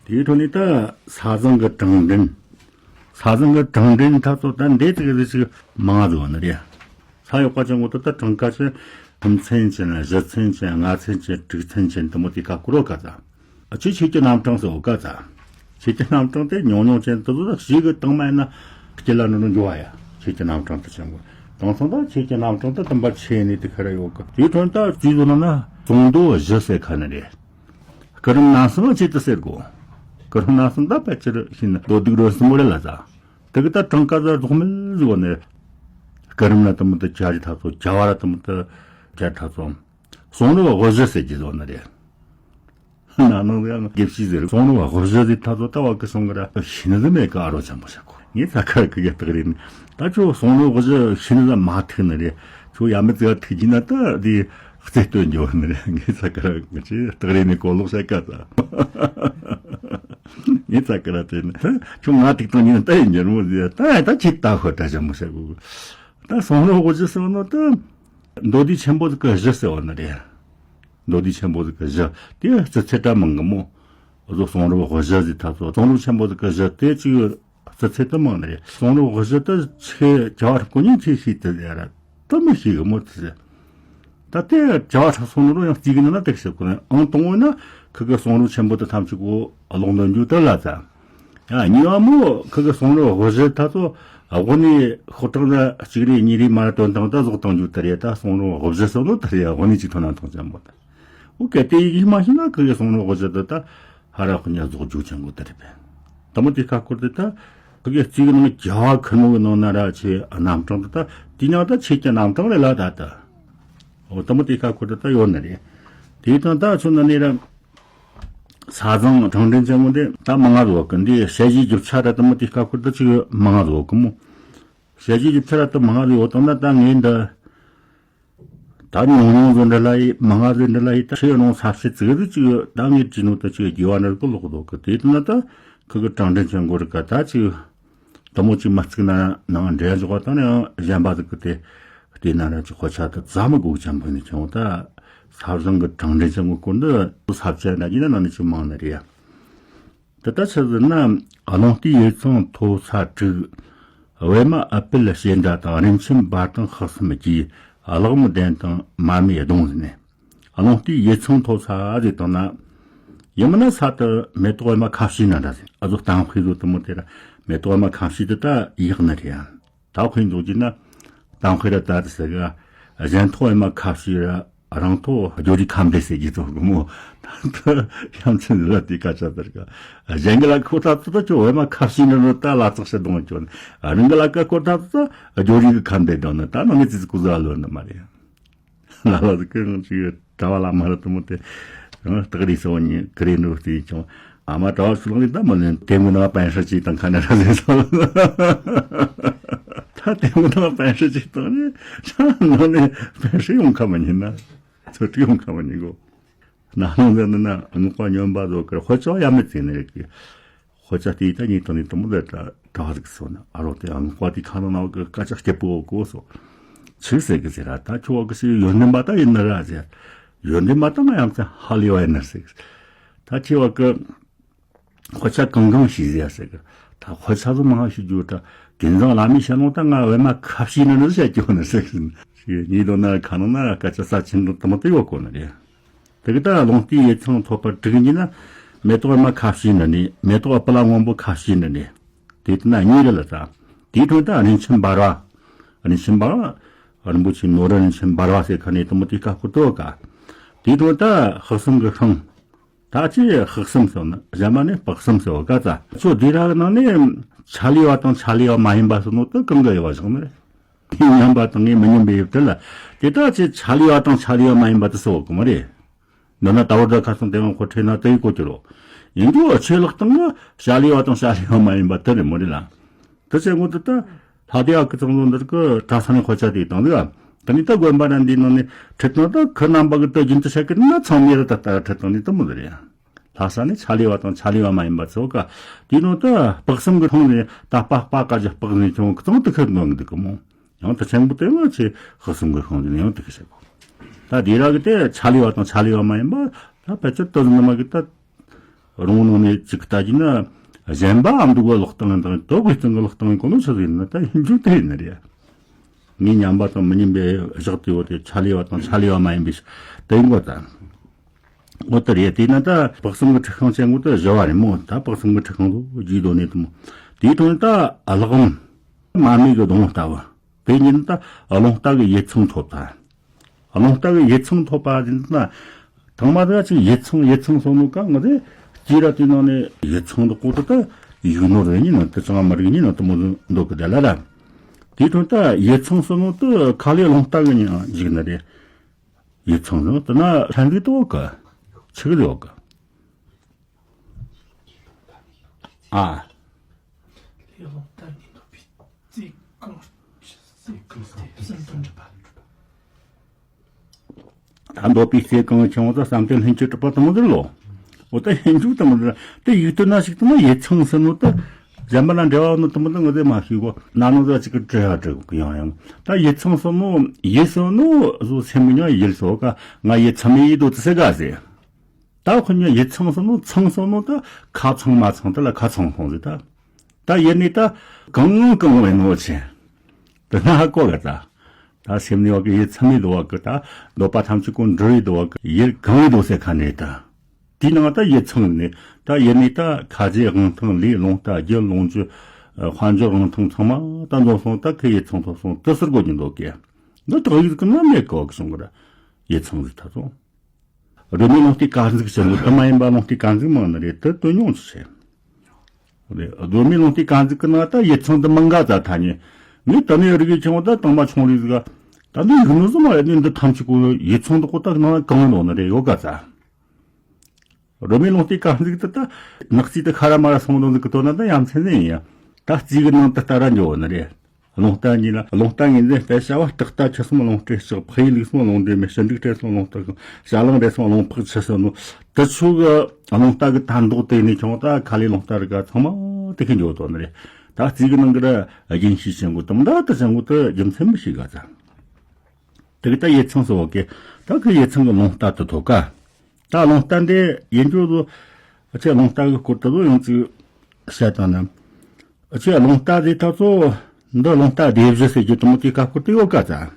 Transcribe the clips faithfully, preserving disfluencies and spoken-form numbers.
དེའི་ཁྲོད་ནས་ད་ས་བཟང་གི་གྲངས་འདྲེན། ས་བཟང་གི་གྲངས་འདྲེན་ད་ཚོ་ད་འདི་ཙིག་ཟིག་ཅིག་མང་ཟིག་ཡོད་ནི་རེད། ས་ཡོད་པ་ཅན་གོ་ད་ད་གྲངས་ཀ་ཅན། ཁྱིམ་ཚན་ཅན། བཞི་ཚན་ཅན། ལྔ་ཚན་ཅན། དྲུག་ཚན་ཅན་དུ་མོ་དེ་ཀ་ཀུ་རོ་ཀ་ད། ཨ་ཆོས་ཆོས་ཀྱི་རྣམ་གྲངས་སུ་ཡོད་ཀ་ད། ཆོས་ཀྱི་རྣམ་གྲངས་དེ་ཉུང་ཉུང་ཅན་དུ་ཟོ་ཞིག་གི་དང་མ་ཡིན་ན་སྐྱེ་ལ་ནོ་ནོ་འགྱོ་བ་ཡ། ཆོས་ཀྱི་རྣམ་གྲངས་དུ་ཅན་གོ། དང་ཚང་ད་ཆོས་ཀྱི་རྣམ་གྲངས་དུ་དུམ་པ་ཆེ་ནི་དེ་ཁ་ར་ཡོད་ཀ། དེའི་ཁྲོད་ད་ཅུས་ཟོ་ན་ན་ཙོང་རྡོ་བཞི་ཟེར་ཁ་ནི་རེད། སྐུ་རིམ་རྣམ་གསུམ་ཆེད་དུ་ཟེར་གོ། སྐུ་རིམ་རྣམ་གསུམ་ད་ཕལ་ཆེར་ཤིན་ཏུ་སྡུག་རོ་གསུམ་པོ་རེད་ལ་ད། དེ་གི་ད་གྲངས་ཀ་ཟ་རྫོགས་མེད་ཟིག་ནས། སྐུ་རིམ་ལ་དུ་མོ་དུ་བཅའ་རི་ཐག་ཚོ། བཅའ་བ་ལ་དུ་མོ་དུ་བཅའ་ཐག་ཚོ། གསུང་རབ་དབུ་བཞི་ཟེར་གྱི་ཟོ་ནི་རེད། ན་ནང་ཡང་དགེ་བཤེས་ཟེར། གསུང་རབ་དབུ་བཞི་ཟེར་ཐག་ཚོ་ད་བ་གི་གསུང་གི་ར་ཤིན་ཟི་མེད་གི་ཨ་རོ་ཆེན་པོ་ཞིག་གོ། ངས་ཚ་ཁ་གི་ཡ་སྟག་རེད་ནི། ད་ཁྱོད་གསུང་རབ་དབུ་བཞི་ཤིན་ཟི་མ་ཐུག་ནི་རེད། ཁྱོད་ཡ་མི་ཙི་ག་ཐུག་གྱི་ན་ད་དེ་རྩེ་སྟོན་འགྱོ་ནི་རེད། ངས་ཚ་ཁ་གི་ཅི་སྟག་རེད་ནི་གོ་ལོག་བྱ་ཀ་ད། ངས་ཚ་ཁ་ར་དེ་ནི་ཁྱོད་ང་ཐུག་དང་ཉིན་ད་ཡིན་འགྱུར་མོ་ཟེར། ད་ད་ཅི་ད་ཧོ་ད་ཆེན་པོ་ཞིག་གོ། ད་གསུང་རབ་དབུ་བཞི་ཟེར་ནོ་ད། མདོ་སྡེ་ཆེན་པོ་ཟིག་གི་བཞི་ཟེར་བ་ནི་རེད། མདོ་སྡེ་ཆེན་པོ་ཟིག་གི་བཞི་དེ་རྩི་ཚད་ད་མང་གི་མོ། འུ་ཚོ་གསུང་རབ་དབུ་བཞི་ཟེར་ཐག་ཚོ་གསུང་རབ་ཆེན་པོ་ཟིག་གི་བཞི་དེ་ཅིག་རྩི་ཚད་ད་མང་ནི་རེད། གསུང་རབ་དབུ་བཞི་ད་ཆེ་བྱ་བ་ཁོ་ཉིད་ཆེ་ཤོས་དེ་ཡ་ར་ད་མི་ཤེས་གི་མོ་དེ་ཟེར། ད་དེ་བྱ་བ་ཁྲ་སོང་ནོ་ཡང་རྩིས་གི་ན་ན་དེ་ཤེས་གོ་ནས་ཨང་དང་བོ་ན་ཁི་གི་གསུང་རབ་ཆེན་པོ་དེ་ཐམས་ཅད་གོ་ཀློག་འདོན་རྒྱུ་དེ་ལ་ད། ཡ་གཉིས་པ་མོ་ཁི་གི་གསུང་རབ་དབུ་བཞི་ད་ཚོ་དབུ་ནས་ཤོག་གྲངས་ན་གཅིག་རེ་གཉིས་རེ་མ་ར་དོན་དང་ད་ཟོག་བཏང་རྒྱུ་དེ་རེད། ད་གསུང་རབ་དབུ་བཞི་སོ་ནོ་དེ་རེད། དབུ་ནས་གཅིག་ཐོན་ན་ཐོང་ཅན་པོ་ད། འོ་གལ་ཏེ་ཡི་གེ་མ་ཤེས་ན་ཁི་གི་གསུང་རབ་དབུ་བཞི་དེ་ད་ཧ་ར་ཁོ་ཉ་ཟོག་རྒྱུ་ཆེན་པོ་དེ་རེད་པས། ད་མོ་དེ་ཁ་སྐོར་དེ་ད་ཁི་གི་རྩིས་གི་ནང་བྱ་བ་ཁུར་མོ་གི་ནང་ན་ར་ཆེ་རྣམ་གྲངས་དེ་ད་དེ་ཉག་ད་ཆོས་ཀྱི་རྣམ་གྲངས་རེད་ལ་ད་ད། འོ་ད་མོ་དེ་ཁ་སྐོར་དེ་ད་ཡོད་ནི་རེད། དེ་དང་ད་ཚོ་ན་ནི་ར། ས་བཟང་གྲངས་འདྲེན་ཅན་མོ་དེ་ད་མང་ང་ཟོ་གི་འདི་དཔྱད་གཞིའི་རྒྱུ་ཆ་ར་ད་མོ་དེ་ཁ་སྐོར་དེ་ཅིག་མང་ང་ཟོ་གི་མོ། དཔྱད་གཞིའི་རྒྱུ་ཆ་ར་ད་མང་ང་ཟོ་ཡོད་དང་ན་ད་ངས་འདི། ད་ཉུང་ཉུང་ཟོ་འདྲ་ལ་ཡི་མང་ང་ཟོ་འདྲ་ལ་ཡི་ད་ཆེ་རུང་ས་ཕྱེད་ཙིག་རི་ཅིག་ད་ངས་བྲིས་ནོ་ད་ཅིག་རྒྱས་པ་འདྲ་གི་ལོག་ཟོ་གི། དེ་དུ་ན་ད་ཁི་གི་གྲངས་འདྲེན་ཅན་མགོ་རི་ཀ་ད་ཅིག་དུ་མོ་ཅིག་མ་བརྩིགས་ན་ནང་འདྲེན་འཇོག་པ་དང་ནི་ཡང་གཞན་པ་ཟིག་གི་དེ་དེ་ན་ར་ཅིག་དཔེ་ཆ་ད་ཙ་མི་དགོས་ཅན་པོ་ནི་ཆུང་ད་ས་བཟང་གི་གྲངས་འདྲེན་ཅན་མགོ་སྐོར་འདི་ས་བཅད་འདྲ་ཡིན་ན་ནང་ནས་ཅིག་མང་ནི་རེད་ཡ། དེ་ལྟར་ཆི་ཟེར་ན། ཀློང་རྟའི་ཡིག་ཚང་མཐོ་ས་དྲུག། པད་མ་ཨུཏྤལ་ཞེས་འདྲ་དང་། རིན་ཆེན་འབར་དང་དཔག་བསམ་རྒྱས། གླེགས་བམ་ལྡན་དང་མར་མེའི་གདུང་ཟེར་ནས། ཀློང་རྟའི་ཡིག་ཚང་མཐོ་ས་ཟེར་བཏང་ན། ཡིན་མིན་ན་ས་དེ་མེ་ཏོག་པད་མ་ཁ་བྱེ་ན་འདྲ་ཟེར། ཨ་ཟོ་གཏམ་དཔེ་ཟོ་དུ་མོ་དེ་ར་མེ་ཏོག་པད་མ་ཁ་བྱེ་དེ་ད་ཡག་ནི་རེད་ཡ། ད་དཔེ་འཇོག་རྒྱུ་ན། གཏམ་དཔེ་ར་ད་དེ་ཟེར་ག་གཞན་ཐོག་པད་མ་ཁ་བྱེ་ར། རང་ཐོག་སྦྱོར་རིག་ཁ་འདྲེ་ཟེར་གྱི་ཐོག་གི་མོ། ད་ཡང་ཚན་ལ་དེ་ཀ་ཆ་ཟེར་ག་གཞན་གི་ལ་ཁོ་ཐག་ཏུ་ད་ཁྱོད་པད་མ་ཁ་བྱེ་ན་ནོ་ད་ལ་ཙག་ཤ་གདོང་ཁྱོད་ནི། རང་གི་ལ་ཀ་ཁོ་ཐག་ཏུ་ད་སྦྱོར་རིག་གི་ཁ་འདྲེ་གདོང་ནི་ད་ནང་ནི་ཙི་ཙི་ཀུ་ཟ་ལོ་ནི་མ་རེད། ལ་ལ་དེ་ཀི་ཅིག་གྲྭ་བ་ལ་མ་ར་དུ་མོ་དེ་སྟག་རིས་སོ་ཉི་ཀི་རེ་འགྲོ་དེ་ཅུང་ཨ་མ་གྲྭ་བ་སུ་ལང་རི་ད་མ་ལེན་དེ་མི་ན་པན་ཧྲི་ཅིག་དང་ཁ་ན་ར་ཟེར་སོ། ད་དེ་མི་ན་པན་ཧྲི་ཅིག་དང་ནི་ཆ་ནང་ནས་པན་ཧྲི་ཡོང་ཁ་མ་ཉིན་ན་ཚོ་ཏི་ཡོང་ཁ་མ་ཉིན་གོ། ན་ནང་ཟེར་ན་ན་ངུ་པ་སྨྱོན་པ་ཟོ་ཀར་ཧོ་ཅོ་ཡ་མི་ཙི་ནི་རེད་ཀི། ཁོ་ཅག་དེ་ད་ཉིད་དང་ནི་དུ་མོ་ལ་ད་གྲ་ཟིག་སོང་ན་ཨ་རོ་དེ་ཨང་ཁོ་དེ་ཁ་ན་ན་གི་སྐད་ཆ་སྐྱིད་པོ་གོ་སོ། ཆི་ཟེར་གི་ཟེར་ར་ད་ཁྱོད་གི་ཞིག་ཡོན་ཏན་པ་ད་ཡིན་ན་ར་ཟེར། ཡོན་ཏན་པ་ད་ང་ཡང་ཚེ་ཧ་ལས་བ་ཡིན་ན་ཟེར་གི། ད་ཁྱེད་བ་གི་ཁོ་ཅག་གང་གང་ཞིག་ཟེར་ཟེར་གི། ད་ཁོ་ཅག་ཚོ་མང་ཞིག་རྒྱུ་ད་གིན་ཚང་ལ་མི་ཤ་ནོ་ད་ང་བས་མ་ཁ་ཞིག་ན་ནི་བཤད་རྒྱུ་ན་ཟེར་གི། ཉིད་དོ་ན་ཁ་ནང་ན་སྐད་ཆ་ས་ཆེན་དུ་དུ་མོ་དེ་ཡོད་གོ་ནི་རེད། དེ་གི་ད་ཀློང་རྟའི་ཡིག་ཚང་ཐོབ་པར་དྲུག་ཡིན་ན། མེ་ཏོག་པད་མ་ཁ་བྱེ་ན་ནི་མེ་ཏོག་པད་མ་སྔོན་པོ་ཁ་བྱེ་ན་ནི། དེ་ལྟ་ན་གཉིས་རེད་ལ་ད། དེའི་དོན་ད་རིན་ཆེན་འབར་བ། རིན་ཆེན་འབར་བ། རིན་པོ་ཆེ་ནོར་རིན་ཆེན་འབར་བ་ཟེར་ཁ་ནས་དུ་མོ་དེ་ཀ་ཁོ་ཏོ་ཀ། དེའི་དོན་ད་དཔག་བསམ་གི་ཤིང་། ད་ཅི་དཔག་བསམ་ཟེར་ན་གཞན་མ་ནི་དཔག་བསམ་ཟེར་བ་ཀ་ཙ་ཚོ་དེ་ར་གི་ནང་ནས་ཆ་ལི་བ་དང་ཆ་ལི་བ་མ་ཡིན་པ་ཟེར་ནོ་ད་གང་གི་དབྱེ་བ་བཞག་ནི་རེད། དེ་སྙམ་པ་དང་ངས་མི་སྙམ་པའི་ཡུལ་དེ་ལ་དེ་དག་ཆེ་ཆ་ལི་བ་དང་ཆ་ལི་བ་མ་ཡིན་པ་དེ་སོགས་གོ་མ་རེད། འདི་ན་ད་བར་ད་ཁ་སང་དེ་ཡང་ཁོ་ཁྲེ་ན་དེ་ཡི་གོ་གྱུར་རོ། ཡིན་རྒྱུ་ཆོས་ལག་སྟེང་ན་བྱ་ལི་བ་དང་བྱ་ལི་བ་མ་ཡིན་པ་དེ་རེད་མོ་རེད་ལ། དེ་ཚེ་ངོ་དེ་ད་ལྷ་སྡེ་བ་ཀི་ཚང་ཚོ་འདིར་གི་གྲྭ་ས་ནས་ཁོ་ཆ་དེ་དང་འདི་ག་དེ་ནི་ད་དགོན་པ་ར་འདི་ནང་ནས་ཁྲིད་ན་ད་ཁི་རྣམ་པ་གི་ད་རྒྱུན་དུ་བྱ་གི་ན་ཚང་མི་ར་ད་ལྟ་ཁྲིད་དང་འདི་ད་མོ་རེད། ལྷ་ས་ནས་ཆ་ལི་བ་དང་ཆ་ལི་བ་མ་ཡིན་པ་ཚོ་ཀ། དེའི་ནང་དུ་དཔག་བསམ་གྱི་ཐོང་ནས་ད་སྤག་སྤག་ཀ་ཅི་སྤག་ནས་ཁྱོད་གཙང་དུ་ཁེབས་འདོན་གི་འདུག་གི་མོ། ཡང་དུ་ཆེན་པོ་དེ་ང་ཆེ་དཔག་བསམ་གྱི་ཤིང་ནས་ཡང་དུ་ཁེ་བྱེད་གོ། ད་དེ་ར་གི་དེ་ཆ་ལི་བ་དང་ཆ་ལི་བ་མ་ཡིན་པ་ད་ཕལ་ཆེར་ཏོ་ཟིན་མ་གི་ད་ རོང་ནང་ནས་ཅིག་ལྟ་རྒྱུ་ན་གཞན་པའམ་འདུག་ག་ལོག་སྟངས་དང་དོ་དགོས་སྟངས་གི་ལོག་སྟངས་གོ་ནོ་ཆི་ཟིག་ཡིན་ན་ད་ཡིན་རྒྱུ་དེ་ཡིན་ནི་རེད། ངས་ཉམས་པ་དང་མི་ཉམས་པའི་བཞག་དེ་བོ་དེ་ཆ་ལས་བ་དང་ཆ་ལས་བ་མ་ཡིན་པའི་དེ་ཡིན་གོ་ད། འོ་དེ་རེད། དེས་ན་ད་དཔག་བསམ་གི་འཁྲི་ཤིང་ཅན་གོ་ད་བཞི་བ་རེད་མོ། ད་དཔག་བསམ་གི་འཁྲི་ཤིང་དུ་རྒྱུས་དོ་ནས་དུ་མོ། དེའི་དོན་ད་ཀླག་འམ་མ་རྨོས་གི་སྡོང་ལྟ་བུ། དེ་ཉིད་ད་རླུང་རྟ་གི་ཡིད་ཚང་ཐོབ་ད། རླུང་རྟ་གི་ཡིད་ཚང་ཐོབ་པ་ཡིན་ན། ཐང་མ་དེ་ཅིག་ཡིད་ཚང་ཡིད་ཚང་སོང་ནོ་ཀ་ང་དེ་ཅི་ར་དེ་ནང་ནས་ཡིད་ཚང་དུ་ཀོ་ཏོ་ད་ཡུག་ནོ་རེ་ཉིན་ན་དེ་ཚང་མ་རིག་ཉིན་ན་དུ་མོ་འདོད་གི་དེ་ལ་ར། དེ་དོན་ད་ཡིད་ཚང་སོང་ནོ་དུ་ཁ་ལས་རླུང་རྟ་གི་ཉིན་འཇིག་ནི་རེད། ཡིད་ཚང་ནོ་དུ་ན་ལྷན་རིག་ཏུ་འོག་གི་ཆི་གི་འོག་གི། ཨ། ལས་རླུང་རྟ་གཉིས་འདོད་པའི་རྩེ་གང་རྩེ་གང་སྟེ་གསུམ་དུ་འགྲུབ་པ། ད་འདོད་པའི་རྩེ་གང་ཆེན་པོ་ད་བསམ་གཏན་ལྷུན་གྱིས་གྲུབ་པ་དང་ཟེར་ལོ། འོ་ད་ལྷུན་གྱིས་དང་ཟེར་ད་ཡིག་དོན་ན་ཞིག་དང་ཡིད་ཚང་ཟེར་ནོ་ད་གཞན་པ་ན་འབྲེལ་བ་ནོ་དང་ད་ང་ཚོས་མ་ཤེས་གོ་ན་ནོ་ད་ཅིག་གི་བྲི་ཡ་བྲི་གི་ཡང་ཡང་ད་ཡིད་ཚང་ཟེར་ནོ་ཡིད་ཟེར་ནོ་བཟོ་སེམས་མི་ཉོ་ཡིད་ཟེར་ག་ང་ཡིད་ཚང་མི་ཡིད་དོ་ད་ཟེར་ག་ཟེར། ད་ཁོ་ཉིད་ཡིད་ཚང་སོང་ནོ་ཚང་སོང་ནོ་ད་ཁ་ཚང་མ་ཚང་དེ་ལ་ཁ་ཚང་སོང་ཟིག་ད། ད་ཡེ་ནས་ད་གང་གང་བའི་ནོ་ཆེ། དེ་ན་ཧ་གོ་ག་ད། ད་སེམས་ནི་བ་གི་ཡིད་ཚང་མི་དོ་བ་གི་ད་འདོད་པ་ཐམས་ཅད་ཀུན་འགྲུབ་ཡི་དོ་བ་གི་ཡིད་གང་ཡི་དོ་ཟེར་ཁ་ནས་ད། དེའི་ནང་ད་ཡིད་ཚང་ནས་ད་ཡེ་ནས་ད་ཁ་རྗེ་དབང་ཐང་ལས་རླུང་རྟ་རྒྱུ་ལོངས་སྤྱོད་དཔལ་འབྱོར་དབང་ཐང་ཚང་མ་ད་འདོད་སོང་ད་ཁི་ཡིད་ཚང་ཐོབ་སོང་དེ་ཟེར་གོ་གི་འདོད་གི། འདི་དག་ཡིག་གི་ནང་མེད་གོ་གི་སོང་གི་ར། ཡིད་ཚང་ཟིག་ད་སོང་། སྒྲོལ་མའི་ལུང་བསྟན་དཀར་མཛུབ་ཟེར་ནོ་དུ་མ་ཡིན་པ་ལུང་བསྟན་དཀར་མཛུབ་མང་ནི་རེད་དུ་དོན་ཡོང་ཆི་ཆེ། རེད། སྒྲོལ་མའི་ལུང་བསྟན་དཀར་མཛུབ་ཀྱི་ནང་ད་ཡིད་ཚང་དུ་མང་ག་ཙ་ཐ་ཉེ། ངས་ད་ནས་རིག་གི་ཆེན་པོ་ད་དང་མ་ཆུང་རིག་ཟིག་ག་ད་འདི་ཡིག་ནོ་ཟིག་མ་རེད་འདི་འདི་ཐམས་ཅད་ཀོ་ཡིད་ཚང་དུ་ཀོ་ད་ནང་གང་ཡོང་ནི་རེད་ཡོད་ག་ཙ། སྒྲོལ་མའི་ལུང་བསྟན་དཀར་མཛུབ་དུ་ད་ནག་རྩིས་དུ་ཁ་ར་མ་ར་སོང་དོན་ཟིག་གི་དོན་ན་ད་ཡ་མཚན་ཟིག་ཡིན་ཡ། ད་རྩིས་གི་ནང་དུ་ལྟ་ར་འཇོག་ནི་རེད། རླུང་རྟ་གཉིས་ལ་རླུང་རྟ་ངེས་འཛིན་རྟ་བྱ་བ་སྟག་རྟ་ཁྱི་གསུམ་རླུང་སྤྲེལ་ལྕགས་ཕག་ཡི་ལུག་གསུམ་རླུང་འདྲེ་མི་ཞི་འགྲིག་སྤྲེལ་གསུམ་རླུང་སྟག་གསུམ་བྱ་གླང་རེ་གསུམ་རླུང་ཕག་ཆུ་གསུམ་ནོ། དུ་ཆུ་གི་རླུང་རྟ་གི་ད་མདོག་དེ་ནས་ཁྱོང་ད་ཁ་ལས་རླུང་རྟ་རི་ག་ཚང་མ་དེ་ཁི་འཇོག་དོ་ནི་རེད། ད་རྩིས་གི་ནང་གི་ར་རྒྱུན་ཤེས་ཅན་གོ་དམ་ད་དུ་ཅན་གོ་དུ་རྒྱུ་མཚན་མི་ཤེས་ག་ད། དེ་གི་ད་ཡིད་ཚང་སོ་གི་ད་ཁི་ཡིད་ཚང་གི་རླུང་རྟ་དུ་ཐོ་ག་ད་རླུང་རྟ་འདི་ཡིན་རྒྱུ་ཟོ་ཨ་ཆེ་རླུང་རྟ་གི་སྐོར་དུ་ཟོ་ཡང་ཅིག་བཤད་དང་ན། ཨ་ཆེ་རླུང་རྟ་དེ་ད་ཚོ་འདི་རླུང་རྟ་སྡེ་བཞི་ཟེར་རྒྱུ་དུ་མོ་དེ་ཀ་སྐོར་དུ་ཡོད་ག་ཙ།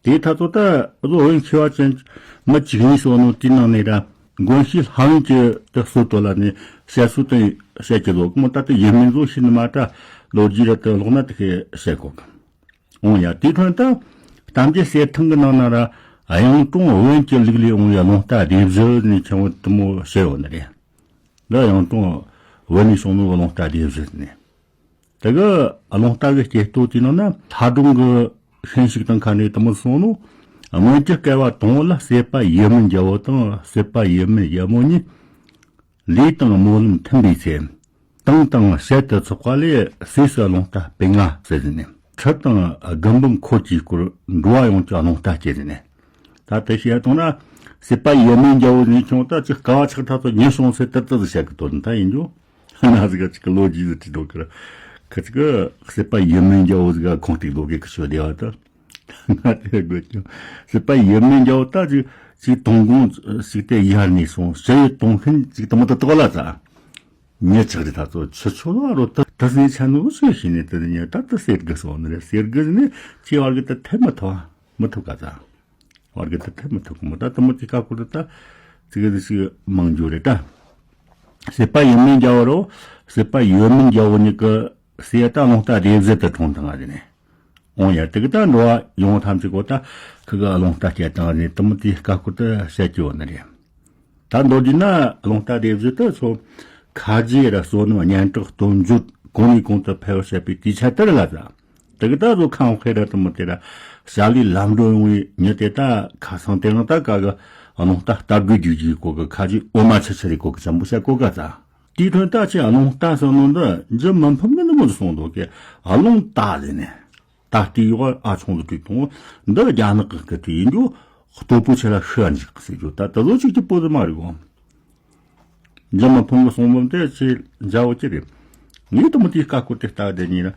དེ་ད་ཚོ་ད་ཨ་ཚོ་འོན་ཆེ་བ་ཅན་མི་གཅིག་གཉིས་སོ་ནོ་དེ་ནང་ནས་ར་མགོན་ཤེས་ལྷ་ཡིན་གྱི་དུ་སོ་དོ་ལ་ནས་བཤད་སོ་དུ་བཤད་ཀྱི་ལོ་གི་མོ་ད་དུ་ཡིན་མིན་ཟོ་ཤི་ནི་མ་ད་ལོ་རྒྱུས་ར་དུ་ལོག་ན་དུ་ཁེ་བཤད་གོ་གི། འོང་ཡ་དེ་ཐོན་ད་གཏམ་རྒྱུད་གསེར་ཐང་གི་ནང་ན་ར་གཡུང་དྲུང་བོན་གྱི་ལུགས་ལས་འོང་ཡ་རླུང་རྟ་སྡེ་བཞི་ནས་ཆེན་པོ་དུ་མོ་བཤད་ཡོད་ནི་རེད། འདི་གཡུང་དྲུང་བོན་ནས་བྱུང་ནོ་རླུང་རྟ་སྡེ་བཞི་ནས། དེ་གི་རླུང་རྟ་གི་སྐྱེ་སྟོད་དེ་ནང་ན་ལྷ་སྒྲུང་གི་ཤན་ཞིག་དང་ཁ་ནས་དུ་མོ་སོང་ནོ། སྔོན་གྱི་བསྐལ་བ་དང་པོ་ལ་སྲས་པ་ཡེ་མིན་རྒྱལ་པོ་དང་སྲས་པ་ཡེ་མིན་རྒྱལ་མོ་གཉིས། ལས་དང་སྨོན་ལམ་མཐུན་པའི་ཚེ། དང་དང་ཞལ་དུ་ཚོགས་པ་ལས་སྲས་སུ་རླུང་རྟ་སྤུན་ལྔ་ཟེར་ནས་ཁྲི་དང་དགུ་འབུམ་འཁོར་གྱི་སྐོར་འགྲོ་བ་ཡོངས་ཀྱི་རླུང་རྟ་སྐྱེས་ནས། ད་དེ་བཤད་བཏང་ན་སྲས་པ་ཡེ་མིན་རྒྱལ་པོ་ནས་ཁྱོང་ད་ཅི་དཀའ་བ་ཆགས་ཐག་ཏུ་ཉེ་སོང་ཟེར་ཏི་ཏི་ཟིག་བཤད་གི་དོན་ད་ཡིན་རྒྱུ། ན་ཟིག་ག་ཅིག་གི་ལོ་རྒྱུས་ཟིག་བྲིས་འདུག་གི་ཁ་ཅིག་གི་སྲས་པ་ཡེ་མིན་རྒྱལ་པོ་ཟིག་ག་ཁོང་སྟེགས་ལོ་གེ་གི་ཤོད་བདེ་བ་ད། ང་དེ་དགོས་ཀྱང་སྲིད་པ་ཡེ་མེད་འཇའ་བོ་ད་ཅིག་ཅིག་དོང་དགོང་ཞིག་དེ་ཡར་ནས་སོང་ཞེ་ཡི་དོང་ཤིན་ཅིག་དུ་མ་དུ་དོག་ལ་ཙ། ཉེ་ཆག་རི་ད་ཚོ་ཆུ་ཆུ་ལ་རོ་ད་ད་སེ་ཆ་ནུ་སུ་ཤི་ནས་དེ་ཉེ་ད་ད་སེར་གི་སོང་ནི་རེད། སེར་གི་ནི་ཅི་བར་གི་ད་ཐེ་མི་ཐོ་མི་ཐུབ་ག་ཙ། བར་གི་ད་ཐེ་མི་ཐུབ་གི་མོ་ད་དུ་མ་ཅིག་ཀ་ཀུ་ད་ད་ཅིག་གི་ཞིག་མང་རྒྱུ་རེད་ད། སྲིད་པ་ཡེ་མེད་འཇའ་བོ་རོ་སྲིད་པ་ཡེ་མེད་འཇའ་བོ་ཉིད་གི་སྲིད་ད་རླུང་རྟ་རེ་བཞི་དུ་འཁྲུངས་དང་ང་དེ་ནས། འོང་ཡ་དེ་གི་ད་འགྲོ་བ་ཡོངས་ཐམས་ཅད་གོ་ད་ཁི་གི་རླུང་རྟ་སྐྱེ་དང་རེད་དུ་མོ་དེ་ཀ་ཀུ་ད་བཤད་རྒྱུ་བོ་ནི་རེད། ད་མདོར་བསྡུས་ན་རླུང་རྟ་སྡེ་བཞི་དེ་ཚོ་ཁ་རྗེ་ར་བསོད་ནམས་སྙན་གྲགས་སྟོབས་འབྱོར་གོང་ནས་གོང་དུ་འཕེལ་བར་བྱེད་པའི་དུས་ཆད་དེ་རེད་ལ་ཟ། དེ་གི་ད་ཚོ་ཁང་ཁེ་ར་དུ་མོ་དེ་ར་བྱ་ལས་ལམ་འགྲོ་ཡོང་བའི་མྱི་དེ་ད་ཁ་སང་དེ་རིང་ད་ག་གི་རླུང་རྟ་རྟ་རྒོད་རྒྱུག་རྒྱུག་གོ་གི་ཁ་རྗེ་འོ་མ་ཆི་ཆི་རེད་གོ་གི་ཅམ་པོ་བཤད་གོ་ག་ཙ། དེའི་དོན་ད་ཆེ་རླུང་རྟ་སོང་ནོ་འདི་འཇུ་མི་ཕམ་གི་ནི་མོ་སོང་འདུག་གི་རླུང་རྟ་ཟེར་ནས། ད་ལྟའི་ཡོག་ཨ་ཆུང་དུ་བྲིས་དང་འདི་རྒྱ་ནག་གི་སྐད་དུ་ཡིན་རྒྱུ་སྟོབས་པོ་ཆེ་ལ་ཤི་འཇིག་ཟེར་རྒྱུ་ད་ད་ལོ་གཅིག་གི་པོ་དུ་མ་རེད་གོ། འཇམ་མ་ཕུང་གི་གསུང་འབུམ་དེ་ཆེ་འཇའ་བོ་ཅི་རེད། ངས་དུ་མོ་དེའི་ཀ་ཀོ་དེ་ལྟ་དེ་ཉིན་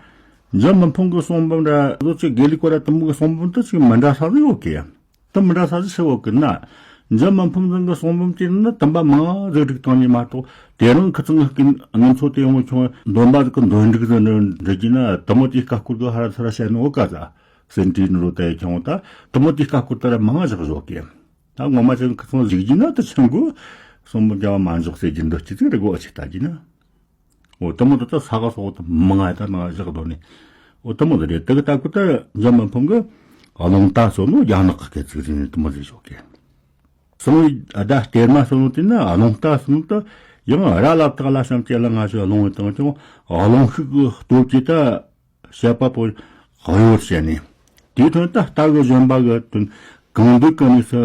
འཇམ་མ་ཕུང་གི་གསུང་འབུམ་ར་ལོ་ཆེ་དགེ་ལི་ཀོ་ར་དུ་མོ་གི་གསུང་འབུམ་དུ་ཅིག་མི་འདྲ་ས་ཟིག་ཡོད་གི་དུ་མི་འདྲ་ས་ཟིག་ཤི་བོ་གི་ན། འཇམ་མི་ཕམ་ཚང་གི་གསུང་འབུམ་དེ་ནི་དུམ་པ་མང་ཟིག་སྒྲིག་བཏང་ནི་མ་གཏོགས། དེ་རིང་ཁི་ཚང་གི་ངན་ཚོ་དེ་ཡོང་བ་ཁྱོད་འདོན་པ་ཟིག་གི་འདོན་འགྲིག་ཟིག་འདྲི་རྒྱུ་ན། དུ་མོ་དེའི་ཁ་སྐོར་གི་ཧ་ར་ཚ་ར་བཤད་ནི་འོ་ག་ཟ། སེན་ཏྲི་ནི་རོ་ཏའི་ཁྱོད་ད་དུ་མོ་དེའི་ཁ་སྐོར་ད་ར་མང་ཟིག་བཟོ་གི། ད་ངོ་མ་ཅན་ཁི་ཚང་ཟིག་རྒྱུ་ན་ད་ཆང་གོ་གསུང་འབུམ་རྒྱ་བ་མ་འཇོག་ཟེར་རྒྱུ་འདི་ཅི་ཟིག་རེད་གོ་ཨ་ཆི་ལྟ་རྒྱུ་ན། འོ་དུ་མོ་དུ་ད་ས་ག་སོགས་དུ་མང་ང་ད་ན་བཞག་དོ་ནི། འོ་དུ་མོ་དུ་རེད། དུ་གི་ད་གི་ད་འཇམ་མི་ཕམ་གི་ཨ་ལོང་ད་སོ་ནོ་རྒྱ་ནག་གི་སྐད་ཚིག་རེད་ནི་དུ་མོ་རེད་ཞོག་གི། སོང་བའི་ཨ་ད་སྟེར་མ་སོ་ནོ་དེ་ན་ཨ་ལོང་ད་སོ་ནོ་ད་ཡང་ར་ལབ་ཐག་ལ་བྱམས་སྐྱེ་ལ་ང་ཞོ་ཨ་ལོང་བའི་དང་ཀྱང་ཨ་ལོང་ཤུག་གི་སྟོབས་ཀྱིས་ད་བཤད་པ་པོ་གཡོར་བྱས་ནས། དེའི་དོན་ད་རྟ་གི་བཞོན་པ་གི་དོན་གང་འདོད་གི་གནས་སུ་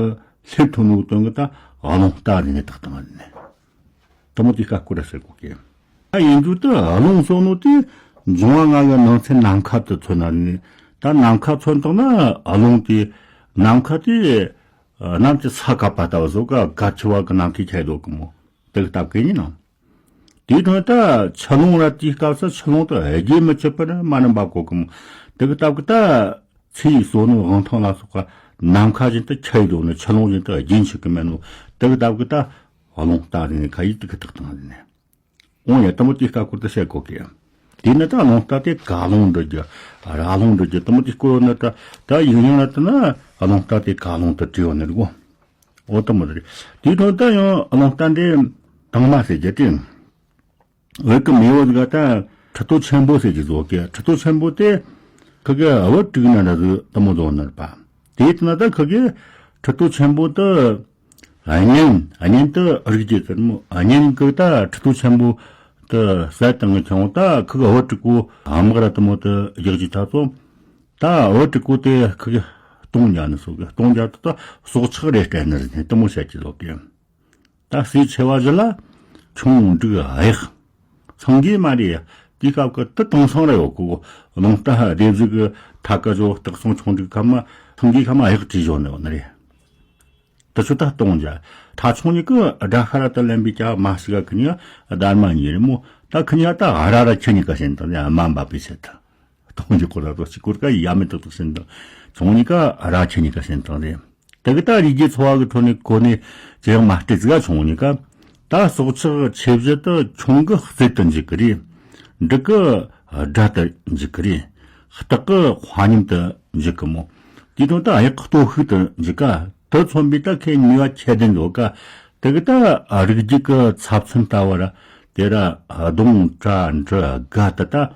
སླེབས་ཐུབ་ནོ་དོན་གི་ད་ཨ་ལོང་རྟ་རེད་ནས་བཏགས་བཏང་ནས། དུ་མོ་དེ་ཁ་སྐོར་ར་ཟེར་གོ་གི། ད་ཡིན་རྒྱུ་ད་ཨ་ལོང་སོ་ནོ་དེ་འབྱུང་བ་ལྔ་གི་ནང་ཚན་ནམ་མཁའ་དུ་མཚོན་ན་ནི། ད་ནམ་མཁའ་མཚོན་བཏང་ན་ཨ་ལོང་དེ་ནམ་མཁའ་དེ་གནམ་གྱི་ས་བཀབ་པ་ལྟ་བུ་བཟོ་ག་ག་ཆུ་བ་གི་ནམ་མཁའི་ཁྱད་དོ་གི་མོ། དེ་གི་སྟབས་གི་ཡིན་ནམ། དེའི་དོན་ད་ཆུ་ཀླུང་ར་དེའི་སྐབས་སུ་ཆུ་ཀླུང་དུ་རྒྱུན་མི་ཆད་པར་མ་ནམ་པ་གོ་གི་མོ། དེ་གི་སྟབས་གི་ད་ཚེ་ཡི་སོ་ནོ་དབང་ཐང་ལ་སོགས་པ་ནམ་མཁའ་བཞིན་དུ་ཁྱད་དོ་ནི་ཆུ་ཀླུང་བཞིན་དུ་རྒྱུན་ཆད་གི་མེད་ནོ། དེ་གི་སྟབས་གི་ད་ཨ་ལོང་རྟ་རེད་ནི་ཁ་ཡིག་དེ་གི་བཏགས་བཏང་རེད་ནི། འོང་ཡ་དུ་མོ་དེའི་ཁ་སྐོར་དུ་བཤད་གོ་གི། དེ་ནི་ད་ཨ་ལོང་རྟ་དེ་ག་ལོང་འདྲི་རྒྱུ་ར་ལོང་འདྲི་རྒྱུ་དུ་མོ་དེ་སྐོར་ནི་ད་ད་ཡིན་ཡང་ན་ད་ན་ཨ་ལོང་རྟ་དེ་ག་ལོང་དུ་བྲིས་ཡོད་ནི་རེད་གོ། འོ་དུ་མོ་དེ་རེད། དེའི་དོན་ད་ཡང་ཨ་ལོང་རྟ་འདི་དང་མ་ཟེར་རྒྱུ་དེ། བོད་ཀྱི་མེས་པོ་ཟིག་ད་ཁྲི་ཐོག་ཆེན་པོ་ཟེར་གྱི་བཟོ་གི། ཁྲི་ཐོག་ཆེན་པོ་དེ་ཁི་གི་བུ་དྲུག་ན་འདྲ་ཟིག་དུ་མོ་བཟོ་ནི་རེད་པ། དེ་ཡིན་ན་ད་ཁི་གི་ཁྲི་ཐོག་ཆེན་པོ་དུ་གཉན་གཉན་དུ་རིགས་རྒྱུད་ཟེར་མོ། གཉན་གི་ད་ཁྲི་ཐོག་ཆེན་པོ་དུ་ཟེར་བཏང་གི་ཁྱོད་ད་ཁི་གི་བུ་དྲུག་པོ་དམག་ར་དུ་མོ་དུ་རྒྱག་རྒྱུ་ད་ཚོ། ད་བུ་དྲུག་པོ་དེ་ཁི་གི་སྟོང་རྒྱ་ནི་སོ་གི་སྟོང་རྒྱ་དུ་ད་སྲོག་ཆགས་རེ་སྤྲད་ནི་རེད་ནི་དུ་མོ་བཤད་ཀྱི་ལོག་གི། ད་སྲས་ཆེ་བ་བཞི་ལ་ཆུང་འབྲིང་གཡག་སེང་གེ་མ་རེད། དེའི་སྐབས་ཀྱི་དུ་དེང་སང་ར་ཡོད་གོ། རླུང་རྟ་སྡེ་བཞི་གི་ཐ་ཀ་བཞོ་སྟག་སེང་ཆུང་འབྲིང་ཁ་མ་སེང་གེ་ཁ་མ་གཡག་བྲིས་བཞོ་ནི་ཡོད་ནི་རེད། དུ་ཆུ་ད་སྟོང་རྒྱ་ཐ་ཆུང་གཉིས་ཀྱི་དགྲ་ཤ་ར་དུ་ལེན་པའི་ཀྱ་མ་ཞིག་ག་གི་ནི་སྡར་མ་གཉིས་རེད་མོ། ད་ཁི་གཉིས་ད་ར་ར་ཁྱི་གཉིས་ཀ་བྱིན་དང་ནི་རྨ་འབབ་པའི་ཚད་དུ། སྟོང་གི་སྐོར་ལ་རོ་གཅིག་སྐོར་ཀ་ཡ་མེད་ཏག་ཏག་ཟིན་དང་། ཆུང་གཉིས་ཀ་ར་ཆེ་གཉིས་ཀ་ཟིན་དང་རེད། དེ་གི་ད་རིགས་རྒྱུད་འཚོ་བ་གི་ཁྲོད་ནས་གོ་ནས་ཅི་ཡང་མ་སྤྲད་ཟིག་ག་ཆུང་གཉིས་ཀ། ད་སྲོག་ཆགས་ཆེ་བཞི་དུ་ཆུང་གི་རྩེ་དུ་འཇུག་གི་རེད། འབྲིང་གི་དགྲ་དུ་འཇུག་གི་རེད། སྟག་གི་དཔའ་ཉམས་དུ་འཇུག་གི་མོ། དེའི་དོན་ད་གཡག་གི་སྟོབས་ཤུགས་དུ་འཇུག་ག། དུ་མཚོན་པའི་ད་ཁའི་ནུས་པ་ཁྱད་ལྡན་ཡོད་ག། དེ་གི་ད་རིགས་རྒྱུད་ཀྱི་ཚབ་མཚོན་ལྟ་བུ་ར། དེ་ར་གདོང་བྲ་འབྲི་དགའ་དུ་ད།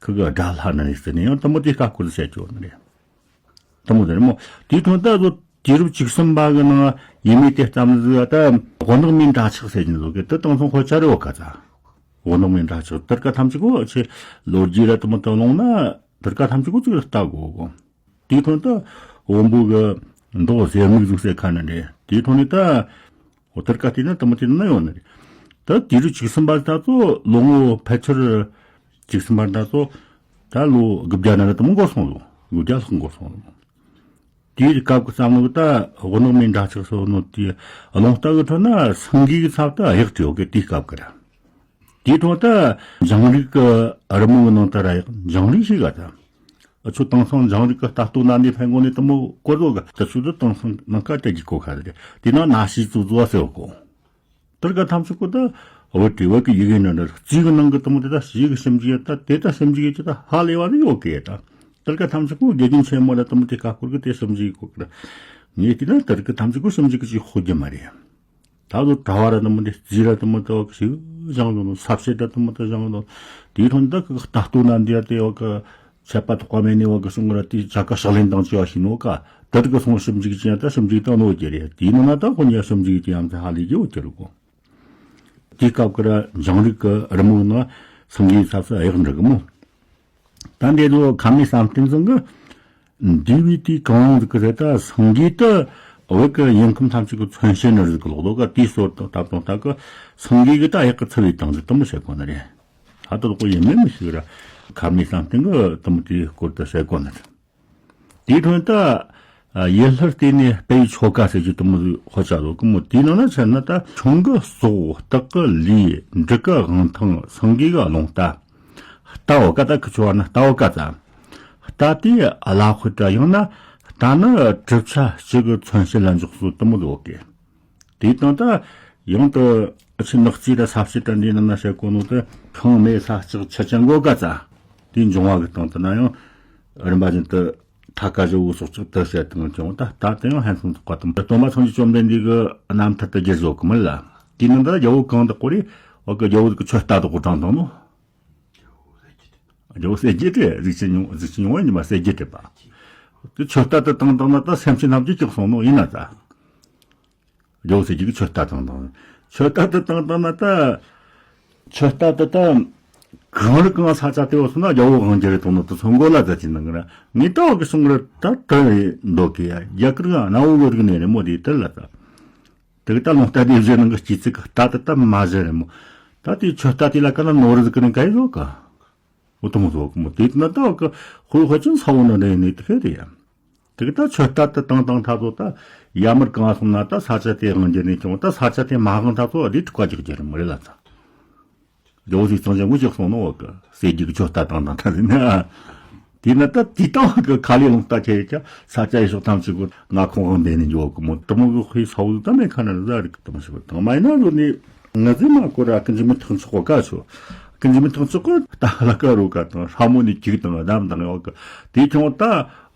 ཁུ་གི་དགྲ་ལྷ་ནི་རེད་ཟེར་ནས་ཡང་དུ་མོ་དེ་ཁ་སྐོར་བཤད་ཆོག་ནི་རེད། དུ་མོ་དེ་རེད་མོ། དེའི་དོན་ད་གཟོད་དུས་རབས་བཅུ་གསུམ་པ་གི་ནང་ཡིན་མིན་དེ་ཙམ་ཟིག་ད་དབུ་ནག་མིན་འདྲ་ཆགས་ཟེར་གྱིན་ཟོ་གི་དུ་དེང་སང་དཔེ་ཆ་རེ་བ་ག་ཚ། དབུ་ནག་མིན་འདྲ་ཆགས་དུར་ཀ་ཐམས་ཅད་གོ་ཆེ་ལོ་རྒྱུས་ར་དུ་མོ་དུ་ལོང་ན་དུར་ཀ་ཐམས་ཅད་གོ་ཚིག་ར་ལྟ་གོ་གོ། དེའི་དོན་ད་བོན་པོ་གི་མདོ་ཟེར་མིག་ཟུག་ཟེར་ཁ་ན་རེད། དེའི་དོན་ནི་ད། འོ་དེར་ཀ་དེ་ན་དུ་མོ་དེ་ན་ཡོང་ནི་རེད། ད་དུས་རབས་བཅུ་གསུམ་པ་ད་ཚོ་ལོ་ངོ་ཕལ་ཆེར་བཅུ་གསུམ་པ་ད་ཚོ་ད་ལོ་དགུ་བརྒྱ་ན་ར་དུ་མོ་འགོར་སོང་ལོ། དགུ་བརྒྱ་ལྷག་འགོར་སོང་ལོ། དེའི་སྐབས་ཀྱི་བསམ་བློ་ད་དབུ་ནག་མིན་འདྲ་ཆགས་སོ་ནོ་དེ་རླུང་རྟ་གི་ཁྲོད་ན་སེང་གེ་གི་ཚབ་ཏུ་གཡག་བྲིས་ཡོད་གི་དེའི་སྐབས་ཀྱི་ར། དེའི་ཐོག་ད་འཇང་རིགས་ཀྱི་རི་མོ་གི་ནང་དུ་ར་ཡག་འཇང་རིགས་ཤིག་ག་ད། ཨ་ཆོ་དེང་སང་འཇང་རིགས་ཀྱི་ལྟ་རྟོག་ན་འདི་ཕན་གོ་ནི་དུ་མོ་སྐོར་རོ་ག་ད་ཆུ་དུ་དེང་སང་ནང་ཀ་ཏྲ་གི་གོ་ཁ་རེད། དེ་ན་ན་ཤི་ཙུ་ཙུ་བ་སེ་བ་གོ། དེར་ཀ་ཐམས་ཅད་གོ་ད་བུ་དྲི་བ་གི་ཡི་གེ་ནི་འདྲ་རྩིས་གི་ནང་གི་དུ་མོ་དེ་ད་ཞིག་གི་ཞིབ་འཇུག་ཡ་ད་དེ་ད་ཞིབ་འཇུག་ཡ་ཅི་ད་ཧ་ལས་བ་ནི་ཡོད་གི་ད། དེར་ཀ་ཐམས་ཅད་གོ་དགེ་རྒན་ཆེན་མོ་ལ་དུ་མོ་དེ་ཀ་སྐོར་གི་དེ་ཞིབ་འཇུག་གི་གོ་གི་ད། ངས་དེ་ན་དེར་ཀ་ཐམས་ཅད་གོ་ཞིབ་འཇུག་གི་ཅིག་ཤོད་རྒྱུ་མ་རེད། ད་དུ་གྲྭ་བ་ར་དུ་མོ་དེ་རྩིས་ར་དུ་མོ་དེ་བ་གི་ཞིག་སྦྱང་དུ་ནོ་ས་བཤད་ར་དུ་མོ་དེ་སྦྱང་དུ་ནོ། དེའི་ཐོག་ནས་ད་གི་ལྟ་རྟོག་ན་འདི་ཡ་དེ་བ་གི་ཆད་པ་དོག་པ་མེད་ནི་བ་གི་སོང་ར་དེ་ཆ་ཀ་ཕྱག་ལེན་དང་བཅས་བ་ཞིག་ནོ་ཀ། དེར་གི་སོང་ཞིབ་འཇུག་ཅན་ད་ཞིབ་འཇུག་དང་ནོ་ཀྱི་རེད། དེའི་ནང་ན་ད་ཁོ་ཉ་ཞིབ་འཇུག་ཅན་ཡང་ཚ་ཧ་ལས་ཀྱི་འོ་ཀྱི་རུ་གོ། དེའི་སྐབས་ཀྱི་ར་འཇང་རིགས་ཀྱི་རི་མོ་ནང་སེང་གེའི་ཚབ་སུ་གཡག་འབྲི་གི་མོ། ད་འདི་ཚོ་ཁ་མི་བསམ་གཏན་ཚང་གི་འདས་པའི་དུས་གང་རུང་ཟིག་གི་རེད། ད་སེང་གེ་དུ་བོད་ཀྱི་ཡུལ་ཁམས་ཐམས་ཅད་ཀྱི་མཚོན་བྱེད་ནི་རེད་གི་ལོག་ལོག་ག་དེའི་སོར་དུ་ད་དུང་ད་གི་སེང་གེ་གི་ད་གཡག་གི་ཚུལ་བའི་སྟངས་ཟིག་དུ་མོ་བྱེད་གོ་ནི་རེད། ད་དུ་ལོག་ཡིན་མིན་མི་ཤེས་ར་ཁ་མི་བསམ་གཏན་གི་དུ་མོ་དེའི་སྐོར་དུ་བྱེད་གོ་ནི་རེད། དེའི་དོན་ད་ཡུལ་ལྷར་བལྟས་ནས་དཔེ་ཡི་ཆོ་ག་ཟེར་གྱི་དུ་མོ་ཟིག་ཧོ་ཅག་ལོ་གི་མོ། དེའི་ནང་ན་ཆ་ན་ད་ཁྱུང་གི་སོག་སྟག་གི་ལུས་འབྲི་གི་དབང་ཐང་སེང་གེ་གི་རླུང་རྟ། རྟ་བ་ཀ་ད་ཁི་ཆོ་བ་ན་རྟ་བ་ཀ་ཙ། རྟ་དེ་བླ་དཔེ་དྲ་ཡང་ན་རྟ་ནི་གྲུབ་ཆ་གཅིག་གི་མཚོན་བྱེད་ལ་འཇོག་སྲོལ་དུ་མོ་ཡོད་གི། དེའི་སྟེང་ད་ཡང་དུ་ཨ་ཆི་ནག་རྩིས་ར་ས་བྱི་དྲ་འདི་རྣམས་ན་བཤད་གོ་ནོ་དེ་ཤིང་མེ་ས་ལྕགས་ཆུ་ཅན་གོ་ག་ཙ་དེའི་འབྱུང་བ་གི་སྟེང་དུ་ན་ཡང་རིམ་པ་བཞིན་དུ་ཐ་ཀ་བཞི་བོ་སོགས་ཅིག་དུ་བཤད་དང་ཀྱང་ད་ད་དེ་ཡང་ཕན་སུམ་ཚོགས་པ་དང་སྟོན་པ་སངས་རྒྱས་བཅོམ་ལྡན་འདས་ཀྱི་རྣམ་ཐར་དུ་བསྒྱུར་བཟོ་གི་མིན་ལ། དེའི་ནང་ད་རྒྱལ་བོ་གང་དག་གོ་རེ་འོ་གི་རྒྱལ་བོ་གི་ཆོད་ལྟ་དག་གོ་དྲངས་དང་ནོ། རྒྱལ་བོ་གསལ་རྒྱལ་ཏེ་གཟུགས་ཅན་མྱོང་གཟུགས་ཅན་མྱོང་བ་ཉི་མ་གསལ་རྒྱལ་ཏེ་པ། དེ་ཆོད་ལྟ་དུ་བཏང་བཏང་ན་ད་སེམས་ཅན་རྣམས་ཀྱིས་སྐྱོག་སོང་ནོ་ཡིན་ན་ད། རྒྱལ་བོ་གསལ་རྒྱལ་གྱིས་ཆོད་ལྟ་བཏང་བཏང་། ཆོད་ལྟ་དུ་བཏང་བཏང་ན་ད། ཆོད་ལྟ་དུ་ད། གང་རུ་གང་ས་ཆ་དེ་བ་སོང་ན་རྒྱལ་བོ་དབང་རྒྱལ་རེ་གཏོང་ནོ་དུ་སོང་གོ་ལ་ད་ཅི་ནང་གི་ར་ངས་ད་བ་གི་སོང་ར་ད་ད་རེ་འདོད་གི་ཡ་རྒྱ་གར་གི་གནའ་བོ་གི་རིག་གནས་རེ་མོ་དེ་དེ་ལ་ད། དེ་གི་ད་ལུང་རྟ་སྡེ་བཞི་ནང་གི་སྐྱེས་ཚིག་གི་རྟ་དེ་ད་མ་བཞི་རེད་མོ། ད་དེའི་ཆོད་ལྟ་དེ་ལ་ཀ་ན་ནོར་རི་ཟིག་གི་ནི་ག་ཡི་ཟོ་ག་འོ་དུ་མོ་ཟོ་གི་མོ་དེ་ན་ད་གི་ཧུ་ཧུ་ཅན་ས་བོ་ན་རེ་ནི་དེ་ཧེ་རེ་ཡ། དེ་གི་ད་ཆོད་ལྟ་དེ་བཏང་བཏང་ཐ་ཚོ་ད་ཡ་མར་གང་སོང་ན་ད་ས་ཆ་དེ་དབང་རྒྱུ་ནི་ཀྱང་ད་ས་ཆ་དེ་མ་དབང་ཐ་ཚོ་ཨ་དེ་ཁྲི་ཀ་ཅིག་རྒྱུ་རེ་མོ་རེད་ལ་ད། རྒྱལ་བོ་ཞིག་ཚང་ཅན་དངོས་ཅིག་སོང་ནོ་བ་གི་སེ་རྒྱུག་ཆོད་ལྟ་བཏང་བཏང་ཐ་རེ་ན། དེས་ན་ད་དེ་ལྟ་བུ་གི་ཁ་ལས་ལུང་རྟ་ཁྱེར་ཀྱང་ས་ཆ་ཡི་ཕྱོགས་ཐམས་ཅད་གི་ང་ཁོང་དབང་ལྡན་ནས་འཇོག་གི་མོ་དུ་མོ་གི་དཔེ་ས་བོ་ད་མེད་ཁ་ན་རི་ཟ་རི་གི་དུ་མོ་ཞིག་དང་མ་ཡིན་ན་རུ་ནི་ང་ཚོས་མ་གོ་ར་ཀུན་གྱི་མི་ཐག་ཆོད་ག་ཆོ། ཀུན་གྱི་མི་ཐག་ཆོད་གི་ད་ལ་ཀ་རུ་ཀ་དང་ལྷ་མོ་ནི་གཅིག་དང་གདམ་དང་ཡོད་གི་དེ་ཁྱོང་ད་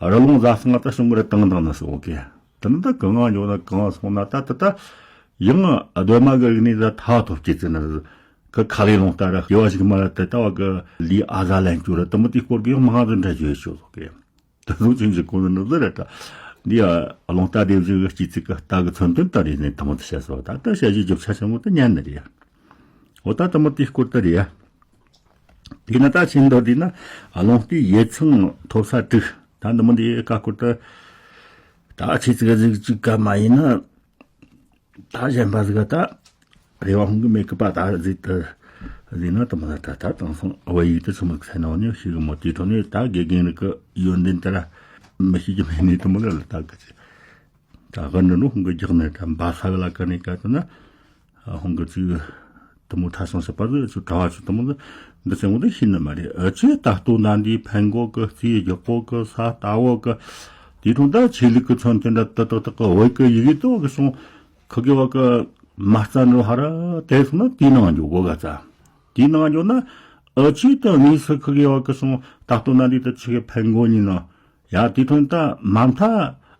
རི་ལུང་ཟ་སང་ད་ཤོང་གི་ར་དང་དང་ན་སོ་གི་དེ་ནི་ད་གི་ང་འཇོག་ན་གང་སོང་ན་ད་ད་ད་ཡང་གདོད་མ་གི་རིག་གནས་ད་ཐ་ཐོབ་སྐྱེ་ཚེ་ན་རི། གི་ཁ་ལས་ལུང་རྟ་ར་སྐྱེ་བ་ཞིག་མ་ར་དེ་ལྟ་བ་གི་ལི་ཨ་ཟ་ལན་ཅུ་ར་དུ་མོ་དེའི་སྐོར་གི་ཡང་མང་དུ་འདྲ་བརྗོད་ཤོག་ཟོག་གི་དུ་སོང་ཅན་གྱི་གོ་ནི་ནི་ཟི་ར་ད་འདི་ཡ་ལུང་རྟ་སྡེ་བཞི་གི་སྐྱེས་ཚིག་གི་རྟ་གི་མཚོན་དོན་ལྟར་ཡིན་ནས་དུ་མོ་དུ་བཤད་སོ་ད་ལྟ་བཤད་གཞི་རྒྱུ་ཆ་ཆེན་མོ་དུ་ཉན་ནི་རེད། འོ་ད་དུ་མོ་དེའི་སྐོར་དུ་རེད། དེས་ན་ད་ཕྱིན་མདོར་དེས་ན་ལུང་རྟའི་ཡིག་ཚང་ཐོབ་ས་དྲུག་ད་འདི་མོ་འདི་ཡི་ཀ་སྐོར་དུ་ད་ཆེ་ཚིག་གཟིགས་གཅིག་ག་མ་ཡིན་ན། ད་གཞན་པ་ཟིག་ག་ད་རེ་བ་ཧུང་གི་མེད་གི་པ་ད་ཟིག་ཏུ་ཟིག་ན་དུ་མ་ད་ད་དང་སོང་བ་ཡིག་ཏུ་ཆུ་མིག་ཚེ་ནང་ནས་ཤིག་མོ་དེ་ཐོག་ནས་ད་དགེ་རྒན་རིག་གི་ཡོན་ཏན་དེ་ར་མི་ཤེས་ཀྱི་མེད་ནས་དུ་མ་ལ་ལ་ད་གི་ཅི་ད་ག་ནི་ནུ་ཧུང་གི་རྒྱག་ནས་ད་འབའ་ས་གི་ལ་ཀ་ནས་ཀ་དུ་ན་ཧུང་གི་ཅི་དུ་མོ་ཐ་སང་ས་པ་ཟིག་ཆུ་གྲ་བ་ཆུ་དུ་མོ་ཟིག་འདི་ཚེ་ངོ་དུ་ཤེས་ནི་མ་རེད། ཨ་ཅེ་ད་ལྟོ་ན་འདི་ཕན་གོ་གི་རྩིས་རྒྱག་གོ་གི་ས་ལྟ་བོ་གི་དེ་ཐོག་ད་ཆོས་ལུགས་ཀྱི་མཚོན་དོན་འདྲ་ཏག་ཏག་ཏག་གི་བོད་ཀྱི་ཡི་གེ་ཏོག་གི་སོང་། ཁུ་གེ་བ་གི་མ་རྩ་འགྲོ་ཧ་ར་དེ་སོང་ན་དེའི་ནང་འཇོག་གོ་ག་ཚ། དེའི་ནང་འཇོག་ན་ཨ་ཅེ་ད་དངོས་སུ་ཁུ་གེ་བ་གི་སོང་ད་ལྟོ་ན་འདི་ད་ཆི་གེ་ཕན་གོ་ཉིན་ན་ཡ་དེ་ཐོག་ད་མ་མཐའ་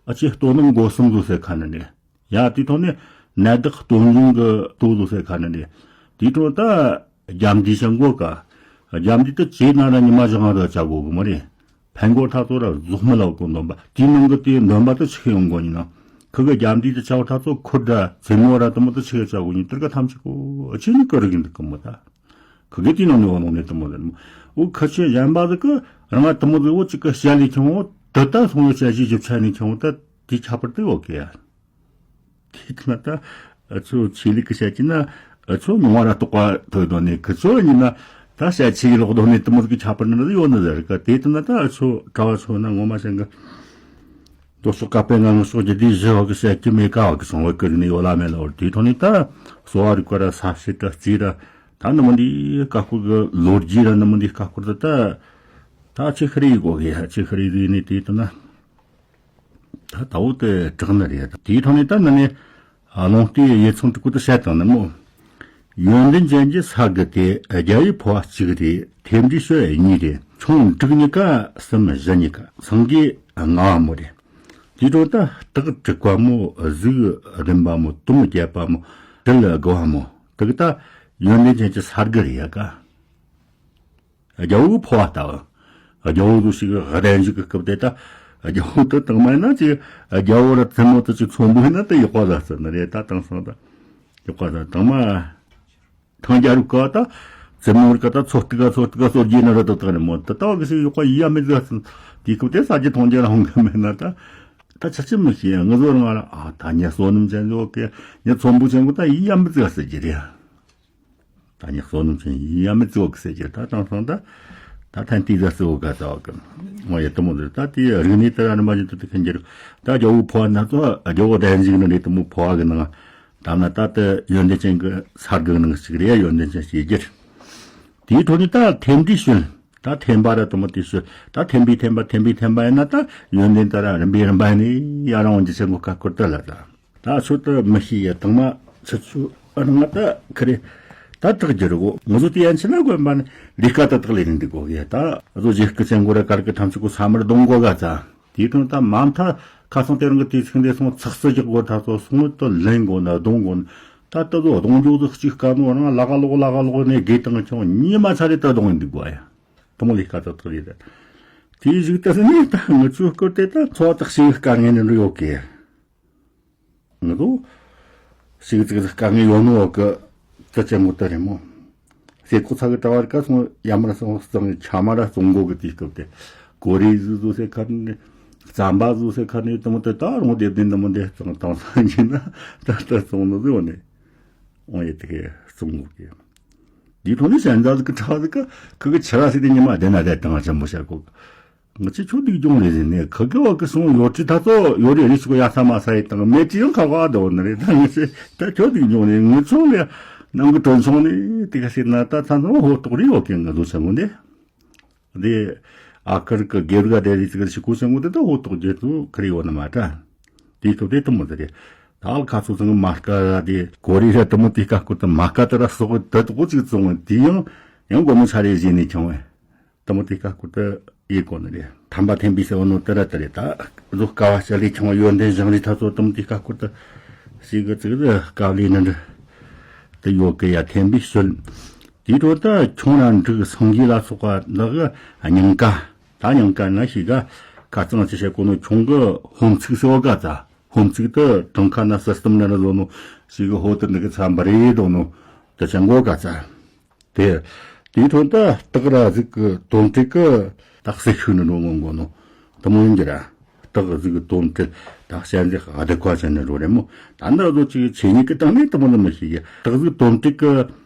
ཨ་ཅེ་ལྟོ་ནམ་སྒོ་གསུམ་བཟོ་ཟེར་ཁ་ན་ནི། ཡ་དེ་ཐོག་ནས་ནད་བདག་སྟོབས་འབྱུང་གི་ལྟོ་བཟོ་ཟེར་ཁ་ན་ནི། དེ་ཐོག་ད་རྒྱབ་འདི་ཞང་གོ་ཀ་རྒྱབ་འདི་ད་ཅེ་ན་ར་ཉི་མ་བཞག་ང་ད་ཅ་གོ་གི་མ་རེད། ཕན་གོ་ཐ་ཚོ་ར་ཟོག་མི་ལ་གོ་འདོན་པ་དེའི་ནང་གི་དེ་འདོན་པ་ད་ཆི་ཡོང་གོ་ཉིན་ན། ཁུ་གི་རྒྱབ་འདི་ད་ཆ་བ་ཐ་ཚོ་ཁུར་ད་ཚེ་མོ་ར་དུ་མོ་ད་ཆི་གི་ཅ་གོ་ཉིན་ཏིར་ཀ་ཐམས་ཅད་གོ་ཨ་ཆི་ནི་ཀ་རི་གིན་ད་གི་མོ་ད། ཁུ་གི་དེའི་ནང་ནས་བ་ནང་ནས་དུ་མོ་ད་མོ། འོ་ཁ་ཆེ་གཞན་པ་ད་གི་རང་ང་དུ་མོ་ད་འོ་ཅི་ཀ་ཤ་ལི་ཁྱོང་འོ་ད་ད་སོང་ཡོ་ཤ་ཞི་ཞིབ་ཆ་ནི་ཁྱོང་འོ་ད་དེ་ཁྱབ་པར་ད་འོ་གི་ཡ། དེ་ན་ད་ཨ་ཚོ་ཆོས་ལུགས་ཀྱི་བཤད་ཀྱི་ན་ཨ་ཚོ་མྱོང་བ་ར་རྟོགས་པ་ཐོས་དོན་ནས་ཁི་ཚོ་ཡིན་ན་ད་བཤད་ཆོས་ཀྱི་ལོག་དོན་ནས་དུ་མོ་གི་ཁྱད་པར་ནི་ཡོད་ནི་ཟེར་ག་དེ་ལྟ་ན་ད་ཨ་ཚོ་གྲྭ་བ་ཚོ་ན་ངོ་མ་ཤེས་གི་རྡོ་སོགས་བཀའ་པའི་ངང་སོགས་ཀྱི་དེའི་བཞི་བ་གི་བཤད་ཀྱི་མེད་ཀ་བ་གི་སོང་བ་ཀི་རིག་ནི་ཡོད་ལ་མེད་ལ་བར་དེའི་ཐོག་ནས་ད་གསོ་བ་རིག་པ་ར་ས་བྱི་ར་རྩིས་ར་ད་ནི་མི་འདི་ཀ་ཁུ་གི་ལོ་རྒྱུས་ར་ནི་མི་འདི་ཀ་ཁུར་ད་ད་ད་ཆི་ཁི་རི་ཡི་གོ་གི་ཧ་ཆི་ཁི་རི་རིག་ནི་དེ་ལྟ་ན། ད་ལྟ་བུ་དེ་དྲག་ནི་རེད། དེའི་ཐོག་ནས་ད་ནི་ནི་ལུང་རྟའི་ཡིག་ཚང་དྲུག་པོ་དེ་བཤད་བཏང་ནི་མོ། ཡོན་ཏན་ཅན་གྱི་ས་དགུ་སྟེ། རྒྱལ་བའི་འཕོ་བ་གཅིག་རེད། ཐེམ་འབྲས་ཕྱི་གཉིས་རེད། ཆུང་འབྲིང་གཉིས་ཀ། གསུམ་བཞི་གཉིས་ཀ། སངས་རྒྱས་ལྔ་བ་མོ་རེད། དེའི་ཐོག་ད་སྟག་དྲུག་པ་མོ། གཟིག་བདུན་པ་མོ། དུམ་བརྒྱད་པ་མོ། དྲིལ་དགུ་བ་མོ། དེ་གི་ད་ཡོན་ཏན་ཅན་གྱི་ས་དགུ་རེད་ཡ་ཀ། རྒྱལ་བོའི་འཕོ་བ་ལྟ་བུ། རྒྱལ་བོ་ཟིག་ཞིག་གདན་ཞིག་གི་སྐབས་དེ་ད་རྒྱལ་བོ་དེ་དང་མ་ཡིན་ན་ཅིག་རྒྱལ་བོ་ར་བཙུན་མོ་དེ་ཅིག་ཚོམ་བུ་ཡིན་ན་དེ་ཡག་པ་ཟ་ཟེར་ནི་རེད། ད་དེང་སང་ད་ཡག་པ་ཟ་དང་མ་ཐང་རྒྱལ་རབས་སྐབས་ད་བཙུན་མོ་རིགས་ད་ཚོ་སྟི་ག་ཚོ་སྟི་ག་སོར་རྒྱས་ནི་ར་ད་དག་ནི་མོ་ད་ལྟ་བ་གི་ཞིག་ཡག་པ་ཡིན་ཡ་མི་ཟ་ཟེར། དེའི་སྐབས་དེ་ས་རྒྱ་ཐང་རྒྱལ་ར་ཧོང་གི་མེད་ན་ད་ད་ཆ་ཆི་མི་ཤེས་ཡ་ང་ཚོ་རང་ང་ར་ཨ་ད་ཉ་བསོད་ནམས་ཅན་ཟོ་གི་ཉ་ཚོམ་བུ་ཅན་གོ་ད་ཡིན་ཡ་མི་ཟ་ཟེར་གྱི་རེད། ད་ཉག་བསོད་ནམས་ཅན་ཡིན་ཡ་མི་ཙི་བ་གི་ཟེར་གྱི་ད་དེང་སང་ད་ད་ཐན་ཏི་ཟ་སི་བོ་ག་ཟ་བ་གི་ང་ཡ་དུ་མོ་ཟེར། ད་དེ་རིག་གནས་དེ་ར་ནི་མ་ཡིན་དུ་དེ་ཁན་གྱི་རིག་ད་རྒྱལ་བོ་འཕོ་བ་ན་ཚོ་རྒྱལ་བོ་གདན་ཞིག་ནི་རེད། དུ་མོ་འཕོ་བ་གི་ནང་ད་ན་ད་དེ་ཡོན་ཏན་ཅན་གི་ས་དགུ་ནང་ཞིག་རེད། ཡོན་ཏན་ཅན་ཞིག་གྱུར། དེའི་ཐོག་ནས་ད་ཐེམ་འདི་ཤུལ་ད་ཐེམ་པ་ར་དུ་མོ་དེ་ཤུལ་ད་ཐེམ་པའི་ཐེམ་པ་ཐེམ་པའི་ཐེམ་པ་ཡིན་ན་ད་ཡོན་ཏན་ད་ར་རིམ་པའི་རིམ་པ་ཡིན་ནི་ཡ་རང་འོན་གྱི་ཆེན་པོ་ཁ་ཁུར་ད་ལ་ད། ད་ཆོ་ད་མི་ཤེས་ཡ་དང་མ་ཆུ་ཆུ་རང་ང་ད་ཁ་རེ་ད་དྲག་རྒྱུ་རེད་གོ། ང་ཚོ་དེ་ཡན་ཆད་ན་དགོན་པ་ནས་ལས་ཀ་ད་དག་ལས་ནས་འདུག་གོ་གི། ད་ང་ཚོ་རྗེས་སྐུ་ཅན་གོ་ར་གར་གི་ཐམས་ཅད་གོ་ས་མར་གདོང་གོ་ག་ཙ། དེའི་དོན་ད་མ་མཐའ་ཁ་སང་དེ་རིང་གི་དུས་ཚིགས་འདི་སོང་ཚགས་སུ་རྒྱག་དགོས། ད་ཚོ་སོང་དུ་ལེན་དགོས་ན་གདོང་དགོས་ན། ད་ད་ཚོ་གདོང་འཇོག་ཚོ་གཅིག་དཀའ་ནོ་རང་ལ་ག་ལོག་ལ་ག་ལོག་ནས་དགོས་དང་ཆུང་ཉི་མ་ཚ་རེ་ད་གདོང་འདུག་གོ་ཡ། དེ་མོ་ལས་ཀ་ད་དག་ལས་ད། དེའི་གཞུག་ད་ནི་ད་ང་ཚོའི་སྐོར་དེ་ད་འཚོ་བ་དག་ཞིག་དཀའ་ངལ་ནི་འགྲོ་ཡོད་གི། ང་ཚོ་ཞིག་ཅིག་དཀའ་ངལ་ཡོད་ནོ་གི་ད་ཅན་མོ་ད་རེད་མོ། ཟས་ཀོ་ཚ་གི་གྲྭ་བར་ཀ་སོང་ཡ་མར་སོང་གཙང་ཆ་མ་ར་སོང་གོ་གི་དུས་སྐབས་དེ། གོ་རེ་ཟུ་ཟུ་སེ་ཁ་ནི་རྩམ་པ་ཟུ་སེ་ཁ་ནི་དེ་མོ་དེ་ད་རུང་དེ་བདུན་དེ་མོ་དེ་གཙང་དང་སང་ཉིན་ན་ད་ད་སོང་ནོ་ཟེ་བ་ནི་འོང་ཡེ་དེ་གི་སོང་གོ་གི། འདིའི་ཐོག་ནས་ཞན་ཛ་ཟིག་གི་ཁྲག་ཟིག་གི་ཁུ་གི་ཆི་ར་སི་དེ་ཉི་མ་བདེ་ན་བདེ་དང་ཆེན་པོ་བྱ་གོ། ང་ཚོས་ཆོ་སྡིག་སྦྱོང་རེད་ཟེར་ནས་ཁུ་གི་བ་གི་སོང་ཡོད་ཀྱི་ད་ཚོ་ཡོད་རེད་རེད་ཞིག་ཡ་ས་མ་ས་ཡི་དང་མེད་ཀྱི་ཡང་ཁ་བ་དོ་ནི་རེད། ད་ང་ཚོས་ད་ཆོ་སྡིག་སྦྱོང་རེད། ངུ་ཆུང་ལས་ནང་གི་གྲོན་ཆུང་ནས་དེ་ག་ཟེར་ན་ད་ཚ་ཚང་ཧོ་ཏོག་རེད་ཡོད་ཀྱི་ང་ཚོ་ཆེན་པོ་འདི། དེ་ཨ་ཁར་གི་དགེ་རྒ་དེ་རིགས་ཅིག་ཞིག་གོ་ཆེན་པོ་དེ་ད་ཧོ་ཏོག་རྒྱལ་དུ་ཁ་རི་ཡོད་ན་མ་ད། དེའི་སྐབས་དེ་དུ་མོ་དེ་རེད། ད་ཨལ་ཁ་ཚོ་ཚང་གི་མ་ཀ་ར་དེ་གོ་རི་ར་དུ་མོ་དེ་ཀ་ཀུ་དུ་མ་ཀ་དུ་ར་སོག་དུ་དུ་གོ་ཅིག་བཙོང་བ་དེ་ཡང་ཡང་སྒོ་མོ་ཆ་རེ་བཞིན་ནས་ཁྱོང་བས། དུ་མོ་དེ་ཀ་ཀུ་དུ་ཡེ་གོ་ནི་རེད། ཐམ་པ་ཐེན་པའི་སེ་བ་ནོ་དུ་ར་དུ་རེད། ད་བཟོ་ཀ་བ་ཤ་ལི་ཁྱོང་བ་ཡོན་ཏན་བཞེངས་རི་ཐ་ཚོ་དུ་མོ་དེ་ཀ་ཀུ་དུ་ཞིག་གི་ཙིག་དུ་ཀ་ལི་ནི་འདྲི་དུ་ཡོད་གི་ཡ་ཐེན་པའི་ཤུལ། དེའི་འཕྲོ་ད་ཁྱོང་ར་འབྲུག་སངས་རྒྱས་ལ་སོགས་པ་འདི་གི་སྙིང་ཀ། ད་སྙིང་ཀ་ན་ཞིག་ག་ཁ་རྩང་ཅི་བྱེད་གོ་ནོ་ཁྱོང་གི་ཧོམ་ཚིག་སེ་བ་ག་ཙ། ཧོམ་ཚིག་ཏུ་དང་ཁ་ན་སི་སི་ཏམ་ན་ན་བཟོ་ནོ་ཞིག་གི་ཧོ་ཏི་འདི་གི་ཚ་འབར་རེ་དོ་ནོ་དུ་ཆ་མགོ་ག་ཙ། དེ་དེའི་ཐོག་ཏུ་སྟག་ར་ཟིག་གི་དོམ་ཁྲིག་གི་ད་སེ་ཤུ་ནི་འགྲོ་ངོ་མགོ་ནོ་དུ་མོ་ཡིན་གྱི་ར། སྟག་ཟིག་གི་དོམ་ཁྲིག་ད་ཤ་འདི་ཧ་དི་ཁ་ཆ་ནི་འགྲོ་རེ་མོ། ད་འདི་བཟོ་ཅིག་ཆེ་ཉིད་ཀྱི་སྟེང་ནས་དུ་མོ་ནི་མི་ཤེས་གི། སྟག་ཟིག་དོམ་ཁྲིག་གི་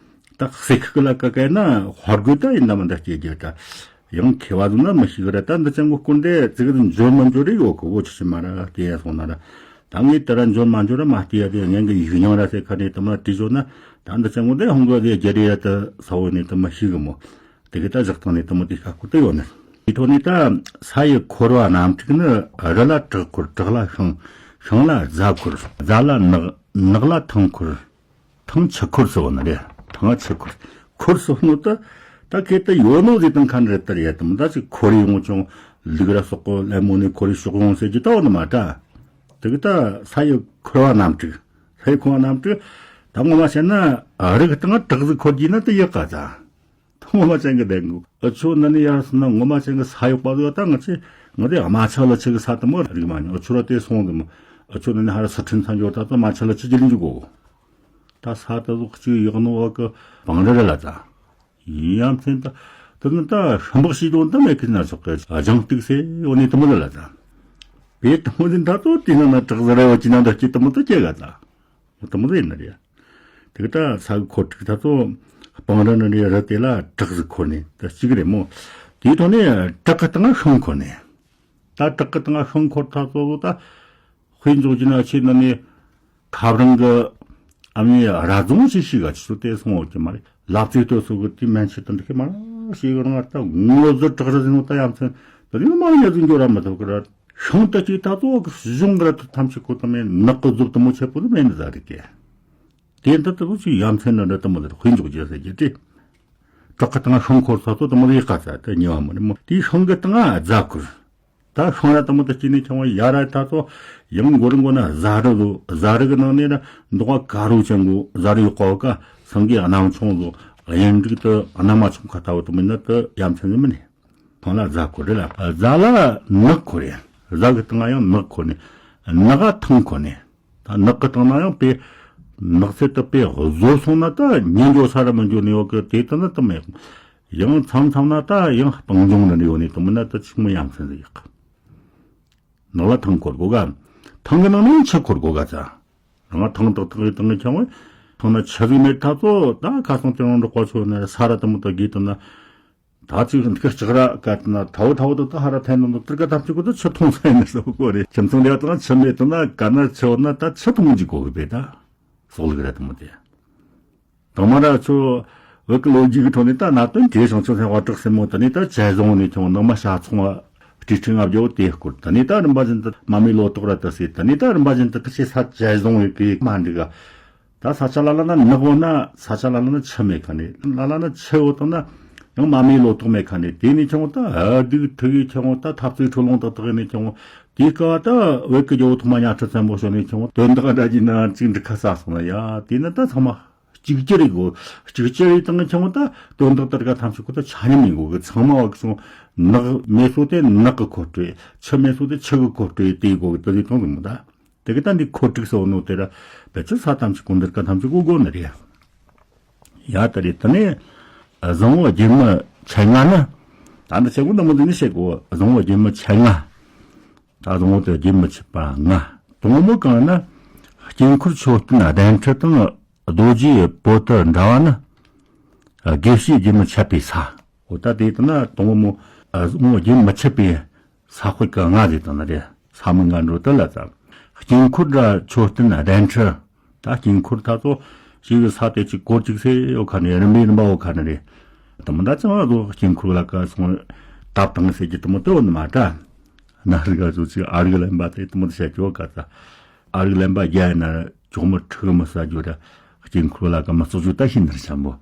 ད་སེ་ཁི་ལ་ཀ་ཀ་ན་ཧར་གོ་ད་ཡིན་ན་མི་འདྲ་སྐྱེ་རྒྱུ་ད། ཡང་མཁས་པ་ཟིག་ན་མི་ཤེས་གི་ར། ད་འདི་ཅང་གི་སྐུར་འདི་ཙི་གི་འཇོན་མི་འཇོན་རེ་ཡོད་གི་འོ་ཆི་ཆི་མ་ར་དེ་ཡ་སོང་ན་ར། ད་ངས་དེ་ར་འཇོན་མ་འཇོན་ར་མ་བལྟས་ཡ་དེ་ངན་གི་ཡིག་རྙིང་ར་སེ་ཁ་ནས་དུ་མ་བྲིས་བཟོ་ན་ད་འདི་ཅང་གི་འདི་ཧོང་གི་དེ་རྒྱ་རེ་ཡ་དུ་ས་བོ་ནས་དུ་མ་ཤེས་གི་མོ། དེ་གི་ད་བཞག་སྟངས་ནས་དུ་མ་དེ་ཤ་ཁུ་དུ་ཡོད་ནི། དེ་ཐོག་ནས་ད་ས་ཡི་འཁོར་བ་རྣམ་དྲུག་ནི་རི་ལ་བྲག་འཁོར། བྲག་ལ་ཤིང་། ཤིང་ལ་རྫ་འཁོར། རྫ་ལ་ནགས། ནགས་ལ་ཐང་འཁོར། ཐང་ཆུ་འཁོར་སོགས་ནི་རེད། ཐང་ཆུ་འཁོར། འཁོར་སོགས་ནོ་ད་ད་ཁེ་ད་ཡོད་ནོ་ཟིག་དང་ཁ་འདྲ་ལྟར་ཡ་དུ་མོ་ད་ཅིག་འཁོར་ཡོང་ཅུང་ལུག་ར་སོག་པོ་ལེ་མོ་ནས་འཁོར་ཡི་ཤོག་ཡོང་ཟེར་གྱི་ད་འོ་ནི་མ་ད། དེ་གི་ད་ས་ཡི་འཁོར་བ་རྣམ་དྲུག་ས་ཡི་འཁོར་བ་རྣམ་དྲུག་ད་ངོ་མ་བཤད་ན་རི་གི་སྟེང་བྲག་ཟིག་འཁོར་གྱི་ན་དེ་ཡག་ག་ད། ངོ་མ་ཅན་གི་བདེན་གི། ཨ་ཆོ་ན་ནི་ཡར་སོང་ན་ངོ་མ་ཅན་གི་ས་ཡོག་པ་ཟིག་ད་ང་ཚོས་ང་དེ་རྨ་ཆུ་ལ་ཆུ་གི་ས་དུ་མོ་རིག་མ་མྱོང་། ཨ་ཆོ་ར་དེ་སོང་དུ་མོ། ཨ་ཆོ་ན་ནི་ཧ་ར་ས་ཁྲིན་ཚང་འཇོག་ད་ད་རྨ་ཆུ་ལ་ཆུ་ཇི་ལིན་འཇུག་གོ། ད་ས་ད་ཟོག་གཅིག་ཡག་ནོ་བ་གི་བང་ར་ར་ལ་ད། ཡིན་ཡང་མཚན་ད་དུ་ནི་ད་ཧྲིན་པག་ཤི་དོན་ད་མེད་གི་ན་ཆོག་གི་ལྗང་ཏིག་སེ་འོ་ནི་དུ་མོ་ལ་ལ་ད། པེ་དུ་མོ་དེ་ད་ཚོ་དེ་ན་ན་བྲག་ཟ་ར་ཡོ་ཅི་ན་ད་ཅི་དུ་མོ་ད་སྐྱེ་ག་ད། དུ་མོ་ཟེར་ན་རེད། དེ་ག་ད་ས་གི་འཁོར་དྲུག་ད་ཚོ་སྤང་ར་ནི་རེད། རི་དེ་ལ་བྲག་ཟིག་འཁོར་ནས་ད་གཅིག་རེད་མོ། དེའི་ཐོག་ནས་བྲག་གི་སྟེང་ཤིང་འཁོར་ནས། ད་བྲག་གི་སྟེང་ཤིང་འཁོར་ད་ཚོ་ད་དཔེ་འཇོག་རྒྱུ་ན་ཆེ་ན་ནི་ཁབ་རང་གི་ཨ་མའི་ར་རྫོང་ཞིག་ཞིག་ག་ཆུ་དེ་སོང་འོག་གི་མ་རེད། ལབ་ཙེ་ལྟོས་སོ་གི་དེ་མན་ཆད་དུ་འདི་གི་མ་ཞིག་རང་ད་ངོ་ཟུར་བྲག་རི་ཟིན་ནོ་ད་ཡ་མཚན་ད་དེ་ནི་མ་ཡ་ཟིན་འགྱོ་ར་མ་ཐུབ་གི་ར། ཤིང་རྟ་གཅིག་ད་ཚོ་གཞུང་གི་ར་ཐམས་ཅད་ཁོ་ཐམས་ནག་གི་རྫོབ་དུ་མོ་ཆེ་པོ་དུ་མེད་ནི་ཟ་རེད་ཀྱེ། དེ་འདི་ལྟ་བུ་ཅིག་ཡ་མཚན་ནི་འདྲ་དུ་མོ་དེར་དཔེ་འཇོག་རྒྱུ་ཟེར་རྒྱུ་དེ། བྲག་གི་སྟེང་ཤིང་འཁོར་ས་ཚོ་དུ་མོ་ཡི་ཀ་ས་དེ་ཉེ་བ་མོ་རེད་མོ། དེའི་ཤིང་གི་སྟེང་རྫ་འཁོར། ད་ཤིང་ར་དུ་མོ་དུ་སྐྱེས་ནས་ཆུང་བ་ཡ་ར་ད་ཚོ་ཡང་མགོ་རུ་མགོ་ན་རྫ་རི་ལོ། རྫ་རི་གི་ནང་ནས་ན་མདོག་ཁ་རུ་ཅན་གོ་རྫ་རི་ཡོད་ཀ་བ་ཀ་སང་གི་གནམ་ཆུང་ལོ། གཡུ་འབྲུག་དུ་གནམ་མ་ཆུང་ཁ་ལྟ་བུ་དུ་མོ་ཡིན་ན་དུ་ཡ་མཚན་ནི་མིན་ནི། ཁང་ལ་རྫ་འཁོར་རེད་ལ། རྫ་ལ་ནགས་འཁོར་རེད། རྫ་གི་སྟེང་ཡང་ནགས་འཁོར་ནས། ནགས་ཐང་འཁོར་ནས། ད་ནགས་གི་སྟེང་ན་ཡང་དཔེ་ནགས་ཚལ་དུ་དཔེ་བཟོ་སོང་ན་ད་ཉིན་འགྱོ་ས་ར་མི་འགྱོ་ནས་ཡོད་གི། དེ་ལྟ་ན་དུ་མེད། ཡང་མཚམས་མཚམས་ན་ད་ཡང་སྤང་ལྗོངས་ནས་ཡོད་ནས་དུ་མིན་ན་ད་ཆུང་མི་ཡ་མཚན་ཟིག་ཡག་གི། ནགས་ལ་ཐང་འཁོར་དགོ་ག། ཐང་གི་ནང་ནས་ཆུ་འཁོར་དགོ་ག་ཚ། རང་ཐང་དག་ཐང་གི་ཐང་གི་ཆང་བས་ཐང་ན་ཆུ་ཟིག་མེད་ཐག་ཚོ་ད་ཁ་སང་དེ་རང་འགྲོ་གོ་ཆོད་ན་ས་ར་དུ་མོ་ད་གི་དུ་ན། ད་ཅིག་འདི་ལྕགས་ར་བཀལ་ན་ཐའོ་ཐའོ་དུ་ད་ཧ་ར་ཐན་ནོ་ཏིར་ཀ་ཐམས་ཅད་ཀོ་ད་ཆུ་འཐུང་ས་ཡིན་ནི་སོ་གོ་རེད། ཁྱིམ་ཚང་ལས་དང་ཆུ་མེད་དུ་ན་ག་ན་ཆུ་ཡོད་ན་ད་ཆུ་འཐུང་གི་གོ་གི་པས་ད་སོག་ལིག་ར་དུ་མོ་དེ། དང་མ་ར་ཆུ་བོད་ཀྱི་ལོ་རྒྱུས་ཀྱི་ཁྲོད་ནས་ད་ན་དོན་དེ་བྱང་ཆུབ་སེམས་དཔའ་གྲགས་སེམས་མོ་དུ་ནས་ད་བྱས་བཟུང་ནས་ཁྱོང་ནང་མ་ཤ་ཚོང་བ་ ཁྲི་ཁྲི་ལྔ་བརྒྱ་བོ་དེ་སྐོར། ད་ནི་ད་རིམ་པ་བཞིན་དུ་མ་མའི་ལོ་ཏོག་ར་ད་ཟེར། ད་ནི་ད་རིམ་པ་བཞིན་དུ་ཁི་ཆོས་ས་ཆ་བཟུང་བའི་གི་མ་འགྲིག་ག་ད་ས་ཆ་ལ་ལ་ན་ནག་པོ་ན་ས་ཆ་ལ་ལ་ན་ཆུ་མེད་ཁ་ནས། ལ་ལ་ན་ཆུ་བོ་དང་ན་ཡང་མ་མའི་ལོ་ཏོག་མེད་ཁ་ནས། དེ་ནས་ཁྱོད་ད་ཨ་སྡུག་ཐུག་གི་ཁྱོད་ད་འཐབ་རྩོད་འཕྲོ་ལོང་ཏག་ཏག་ནས་ཁྱོད་དེ་ཀ་ད་བོད་ཀྱི་རྒྱལ་པོ་ཐོག་མ་གཉའ་ཁྲི་བཙན་པོ་ཞོན་ནས་ཁྱོད་དོན་དག་འདྲ་གྱི་ན་ཅིག་འགྲིག་ཁ་ས་སོང་ན་ཡ། དེ་ན་ད་ཚང་མ་གཅིག་གྱུར་རེད་གོ་གཅིག་གྱུར་རེད་དང་ཁྱོད་ད་དོན་དག་ད་ག་ཐམས་ཅད་ཁོ་ད་ཆ་སྙོམས་ཡིན་གོ་གི་ཚང་མ་བ་གི་སོང་། ནག་མེད་སོ་དེ་ནག་གི་འཁོར་སྤྲོད། ཆུ་མེད་སོ་དེ་ཆུ་གི་འཁོར་སྤྲོད་དེ་གོ་གི་ད་དེ་ཐོང་གི་མོ་ད། དེ་གི་ད་འདི་ཁོ་ཀྲིག་སོགས་ནོ་དེ་ར་བེད་སྤྱོད་ས་ཐམས་ཅད་ཀུན་འདིར་ཀ་ཐམས་ཅད་གོ་དགོ་ནི་རེད། ཡ་ད་རེད་ད་ནི་བཟང་བོ་རྒྱུན་མི་ཆད་ལྔ་ནི། ད་འདི་ཆད་གོ་ད་མོ་འདི་ནི་བཤད་གོ་བཟང་བོ་རྒྱུན་མི་ཆད་ལྔ། ད་བཟང་བོ་དེ་རྒྱུན་མི་ཆད་པ་ལྔ། དང་པོ་གང་ན་དཀྱིལ་འཁོར་མཆོད་རྟེན་གདན་ཁྲི་དང་རྡོ་རྗེ་པོ་ཏི་འདྲ་བ་ནི། དགེ་བཤེས་རྒྱུན་མི་ཆད་པའི་ས། འོ་ད་དེ་ད་ན་དང་པོ་མོ་བཟང་བོ་རྒྱུན་མི་ཆད་པའི་ས་དཔེ་གི་ལྔ་ཟེར་དང་ན་རེད། ས་མིག་ལྔ་འགྲོ་དེ་ལ་ཙམ། དཀྱིལ་འཁོར་ར་མཆོད་རྟེན་གདན་ཁྲི། ད་དཀྱིལ་འཁོར་ད་ཚོ་ཞིག་གི་ས་དེ་གཅིག་སྐོར་གཅིག་སེ་ཡོད་ཁ་ནས་རིམ་པས་རིམ་པ་ཡོད་ཁ་ནས་རེད། དེ་མོ་ད་ཚང་མ་ཚོ་དཀྱིལ་འཁོར་ལ་ཀ་སོང་བཏབ་བཏང་ཟེར་གྱི་དེ་མོ་དེ་འོ་ནི་མ་ད། ན་རི་ག་ཚོ་ཅིག་ཨ་རིག་ལན་པ་དེ་དེ་མོ་དེ་བཤད་ཀྱི་ཡོད་ཀ་ད། ཨ་རིག་ལན་པ་རྒྱ་ཡིན་ན་ཅོག་མི་ཁྲི་གི་མི་ས་རྒྱུ་ར་དཀྱིལ་འཁོར་ལ་ཀ་མི་གཙོ་རྒྱུ་ད་ཤིན་ནར་ཆེན་པོ།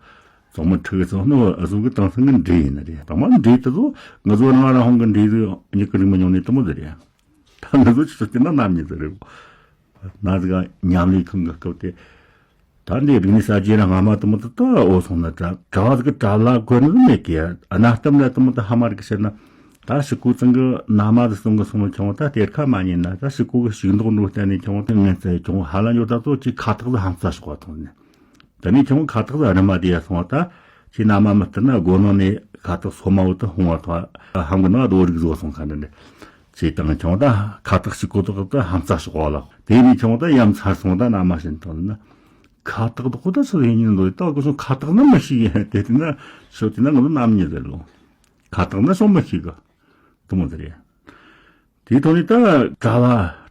ཚོགས་མི་ཁྲི་གི་ཚོགས་ནི་ཨ་ཟུག་གི་དེང་སང་གི་འབྲས་ཡིན་ན་རེད། དང་མ་འབྲས་དེ་ཚོ་ང་ཚོ་རང་རང་ཧོང་གི་འབྲས་དེ་མྱི་གི་རིག་མི་ཉུང་ནི་དེ་མོ་དེ་རེད། ད་ང་ཚོ་ཆུ་ཚོད་དེ་ན་ནམ་ཉིད་དེ་རེད། ན་ཟིག་མཉམ་ལས་ཁང་གི་སྐབས་དེ། ད་འདི་རིག་གནས་གསར་བརྗེ་ར་སྔ་མ་དེ་མོ་དེ་ད་འོ་སོང་ན་གྲྭ་གྲྭ་བ་ཟིག་གི་གྲྭ་ལ་གོན་ནི་མེད་གི་གནའ་གཏམ་ལ་དེ་མོ་དེ་ཧ་མ་རིག་ཟེར་ན། ད་ཕྱི་གོ་ཚང་གི་ན་མ་དེ་སོང་གི་སོང་ལ་ཁྱོང་ད་གཏེར་ཁ་མ་ཉན་ན་ད་ཕྱི་གོ་གི་ཞིག་མདོག་འགྲོ་བསྟན་ནས་ཁྱོང་དེ་ངན་ཚད་ཁྱོང་ཧ་ལ་འགྱོ་ད་ཚོ་ཅིག་ཁ་ཐག་ལ་ཧམ་ཚ་ཤོག་བ་ཐོང་ནས། དེ་ནས་ཁྱོང་ཁ་ཐག་ལ་རི་མ་དེ་ཡ་སོང་བ་ད་ཁྱེད་ན་མ་མི་སྟེར་ན་སྒོ་ནང་ནས་ཁ་ཐག་སོ་མ་བོ་དེ་ཧོང་བ་ཐོང་ཧམ་གི་ན་རྡོ་རིག་བཟོ་སོང་ཁ་འདྲ་འདྲ། ཅེས་དང་ཁྱོང་ད་ཁ་ཐག་གཅིག་གོ་ཐོག་ད་ཧམ་ཚ་ཤོག་བ་ལ། དེ་ནས་ཁྱོང་ད་ཡ་མཚར་སོང་ད་ན་མ་བྱིན་ཐོང་ན། ཁ་བཏགས་བཏགས་ཁོ་ད་ཚོ་ཡིན་ཉིན་ལོ་ད་ཁོ་ཚོ་ཁ་བཏགས་ནི་མི་ཤེས་ཡིན་དེ་དེ་ན་ཤོ་དེ་ན་ང་ཚོ་རྣམ་གཉིས་རེད་ལོ། ཁ་བཏགས་ནི་སོང་མི་ཤེས་གི་དུ་མོ་དེ་རེད། དེའི་ཐོག་ནས་ད་གྲྭ་བ་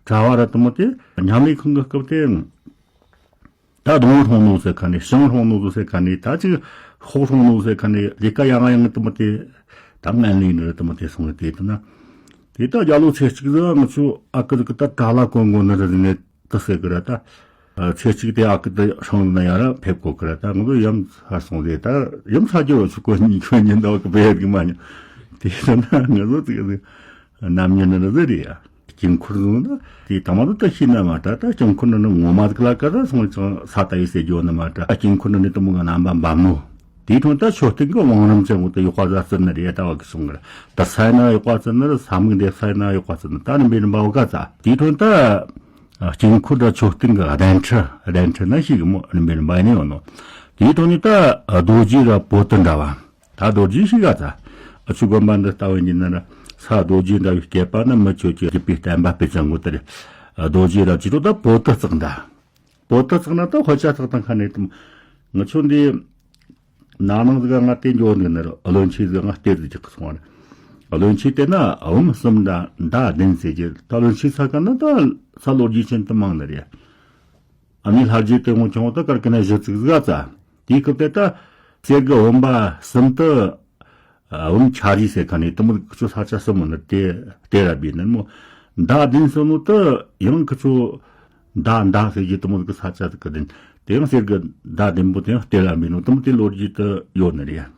གྲྭ་བ་ར་དུ་མོ་དེ་མཉམ་ལས་ཁང་གི་སྐབས་དེ་ད་སྡོང་བོ་སྲུང་ནོ་ཟེར་ཁ་ནས་ཞིང་སྲུང་ནོ་ཟེར་ཁ་ནས་ད་ཅིག་ཧོག་སྲུང་ནོ་ཟེར་ཁ་ནས་ལས་ཀ་ཡང་ཡང་དུ་མོ་དེ་ད་ངན་ལས་ནི་ར་དུ་མོ་དེ་སོང་དེ་དུ་ན་དེ་ད་རྒྱ་ལོ་ཚེ་གཅིག་ཟེར་ང་ཚོ་ཨ་ཀི་ཟིག་གི་ད་གྲྭ་ལ་གོན་གོ་ནི་ར་ཟེར་ནས། ད་ཟེར་གི་ར་ད། ཚེ་གཅིག་དེ་ཨ་ཁུ་ད་ཧྲང་ན་ཡ་ར་ཕེབས་གོ་གི་ར་ད་ང་ཚོ་ཡུམ་ཚར་སོང་ཟེར་ད་ཡུམ་ཚར་རྒྱུ་རོ་ཆུ་གོ་ཉིན་ཆོས་ཉིན་ད་བ་གི་བེད་གི་མ་ཉོ། དེ་ཡིན་ན་ང་ཚོ་ཙི་གི་ནམ་ཉིན་ནི་ཟེར་རེད་ཡ། དཀྱིལ་འཁོར་ཟུང་ད་དེ་དང་མ་ད་ད་ཤི་ན་མ་ད་ད་དཀྱིལ་འཁོར་ནི་ནི་ངོ་མ་ཟིག་ལ་ཀ་ད་སོང་ཙང་ས་ད་ཡི་ཟེར་རྒྱུ་ནི་མ་ད་དཀྱིལ་འཁོར་ནི་ནི་དུ་མོ་གི་རྣམ་པ་འབབ་ནོ། དེའི་དོན་ད་མཆོད་རྟེན་གྱི་བང་རིམ་ཅན་བོ་ད་ཡོག་པ་ཟ་ཟེར་ནི་རེད་ད་བ་གི་སོང་གི་ར་ད་ས་ཡ་ན་ཡོག་པ་ཟེར་ནི་ར་ས་མིག་འདེབས་ས་ཡ་ན་ཡོག་པ་ཟེར་ནི་ད་ནི་མི་རིམ་པ་བ་ག་ཙ་དེའི་དོན་ད། དཀྱིལ་འཁོར་དང་མཆོད་རྟེན་གྱི་གདན་ཁྲི་གདན་ཁྲི་ན་ཞིག་གི་མོ་རིམ་པས་རིམ་པ་ཡིན་ཡོད་ནོ། དེའི་ཐོག་ནས་ད་རྡོ་རྗེ་ར་པོ་ཏི་འདྲ་བ། ད་རྡོ་རྗེ་ཞིག་ག་ད་ཨ་ཆུ་དགོན་པ་འདི་ལྟ་བུ་ཡིན་ན་ས་རྡོ་རྗེ་འདྲ་བའི་སྐེད་པ་ན་མི་ཆོས་ཀྱི་རྒྱུད་པའི་བསྟན་པ་སྤེལ་ཅན་དགོས་དེ་རེད། རྡོ་རྗེ་ར་ཅི་རོ་ད་པོ་ཏི་བརྩེགས་འདྲ། པོ་ཏི་བརྩེགས་ན་ད་དཔེ་ཆ་བརྩེགས་དང་ཁ་ནས་དུ་ང་ཆོ་འདི། ན་ནིང་ཟིག་ང་དེ་འགྱོ་འདུག་ནི་རེད། བློན་ཆེན་ཟིག་ང་གཏེར་དུ་རྒྱག་གི་སོང་བ་རེད། བློན་ཆེན་དེ་ན་འོམ་གསུམ་དང་མདའ་བདུན་ཟེར་གྱི་ད་བློན་ཆེན་ས་ག་ན་ད་ས་ལོ་རྒྱུས་ཆེན་དུ་མང་ནི་རེད། ཨ་ནི་ལྷ་རྗེ་དེ་ངོ་ཆུང་བ་ད་གར་གི་ན་གཞི་ཚིག་ཟིག་ཙ་དེའི་སྐབས་དེ་ད་གསེར་གི་འོམ་པ་གསུམ་དུ་འོམ་ཆ་རི་ཟེར་ཁ་ནས་དུ་མོ་ཁུ་ཚོ་ས་ཆ་གསུམ་མོ་ནི་དེ་གཏེར་ར་བི་ནི་མོ་མདའ་བདུན་གསུམ་མོ་དུ་ཡང་ཁུ་ཚོ་མདའ་མདའ་ཟེར་གྱི་དུ་མོ་གི་ས་ཆ་དུ་གི་བདུན། དེ་ཡང་གསེར་གི་མདའ་ལྡེམ་པོ་དེ་ཡང་སྟེར་ལ་མིན་ནོ་དུམ་དེ་ལོ་རྒྱུས་དུ་ཡོད་ནི་རེད།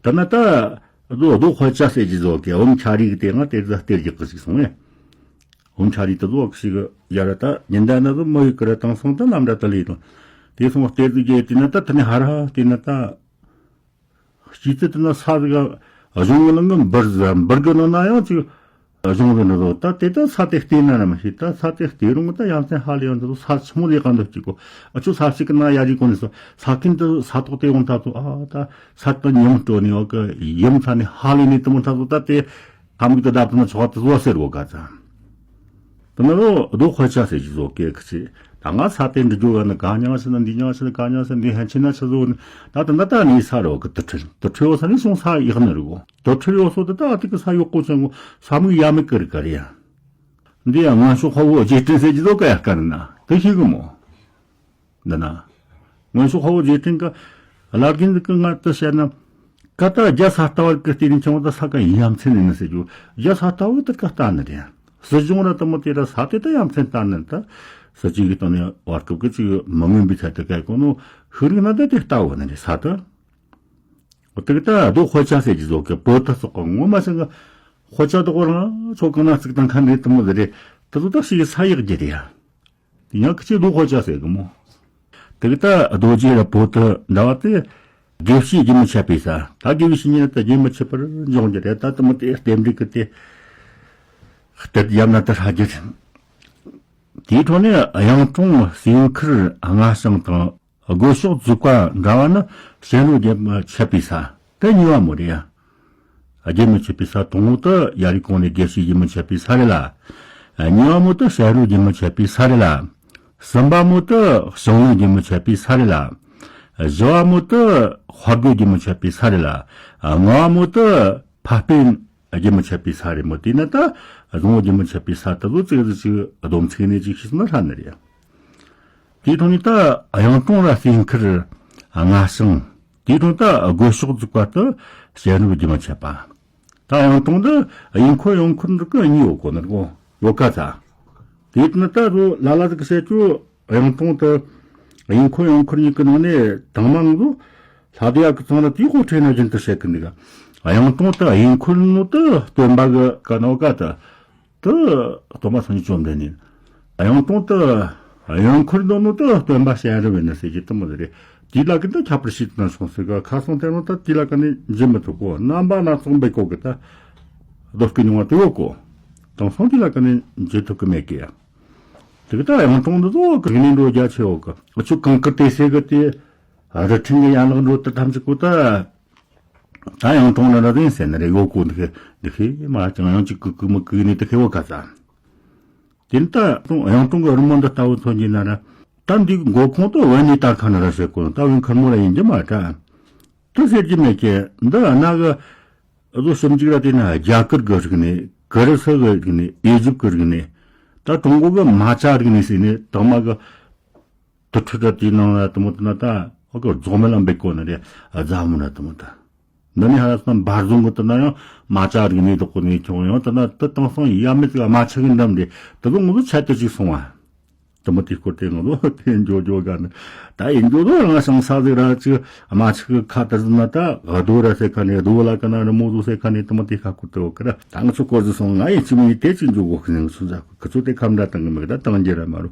ད་ན་ད་རྡོ་རྡོ་དཔེ་ཆ་ཟེར་གྱི་བཟོ་གི་འོམ་ཆ་རིག་དེ་ང་དེ་ཟ་སྟེར་གྱི་གི་ཞིག་སོང་ངས། འོམ་ཆ་རིག་དུ་བཟོ་གི་ཞིག་ཡ་ར་ད་ཉིན་ད་ན་བཟོ་མོ་ཡི་གི་ར་དང་སོང་ད་ལམ་ར་ད་ལི་དང་། དེ་སོང་སྟེར་དུ་རྒྱས་དེ་ན་ད་ད་ནི་ཧ་ར་དེ་ན་ད། སྐྱིད་ཚད་དེ་ན་ས་ཟིག་གཞུང་གི་ནང་གི་འབུར་ཟིག་འབུར་གི་ནང་ན་ཡང་ཅིག་གཞུང་ཟིག་ནི་རོ་ད་དེ་ད་ས་དེ་བལྟས་ན་ན་མ་ཤེས་ད་ས་དེ་བལྟས་རུང་ད་ཡང་སེ་ཧ་ལས་ཡང་འདི་ས་ཆུང་ལས་གང་འདོད་ཅིག་གོ་ཨ་ཆུ་ས་ཞིག་གི་ན་ཡ་རིག་གོ་ནི་སོ་ས་ཁིན་དུ་ས་ཐོག་དེ་ཡོང་ད་ཚོ་ཨ་ད་ས་ད་ཉམས་སྤྲོ་ནི་ཡོད་གི་ཡིམ་ས་ནི་ཧ་ལས་ནི་དུ་མོ་ད་ཚོ་ད་དེ་ཧ་མིག་ཏུ་བརྡབ་ཏུ་ན་ཆོག་ཏུ་བཟོ་ཟེར་གོ་ག་ཚ། དེ་ནི་རོ་རྡོ་དཔེ་ཆ་ཟེར་གྱི་བཟོ་སྐད་ཀྱི་ཆེ། ད་ང་ས་དེ་འདྲི་རྒྱུ་བ་ནི་ག་ཉང་ཟེར་ན་འདི་ཉང་ཟེར་ན་ག་ཉང་ཟེར་ན་འདི་ཧན་ཆེ་ན་ཆི་བཟོ་ནི་ད་དེ་འདྲ་ད་ནི་ས་རོ་གི་དུ་ཁྲིར་དུ་ཁྲིར་བ་ས་ནི་སོང་ས་ཡག་ནི་རི་གོ་དུ་ཁྲིར་ཡོ་སོ་དེ་ད་ཨ་ཏི་གི་ས་ཡོག་གོ་ཆེན་གོ་ས་མིག་ཡ་མི་ཀི་རི་ཀ་རི་ཡ། འདི་ཡང་ངན་ཤོག་ཁ་བོ་རྗེས་དྲན་ཟེར་གྱི་བཟོ་ཀ་ཡ་ཀ་རི་ན་དུ་ཤི་གི་མོ། འདི་ན། ངན་ཤོག་ཁ་བོ་རྗེས་དྲན་གི་བླ་རྒན་གི་ང་དུ་བཤད་ན། ཀ་ད་རྒྱ་ས་ལྟ་བར་གི་སྟེང་ནས་ཆུང་བ་ད་ས་ཀ་ཡ་མཚན་ནས་ཟེར་རྒྱུ། རྒྱ་ས་ལྟ་བུ་དེ་ཀ་ལྟ་ནི་རེད། སྲིད་གཞུང་ར་དུ་མོ་དེ་ར་ས་དེ་ད་ཡ་མཚན་ལྟ་ནི་ད། སྲིད་སྤྱི་གི་སྟེང་ནས་བར་སྐབས་ཀྱི་ཅིག་མི་མངོན་པའི་ཚད་དུ་བཀལ་གོ་ནོ་ཤུགས་རིག་ན་ད་དེ་ལྟ་བུ་ནི་རེད་ས་ད། དེ་གི་ད་རྡོ་དཔེ་ཆ་ཟེར་གྱི་བཟོ་གི་བོད་ད་སོགས་གི་ངོ་མ་ཞིག་གི་དཔེ་ཆ་དག་རང་ཚོ་གང་ན་ཚིག་དང་ཁ་འདྲེ་དུ་མོ་ཟེར་རེད། དེ་ཚོ་ད་ཞིག་ས་ཡག་རྒྱུ་རེད་ཡ། དེ་ཡང་ཁི་ཆོས་རྡོ་དཔེ་ཆ་ཟེར་གི་མོ། དེ་གི་ད་རྡོ་རྗེ་ར་བོད་དུ་འདྲ་བ་དེ་དགེ་བཤེས་རྒྱུན་མི་ཆད་པའི་ས། ད་དགེ་བའི་བཤེས་གཉེན་ད་རྒྱུན་མི་ཆད་པར་འབྱུང་རྒྱུ་རེད། ད་དུ་མོ་དེ་རྟེན་འབྲེལ་གི་དེ་གཏེར་ཡབ་ན་ད་ཧྲ་རྒྱུ་རེད། དེའི་ཐོག་ནས་གཡུང་དྲུང་སྲས་མཁར་སྔ་ཞིང་དང་སྒོ་ཕྱོགས་རྫོགས་པ་འདྲ་བ་ནི་གཞན་ལུགས་རྒྱུན་མི་ཆད་པའི་ས། དེ་གཉིས་པ་མོ་རེད་ཡ། རྒྱུན་མི་ཆད་པའི་ས་དང་པོ་དེ་ཡ་རི་གོང་ནས་དགེ་བཤེས་རྒྱུན་མི་ཆད་པའི་ས་རེད་ལ། གཉིས་པ་མོ་དེ་བྱ་རུ་རྒྱུན་མི་ཆད་པའི་ས་རེད་ལ། གསུམ་པ་མོ་དེ་ཞང་བློན་རྒྱུན་མི་ཆད་པའི་ས་རེད་ལ། བཞི་བ་མོ་དེ་དཔའ་རྒོད་རྒྱུན་མི་ཆད་པའི་ས་རེད་ལ། ལྔ་བ་མོ་དེ་ཕ་སྤད་རྒྱུན་མི་ཆད་པའི་ས་རེད་མོ། དེས་ན་ད་བཟང་བོ་རྒྱུན་མི་ཆད་པའི་ས་དེ་ཚོ་ཙིག་ཙིག་ཅིག་སྡོམ་ཚིག་ནས་ཅིག་ཤེས་ན་ཧྲ་ནི་རེད། དེའི་ཐོག་ནས་ད་གཡུང་དྲུང་ར་སྲས་མཁར་སྔ་ཞིང་། དེའི་ཐོག་ད་སྒོ་ཕྱོགས་རྫོགས་པ་དེ་བྱ་རུ་རྒྱུན་མི་ཆད་པ། ད་གཡུང་དྲུང་དེ་གཡས་འཁོར་གཡོན་འཁོར་འདི་གི་གཉིས་ཡོད་གོ་ནི་གོ་ཡོད་ཀ་ཚ། དེའི་ཐོག་ནས་ད་རུ་ལ་ལ་ཟིག་གི་བཤད་རྒྱུ་གཡུང་དྲུང་དེ་གཡས་འཁོར་གཡོན་འཁོར་གཉིས་ཀྱི་ནང་ནས་དང་མ་ང་ཚོ་ལྷ་སྡེ་ཡ་གི་ཚང་ལ་དེའི་གོ་ཁྲེ་ན་རྒྱུན་དུ་བཤད་གི་འདུག་ག། གཡུང་དྲུང་དེ་གཡས་འཁོར་ནོ་དེ་སྟོན་པ་གི་ཀ་ནོ་ཀ་དེ། དེ་སྟོན་པ་སངས་རྒྱས་བཅོམ་ལྡན་འདས། གཡུང་དྲུང་དེ་གཡོན་འཁོར་འདོན་ནོ་དེ་སྟོན་པ་སྤྱན་རས་གཟིགས་ནི་ཟེར་གྱི་དེ་མོ་ཟེར་རེད། དེ་ལ་གི་འདི་ཁྱད་པར་ཞིག་ཏུ་ན་སོང་ཟེར་ག་ཁ་སང་དེ་རིང་ད་དེ་ལ་ག་ནས་འཇུ་མི་ཐུབ་གོ། རྣམ་པ་སྣ་ཚོགས་འབེབས་གོ་གི་ད། རྡོ་སྐུ་མྱོང་བ་དེ་ཡོད་གོ། དེང་སང་དེ་ལ་ག་ནས་འཇུ་ཐུབ་གི་མེད་གི་ཡ། དེ་གི་ད་གཡུང་དྲུང་འདི་ཚོ་གི་ནས་འགྲོ་རྒྱ་ཆེ་ཡོད་གི། ཨ་ཆུ་གངས་དཀར་དེ་ཟེར་གི་དེ། རི་ཁྲིན་གི་ཡན་ལག་འགྲོ་དུ་ཐམས་ཅད་གོ་ད། ད་གཡུང་དྲུང་ན་ར་རེད་ཟེར་ན་རེ་ཡོད་གོ་འདི་ཁེ་འདི་ཁེ་མ་ཅང་ཡང་ཅིག་གུ་གུ་མི་གུ་ནི་དེ་ཁེ་བོ་ག་ས། དེ་ནི་ད་གཡུང་དྲུང་གི་རི་མོ་འདི་ལྟ་བུ་མཚོན་གྱི་ན་ར། ད་འདི་མགོ་ཁུངས་དུ་བན་ནི་ད་ཁ་ན་ར་ཟེར་གོ་ད་བན་ཁར་མོ་ར་ཡིན་གྱི་མ་ད། དུ་ཟེར་གྱི་མེད་ཀྱི་འདི་ཨ་ན་གི། ཨ་ཟོ་ཞིབ་འཇུག་ར་དེ་ན་རྒྱ་གར་གི་རིག་གནས་གི་རི་སི་གི་རིག་གནས་ཨེ་ཇིབ་གི་རིག་གནས། ད་ཀྲུང་གོ་གི་མ་ཅ་རིག་གནས་ཟེར་ནས་དང་མ་གི། དུ་ཁྲི་ད་དེའི་ནང་ལ་དུ་མོ་དུ་ན་ད་ཨོ་ཀ་རྫོགས་མེད་ལ་འབེབས་གོ་ནི་རེད། ཨ་རྫ་མོ་ན་དུ་མོ་ད། འདི་ནི་ཧ་ལ་སམ་འབར་རྫོང་གི་དུ་ན་ཡང་མ་ཅ་རིག་གནས་དུ་གོ་ནི་ཁྱོང་ཡང་དུ་ན་དུ་དང་སང་ཡ་མེད་ཀ་མ་ཆ་གི་འདམ་རེད། དུ་གོ་ངོ་ཚོ་ཆ་དུ་ཅིག་སོང་བ། དུ་མོ་དེ་སྐོར་དེ་ངོ་ཚོ་དེ་འཇོ་འཇོ་ག་ནི། ད་ཡིན་འཇོ་དོ་རང་སང་ས་ཟིག་ར་ཅིག་མ་ཆ་གི་ཁ་དར་ཟིན་ན་ད་རྡོ་ར་སེ་ཁ་ནི་རྡོ་ལ་ཀ་ན་རི་མོ་ཟོ་སེ་ཁ་ནི་དུ་མོ་དེ་ཁ་སྐོར་དུ་ཡོད་ཀ་ར། ད་ང་ཚོ་སྐོར་ཟིག་སོང་ང་ཡིན་ཅི་མི་དེ་ཅིག་འཇོ་གོ་ཁི་ནི་ཚོ་ཟ་ཁི་ཚོ་དེ་ཁམ་འདྲ་བཏང་གི་མི་གི་ད་བཏང་རྒྱུ་ར་མ་རུ།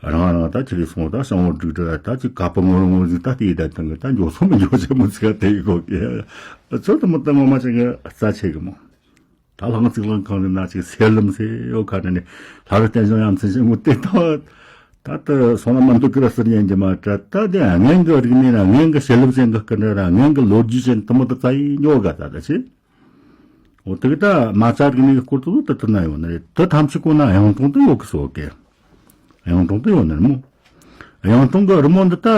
རང་རང་ད་ཅི་རེད་སོང་ད་ཞང་བོ་འགྲིག་འགྲིག་ད་ཅི་ཀ་པ་ངོ་རུ་ངོ་ཟིག་ད་དེ་ད་དང་གི་ད་འགྱོ་སོང་མི་འགྱོ་ཆེ་མོ་ཚིག་དེ་ཡི་གོ་གི། ཚོ་དུ་མོ་ད་ངོ་མ་ཅན་གི་རྩ་ཆེ་གི་མོ། ད་ལྷང་ཚིག་ལང་གང་རེད་ན་ཅིག་སེར་ལམ་སེ་ཡོ་ཁ་ནས་ནི་ལྷ་རུ་བསྟན་བྱང་ཡ་མཚན་ཞིག་མོ་དེ་ད། ད་ད་སོང་ན་མ་འདུག་གི་ར་ཟེར་ཉན་གྱི་མ་ད་ད་དེ་ངན་གི་རིག་གནས་ར་ངན་གི་སེར་ལམ་ཅན་གི་སྐུ་འདྲ་ར་ངན་གི་ལོ་རྒྱུས་ཅན་དུ་མོ་ད་རྩ་ཡི་ཉོ་ག་ད་ད་ཆེ། འོ་དེ་གི་ད་མ་ཅ་རིག་གནས་ཀྱི་སྐོར་དུ་དེ་དེ་ན་ཡོད་ནི་རེད། དེ་ཐམས་ཅད་ཁོ་ན་གཡུང་དྲུང་དུ་ཡོད་གི་སོ་གེ། གཡུང་དྲུང་དུ་ཡོད་ནི་རེད་མོ། གཡུང་དྲུང་གི་རི་མོ་འདི་ད་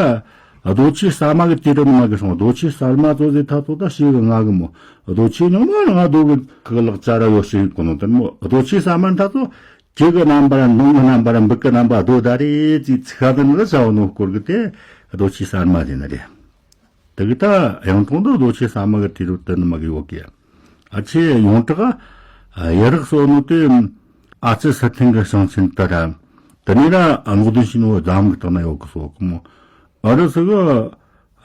རྡོ་ཆས་གསར་མ་གི་དུས་རབས་ནི་མ་གི་སོང་། རྡོ་ཆས་གསར་མ་ཚོ་ཟེར་ཐག་ཚོ་ད་ཤེས་གི་ང་གི་མོ། རྡོ་ཆས་ཉུང་མ་རང་རྡོ་གི་ཁུ་ལག་ཅ་ར་ཡོད་ཤེས་གི་ནོ་དེ་མོ། རྡོ་ཆས་གསར་མ་འདི་ཚོ་གྱི་གི་རྣམ་པར་མདུང་གི་རྣམ་པར་འབུ་གི་རྣམ་པར་རྡོ་ད་རེ་ཅིག་ཚིག་ཁ་དུ་ནི་ར་བྱ་བ་ནོ་སྐོར་གི་དེ་རྡོ་ཆས་གསར་མ་ཟེར་ནི་རེད། དེ་གི་ད་གཡུང་དྲུང་དུ་རྡོ་ཆས་གསར་མ་གི་དུས་རབས་དུ་ནི་མ་གི་ཡོད་གི། ཨ་ཆེ་ཡོངས་གྲགས་ཡ་རིགས་སོ་ནོ་དེ་ཨ་ཙི་སི་ཐན་གི་ཞིང་ཆེན་དུ་ར། དེ་ནས་ར་ཨ་ལོག་དོན་ཤིན་བོ་འཛམ་གི་སྟེང་ན་ཡོད་གི་སོ་གི་མོ། ཨ་རི་སི་གི་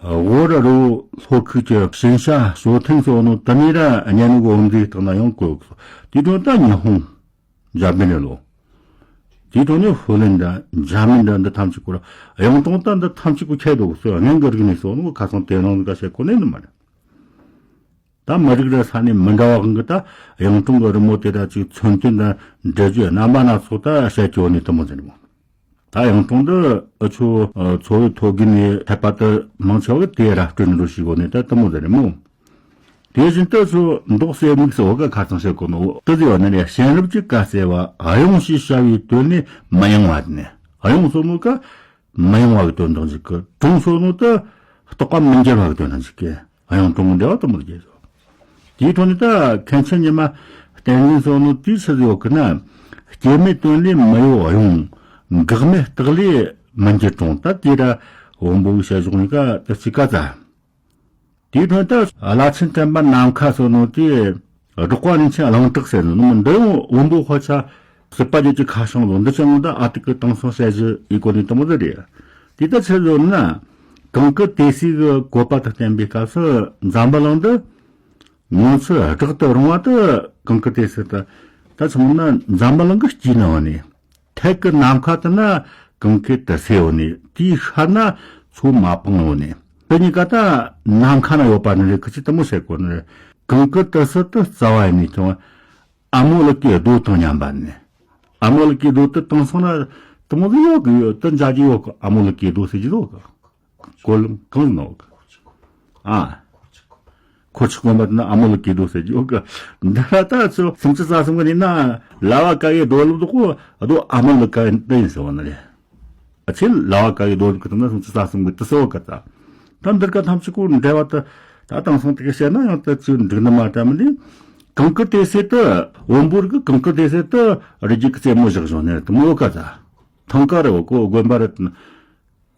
ཝོ་ར་རུ་ལྷོ་ཁུལ་གྱི་ཞིན་ཤ་ཞོ་ཐན་སོ་ནོ་དེ་ནས་ར་གཉན་ནུ་གི་འོ་མཛེས་སྟེང་ན་ཡང་གོ་གི་སོ། དེ་དོན་ད་ཉི་ཧོང་འཇར་པན་རེད་ལོ། དེའི་ཐོག་ནས་ཧྥུ་ལན་འདྲ་འཇར་མན་འདྲ་འདི་ཐམས་ཅད་ཁོ་ར་གཡུང་དྲུང་ད་འདི་ཐམས་ཅད་ཁོ་ཁྱད་དུ་སོ་སྔོན་གི་རིག་གནས་སོ་ནོ་ཁ་སང་དེ་རང་ག་བཤད་ཁོ་ནས་ནི་མ་རེད། ད་མི་རིགས་ར་ས་ནས་མི་འདྲ་བ་གང་གི་ད་གཡུང་དྲུང་གི་རི་མོ་དེ་ར་ཅིག་མཚོན་དོན་དང་འབྲེལ་རྒྱུ་རྣམ་པ་སྣ་ཚོགས་ད་བཤད་ཀྱི་ཡོད་ནི་དུ་མོ་ཟེར་མོ། ད་གཡུང་དྲུང་འདི་ཨ་ཆོ་འཚོ་བའི་ཐོ་རྒྱུ་ནས་འཐད་པ་དུ་མང་ཆེ་བ་དེ་ར་སྤྲོད་འགྲོ་ཞིག་ཡོད་ནི་ད་དུ་མོ་ཟེར་མོ། དེ་བཞིན་དུ་ཚུར་མདོ་གསེར་མིག་སོགས་ཀྱི་ཁ་ཚང་བཤད་གོ་ནོ་དེ་ཟེར་བ་ནི་རེད། གཤེན་རབ་ཀྱི་བཀའ་སྩལ་བ་གཡུང་ཞེས་བྱ་བའི་དོན་ནི་མི་གཡེང་བ་ནི། གཡུང་སོགས་མོ་ཀ་མི་གཡེང་བ་གི་དོན་དང་གཅིག་གི། དྲུང་སོགས་མོ་དུ་རྟོག་པ་མི་འགྱུར་བ་གི་དོན་དང་གཅིག་གི། གཡུང་དྲུང་གི་འགྲེལ་བ་དུ་མོ་རྒྱས་སོ། དེའི་ཐོག་ནས་ད་མཁན་ཆེན་ཉི་མ་བསྟན་འཛིན་སོགས་མོ་དུས་ཆི་ཟིག་ཡོད་གི་ན། སྐྱེ་མེད་དོན་ལས་མི་གཡོ་གཡུང་། འགག་མེད་རྟགས་ལས་མི་འགྱུར་དྲུང་། ད་དེ་ར་བོན་པོ་གི་བཤད་གཞུང་ནི་ཀ་དུ་གཅིག་ག་ཙ། དེའི་དོན་དུ་བླ་ཆེན་དྲན་པ་ནམ་མཁའ་ཟེར་ནོ་དེ། བསྒྲགས་པ་རིན་ཆེན་གླིང་གྲགས་ཟེར་ནོ་མི་འདི་ཡང་བོན་པོ་དཔེ་ཆ་སྲིད་པ་བརྒྱད་ཀྱི་ཁ་བྱང་ལོ་འདི་ཅན་ངོ་ད་ཨ་ཏི་ཀི་དེང་སང་དཔྱད་གཞིའི་སྐོར་ནས་དེ་མོ་ཟིག་རེད། དེ་ལྟར་ཆི་ཟེར་ན། གངས་དཀར་ཏི་སེ་གི་བཀོད་པ་དང་བསྟན་པའི་སྐབས་སུ་འཛམ་བུ་གླིང་འདི་ངོ་ཚ་བསྒྲགས་དུ་རུང་བ་དེ་གངས་དཀར་ཏི་སེ་དེ། ད་ཚང་མ་ན་འཛམ་བུ་གླིང་གི་དཀྱིལ་ན་ཡོད་ནི། ཐད་ཀྱི་ནམ་མཁའ་དེ་ན་གངས་དཀར་ཏི་སེ་ཡོད་ནི། དེའི་ཤར་ན་མཚོ་མ་པང་ཡོད་ནི། དེ་གཉིས་ཀ་ད་ནམ་མཁའ་ན་ཡོད་པ་ནི་རེད། ཁི་ཆི་དེ་མོ་བཤད་གོ་ནི་རེད། གངས་དཀར་ཏི་སེ་དེ་རྩ་བ་ཡིན་ནི་ཀྱང་ཨ་མོ་ལི་ཀའི་རྡོ་དང་མཉམ་པ་ནི། ཨ་མོ་ལི་ཀའི་རྡོ་དེ་དེང་སང་ན་དེ་མོ་ཟིག་ཡོད་གི་ཡོད། དེ་མཇལ་རྒྱུ་ཡོད་གི། ཨ་མོ་ལི་ཀའི་རྡོ་ཟེར་གྱི་ཡོད་གི། གོ་ལམ་གང་ནོག་ཨ། ཁོ་ཆི་གོམ་པ་དེ་ན་ཨ་མོ་ལི་ཀའི་རྡོ་ཟེར་གྱི་ཡོད་གི། འདི་ལ་ད་ཚོ་སུམ་ཅུ་རྩ་གསུམ་གི་ནི་ན་ལ་བ་ཀ་ཡི་རྡོ་ལུག་དོ་ཁོ་རྡོ་ཨ་མོ་ལི་ཀ་ཡི་དེ་ཡིན་ཟེར་བ་ནི་རེད། ཨ་ཆེ་ལ་བ་ཀ་ཡི་རྡོ་ལུག་གི་དེ་ན་སུམ་ཅུ་རྩ་གསུམ་གི་དེ་ཟེར་བ་ག་ད། ད་འདིར་ཀ་ཐམས་ཅད་ཀོ་འབྲེལ་བ་དེ་ད་དེང་སང་དེ་གི་བཤད་ན་ཡང་དེ་ཚོའི་འགྲིག་ནི་མ་འདྲ་མི་འདི། གངས་དཀར་ཏི་སེ་དེ་བོན་པོ་རིགས་གངས་དཀར་ཏི་སེ་དེ་རི་རྒྱུད་ཀྱི་རྩེ་མོ་བཞག་བཞག་ནས་དེ་མོ་ཡོད་ག་ད། ཐང་ཀ་རེ་བ་ཀོ་དགོན་པ་རེད།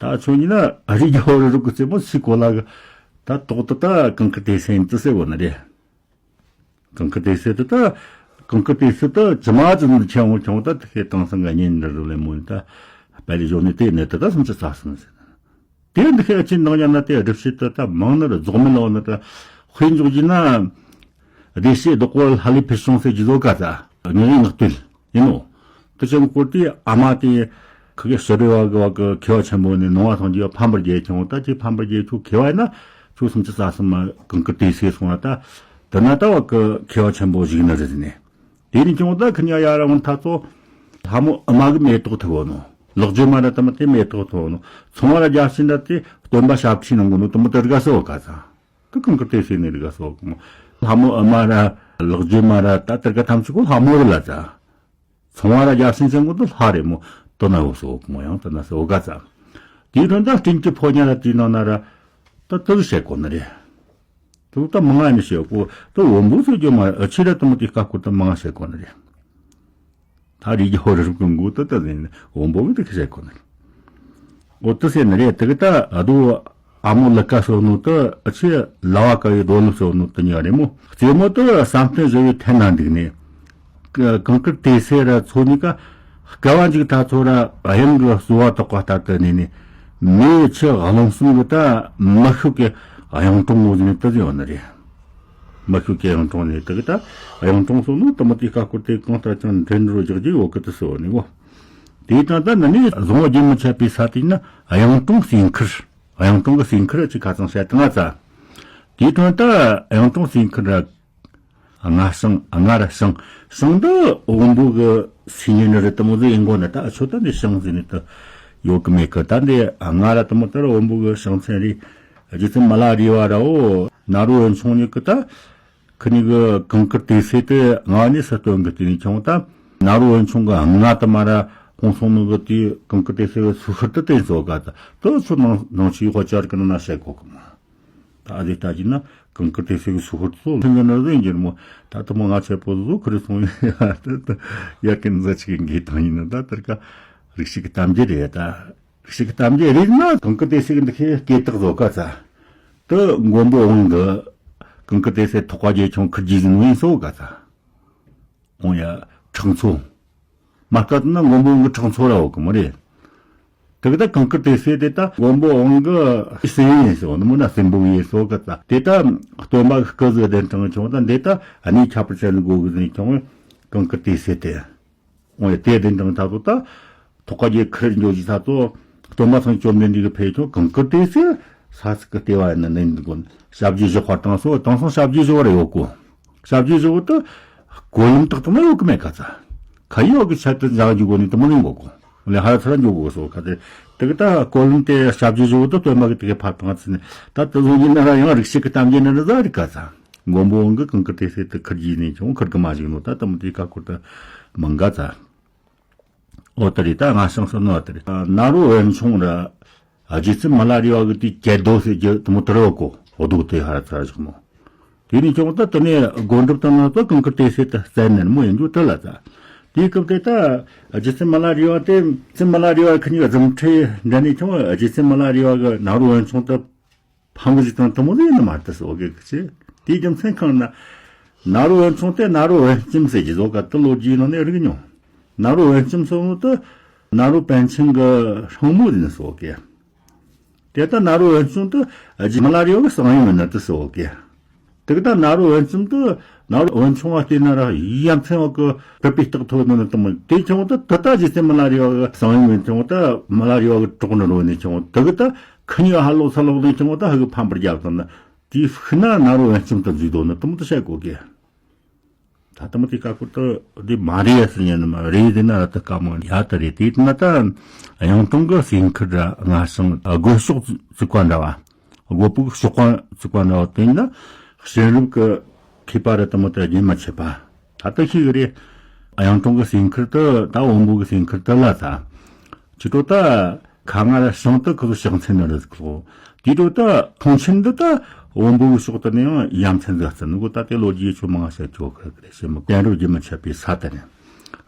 ད་ཆོས་ཉིད་ན་རི་རྒྱལ་བོ་རི་རུ་ཀི་རྩེ་མོ་སི་གོ་ལ་གི་ད་ཏོག་ཏུ་ད་གངས་དཀར་ཏི་སེ་ཡིན་དུ་ཟེར་བོ་ནི་རེད། གངས་དཀར་ཏི་སེ་དུ་ད་གངས་དཀར་ཏི་སེ་དུ་ཇི་མ་ཇི་ནི་ཆེན་བོ་ཆུང་ད་དེ་ཁའི་དེང་སང་གི་གཉེན་འདྲ་རུ་ལེ་མོ་ད་དཔལ་ལི་གཞོན་ནི་དེ་ནི་དུ་ད་སུམ་ཅུ་རྩ་གསུམ་ཟེར། དེ་འདི་ཁའི་ཨ་ཆེན་ནང་ཉ་ན་དེ་སྒྲུབ་བྱེད་དུ་ད་མང་ནི་རུ་རྫོགས་མི་ལོ་ནི་ད་དཔེ་འཇོག་རྒྱུ་ན། བདེ་གཤེགས་བདག་པོ་ལྷ་ལས་ཕུལ་བྱུང་ཟེར་རྒྱུ་བཟོ་ག་ད་ངེས་ངེས་ངག་བཏུལ། ཡིན་ནོ། དེ་ཅན་སྐོར་དེ་ཨ་མ་དེ་ཁི་གེ་ཞི་བའི་བ་གི་བ་གི་མཁས་པ་ཆེན་པོ་ནས་ནོ་བ་སངས་རྒྱས་ཕམ་པར་རྒྱལ་ཁྱོང་ད་ཅི་ཕམ་པར་རྒྱལ་ཁྱོད་མཁས་པ་ཡིན་ན་ཁྱོད་སུམ་ཅུ་རྩ་གསུམ་མ་གངས་དཀར་ཏི་སེ་སོང་བ་ད། དེ་ན་ད་བ་གི་མཁས་པ་ཆེན་པོ་ཞིག་ནི་རེད་ནས། དེ་ནས་ཁྱོང་ད་ཁི་ཉ་ཡ་ར་བོ་ཐ་ཚོ་ལྷ་མོ་ཨ་མ་གི་མེ་ཏོག་ཐུག་གོ་ནོ། ལག་བརྗོད་མ་ར་ད་མ་དེ་མེ་ཏོག་ཐུག་ནོ། ཚོང་བ་ར་རྒྱ་ཤིན་ད་དེ་སྟོན་པ་ཞབས་ཁྲིད་ནང་གོ་ནོ་དུ་མོ་དེ་དགའ་སོ་ག་ཚ། དུ་གངས་དཀར་ཏི་སེ་ནི་རི་ག་སོག་མོ། ལྷ་མོ་ཨ་མ་ར་ལག་བརྗོད་མ་ར་ད་ཏིར་ཀ་ཐམས་ཅད་གོ་ལྷ་མོ་རི་ལ་ཙ། ཚོང་བ་ར་རྒྱ་སྲིན་ཅན་གོ་དུ་ལྷ་རེ་མོ་དུ་ན་འོ་སོག་མོ་ཡང་དུ་ན་སོ་ག་ཙ། དེའི་དོན་དུ་སྤྲིན་གྱི་ཕོ་ཉ་ར་དེའི་ནང་ན་ར་ད་དུ་བཤད་གོ་ནི་རེད། དུ་ད་མང་ང་ནི་བཤད་གོ་དུ་འོམ་བུ་སོ་རྒྱུ་མ་ཨ་ཆི་ར་དུ་མོ་དེ་ཀ་ཀོ་དུ་མང་ང་བཤད་གོ་ནི་རེད། ད་རིགས་ཀྱི་ཧོར་རིགས་ཀྱི་མགོ་ཏུ་ཏུ་ཟིན་འོ་འབོ་གི་དུ་ཁི་བྱེད་ཁོ་ནི། འོ་དུ་ཟེར་ནི་རེད། དུ་གི་ད་ཨ་དུ་ཨ་མོ་ལི་ཀ་སོ་ནུ་ཏུ་ཨ་ཆི་ལ་བ་ཀ་ཡི་རྡོ་ལུ་སོ་ནུ་ཏུ་ཉ་རེ་མོ། རྩེ་མོ་ཏུ་བསམ་གཏན་བཞི་བའི་ཐད་ན་འདུག་ནས། གངས་དཀར་ཏི་སེ་ར་ཚོ་གཉིས་ཀ་སྐལ་བ་འཇིག་ཐ་ཚོ་ར་གཡང་གི་གསོ་བ་དོག་པ་ལྟར་དུ་གནས་ནས་མེའི་ཆུ་རླུང་གསུམ་གི་ད་མི་ཤུགས་ཀྱི་གཡང་དྲུང་ངོ་ཟིན་ཏུ་ཡོད་ནི་རེད། མ་ཤུ་ཀའི་ཡང་གྲོང་ནས་དེ་གི་ད་ཡང་གྲོང་སོགས་ནི་དུ་མ་དེ་ཀ་ཀོ་དེ་གང་ལྟར་ཀྱང་འདྲེན་རོ་རྒྱག་རྒྱུ་ཡོད་གི་དུ་སོ་ནི་བོ། དེའི་དང་ད་ནི་ནི་བཟང་བོ་རྒྱུན་མི་ཆད་པའི་ས་དེ་ན་ཡང་གྲོང་སེང་ཁུར། ཡང་གྲོང་གི་སེང་ཁུར་ཅི་ཁ་ཚང་བཤད་དང་ང་ཚ། དེའི་དོན་ད་ཡང་གྲོང་སེང་ཁུར་ར་ང་ཞང་ང་ར་ཞང་ཞང་འདི་འོམ་བུ་གི་སི་ཉི་ནི་རི་དུ་མོ་ཟི་ཡིན་གོ་ནི་ད་ཆོ་ད་འདི་ཞང་ཟི་ནི་དུ་ཡོད་གི་མེད་གི། ད་འདི་ང་ར་དུ་མོ་ད་ར་འོམ་བུ་གི་ཞང་ཚན་རི་རྗེ་བཙུན་མ་ལ་རི་བ་ར་འོ་ན་རུ་འོན་ཆུང་ཉིད་གི་ད། ཁི་ནི་གི་གངས་དཀར་ཏི་སེ་དེ་ང་ནི་ས་སྟོན་གི་དེ་ནི་ཆུང་ད། ན་རུ་འོན་ཆུང་གི་ང་དུ་མ་ར་ཁོང་སོང་ནི་གི་དེ་གངས་དཀར་ཏི་སེ་གི་སུ་ཤར་དུ་བསྟན་སོ་ག་ད། དུ་ཚོ་ནང་ནང་ཆུའི་ཧོ་ཅར་གི་ནང་ན་བཤད་གོ་གི་མ། ད་ཨ་དེ་ལྟ་གི་ན་གངས་དཀར་ཏི་སེ་གི་སུ་ཤར་དུ་ལྷན་གི་ན་ཟིན་གྱི་མོ། ད་དུ་མོ་ང་ཆེ་པོ་ཟོ་ཁི་རི་སོང་ཡ་ད་ད་ཡ་ཀན་ཟ་ཆི་གི་འགི་དང་ཡིན་ན་ད་དར་ཀ་རིག་ཤི་གི་གཏམ་རྒྱུད་རེད་ད། རིག་ཤི་གི་གཏམ་རྒྱུད་རེད་ན་གངས་དཀར་ཏི་སེ་གི་འདི་ཁེ་སྐད་དག་ཟོ་ག་ཚ། དུ་མགོན་པོ་དབང་གི་གངས་དཀར་ཏི་སེ་ཐོག་ཁ་རྒྱལ་ཁྱོང་ཁུར་རྒྱུ་ཟིན་བིན་སོ་ག་ཚ། འོང་ཡ་ཁྲག་མཚོ། མ་སྐད་ན་མགོན་པོ་དབང་གི་ཁྲག་མཚོ་ར་འོ་གི་མོ་རེད། དེ་གི་ད་གངས་དཀར་ཏི་སེ་དེ་ད་མགོན་པོ་དབང་གི་སྲིན་ཡིན་སོ་ནི་མོ་ན་སྲིན་པོ་ཡིན་སོ་གི་ད། དེ་ད་སྟོན་པ་གི་སྐུ་གཟུགས་གདན་དྲངས་ཁྱོང་ད་འདི་ད་གནས་ཁྱབ་པར་བྱ་ལུགས་གོ་གི་ཟིན་ཁྱོང་གངས་དཀར་ཏི་སེ་དེ། འོ་ཡ་དེ་གདན་དྲངས་ད་ཚོ་ད། ཐོག་ཁ་རྒྱལ་ཁུར་འགྱོ་ཞིག་ད་ཚོ། སྟོན་པ་ཚང་བཅོམ་ལྡན་འདས་ཀྱི་ཕེབས་ཆོག་གངས་དཀར་ཏི་སེ་ས་སི་ཀི་ལྟེ་བ་ཡིན་ན་ནི་འདི་གོ་ཞབས་རྗེས་བཞག་པ་དང་སོ་དང་སང་ཞབས་རྗེས་བཞག་པ་ར་ཡོད་གོ། ཞབས་རྗེས་བཞག་པ་ད་གོ་ལམ་དག་ཏུ་མ་ཡོད་གི་མེད་ག་ཚ། ཁ་ཡོད་གི་ཆ་དུ་འཇང་རྒྱུ་གོ་ནི་དུ་མ་ནི་གོ་གོ། ལེ་ཧ་ཚ་ར་འཇོག་གོ་སོ་ཁ་དེ། དེ་གི་ད་གོ་ལམ་དེ་ཞབས་རྗེས་བཞག་པ་ད་སྟོན་པ་གི་དེ་གི་ཕར་ཕང་ཚི་ནི་ད་དུ་བཟུང་ཡིན་ན་ར་ཡང་རིག་བྱེད་ཀྱི་གཏམ་རྒྱུད་ནི་རི་ཟ་རི་ག་ཚ། མགོན་པོ་དབང་གི་གངས་དཀར་ཏི་སེ་དུ་ཁུར་རྒྱུ་ནི་ཆུང་ཁུར་གི་མ་ཞིག་ནོ་ད་དུ་མ་དེ་ཀ་ཁུར་དུ་མང་ག་ཚ། འོ་དེ་རེད་ད་ང་ཤང་སོ་ནོ་དེ་རེད། ན་རུ་འོན་ཆུང་ར། རྗེ་བཙུན་མ་ལ་རི་བ་གི་དེ་གྱད་རྡོ་ཟེར་རྒྱུ་དུ་མོ་དུ་རོ་གོ་འོ་དུ་དེ་ཧ་ར་ཚ་བཞག་ནོ། དེ་ནི་ཆུང་ད་དུ་ནས་སྒོ་འགྲུབ་དང་ན་ཚོ་གངས་དཀར་ཏི་སེ་དུ་བཙན་ནས་མོ་ཡིན་རྒྱུ་དུ་ལ་ཚ། དེའི་སྐབས་དེ་ད་རྗེ་བཙུན་མ་ལ་རི་བ་དེ་བཙུན་མ་ལ་རི་བ་ཁི་གཉིས་ཀ་རྫུ་འཕྲུལ་འདྲ་ནི་ཆུང་རྗེ་བཙུན་མ་ལ་རི་བ་གི་ན་རུ་འོན་ཆུང་དུ། ཕམ་གི་ཟིག་དང་དུ་མོ་ཟིག་ཡིན་ནི་མ་རེད་ཟེར་བ་གི་ཟེར། དེའི་རྒྱུ་མཚན་གང་ན། ནཱ་རོ་བན་ཆུང་དེ་ནཱ་རོ་བན་ལྕམ་ཟེར་གྱི་བཟོ་ག་དུ་ལོ་རྒྱུས་ནང་ནས་རིག་མྱོང་། ནཱ་རོ་བན་ལྕམ་སོང་ནོ་དུ་ནཱ་རོ་པཎ་ཆེན་གི་སྲིང་མོ་ཡིན་ཟེར་བ་གི། དེ་ལྟ་ནཱ་རོ་བན་ཆུང་དུ་རྗེ་མི་ལ་རས་པ་གི་གསང་ཡུམ་ཡིན་ནི་དུ་ཟེར་བ་གི། དེ་གི་ད་ནཱ་རོ་བན་ལྕམ་དུ་ནཱ་རོ་བན་ཆུང་བ་བལྟས་ན་ར་ཡ་མཚན་བ་གི་པི་པི་རྟགས་ཐོབ་ནི་ནི་དུ་མོ་དེ་ཆུང་དུ་དུ་ད་རྗེ་བཙུན་མི་ལ་རས་པ་གི་གསང་ཡུམ་ཡིན་ཆུང་དུ་མི་ལ་རས་པ་གི་གྲོགས་ནི་རོ་ནི་ཆུང་དུ་གི་ད་ཁི་ཉི་ཧ་ལོ་ས་ལོ་ནི་ཆུང་དུ་ཧ་གི་ཕམ་པར་རྒྱབ་དང་ནི་དེའི་ཤུལ་ན་ནཱ་རོ་བན་ལྕམ་དུ་འཛུལ་དོ་ནི་དུ་མོ་དུ་བཤད་གོ་གི། ད་ལྟ་མོ་དེ་ཀ་ཁོ་ཏོ་འདི་མ་རེད་ཟེར་ཉན་ནི་མ་རེད་དེ་ན་ར་ཏི་ཀ་མོ་ཡ་ཏི་རེད་དེ་ན་ད་གཡུང་དྲུང་གི་སེམས་ཁུར་ར་སྔ་སང་དགོན་ཤོག་བཙུགས་པ་འདྲ་བ། དགོན་པོ་གི་ཤོག་ཁང་བཙུགས་པ་འདྲ་བ་དེ་ན་གཤེན་རབ་ཀྱི་མཁས་པ་ར་ཏི་མོ་དེ་རྒྱུན་མ་ཆད་པ། ད་ལྟ་ཤེས་གི་རེད། གཡུང་དྲུང་གི་སེམས་ཁུར་དུ་ད་བོན་པོ་གི་སེམས་ཁུར་དུ་ལ་ད། ཅི་ཏོ་ད། ཁ་ང་ར་ཤིང་ཏི་ཁུ་ཤིང་ཚན་ནི་རི་ཟིག་ལོ། དེ་ཏོ་ད་ཁོང་ཆེན་འདི་ད་བོན་པོའི་ཕྱོགས་དུ་ནས་ཡང་ཡ་མཚན་འདི་བརྩི་ནི་གོ། ད་དེ་ལོ་རྒྱུས་ཆུ་མང་བཤད་ཆོག་གི་རེད་ཤི་མི་གཏན་རབས་རྒྱུན་མི་ཆད་པའི་ས་དེ་ནས།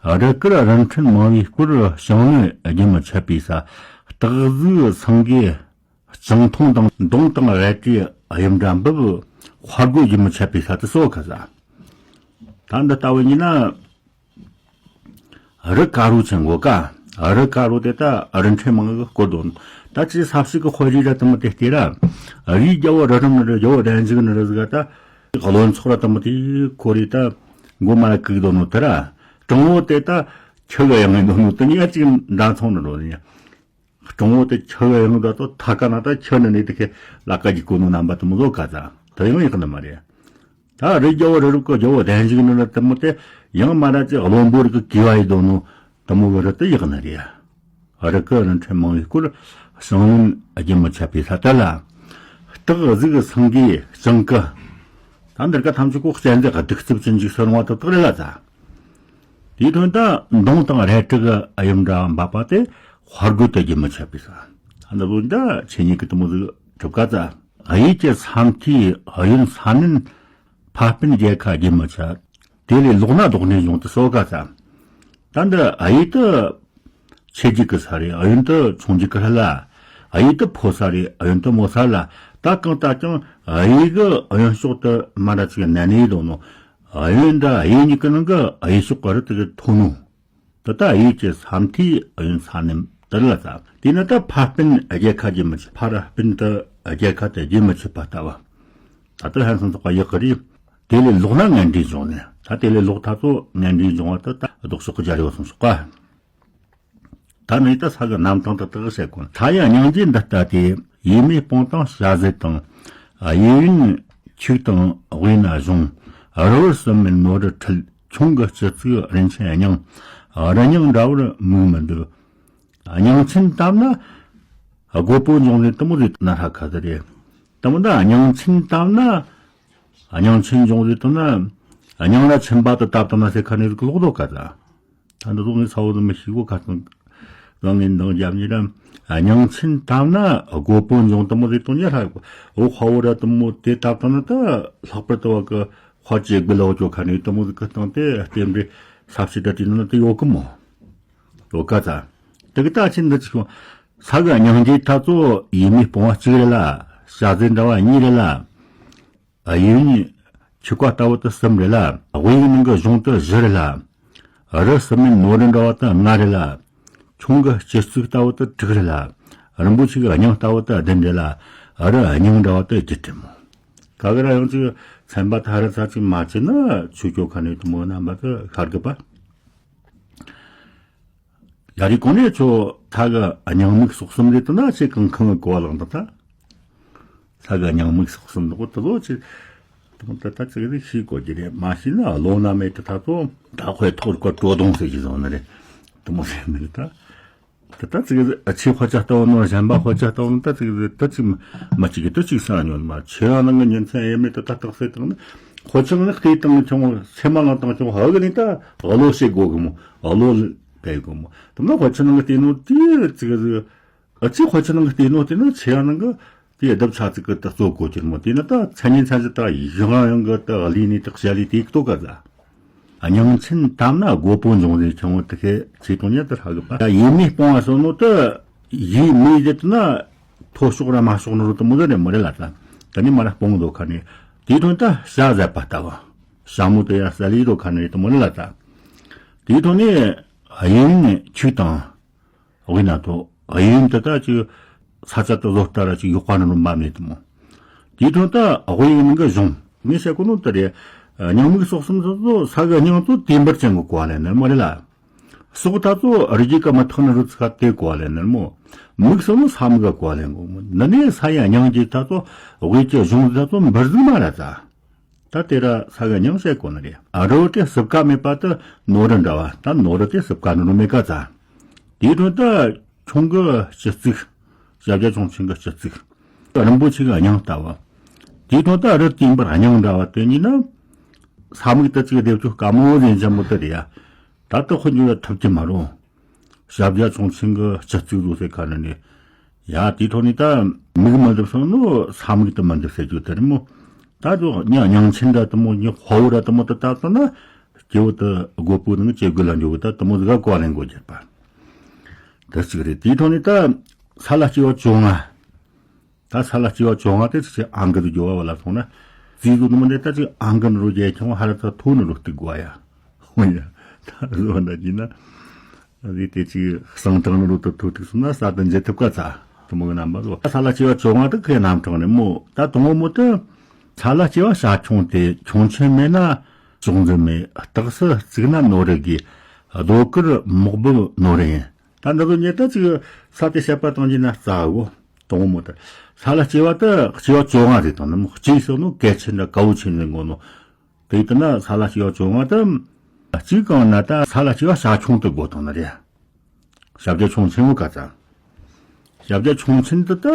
རི་དཀར་རི་ཕྲན་མང་བའི་སྐོར་ཞིང་ནི་རྒྱུན་མི་ཆད་པའི་ས། སྟག་གཟིག་སེང་གེ་སྤྱང་ཐུང་དང་མདུང་དང་རལ་གྲིའི་གཡུ་འདྲ་འབུབ་དཔའ་རྒོད་རྒྱུན་མི་ཆད་པའི་ས་དུ་སོ་ཁ་ས། ད་འདི་ལྟ་བུ་ཡིན་ན། རི་དཀར་རོ་ཆེན་གོ་ཀ། རི་དཀར་རོ་དེ་ད་རི་ཕྲན་མང་གི་སྐོར་དོ། ད་ཅི་ས་བྱི་གི་དཔེ་རིས་ར་དུ་མི་དེ་སྟེ་ར། རིའི་རྒྱལ་པོ་རི་རམ་ནི་རི་རྒྱལ་པོ་གདན་ཞུགས་ནི་རི་ཟིག་ད། བློན་ཚོགས་ར་དུ་མི་དེ་ཁོ་རེ་ད། མགོ་མ་ལ་གུག་དོ་ནོ་དེ་ར། སྤྲང་བོ་དེ་ད་ཁྱི་གི་ཡང་ངན་དོ་ནོ་དེ་ཉག་ཅིག་འདྲ་མཚུངས་ནི་རོ་ནི། སྤྲང་བོ་དེ་ཁྱི་གི་ཡང་ད་དོ་ཐ་ཀ་ན་ད་ཁྱི་ནི་ནི་དེ་ཁེ་ལ་ཀ་གི་གོ་ནོ་རྣམ་པ་དུ་མི་ལོ་ཀ་ད། དེ་ཡང་ཡག་ནི་མ་རེད། ད་རི་རྒྱལ་པོ་རི་རབ་ཀྱི་རྒྱལ་པོ་གདན་ཞུགས་ནི་ལ་དུ་མོ་དེ་ཡང་མ་ར་ཅི་བློན་པོ་རིགས་ཀྱི་གི་བ་ཡི་དོ་ནོ་དུ་མོ་གི་རི་དེ་ཡག་ནི་རེད། རི་ཀ་རི་ཕྲན་མང་བའི་སྐོར་ཞིང་ནི་རྒྱུན་མི་ཆད་པའི་ས་དེ་ལ། སྟག་གཟིག་སེང་གེ་སྤྱང་ཀི། ད་འདིར་ཀ་ཐམས་ཅད་ཀོ་གཅན་གཟན་གདུག་རྩུབ་ཅན་ཅིག་སོན་བ་དུ་དག་རེད་ལ་ད། དེའི་དོན་དུ་མདུང་དང་རལ་གྲི་གི་གཡུ་འདྲ་འབབ་པ་དེ་དཔའ་རྒོད་དུ་རྒྱུན་མི་ཆད་པའི་ས། ད་འདི་ལོ་འདི་ཆེ་ཉིད་ཀྱི་དུ་མོ་ཟིག་གྲུབ་ཀ་ཙ། གཡས་ཀྱི་ས་མཐའི་གཡོན་ས་ནན་ཕ་སྤུན་རྒྱལ་ཁ་རྒྱུན་མི་ཆད། དེ་ལས་ལོག་ན་ལྡོག་ནས་བྱུང་དུ་གསོ་ཀ་ཙ། ད་འདི་གཡས་དུ་ཆེ་རྒྱུད་ཀྱི་ས་རེད། གཡོན་དུ་ཆུང་རྒྱུད་ཀྱི་ལྷ་ལ། གཡས་དུ་ཕོ་ས་རེད། གཡོན་དུ་མོ་ས་ལ། ད་གང་ལྟར་ཀྱང་གཡས་ཀྱི་གཡོན་ཕྱོགས་དུ་མ་ར་ཅིག་ནན་ནས་ཡོད་དོ་ནོ། གཡོན་དང་གཡས་གཉིས་ཀྱི་ནང་གི་གཡས་ཕྱོགས་ཀྱི་རི་དེ་གི་མཐོ་ནོ། དེ་ལྟ་གཡས་ཀྱི་ས་མཐའི་གཡོན་ས་ནན་དེ་ལ་ཙ། དེ་ནི་ད་ཕ་སྤུན་རྒྱལ་ཁ་རྒྱུན་མི་ཆད། ཕ་ར་སྤུན་དུ་རྒྱལ་ཁ་དེ་རྒྱུན་མི་ཆད་པ་ལྟ་བུ། ད་ལྟ་ཧན་སང་ཚོགས་པ་ཡག་གི་རེད། དེ་ལས་ལོག་ན་ངན་འབྲས་བྱུང་ནས། ད་དེ་ལས་ལོག་ཐ་ཚོ་ངན་འབྲས་བྱུང་བ་དེ་ད་ལྡོག་ཕྱོགས་ཀྱི་རྒྱལ་ཡོད་སོང་ཤོག་ག། ད་ནི་ད་ས་གི་གནམ་ཐང་དུ་དག་བྱེད་དགོས། མཐའ་ཡི་སྙིང་རྗེ་འདི་ལྟ་སྟེ། ཡས་མས་སྤོང་དང་བྱ་ཟེར་དང་། གཡས་གཡོན་ཆིག་དང་དབུས་ན་གཞུང་། རི་བོར་སུམ་མེད་ནོར་རི་ཁྲི། ཁྱུང་གི་སྤྱི་གཙུག་རིན་ཆེན་སྙིང་། རི་སྙིང་འདྲ་བར་མིག་མི་འདུག། སྙིང་ཆེན་བཏབ་ན། རྒོད་པོ་འབྱུང་ཟེར་དུ་མོ་ཟེར་ན་ཧ་ཁ་ཟེར་རེད། དུ་མོ་ད་སྙིང་ཆེན་བཏབ་ན། སྙིང་ཆེན་འབྱུང་ཟེར་དུ་ན། སྙིང་ལ་ཆེན་པ་དུ་བཏབ་དུ་ན་ཟེར་ཁ་ནས་ཟིག་ལོག་དོ་ཀ་ད། ད་འདི་ཚོ་ངས་ཚ་བོ་ཚོ་མི་ཤེས་གོ་ཁ་སང་གང་ངས་འདང་རྒྱབ་ཉེ་ར། སྙིང་ཆེན་བཏབ་ན་རྒོད་པོ་འབྱུང་དུ་མོ་ཟེར་དོན་ཉེ་ཧྲ་གོ། འོ་དཔའ་བོ་ར་དུ་མོ་དེ་བཏབ་དུ་ན་ད་ལྷག་པར་དུ་བ་གི་དཔའ་ཅེ་དགུ་ལ་འོ་ཅོ་ཁ་ནས་དུ་མོ་ཟིག་གི་སྟེང་དེ་རྟེན་འབྲེལ་ས་བྱི་ད་དྲིས་ན་དེ་ཡོད་གི་མོ། ཡོད་ཀ་ད། དེ་གི་ད་ཆེན་འདི་ཅིག་ས་གི་སྙིང་རྗེ་ཐ་ཚོ་ཡས་མས་སྤོང་བ་གཅིག་རེད་ལ། བྱ་ཟེར་འདྲ་བ་གཉིས་རེད་ལ། གཡས་གཡོན་ཆིག་པ་ལྟ་བུ་དུ་གསུམ་རེད་ལ། དབུས་ནང་གི་གཞུང་དུ་བཞི་རེད་ལ། རི་སུམ་མེད་ནོར་རི་འདྲ་བ་དུ་ལྔ་རེད་ལ། ཁྱུང་གི་སྤྱི་གཙུག་ལྟ་བུ་དུ་དྲུག་རེད་ལ། རིན་པོ་ཆེ་གི་སྙིང་ལྟ་བུ་དུ་བདུན་རེད་ལ། རི་སྙིང་འདྲ་བ་དུ་བརྒྱད་རེད་མོ། ག་གི་ར་ཡང་ཅིག་ཚན་པ་ཐ་ར་ཚ་ཅིག་མ་བྱེད་ན་ཆུ་སྐྱོ་ཁ་ནས་དུ་མོ་རྣམ་པ་དུ་ཤར་གི་པ། ཡ་རི་གོང་ནས་ཚོ་ཐ་གི་སྙིང་མིག་སོགས་གསུམ་རེད་དུ་ན་ཆེ་གང་གང་གི་གོ་བ་ལངས་དང་ད། ཐ་གི་སྙིང་མིག་སོགས་གསུམ་འདུག་དུ་ལོ་ཆེ། དུ་མོ་ད་ད་ཅིག་རེ་ཤེས་དགོས་ཀྱི་རེད། མ་ཤེས་ན་བློ་ན་མེད་དུ་ད་ཚོ་ད་དཔེ་ཐོར་ཀ་དྲོ་གདོང་ཟེར་གྱི་བཟོ་ནི་རེད། དུ་མོ་ཟེར་ནི་རེད་ད། ད་ལྟ་ཙིག་ཨ་ཆེ་ཧོ་ཅག་ལྟ་བུ་ནོ་གཞན་པ་ཧོ་ཅག་ལྟ་བུ་ནོ་ད་ཙིག་ད་ཙིག་མ་ཅིག་གི་ད་ཅིག་ས་ཉོན་མ་ཆེ་ཡང་ནང་གི་ཉིན་མཚན་ཨེ་མེད་ད་ད་རྟགས་སེ་བཏང་ནི། ཧོ་ཆང་ནི་ལྟས་བཏང་བྱུང་སེ་མ་ལང་བཏང་བྱུང་ཧ་གི་ནི་ད་བློ་ཤེས་དགོ་གི་མོ། བློ་ལ་བས་དགོ་མོ། དུ་ན་ཧོ་ཆང་ནང་གི་ལྟས་ནོ་དེ་ཙིག་ཨ་ཅི་ཧོ་ཆང་ནང་གི་ལྟས་ནོ་དེ་ན་ཆེ་ཡང་ནང་གི་དེ་ལྡབ་ཆ་ཙིག་གི་ད་གཙོ་གོ་ཅིར་མོ། དེ་ན་ད་མཚན་ཉིན་མཚན་ཟི་ད་ཡང་ཡང་གི་ད་ལི་ནི་ད་ཞ་ལི་དེ་ཀི་ཏོ་ག་ཟ། སྙིང་ཆེན་བཏབ་ན་རྒོད་པོ་འབྱུང་ཟེར་ཆུང་ངུ་དེ་ཁའི་ཚིག་དོན་ཉིད་དུ་ཧ་གི་པ། ཡས་མས་སྤོང་བ་སོ་ནོ་དུ་ཡས་མས་ཟེར་དུ་ན་ མཐོ་ཤོག་ར་དམའ་ཤོག་ནོ་རུ་དུ་མོ་ཟེར་ནས་མོ་རེ་ལ་ད། ད་ནི་མ་ར་སྤོང་དོ་ཁ་ནས། དེའི་ཐོག་ད་ཤ་ཟད་པ་ལྟ་བུ། ཤ་མོ་དེ་ཡ་ས་ལི་དོ་ཁ་ནས་དུ་མོ་རེ་ལ་ད། དེའི་ཐོག་ནས་གཡས་གཡོན་ཆུ་དང་། དབུས་ན་དོ་གཡས་གཡོན་དུ་ད་ཅིག་ས་ཆ་དུ་བཟོ་ལྟ་ར་ཅིག་ཡོག་པ་ནོ་རུ་འབབ་ནས་དུ་མོ། དེའི་ཐོག་ད་དབུས་གཡོན་གི་གཞུང་ངས་བཤད་གོ་ནོ་དུ་རེད། སྙིང་མིག་སོགས་གསུམ་སོགས་སོ་ས་གི་སྙིང་ཚོ་དེ་འབར་ཅན་གི་གོ་བ་ལེན་ནི་མོ་རེ་ལ། སོག་ད་ཚོ་རི་རྒྱུད་ཀ་མི་ཐག་ནི་རུ་ཚིག་དེ་གོ་ལེན་ནི་མོ། མིག་སོགས་ནི་ས་མིག་ག་གོ་ལེན་གོ་མོ། ནི་ནི་ས་ཡ་མྱང་རྒྱུ་ད་ཚོ་དབུས་ཀྱི་གཞུང་ད་ཚོ་འབུར་ཟིག་མ་ར་ད། ད་དེ་ར་ས་ག་མྱང་བཤད་གོ་ནི་རེད། ཨ་རོ་དེ་སྲིབ་ཀ་མེད་པ་དུ་ནོ་རུ་འདྲ་བ་ད་ནོ་རུ་དེ་སྲིབ་ཀ་ནི་རུ་མེད་ཀ་ཚ། དེའི་དོན་ད་ཁྱུང་གི་སྤྱི་གཙུག་ཞབས་རྒྱ་ཁྱུང་ཆེན་གི་སྤྱི་གཙུག་རིན་པོ་ཆེ་གི་སྙིང་ལྟ་བུ། དེའི་དོན་ད་རི་དེ་འབར་སྙིང་འདྲ་བ་དེ་ཉིད་ནི། ས་མིག་ཏུ་གཅིག་སྡེབ་ཅུ་དཀའ་མོ་ཟིན་ཅན་མོ་དེ་རེད་ཡ། ད་ལྟ་དཔེ་འཇོག་ལ་ཐུབ་ཀྱི་མ་རུང་། ཞབས་རྒྱ་ཁྱུང་ཆེན་གྱི་སྤྱི་གཙུག་བཟོ་སའི་ཁ་ནས་ནི། ཡ་དེའི་ཐོག་ནས་ད་མིག་མ་འདུབ་སོང་ནོ་ས་མིག་ཏུ་མ་འདུབ་ཟེར་རྒྱུ་དེ་རེད་མོ། ད་དུ་ཉ་མྱང་ཆེན་འདྲ་དུ་མོ་ཉི་དཔའ་བོ་ར་དུ་མོ་དུ་ད་ལྟ་ན། སྐྱེ་བོ་དུ་སྒོ་པོ་ནང་སྐྱེ་དགོས་ལ་འཇོག་གི་ད་དུ་མོ་ཟིག་ག་གོ་ལེན་དགོས་རྒྱུ་པ། དེ་གཅིག་རེད། དེའི་ཐོག་ནས་ད་ས་ལ་སྐྱེ་བ་བཅོ་ལྔ། ད་ས་ལ་སྐྱེ་བ་བཅོ་ལྔ་དེ་ཚོ་ཅིག་ཨང་ཀི་དུ་འགྱོ་བ་བ་ལ་སོང་ན། རྩིས་དུ་ནི་མི་འདྲ་ད་ཅིག་ཨང་ཀི་ནི་རུ་རྒྱལ་ཁྱོང་ཧ་ར་ཚ་ཐོ་ནི་རུ་སྟུག་དགོས་ཡ། ཧོ་ཡ། ད་རུ་བ་འདྲ་གྱིས་ན། རེད་དེ་ཅིག་གསང་དྲང་ནི་རུ་དུ་ཐོ་ཐུག་སོང་ན་ས་དུ་འཇལ་ཐུབ་ཀ་ཚ། དུ་མོ་གི་རྣམ་པ་རུ། ས་ལ་སྐྱེ་བ་བཅོ་ལྔ་དུ་ཁའི་རྣམ་གྲངས་ནི་མོ། ད་དུ་མོ་མོ་དུ། ས་ལ་སྐྱེ་བ་བྱ་ཁྱུང་སྟེ་ཁྱུང་ཆེན་མེད་ན་ཅོག་འཛིན་མེད། སྟག་སེ་བཙུགས་ན་ནོར་རི་དགོས། རྡོ་ཀུར་མོག་འབུབ་ནོར་རི་ཡིན། ད་འདི་ཚོ་ཉིད་ད་ཅིག་ས་དེ་བཤད་པ་བཏང་རྒྱུ་ན་རྩ་བོ། དང་པོ་མོ་ད། ས་ལ་སྐྱེ་བ་ད་སྐྱེ་བ་བཅོ་ལྔ་རེ་དང་ནི་མོ་གཅིག་སོགས་ནོ་གལ་ཆེན་འདྲ་དཀའ་བོ་ཆེ་ནི་ངོ་ནོ། དེ་ལྟ་ན་ས་ལ་སྐྱེ་བ་བཅོ་ལྔ་ད། གཅིག་གང་ན་ད་ས་ལ་སྐྱེ་བ་བྱ་ཁྱུང་དུ་དགོས་དང་ནི་རེད། ཞབས་རྒྱ་ཁྱུང་ཆེན་མོ་ག་ཚ། ཞབས་རྒྱ་ཁྱུང་ཆེན་དུ་ད།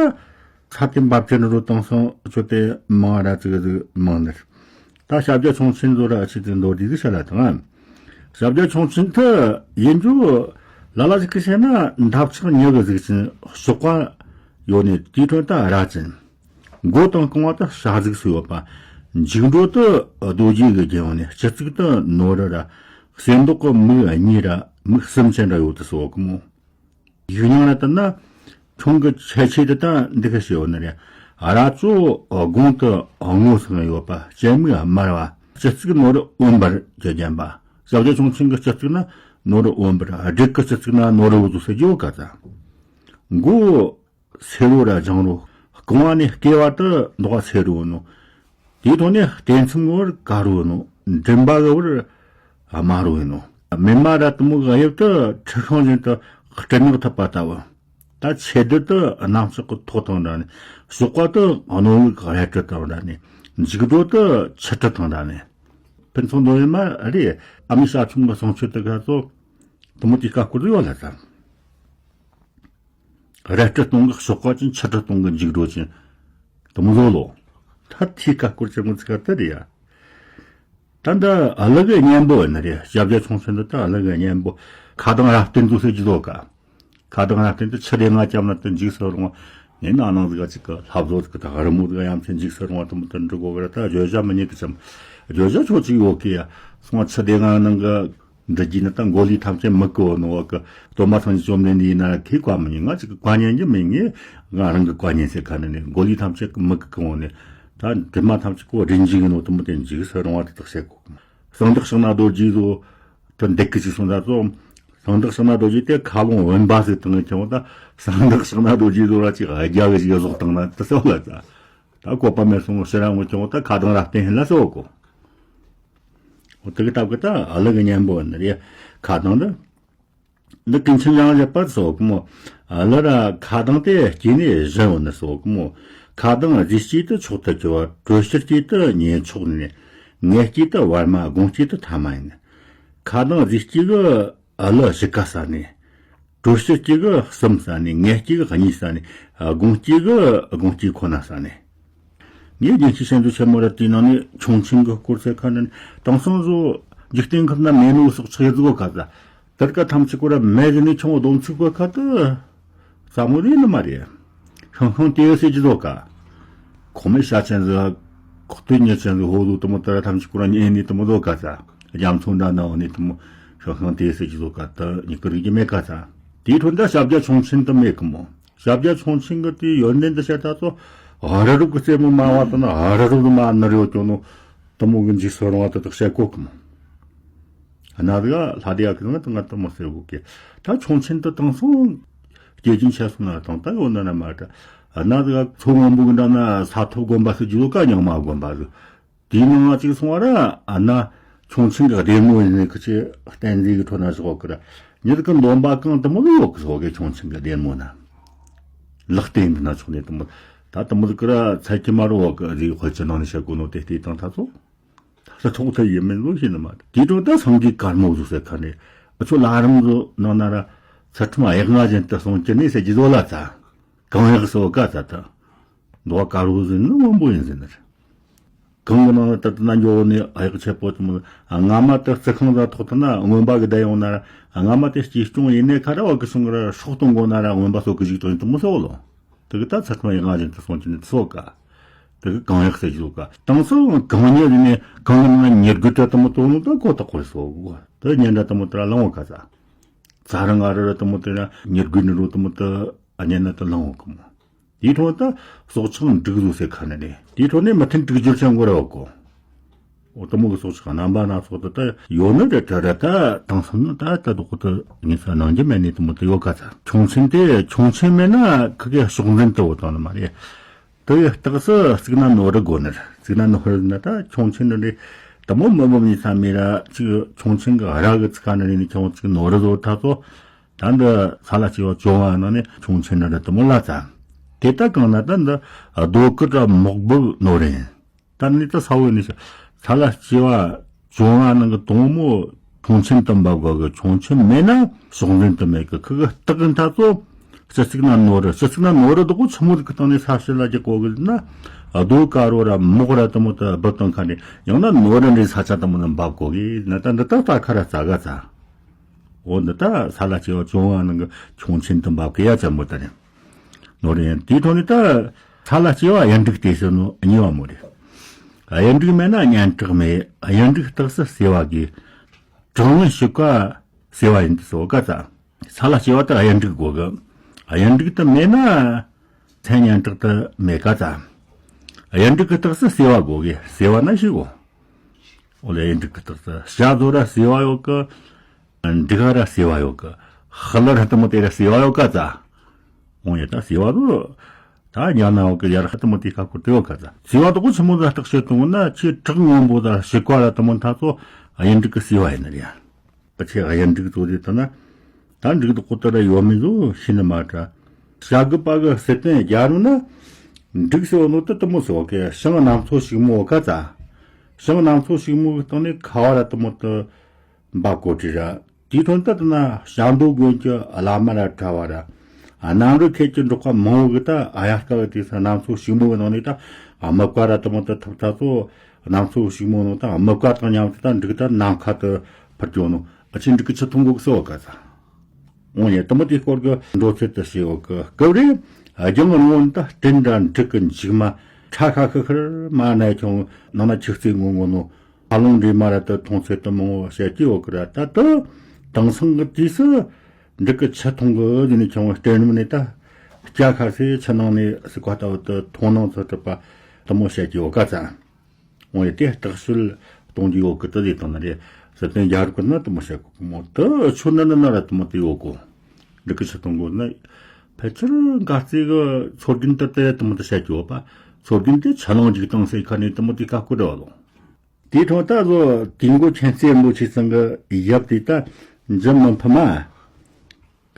ས་དེ་འབབ་ཆེན་རུ་དང་སོང་ཆོ་དེ་མང་ར་ཙིག་ཟིག་མང་ནི། ད་ཞབས་རྒྱ་ཁྱུང་ཆེན་ཚོ་ར་ཨ་ཆི་དེ་མདོར་བསྡུས་ཟིག་བཤད་ལ་དང་། ཞབས་རྒྱ་ཁྱུང་ཆེན་དུ་ཡིན་རྒྱུ། ལ་ལ་ཞིག་གི་བཤད་ན་འདབ་ཆགས་ཉི་གི་གཟུགས་ཅན་གཤོག་པ་ཡོད་ནི་དེའི་ཁྲོད་ད་ར་ཅན། མགོ་དང་རྐང་བ་དུ་བྱ་གཟུགས་སུ་ཡོད་པ། མཇུག་འགྲོ་དུ་རྡོ་རྗེ་གི་རྒྱན་ཡོད་ནི་སྤྱི་གཙུག་ཏུ་ནོར་རི་ར། གསེར་མདོག་གི་མིག་གཉིས་ར་མིག་གསུམ་ཅན་ར་ཡོད་དུ་སོགས་གི་མོ། ཡིག་རྙིང་ལ་བལྟས་ན། ཁྱུང་གི་ཁྱད་ཆོས་དེ་དག་འདི་ག་ཞེས་པ་ནི་རེད། རྭ་ཅོ་དགུང་དུ་སྔོ་སང་ཡོད་པ། སྤྱན་མིག་དམར་བ། སྤྱི་གཙུག་ནོར་འོད་འབར་གྱི་བརྒྱན་པ། ཞབས་རྒྱ་ཁྱུང་ཆེན་གྱི་སྤྱི་གཙུག་ན་ནོར་འོད་འབར། སྦྲུལ་གྱི་སྤྱི་གཙུག་ན་ནོར་འོད་ཟེར་རྒྱུ་ག་ཚ། མགོ་སེར་རོ་ར་ལྗང་རོ། རྐང་བ་ནས་སྐེད་བར་དུ་མདོག་སེར་རོ་ནོ། དེའི་ཐོག་ནས་སྟེ་མཚམས་བར་དཀར་རོ་ནོ། མགྲིན་པ་གི་བར་དམར་རོ་ཡིན་ནོ། སྨིན་མ་ར་དུ་མོ་གི་དབྱིབས་དུ་ཁྲི་ཤིང་བཞིན་དུ་སྤྲིན་ནག་ཐིབས་པ་ལྟ་བུ། ད་ཆེ་དུ་དུ་གནམ་ལྕགས་ཀྱི་ཐོག་དང་འདྲ་ནི། གཤོག་པ་དུ་སྣོད་ལུག་རལ་གྲི་དང་འདྲ་ནི། མཇུག་སྒྲོ་དུ་ཆུ་གྲི་དང་འདྲ་ནི། ཕུན་ཚོགས་འདོད་ཡོན་མ་རེད། ཨ་མི་ཤ་ཆུང་གི་སྲུང་སྐྱོབ་དུ་ག་ཚོ། དུ་མོ་དེ་ཀ་སྐོར་དུ་ཡོད་ལ་ད། རལ་གྲི་སྟོང་གི་གཤོག་པ་ཅན། ཆུ་གྲི་སྟོང་གི་མཇུག་སྒྲོ་ཅན། དུ་མོ་ལོ་ལོ། ད་ཐིག་ཀ་སྐོར་ཅན་མོ་ཚིག་ཀ་ཏི་རི་ཡ། ད་འདི་ཨ་ལི་གི་གཉེན་པོ་ཡིན་ནི་རེད། ཞབས་རྒྱ་ཁྱུང་ཆེན་འདི་ད་ཨ་ལི་གི་གཉེན་པོ། ཁ་གདངས་རབ་བརྟན་དུ་ཟེར་གྱི་འདུག་ག། ཁ་གདངས་རབ་བརྟན་དུ་ཆུ་དེ་ང་བསྐྱབས་ན་དུ་འཇིགས་སུ་རུང་བ། ངས་ན་ནང་ཟིག་ག་ཅིག་གི་ལྷ་བཟོ་ཟིག་གི་ད་རི་མོ་ཟིག་ག་ཡ་མཚན་འཇིགས་སུ་རུང་བ་དུ་མོ་དུ་འབྲི་གོ་གི་ར། ད་བརྗོད་བྱ་མི་རྙེད་གི་ཙམ། བརྗོད་བྱ་ཁྱོད་ཅིག་ཡོད་གི་ཡ། སོང་བ་ཆུ་དེ་ང་ནང་གི་འདི་གྱིས་ནི་ད་མགོ་ལུས་ཐམས་ཅད་མི་བསྐུ་བ་ནོ་བ་གི། སྟོན་པ་སངས་རྒྱས་བཅོམ་ལྡན་འདས་ཡིན་ན་ཁོས་བཀའ་མི་ཉན། ང་ཅིག་གི་བཀའ་ཉན་གྱི་མིན། ངས་ང་རང་གི་བཀའ་ཉན་ཟེར་ཁ་ནས་ནི་མགོ་ལུས་ཐམས་ཅད་མི་བསྐུ་གི་འོང་ནས། ད་གྲིབ་མ་ཐམས་ཅད་ཁོ་རིན་འཇིག་ཡིན་ནོ་དུ་མོ་དེ་འཇིགས་སུ་རུང་བ་དེ་དག་བཤད་གོ། གསང་བདག་ཕྱག་ན་རྡོ་རྗེ་བཟོ་དུ་འདེགས་གི་ཅིག་སོང་ད་ཙོ། གསང་བདག་ཕྱག་ན་རྡོ་རྗེ་དེ་མཁའ་ཀློང་བུམ་པ་ཟིག་དང་ངས་ཁྱེར་འོང་ད། གསང་བདག་ཕྱག་ན་རྡོ་རྗེ་བཟོ་ར་ཅིག་རྒྱ་གི་ཅིག་བཟོ་བཏང་ན་དུ་སོ་ལ་ད། ད་བཀོད་པ་མེད་སོང་ཕྱིར་ར་ངོ་ཁྱེར་འོང་ད་ཁ་གདངས་རབ་བརྟན་ཡིན་ལ་སོ་གོ། འོ་དེ་གི་སྟབས་ཀྱིས་ད་ཨ་ལི་གི་གཉེན་པོ་ནི་རེད། ཁ་གདངས་འདི། འདི་ཀུན་མཁྱེན་ཡང་བཞད་པར་སོགས་མོ། ཨ་ལི་ར་ཁ་གདངས་དེ་སྐྱེས་ནས་བཞི་ཡོད་ནི་སོགས་མོ། ཁ་གདངས་རྫས་སྐྱེས་དུ་མཆོག་ཏུ་གྱུར་པ། དྲོད་སྤྱི་སྐྱེས་དུ་ཉེ་མཆོག་ནས། ངད་སྐྱེས་དུ་བར་མ། དགོངས་སྐྱེས་དུ་ཐ་མ་ཡིན། ཁ་གདངས་རྫས་སྐྱེས་གི་ཨ་ལི་བཞི་ཀ་ས་ནས། དྲོད་སྤྱི་སྐྱེས་གི་གསུམ་ས་ནས། ངད་སྐྱེས་གི་གཉིས་ས་ནས། དགོངས་སྐྱེས་གི་དགོངས་སྐྱེས་ཁོ་ན་ས་ནས། ངས་རྒྱལ་སྤྱིའི་ཤིན་ཏུ་ཆེན་མོ་ར་དེའི་ནང་ནས་ཁྱུང་ཆེན་གྱི་སྐོར་ཟེར་ཁ་ནས་དེང་སང་བཟོ་འཇིག་རྟེན་ཁམས་ན་མེད་ནོ་སོགས་ཆགས་ཡོད་གོ་ག་ཟ། དེར་ཀ་ཐམས་ཅད་ཁོ་ར་མེད་ཟེར་ནས་ཁྱུང་བ་སྡོམ་ཚིག་གོ་ཁ་དུ་ཟ་མོ་རེད་ནི་མ་རེད། ཤང་ཤང་དེ་ཟེར་གྱི་ཟོ་ཀ། ཁོ་མོས་ཤ་ཆེན་ཟིག་ཁོག་སྟོད་ཉི་ཆེན་ཟིག་ཧོ་ཟོ་དུ་མོ་དེ་ར་ཐམས་ཅད་ཁོ་ར་ཉེ་ནས་དུ་མོ་ཟོ་ཀ་ཟ། རྒྱ་མཚོ་འདྲ་ན་འོ་ནས་དུ་མོ་ཤང་ཤང་དེ་ཟེར་གྱི་ཟོ་ཀ་དུ་ཉིག་གི་རིག་གི་མེད་ཀ་ཟ། དེའི་ཁྲོད་ད་ཞབས་རྒྱ་ཁྱུང་ཆེན་དུ་མེད་གི་མོ། ཞབས་རྒྱ་ཆུང་ཆེན་གི་དེའི་ཡོན་ཏན་དེ་བཤད་ད་ཚོ། ཨ་ར་རུབ་གི་རྩེ་མོ་མ་བ་དང་ཨ་ར་རུབ་མ་ནར་ཡོད་ཀྱང་ནོ། དེ་མོ་གི་འཇིགས་སུ་རུང་བ་དེ་དག་བཤད་གོ་གི་མོ། གནའ་ཟིག་ལྷ་སྡེ་ཡག་གི་ང་དང་ང་དེ་མོ་ཟེར་གོ་གི། ད་ཆུང་ཆེན་དེ་དང་སོང་། སྐྱེ་རྒྱུན་ཆད་སོང་ན་དང་ད་ཡོད་ན་ན་མ་ད། གནའ་ཟིག་མཚོ་སྔོན་པོ་གི་འདྲ་ན་ས་ཐོབ་དགོན་པ་ཟེར་རྒྱུ་ལོ་ཀ་རྙིང་མ་དགོན་པ་ཟིག། དེའི་ནང་ང་གཅིག་སོང་བ་ར་ཨ་ན། ཁྱུང་ཆེན་གྱི་སྡེར་མོ་ཡིན་ནི་ཁི་ཆེ་བསྟན་འཛིན་གྱི་ཁྲོད་ན་བཞག་གི་ར། ཉིད་ཀྱི་འདོན་པ་གང་དུ་མོ་ལ་ཡོད་གི་སོགས་ཀྱི་ཁྱུང་ཆེན་གྱི་སྡེར་མོ་ན། ལག་རྟེན་གྱི་སྣ་ཚོགས་ནས་དུ་མོ། ད་དུ་མོ་གི་ར་ཚད་ཀྱི་མ་རུ་འོག་གི་རིགས་དཔེ་ཆ་ནང་ནས་བཤད་གོ་ནོ་དེ་ལྟའི་དང་ཐ་ཚོ། ད་ཐོག་ཐ་ཡིན་མིན་ལོ་ཤེས་ནི་མ་དེ་དྲུག་ད་སངས་རྒྱས་དཀར་མོ་བཟོ་ཟེར་ཁ་ནས། ཨ་ཚོ་ལ་རང་བཟོ་ནང་ན་ར། ཚ་ཁྲིམས་གཡག་ང་ཅན་དུ་སོང་ཀྱི་ནས་ཟེར་གྱི་བཟོ་ལ་ཚ། གང་ཡག་སོ་ཀ་ཚ་ད། མདོ་དཀར་བོ་ཟིན་ནི་སྔོན་པོ་ཡིན་ཟིན་ནི་རེད། གང་གི་ནང་ལ་ད་ལྟ་ན་འགྱོ་ནས་གཡག་ཆད་པོ་དུ་མོ། སྔ་མ་དེ་རྩི་ཁང་ལ་ཐོག་ཐུག་ན་སྔོན་པ་གི་བསྡད་ཡོང་ན་ར། སྔ་མ་དེ་སྐྱིད་སྐྱོང་ཡིན་ནས་ཁ་ར་བ་གི་སོང་གི་ར་སྲོག་གཏོང་དགོ་ན་ར་སྔོན་པ་སོ་གི་ཞིག་དང་དུ་མོ་སོ་ལོ། དེ་གི་ད་ཚ་ཁང་ཡག་ང་ཅན་དུ་སོང་ཅི་ནས་སོ་ཀ། དེ་གི་གང་ཡག་ཟེར་གྱི་ལོ་ཀ་དང་སོ་གང་ཉེ་ཟིན་ནས་གང་གི་ནང་ཉེར་དགུ་དྲ་དུ་མོ་དོ་ནོ་ད་གོ་ད་གོ་སོ་གོ་དེ་ཉེ་འདྲ་དུ་མོ་དེ་ར་ལང་བ་ཀ་ཚ། ཚ་ར་ང་ར་ར་དུ་མོ་དེ་ར་ཉེར་དགུ་ནི་རོ་དུ་མོ་དེ་ཨ་ཉེ་ན་དུ་ལང་བ་ཀ་མོ། དེའི་ཐོག་ད་སྲོག་ཆགས་འབྲུག་བཟོ་སའི་ཁ་ནས་རེད། དེའི་ཐོག་ནས་མི་མཐུན་དྲུག་འགྱུར་ཆེན་པོ་ར་བ་གོ། འོ་དུ་མོ་གི་སྲོག་ཆགས་རྣམ་པ་སྣ་ཚོགས་དུ་ད་ཡོད་ནི་རེད་དྲ་ར་ད་དང་སོང་ན་ད་ད་དུ་ཁོ་ད་ངེས་ས་ནང་རྒྱུ་མེད་ནི་དུ་མོ་དུ་ཡོད་ཀ་ཚ། ཁྱུང་ཆེན་དེ་ཁྱུང་ཆེན་མེད་ན་ཁི་གེ་ཕྱོགས་འཛིན་དུ་བོ་དང་ནི་མ་རེད། དུ་ཡི་རྟགས་སུ་གཅིག་ན་ནོར་རི་དགོ་ནི་རེད། གཅིག་ན་ནོར་རི་ན་ད་ཁྱུང་ཆེན་ནི་རེད། དུ་མོ་མི་འབུམ་ནི་ས་མེད་ར་གཅིག་ཁྱུང་ཆེན་གི་ར་གི་ཚིག་ཁ་ནི་རེད་ནི་ཁྱུང་གཅིག་ནོར་རི་བཟོ་ད་ཚོ། ད་འདི་ས་ལ་སྐྱེ་བ་བཅོ་ལྔ་ནང་ནས་ཁྱུང་ཆེན་ནི་རེད་དུ་མོ་ལ་ཚ། དེ་ལྟ་གང་ན་ད་འདི་རྡོ་ཀི་དྲ་མོག་སྦུབ་ནོ་རེད། ད་ནི་ད་ས་བོ་ནི་ས་ལ་སྐྱེ་བ་བཅོ་ལྔ་ནང་གི་དོང་མོ་ཁྱུང་ཆེན་དུ་འབབ་དགོ་གི། ཁྱུང་ཆེན་མེད་ན་ཕྱོགས་འཛིན་དུ་མེད་གི། ཁི་གི་རྟགས་གི་མཐའ་ཚོ་སྤྱི་གཅིག་ན་ནོར་རི་སྤྱི་གཅིག་ན་ནོར་རི་དོ་གོ་ཆི་མོ་གི་སྟེང་ནས་ས་ཕྱི་ལ་རྒྱག་གོ་གི་ན་རྡོ་དཀར་བོ་ར་མོག་ར་དུ་མོ་དུ་སྦུབ་དང་ཁ་ནས་ཡང་ན་ནོར་རི་འདྲའི་ས་ཆ་དུ་མོ་ནི་འབབ་གོ་གི་ན་ད་འདི་ད་ད་ཁ་ར་རྩ་ག་ཚ། འོ་འདི་ད་ས་ལ་སྐྱེ་བ་བཅོ་ལྔ་ནང་གི་ཁྱུང་ཆེན་དུ་འབབ་གི་ཡ་ཅན་པོ་ད་རེད། ནོར་རེད། དེའི་ཐོག་ནས་ད་ས་ལ་སྐྱེ་བ་གཡུ་འབྲུག་སྟེ་ཟེར་ནོ་གཉིས་པ་མོ་རེད། གཡུ་འབྲུག་མེད་ན་སྙན་གྲགས་མེད། གཡུ་འབྲུག་རྟགས་སུ་སེ་བ་དགོས། གྲངས་ལས་ཕྱུག་པ་སེ་བ་ཡིན་དུ་སོ་ཀ་ཙ། ས་ལ་སྐྱེ་བ་ད་གཡུ་འབྲུག་དགོ་གི། གཡུ་འབྲུག་དུ་མེད་ན་མཚན་སྙན་གྲགས་དུ་མེད་ཀ་ཙ། གཡུ་འབྲུག་གི་རྟགས་སུ་སེ་བ་དགོ་གི། སེ་བ་ན་ཤི་གོ། འོ་ལེ་གཡུ་འབྲུག་གི་རྟགས་སུ་ཤ་ཟོ་ར་སེ་བ་ཡོད་གི། འབྲུག་ཧ་ར་སེ་བ་ཡོད་གི། ཧ་ལ་ར་དུ་མོ་དེ་ར་སེ་བ་ཡོད་ཀ་ཙ། འོང་ཡ་ད་སེ་བ་རུ། ད་ཉ་ན་ཡོད་གི་ཡ་ར་ཧ་དུ་མོ་དེ་ཁ་ཁུར་དེ་ཡོད་ཀ་ཙ། སེ་བ་དུ་གོ་ཆི་མོ་ཟ་རྟགས་བཤད་དུ་འོང་ན་ཆེ་བྲག་སྔོན་པོ་ད་ཤི་ཀ་ར་དུ་མོ་མཐའ་ཚོ་གཡུ་འབྲུག་གི་སེ་བ་ཡིན་ནི་རེད། ད་ཆེ་གཡུ་འབྲུག་ཚོ་དེ་ད་ན། ད་འབྲུག་དུ་ཁོ་ད་ར་ཡོད་མི་ཚོ་ཤི་ནི་མ་ད། བྱ་རྒོད་པ་གི་སི་ཏན་རྒྱ་རུ་ན། འབྲུག་སེ་བ་ནོ་ད་དུ་མོ་སེ་བ་གི་ཤིང་གནམ་མཚོ་ཕྱུག་མོ་ཀ་ཙ། ཤིང་གནམ་མཚོ་ཕྱུག་མོ་གི་སྟེང་ནས་ཁ་བ་ར་དུ་མོ་དུ། འབབ་གོ་དྲི་ར། དེའི་ཐོག་ད་ལྟ་ན་ཞང་དོ་དགོན་གྱི་བླ་མ་ར་གྲྭ་བ་ར། གནམ་རུ་ཁྱེད་ཀྱི་འབྲོག་པ་མང་བོ་གི་ད་ཨ་ཡ་སྐལ་གི་དེ་ས་གནམ་མཚོ་ཕྱུག་མོ་གི་ནང་ནས་ད་ཨ་མི་བཀའ་ར་དུ་མོ་ད་ཐུབ་ད་ཚོ་གནམ་མཚོ་ཕྱུག་མོ་ནང་ད་ཨ་མི་བཀའ་དང་མཉམ་དུ་ད་འབྲུག་ད་ནམ་མཁའ་དུ་འཕུར་གྱོ་ནོ་ཨ་ཆེ་འབྲུག་གི་ཆུ་འཐུང་གོ་གི་སོ་ག་ས། འོང་ཡ་དུ་མོ་དེའི་སྐོར་གི་འགྲོ་ཚད་དུ་ཤེས་བོ་གི་སྐབས་རེ་རྒྱང་རིང་བོ་ད་སྤྲིན་འདྲ་འབྲུག་གི་མཇུག་མ་ཁྲ་ཁ་ཤི་ཤི་མ་ན་ཁྱོང་ནང་ན་ཆུ་རྩེ་ངོ་ངོ་ནོ། ཨ་ལོང་འདྲེས་མ་ར་ད་མཐོང་ཚད་དུ་མང་བོ་བཤད་ཀྱི་ཡོད་ཀི་ར། ད་ད་དེང་སང་གི་དུས་སུ་འབྲུག་གི་ཆུ་འཐུང་གི་ཡིན་ནི་ཆུང་བ་སྟེར་ནི་མིན་ནི་ད་སྐྱ་ཁ་སེ་ཆུ་ནང་ནས་སི་ཀ་ལྟ་བུ་ད་མཐོང་སྣང་ཚོ་གྲུབ་པ་དུ་མོ་བཤད་ཀྱི་ཡོད་ཀ་ཙ། འོ་ཡ་དེ་རྟགས་ཤུལ་གཏོང་རྒྱུ་ཡོད་ཀི་ད་དེ་དང་ན་རེ་སི་ཏན་རྒྱ་རུ་ཀི་ན་དུ་མོ་བཤད་གོ་གི་མོ་ད་ཆུ་ན་ན་ན་ར་དུ་མོ་དེ་ཡོད་གོ། འབྲུག་གི་ཆུ་འཐུང་གི་ན་ཕལ་ཆེར་འགའ་རྩེ་གི་མཚོ་རྒྱུན་དུ་དེ་དུ་མོ་དེ་བཤད་ཀྱི་ཡོད་པ། མཚོ་རྒྱུན་དེ་ཆུ་ནང་འཇིག་སྟངས་སེ་ཁ་ནས་དུ་མོ་དེ་ཀ་ཀུ་ར་བ་ལོ། དེའི་ཐོག་ད་བཟོ་དེའི་མགོ་ཆེན་རྩེ་མོ་ཆེ་ཚང་གི་ཡབ་དེ་ད་འཇུ་མི་ཕི་མ།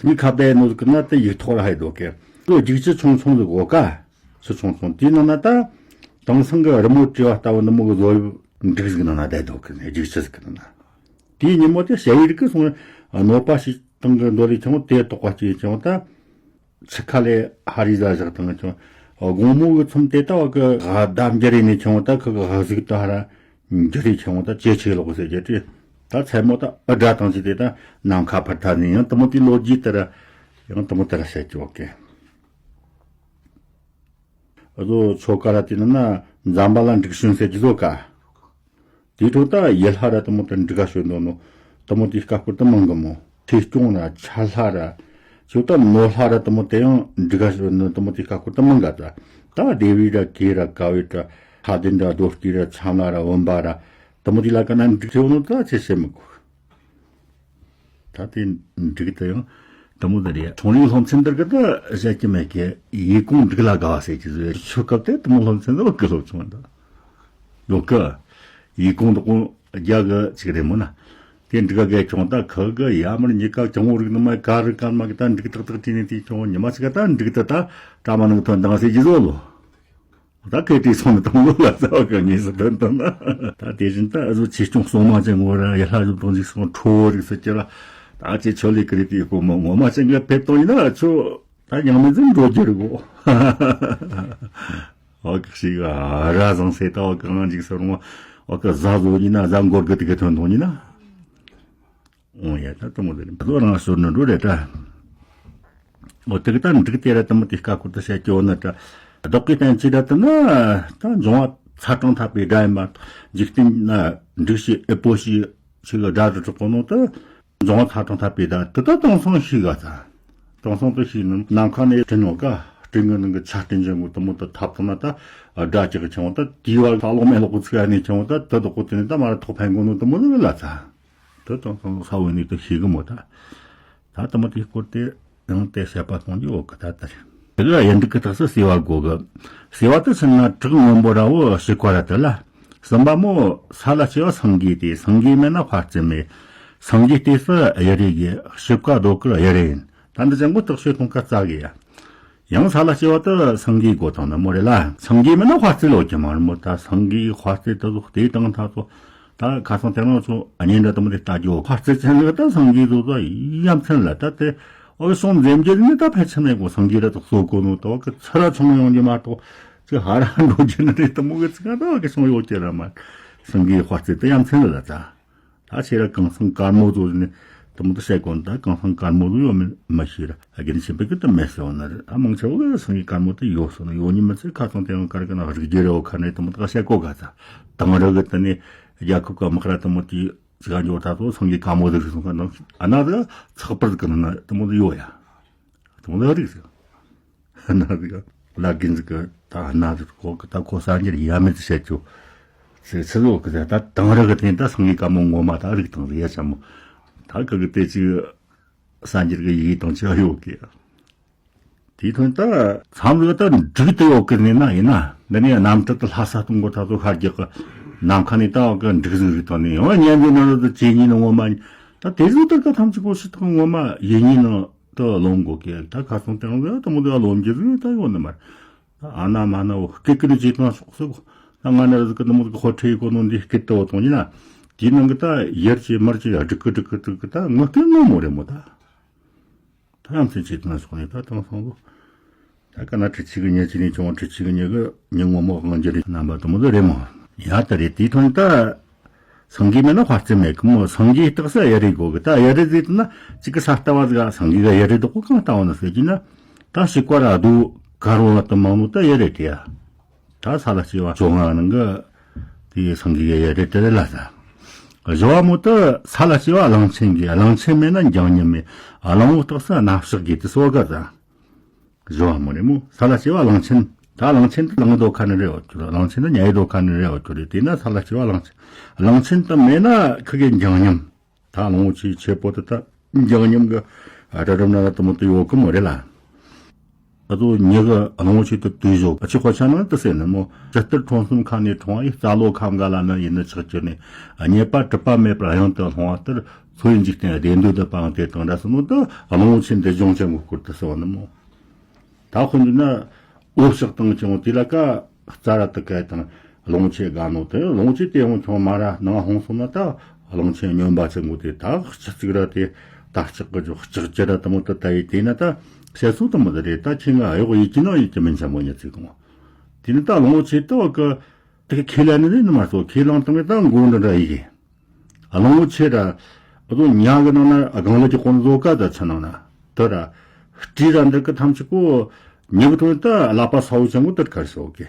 ཁི་ཁ་བའི་ནོར་གི་ན་ད་ཡིག་ཐོག་ར་ཧའི་དོ་གེ་ལོ་རྒྱུག་ཆུ་ཆུང་ཆུང་ཟིག་གོ་ཀ་ཆུ་ཆུང་ཆུང་དེའི་ནང་ན་ད་དེང་སང་གི་རི་མོ་བྲིས་བ་ལྟ་བུ་ནི་མོ་གི་བཟོ་ཡིབ་འབྲུག་ཟིག་ནང་ན་བསྡད་དོ་གི་ནི་རྒྱུག་ཆུ་ཟིག་གི་ནང་ན་དེའི་ཉིན་མོ་དེ་ཞ་ཡི་རིག་གི་སོང་གནོད་པ་ཞིག་བཏང་གི་འདོད་ལས་ཆུང་དེ་དོགས་པ་སྐྱེས་ཆུང་ད། ཆུ་ཁ་ལས་ཧ་རི་ཟ་བཞག་དང་ཆུང་། དགོང་མོ་གི་མཚམས་དེ་ལྟ་བ་གི་ཧ་བསྡམ་རྒྱུ་རེད་ནས་ཆུང་ད་ཁི་གི་ཧ་ཟིག་ད་ཧ་ར་འགྱུར་རེ་ཆུང་ད་ཇེ་ཆེ་ལོག་ཟེར་རྒྱུ་དེ། ད་མཚན་མོ་ད་ཨ་སྒྲ་དང་ཅི་དེ་ད་ནམ་མཁའ་འཕུར་ཐལ་ནས་ཡང་དུ་མོ་དེ་ལོ་རྒྱུས་དེ་ར་ཡང་དུ་མོ་དེ་ར་བཤད་ཀྱི་ཡོད་གི། ཨ་ཟོ་ཆོ་ག་ར་དེ་ནི་ན་འཛམ་བྷ་ལ་འབྲུག་ཞོན་ཟེར་གྱི་ཟོ་ཀ། དེའི་ཐོག་ད་ཡུལ་ལྷ་ར་དུ་མོ་དེ་འབྲུག་ག་ཞོན་དོ་ནོ་དུ་མོ་དེ་ཀ་སྐོར་དུ་མང་གི་མོ། ཆོས་སྐྱོང་ར་ཆ་ལྷ་ར་ ཁྱོད་ད་ནོར་ལྷ་ར་དེ་མོ་དེ་ཡང་འབྲུག་ག་ནི་དེ་མོ་དེ་ཁ་སྐོར་དུ་མི་འགའ་ད། ད་སྡེ་བི་ར་གེ་ར་ཀ་བེ་ར་ཁ་དན་ར་རྡོ་སྐྱི་ར་ཆམ་ལ་ར་བུམ་པ་ར་དེ་མོ་དེ་ལ་ཀ་ན་འབྲུག་ཐེ་བོ་ནོ་ད་ཆེ་ཤེས་མི་གོ། ད་དེ་འབྲུག་དེ་ཡང་དེ་མོ་དེ་རེད། ཆུང་རིང་སློབ་ཚན་དེར་གི་ད་བཤད་ཀྱི་མེད་ཀི། ཡི་གུང་འབྲུག་ལ་དགའ་བ་ཟེར་གྱི་ཟེར། ཆུ་སྐབས་དེ་དེ་མོ་སློབ་ཚན་དུ་བ་གི་སློབ་ཆུང་ད། ཡོད་གི། ཡི་གུང་དག་གུང་རྒྱ་གི་ཅིག་རེད་མོ་ན། དེ་འབྲུག་ག་གལ་ཆུང་ད་ཁ་གི་ཡ་མར་ཉི་ཀ་ཅང་བོ་རིག་ནི་མ་ག་རི་ཀ་མ་གི་ད་འབྲུག་ཏག་ཏག་དྲིས་ནས་དེ་ཆུང་ཉི་མ་ཅིག་ག་ད་འབྲུག་ད་ད་བཀྲ་མ་ནང་ཐོན་དང་ཟེར་གྱི་བཟོ་ལོ། ད་སྐད་དྲིས་སོང་ནི་དང་ལོ་ལ་ཚ་བ་གི་ངེས་སུ་ཐོན་དང་ན། ད་དེ་བཞིན་ད་ཨ་ཟོ་ཆེ་ཆུང་གསུང་མ་ཅན་ངོ་ར་ཡ་ལྷ་བཞུ་དང་ཅིག་སོང་ཁྲོ་བོ་རིག་སུ་ཅི་ལ། ད་ཅི་ཆོ་ལི་ཀི་རི་དེ་ཡི་གོ་མོ་ངོ་མ་ཅན་གི་ཕེབས་དང་ཡིན་ན་ཆོ་ད་ཉང་མི་འཛིན་འགྲོ་རྒྱུ་རིག་གོ། འོ་གི་ཞིག་ར་བཟང་སེ་ད་འོ་གི་ང་འཇིགས་སེ་རུང་འོ་གི་ཟ་བཟོ་ཉིན་ན་ཟ་འགོར་གི་དེ་གི་ཐོན་ཐོང་ཉིན་ན། འོ་ཡ་ད་དུ་མོ་དེ་རེད། བཟོ་རང་ཞོར་ནི་འགྲོ་རེད་ད། འོ་དེ་གི་ད་འབྲུག་དེ་ར་དུ་མོ་དེ་ཀ་ཁུར་དུ་བཤད་ཀྱི་འོ་ན་ད། བདག་གི་བསྟན་བཅོས་ར་དུ་ན་ད་འབྱུང་བ་ཚ་གྲང་འཐབ་པའི་སྒྲ་ཡིན་པ། འཇིག་རྟེན་ན་འབྲུག་ཤི་ཨེ་པོ་ཤི་ཞིག་གི་སྒྲ་རུ་གྲགས་གོ་ནོ་ད། འབྱུང་བ་ཚ་གྲང་འཐབ་པའི་སྒྲ་དེ་ད་དེང་སང་ཤེས་ག་ཚ། དེང་སང་དུ་ཤེས་ནི་ནམ་མཁའ་ནས་སྤྲིན་ཡོང་ག་སྤྲིན་གི་ནང་གི་ཆར་སྤྲིན་ཅན་གོ་དུ་མོ་དུ་ཐབ་ཐུབ་ན་ད་སྒྲ་ཅིག་གི་ཆང་བ་ད་དེའི་བར་ས་ལོག་མེ་ལོག་གི་ཚིག་ནས་ཆང་བ་ད་དུ་དུ་གོ་དེ་ནས་ད་མ་ར་ཐོག་ཕན་གོ་ནོ་དུ་མོ་ནི་ལ་ཚ། དུ་དེང་སང་ས་བོན་ནས་དུ་ཤེས་གི་མོ་ད། ད་དུ་མོ་དེ་སྐོར་དེ་ཡང་དེ་བཤད་པ་གཏོང་རྒྱུ་འོ་གི་ད་ལྟར། དེ་ལ་ཡིན་འདུག་གི་རྟགས་སུ་བསྲེ་བ་དགོས་གི། བསྲེ་བ་དུ་ཕྱིན་ན་བྲག་སྔོན་པོ་ར་བོ་ཞིག་གོ་ར་དུ་ལ། གསུམ་པ་མོ་ས་ལ་སྐྱེ་བ་སེང་གེ་སྟེ། སེང་གེ་མེད་ན་དཔའ་རྩལ་མེད། སེང་གེ་སྟེ་སུ་གཡུ་རལ་གྱི། ཞིབ་ཀ་རྡོ་དཀར་གཡུ་རལ་ཡིན། ད་འདི་ཅན་གོ་བརྟག་དཔྱད་གཏོང་ཁ་རྩ་གི་ཡ། ཡང་ས་ལ་སྐྱེ་བ་དུ་སེང་གེ་དགོས་དང་ནི་མོ་རེད་ལ། སེང་གེ་མེད་ན་དཔའ་རྩལ་ཡོད་ཀྱི་མ་རེད་མོ། ད་སེང་གེའི་དཔའ་རྩལ་དུ་ཟོག་དེ་དང་ཐ་ཚོ། ད་ཁ་སང་དེ་རང་ཚོ་གཉེན་འདྲ་དུ་མོ་དེ་ལྟ་རྒྱུ་དཔའ་རྩལ་ཅན་ལ་ད་སེང་གེ་ཟོག་ད་ཡ་མཚན་ལ་ད་དེ། འོ་གི་སོང་འཛེམ་རྒྱུ་ནི་ད་ཕལ་ཆེར་མེད་གོ། སེང་གེ་ར་དུ་གསོ་གོ་ནོ་ད་འོ་གི་ཚུར་ར་ཆུང་ཡོང་རྒྱུ་མ་གཏོགས་ཅི་ཧ་ར་འགྲོ་རྒྱུ་ནི་རེད་དུ་མོ་གི་ཚིག་ད་འོ་གི་སོང་ཡོད་ཀྱི་ར་མ། སེང་གེའི་དཔའ་རྩལ་དུ་ཡ་མཚན་ལ་ད། ད་ཆེ་ར་གང་སང་དཀར་མོ་ཚོ་ནི་དུ་མོ་དུ་བཤད་གོ་ནི་ད་གང་སང་དཀར་མོ་ཚོ་ཡོད་མི་མི་ཤེས་ར་ཨ་རྒན་ཆེན་པོ་གི་དུ་མེད་ཟེར་བ་ན་རེད། ཨ་མང་ཆེ་བོ་གི་སེང་གེ་དཀར་མོ་དུ་ཡོད་སོང་ན་ཡོད་ཉི་མི་ཚེ་ཁ་ཚང་དེ་ཡང་དཀར་གི་ན་རིག་རྒྱུ་རེ་བོ་ཁ་ནས་དུ་མོ་དུ་བཤད་གོ་ག་ད། དང་ར་གི་དུ་ནི་རྒྱལ་ཁབ་གི་དམག་ར་དུ་མོ་དུ། ཅི་ག་འཇོག་ད་དུ་སེང་གེ་དཀར་མོ་ཟིག་སོང་ག་ནང་ཨ་ན་ཟིག་ཚགས་པར་ཟིག་གི་ནང་ན་དུ་མོ་ཟིག་ཡོད་ཡ། དུ་མོ་ཟིག་རིག་ཟིག་ཨ་ན་ཟིག་ལ་གིན་ཟིག་གི་ད་ཨ་ན་ཟིག་གོ་གི་ད་གོ་ས་འགྱུར་ཡ་མེད་ཟིག་བཤད་ཆོག་ཟིག་ཚི་ཟོ་གི་ཟིག་ད་དང་རི་གི་དེ་ད་སེང་གེ་དཀར་མོ་ངོ་མ་ད་རིག་དང་ཟིག་ཡ་ཆ་མོ་ད་གི་གི་དེ་ཅིག་ས་འགྱུར་གི་ཡི་གེ་དང་ཅི་ཡོད་གི། དེའི་དོན་ད་མཚམས་རེ་ད་འགྲིག་ཏུ་ཡོད་ཀི་ནི་ན་ཡིན་ན་འདི་ནས་གནམ་གྲུ་དུ་ལྷ་ས་གཏོང་གོ་ད་ཚོ་ཤར་རྒྱག་གི་ནམ་མཁའ་ནས་ད་གི་འགྲིག་ཟིག་རིག་ཐོན་ནས་ཡང་ཉན་དུ་ནོར་དུ་ཇེ་ཉིན་ངོ་མ་ད་དེ་ཟིག་ད་ག་ཐམས་ཅད་གོ་ཤི་ཐང་ངོ་མ་ཡིན་ཉིན་དུ་ལོང་གོ་ཀི་ད་ཁ་སང་དེ་རང་ད་མོ་དུ་ལོང་རྒྱུ་ཟིག་ད་ཡོད་ནི་མ་རེད། ཨ་ན་མ་ན་འོ་སྐད་ཀི་ནི་ཇེ་ཐང་ཤོག་སུ་གོ་ད་ང་ན་ཟིག་གི་ནི་མོ་ཟིག་ཧོ་ཁྲེ་ཡི་གོ་ནོ་འདི་སྐད་དུ་འོ་ཐོང་ཉིན་ན་དེའི་ནང་གི་ད་ཡར་ཇེ་མར་ཇེ་སྒྲིག་གི་སྒྲིག་གི་སྒྲིག་གི་ད་ངོ་སྐད་ངོ་མོ་རེད་མོ་ད། ཐམས་ཅད་ཅིག་ཏུ་ན་སོང་ནས་ད་དང་སོང་ལོ། ད་ཀ་ན་ཁྲི་ཆིག་གི་ཉེ་ཆི་ནས་བྱུང་བ་ཁྲི་ཆིག་གི་ཉེ་གི་ཉིན་ངོ་མོ་དབང་འགྱུར་རིགས་རྣམ་པ་དུ་མོ་དུ་རེད་མོ། ཡ་ད་རེད་དེའི་ཐོན་ད། སེང་གེ་མེད་ན་དཔའ་རྩལ་མེད་གི་མོ། སེང་གེའི་རྟགས་སུ་གཡུ་རལ་དགོས་གི་ད་གཡུ་རལ་ཟིག་ཏུ་ན་ཅིག་གི་ས་ལྟ་བ་ཟིག་ག་སེང་གེ་གི་གཡུ་རལ་དགོས་གང་ལྟ་བ་ན་ཟེར་གྱི་ན། ད་ཞིག་པ་ར་རྡོ་དཀར་བོ་བ་དུ་མང་ནོ་ད་གཡུ་རལ་དེ་ཡ། ད་ས་ལ་སྐྱེ་བ་བཅོ་ལྔ་ནང་གི་དེའི་སེང་གེ་གཡུ་རལ་དེ་རེད་ལ་ས། བཞི་བ་མོ་དུ་ས་ལ་སྐྱེ་བ་གླང་ཆེན་གི་གླང་ཆེན་མེད་ན་འགྱིང་ཉམས་མེད། གླང་བོ་རྟགས་སུ་སྣ་ཕྱག་གི་དུ་སོ་ག་ཟ། བཞི་བ་མོ་རེད་མོ། ས་ལ་སྐྱེ་བ་གླང་ཆེན། ད་གླང་ཆེན་དུ་གླང་རྡོ་ཁ་ནི་རེད་བ་ཁྱོད། གླང་ཆེན་དུ་ཉའི་རྡོ་ཁ་ནི་རེད་བ་ཁྱོད་རེད། དེས་ན་ས་ལ་སྐྱེ་བ་གླང་ཆེན། གླང་ཆེན་དུ་མེད་ན་ཁི་གེ་འགྱིང་ཉམས། ད་གླང་བོ་ཆེའི་ཆེ་པོ་དུ་ད་འགྱིང་ཉམས་གི་ར་རབ་ན་ར་དུ་མོ་དུ་ཡོད་གི་མོ་རེད་ལ། ཨ་ཏོ་ཉི་གི་གླང་བོ་ཆེ་དུ་དུས་ཞོག་ཨ་ཆི་ཁོ་ཆ་ན་དུ་ཟེར་ནི་མོ། ཇི་ལྟར་ཁྲོམ་གསུམ་ཁ་ནས་ཁྲོང་ཨི་རྩ་ལོ་ཁམ་ག་ལ་ནི་ཡིན་ནི་ཆགས་ཀྱི་ནི། ཨ་ཉེས་པ་གྲུབ་པ་མེད་པར་གཡང་དུ་ལྷུང་བ་ལྟར། འཚོ་བའི་འཇིག་རྟེན་བདེ་འདོད་དུ་སྤང་དེ་དང་འདྲ་སོང་ནོ་དུ་གླང་བོ་ཆེ་འདི་སྦྱོང་ཆེན་པོ་སྐོར་དུ་ཟེར་བ་ནི་མོ། ད་ཁོ་འདི་ན་འོ་ཕྱག་བཏང་ཀྱང་དེ་ལ་ཀ་རྩ་ར་དུ་ཀ་དང་གླང་ཆེན་དགའ་ནོ་དེ་གླང་ཆེན་དེ་ཡང་ཁྱོང་མ་ར་ནང་ཧོང་སོང་ན་ད་གླང་ཆེན་སྨྱོན་པ་ཆེན་པོ་དེ་ད་སྤྱི་གཙུག་ར་དེ་ད་ལྕགས་གི་ཇོ་ལྕགས་ཀྱི་ར་དུ་མོ་དུ་ད་ཡི་དེ་ན་ད་བཤད་སྲོལ་དུ་མོ་དུ་རེད། ད་ཁྱེད་ང་གཡོག་ཡིད་ཀྱི་ནང་ཡིད་ཀྱི་མིན་ཆེན་པོ་ཉི་ཚིག་གོང་དེ་ནི་ད་གླང་ཆེན་དུ་གི་དེ་ཁས་ལེན་ནི་ནི་མ་སོ་ཁས་བླངས་བཏང་ནི་ད་མགོ་འདྲ་འདྲ་ཡི་གི་གླང་བོ་ཆེ་ར། ཨ་ཏོ་ཉ་གི་ནང་ན་སྒང་ལ་གི་ཀོན་བཟོ་ཀ་ད་ཆ་ནང་ན། དེ་ར། སྤྲེའུ་ར་འདི་གི་ཐམས་ཅད་པོ། ཉི་གི་ཐོན་ད་ཀླད་པ་ས་བོ་ཅན་པོ་དེར་ཁར་སོ་གི་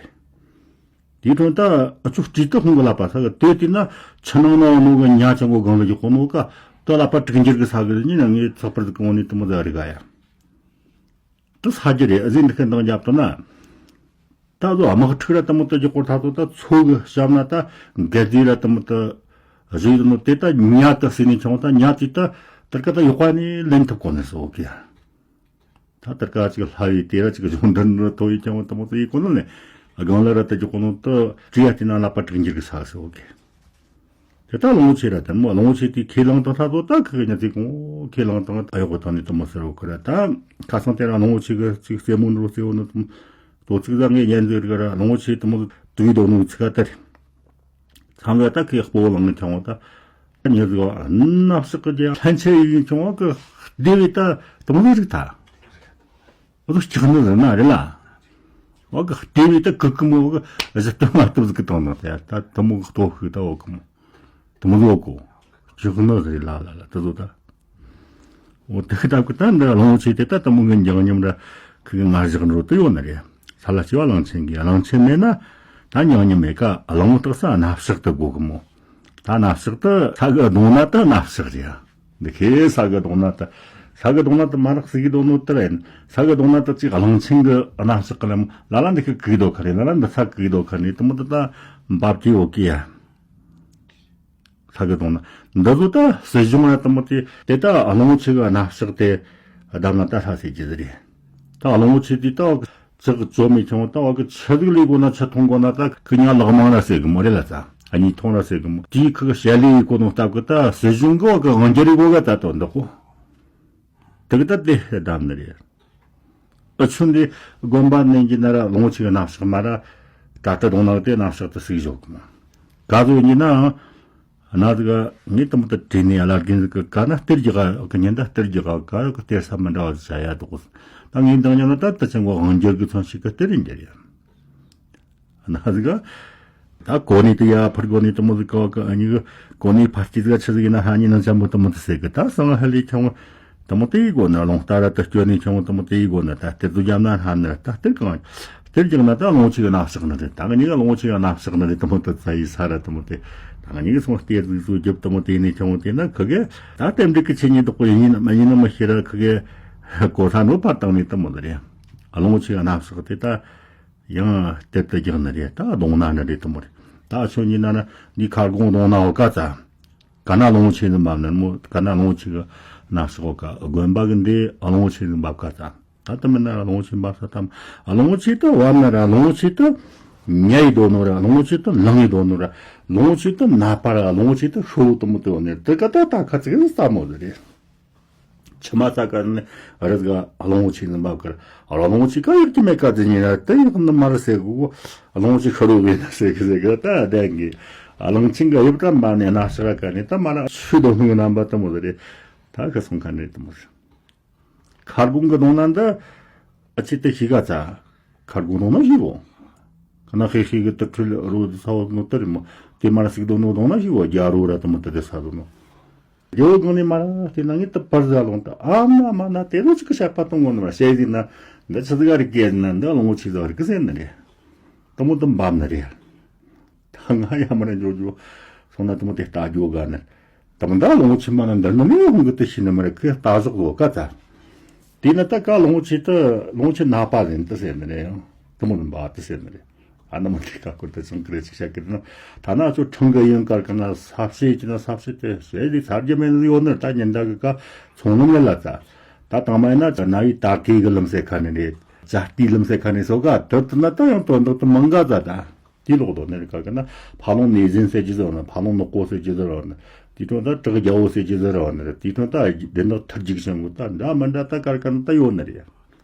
དེའི་ཐོན་ད་ཨ་ཆུ་སྤྲེའུ་དེ་ཁོང་གི་ཀླད་པ་ས་གི་དེ་དེ་ན་ཆུ་ནང་ན་ནོ་གི་ཉ་ཅན་པོ་སྒང་ལ་གི་ཀོན་བཟོ་ཀ་ད་ཀླད་པ་དྲུག་འགྱུར་གི་ས་གི་ཉི་ན་ངའི་ཚགས་པར་གི་ཀོན་ནི་དུ་མོ་ཟ་རི་ག་ཡ། དུ་ས་རྒྱུ་རེད། ཨ་ཟིན་འདི་ཁ་འདང་རྒྱབ་ཏུ་ན། ད་གཟོད་དམག་འཁྲུག་ར་དུ་མོ་དུ་རྒྱུ་སྐོར་ཐག་ཏུ་ད་ཚོ་གི་བཤམ་ན་ད་འགལ་ཟླ་ར་དུ་མོ་དུ་བཟོས་ཡོད་ནོ་དེ་ད་ཉ་དུ་སྲིད་ནས་ཆུང་ད་ཉ་དེ་ད་དར་ཀ་ད་ཡོག་པ་ནས་ལེན་ཐུབ་གོ་ནས་སོ་གི་ཡ། ད་དར་ཀ་ཅིག་ལྷ་བའི་དེ་ར་ཅིག་གཞུང་འདྲ་འདྲ་ཐོ་ཡི་ཀྱང་དུ་མོ་དུ་ཡི་གོ་ནོ་ནས་སྒང་ལ་ར་དུ་རྒྱུ་གོ་ནོ་དུ་བྲིས་ཡ་དེ་ན་ལག་པ་དྲུག་འགྱུར་གི་ས་སོ་གི། དེ་ད་གླང་པོ་ཆེ་ར་དེ་མོ་གླང་པོ་ཆེ་དེ་ཁས་བླངས་དང་ཐ་ཚོ་ད་ཁི་གི་ཉ་ཚིག་གོང་ཁས་བླངས་དང་ཨ་ཡོག་གི་དང་ནི་དུ་མོ་ཟེར་བ་ཁི་ར་ད་ཁ་སང་དེ་ར་གླང་པོ་ཆེ་གི་ཅིག་རྩེད་མོ་འགྲོ་རྩེ་བོ་ནི་དུ་མོ་དོ་ཚིག་ཟ་ངས་ཉན་ཟེར་གི་ར་གླང་པོ་ཆེ་དུ་མོ་དུ་ཡི་དོ་ནུ་ཚིག་ག་དེ་རེད། ཚང་གི་ད་ཁི་སྤོ་བླངས་ནི་ཁྱོང་བ་ད་ཉ་ཚིག་ག་ན་བསགས་གི་རྒྱ་ལྷན་ཆེ་ཡི་ཁྱོང་བ་གི་བདེ་བའི་ད་དུ་མོ་ཟིག་རིག་ཐ། འོ་དུ་ལྕགས་ནི་ཟེར་ན་རེད་ལ། འོ་གི་ལྟེ་བའི་ད་ཀི་ཀི་མོ་གི་གཞི་སྟོད་མ་སྟོབས་ཟིག་གི་དང་ནང་དེ་ད་དུ་མོ་གི་སྟོབས་ཤིག་ད་འོ་གི་མོ། དུ་མོ་ཟོ་གོ། ལྕགས་ནི་ཟེར་ལ་ལ་ལ་དུ་ཟོ་ད། འོ་དེ་གི་ད་གི་ད་འདི་གླང་པོ་ཆེ་དེ་ད་དུ་མོ་གི་འགྱིང་ཉམས་ར་ཁི་གི་ངར་བཞག་འགྲོ་དུ་ཡོད་ནི་རེད། ས་ལ་སྐྱེ་བ་གླང་ཆེན་གི་གླང་ཆེན་མེད་ན་ད་འགྱིང་ཉམས་མེད་ཀ་གླང་པོ་སྟག་ས་སྣ་བསགས་དུ་དགོ་གི་མོ། ད་སྣ་བསགས་དུ་ས་གི་གདོང་ན་ད་སྣ་བསགས་རེད། འདི་ཁའི་ས་གི་གདོང་ན་ད། ས་གི་གདོང་ན་ད་མ་རག་སི་གི་གདོང་ནོ་ཏི་རེད། ས་གི་གདོང་ན་ད་ཅིག་གླང་ཆེན་གི་སྣ་བསགས་གི་ལམ་ལ་ལ་འདི་ཁ་གི་གདོ་ཁ་རེད་ལ་ལ་འདི་ས་གི་གདོ་ཁ་ནི་དུ་མོ་ད་ད་འབབ་ཀྱི་ཡོད་ཀི་ཡ། ས་གི་གདོང་ན་འདི་ཚོ་ད་སྲིད་གཞུང་ལ་དུ་མོ་དེ་དེ་ད་གླང་པོ་ཆེ་གི་སྣ་བསགས་དེ་བདམས་ན་ད་ལྷ་སྲས་ཀྱི་ཟི་རེད། ད་གླང་པོ་ཆེ་དེ་ད། ཚིག་གི་བཅོ་མི་ཆུང་ད་བ་གི་ཆི་ཟིག་ལས་གོ་ན་ཆི་མཐོང་གོ་ན་ད་ཁི་ཉ་ལག་མང་ར་ཟེར་གི་མོ་རེད་ལ་ཙ་ཨ་ནི་མཐོང་ར་ཟེར་གི་མོ་དེའི་ཁི་གི་བཤད་ལས་ཡི་གོ་ནོ་སྟབས་གི་ད་སྲིད་གཞུང་གི་བ་གི་དབང་སྒྱུར་ཡི་གོ་ག་ད་དོ་འདི་གོ་དེ་གི་ད་དེ་བདམས་ནི་རེད། ཨ་ཆུ་འདི་དགོན་པ་ནས་གི་ན་ར་ལོང་ཆི་གི་ནག་ཤག་མ་ར་ད་ལྟ་གདོང་ནག་དེ་ནག་ཤག་ཏུ་སྲིག་བཞག་གི་མོ་ག་ཚོད་ཡིན་ན། ཨ་ན་ཟིག་ག་ངས་དུ་མོ་དུ་དྲིས་ནས་ཨ་ལ་རྒན་ཟིག་གི་ག་ན་གཏེར་རྒྱག་ག་གི་ཉིན་ད་གཏེར་རྒྱག་ག་ག་གི་གཏེར་ས་མི་འདྲ་བ་ཟིག་བྱ་ཡ་འདུག་ད་ངས་འདང་ཉན་ན་ད་དུ་ཆེན་པོ་དབང་སྒྱུར་གི་ཚོན་ཞིག་གི་གཏེར་ཡིན་རྒྱུ་རེད། ཨ་ན་ཟིག་ག་ད་གོ་ནས་དུ་ཡ་ཕར་གོ་ནས་དུ་མོ་ཟིག་ག་གི་ཨ་ཉི་གི་གོ་ནས་ཕར་སྐྱིད་ཟིག་ཆི་ཟིག་ཡིན་ན་ཧ་ཉི་ནང་ཆེན་པོ་དུ་མོ་དུ་ཟེར་གི་ད་སང་ཧ་ལས་ཆུང་། དུ་མོ་དེའི་སྒོ་ནས་རླུང་རྟ་ར་དུ་སྐྱོན་ནས་ཆུང་དུ་མོ་དེའི་སྒོ་ནས་ད་གཏེར་དུ་རྒྱབ་ན་སྣ་ནས་ད་གཏེར་གང་། གཏེར་རྒྱག་ན་ད་རླུང་ཆེ་གི་སྣ་བསགས་ནི་རེད། ད་ངས་ནི་རླུང་ཆེ་གི་སྣ་བསགས་ནི་རེད། དུ་མོ་དུ་ཚ་ཡི་ས་ར་དུ་མོ་དེ་ད་ངས་ནི་གི་སོང་གཏེར་ཟིག་ཟིག་རྒྱབ་དུ་མོ་དེ་ནས་ཆུང་དེ་ན་ཁི་གེ་ད་གཏེར་འདྲི་གི་ཆེ་ཉིད་དོག་པོ་ཡིན་ཡིན་ན་མ་ཡིན་ན་མི་ཤེས་ར་ཁི་གེ་གོ་ས་ནོ་ཕར་བཏང་ནས་དུ་མོ་དེ་རེད། རླུང་ཆེ་གི་སྣ་བསགས་དེ་ད་ཡང་གཏེར་དུ་རྒྱག་ནི་རེད། ད་གདོང་ན་ནི་རེད་དུ་མོ་རེད། ད་ཆུང་ཉིན་ན་ན་འདི་ཁ་སྒོང་གདོང་ན་འོ་ཀ་ཙ། ག་ན་ལོང་ཆེན་ཟིན་འབབ་ནི་མོ་ག་ན་ལོང་ཆེ་གི་ན་སོག་ག་དགོན་པ་གི་འདི་ལོང་ཆེན་ཟིན་འབབ་ག་ཙ། ད་དུ་མི་ན་ལོང་ཆེན་འབབ་ས་ཏམ་ལོང་ཆེ་ཏུ་བབ་ན་ར་ལོང་ཆེ་ཏུ་ཉ་ཡི་དོ་ནོ་ར་ལོང་ཆེ་ཏུ་ལང་ཡི་དོ་ནོ་ར་ལོང་ཆེ་ཏུ་ན་པ་ར་ལོང་ཆེ་ཏུ་ཤོ་དུ་མོ་དུ་ནི་དུ་ག་ད་ད་ཁ་ཚིག་ནི་ས་མོ་ཟི་རེད། ཆི་མ་ས་ཀ་ནི་རི་ག་ལོང་ཆེ་ཟིན་འབབ་གར་ལོང་ཆེ་ཀ་ཡག་གི་མེད་ཀ་ཟི་ཉིན་ར་དུ་ཡག་ནི་མ་ར་ཟེ་གུ་ལོང་ཆེ་ཤ་རུ་བེ་ན་ཟེ་གི་ཟེ་གི་ད་དེ་གི་ལང་ཆིང་ག་ཡབ་ཏམ་པ་ནི་ན་ཤ་ར་ཀ་ནི་ད་མ་ར་ཤུ་དོ་ཧུ་རྣམ་པ་དུ་མོ་ཟི་རེད། ད་ག་སོང་ཁ་ནི་དུ་མོ་ཟི། ཁར་གུང་གི་དོང་ན་འདི་ཨ་ཆེ་དུ་ཤི་ག་ཙ། ཁར་གུང་དོང་ན་ཤི་བོ། ཁ་ན་ཧེ་ཤི་གི་དུ་ཁྲུལ་རོ་དུ་ས་བོ་ནོ་དུ་རི་མོ་དེ་མ་ར་སིག་དོ་ནོ་དོང་ན་ཤི་བོ་རྒྱ་རོ་ར་དུ་མོ་དུ་དེ་ས་དོ་ནོ། རྒྱལ་བོ་གང་ནས་མ་ར་དེ་ན་ངས་དུ་པར་ཟ་ལོང་དུ་ཨ་མ་མ་ན་དེ་རུ་ཅིག་གི་ཤ་པ་གཏོང་གོ་ནོ་ར་ཤེས་ཟིན་ན་འདི་ཆི་ཟིག་ག་རི་སྐད་ན་འདི་ལོང་ཆི་ཟ་རི་ཀི་ཟེར་ན་རེད། དུ་མོ་དུ་འབབ་ན་རེད། ད་ང་ཡ་མ་ར་འཇོ་འཇོ་སོང་ན་དུ་མོ་དེ་ལྟ་འཇོ་ག་ནི། དམ་ད་ལོང་ཆེན་མ་ན་འདིར་ནི་མི་ཧུང་གི་དུ་ཤི་ནི་མ་རེད་ཁོས་ལྟ་ཟོག་ལོ་ཀ་ཙ། དེ་ནི་ད་ཀ་ལོང་ཆེ་དུ་ལོང་ཆེ་ན་པ་ཟིན་དུ་ཟེར་ནི་རེད་ཡང་དུ་མོ་ནི་འབའ་དུ་ཟེར་ནི་རེད། ཨ་ན་མ་དེ་ཀ་ཀུར་དུ་ཚང་ཀི་རེ་ཅིག་བཤད་ཀི་ན་ཐ་ན་ཚོ་ཁྲང་གི་ཡིན་ཀར་ཀི་ན་ས་བཤད་ཅི་ན་ས་བཤད་དེ་བཤད་དེ་ཚར་རྒྱུ་མེད་ནི་ཡོད་ནི་ད་ཉིན་ད་གི་ཀ་ཚོང་ལམ་ལ་ལ་ཙ། ད་དང་མ་ཡིན་ན་ན་བའི་ད་ཀི་གི་ལམ་སེ་ཁ་ནི་རེད། ཅ་ཏི་ལམ་སེ་ཁ་ནི་སོ་ཀ་དུ་དུ་ན་ད་ཡང་དོན་དག་དུ་མང་ག་ཙ་ད། དེ་ལོག་དོ་ནས་ག་ག་ན་ཕ་ལོང་ནེ་ཟིན་ཟེར་གྱི་ཟེར་བ་ན་ཕ་ལོང་ནག་པོ་ཟེར་གྱི་ཟེར་བ་ན་དེ་དོན་ད་བྲག་རྒྱ་བོ་ཟེར་གྱི་ཟེར་བ་ན་དེ་དོན་ད་དེ་ནག་ཐར་ཇིག་ཞིང་གོ་ད་འདྲ་མ་འདྲ་ད་གར་ག་ན་ད་ཡོད་ནི་རེད།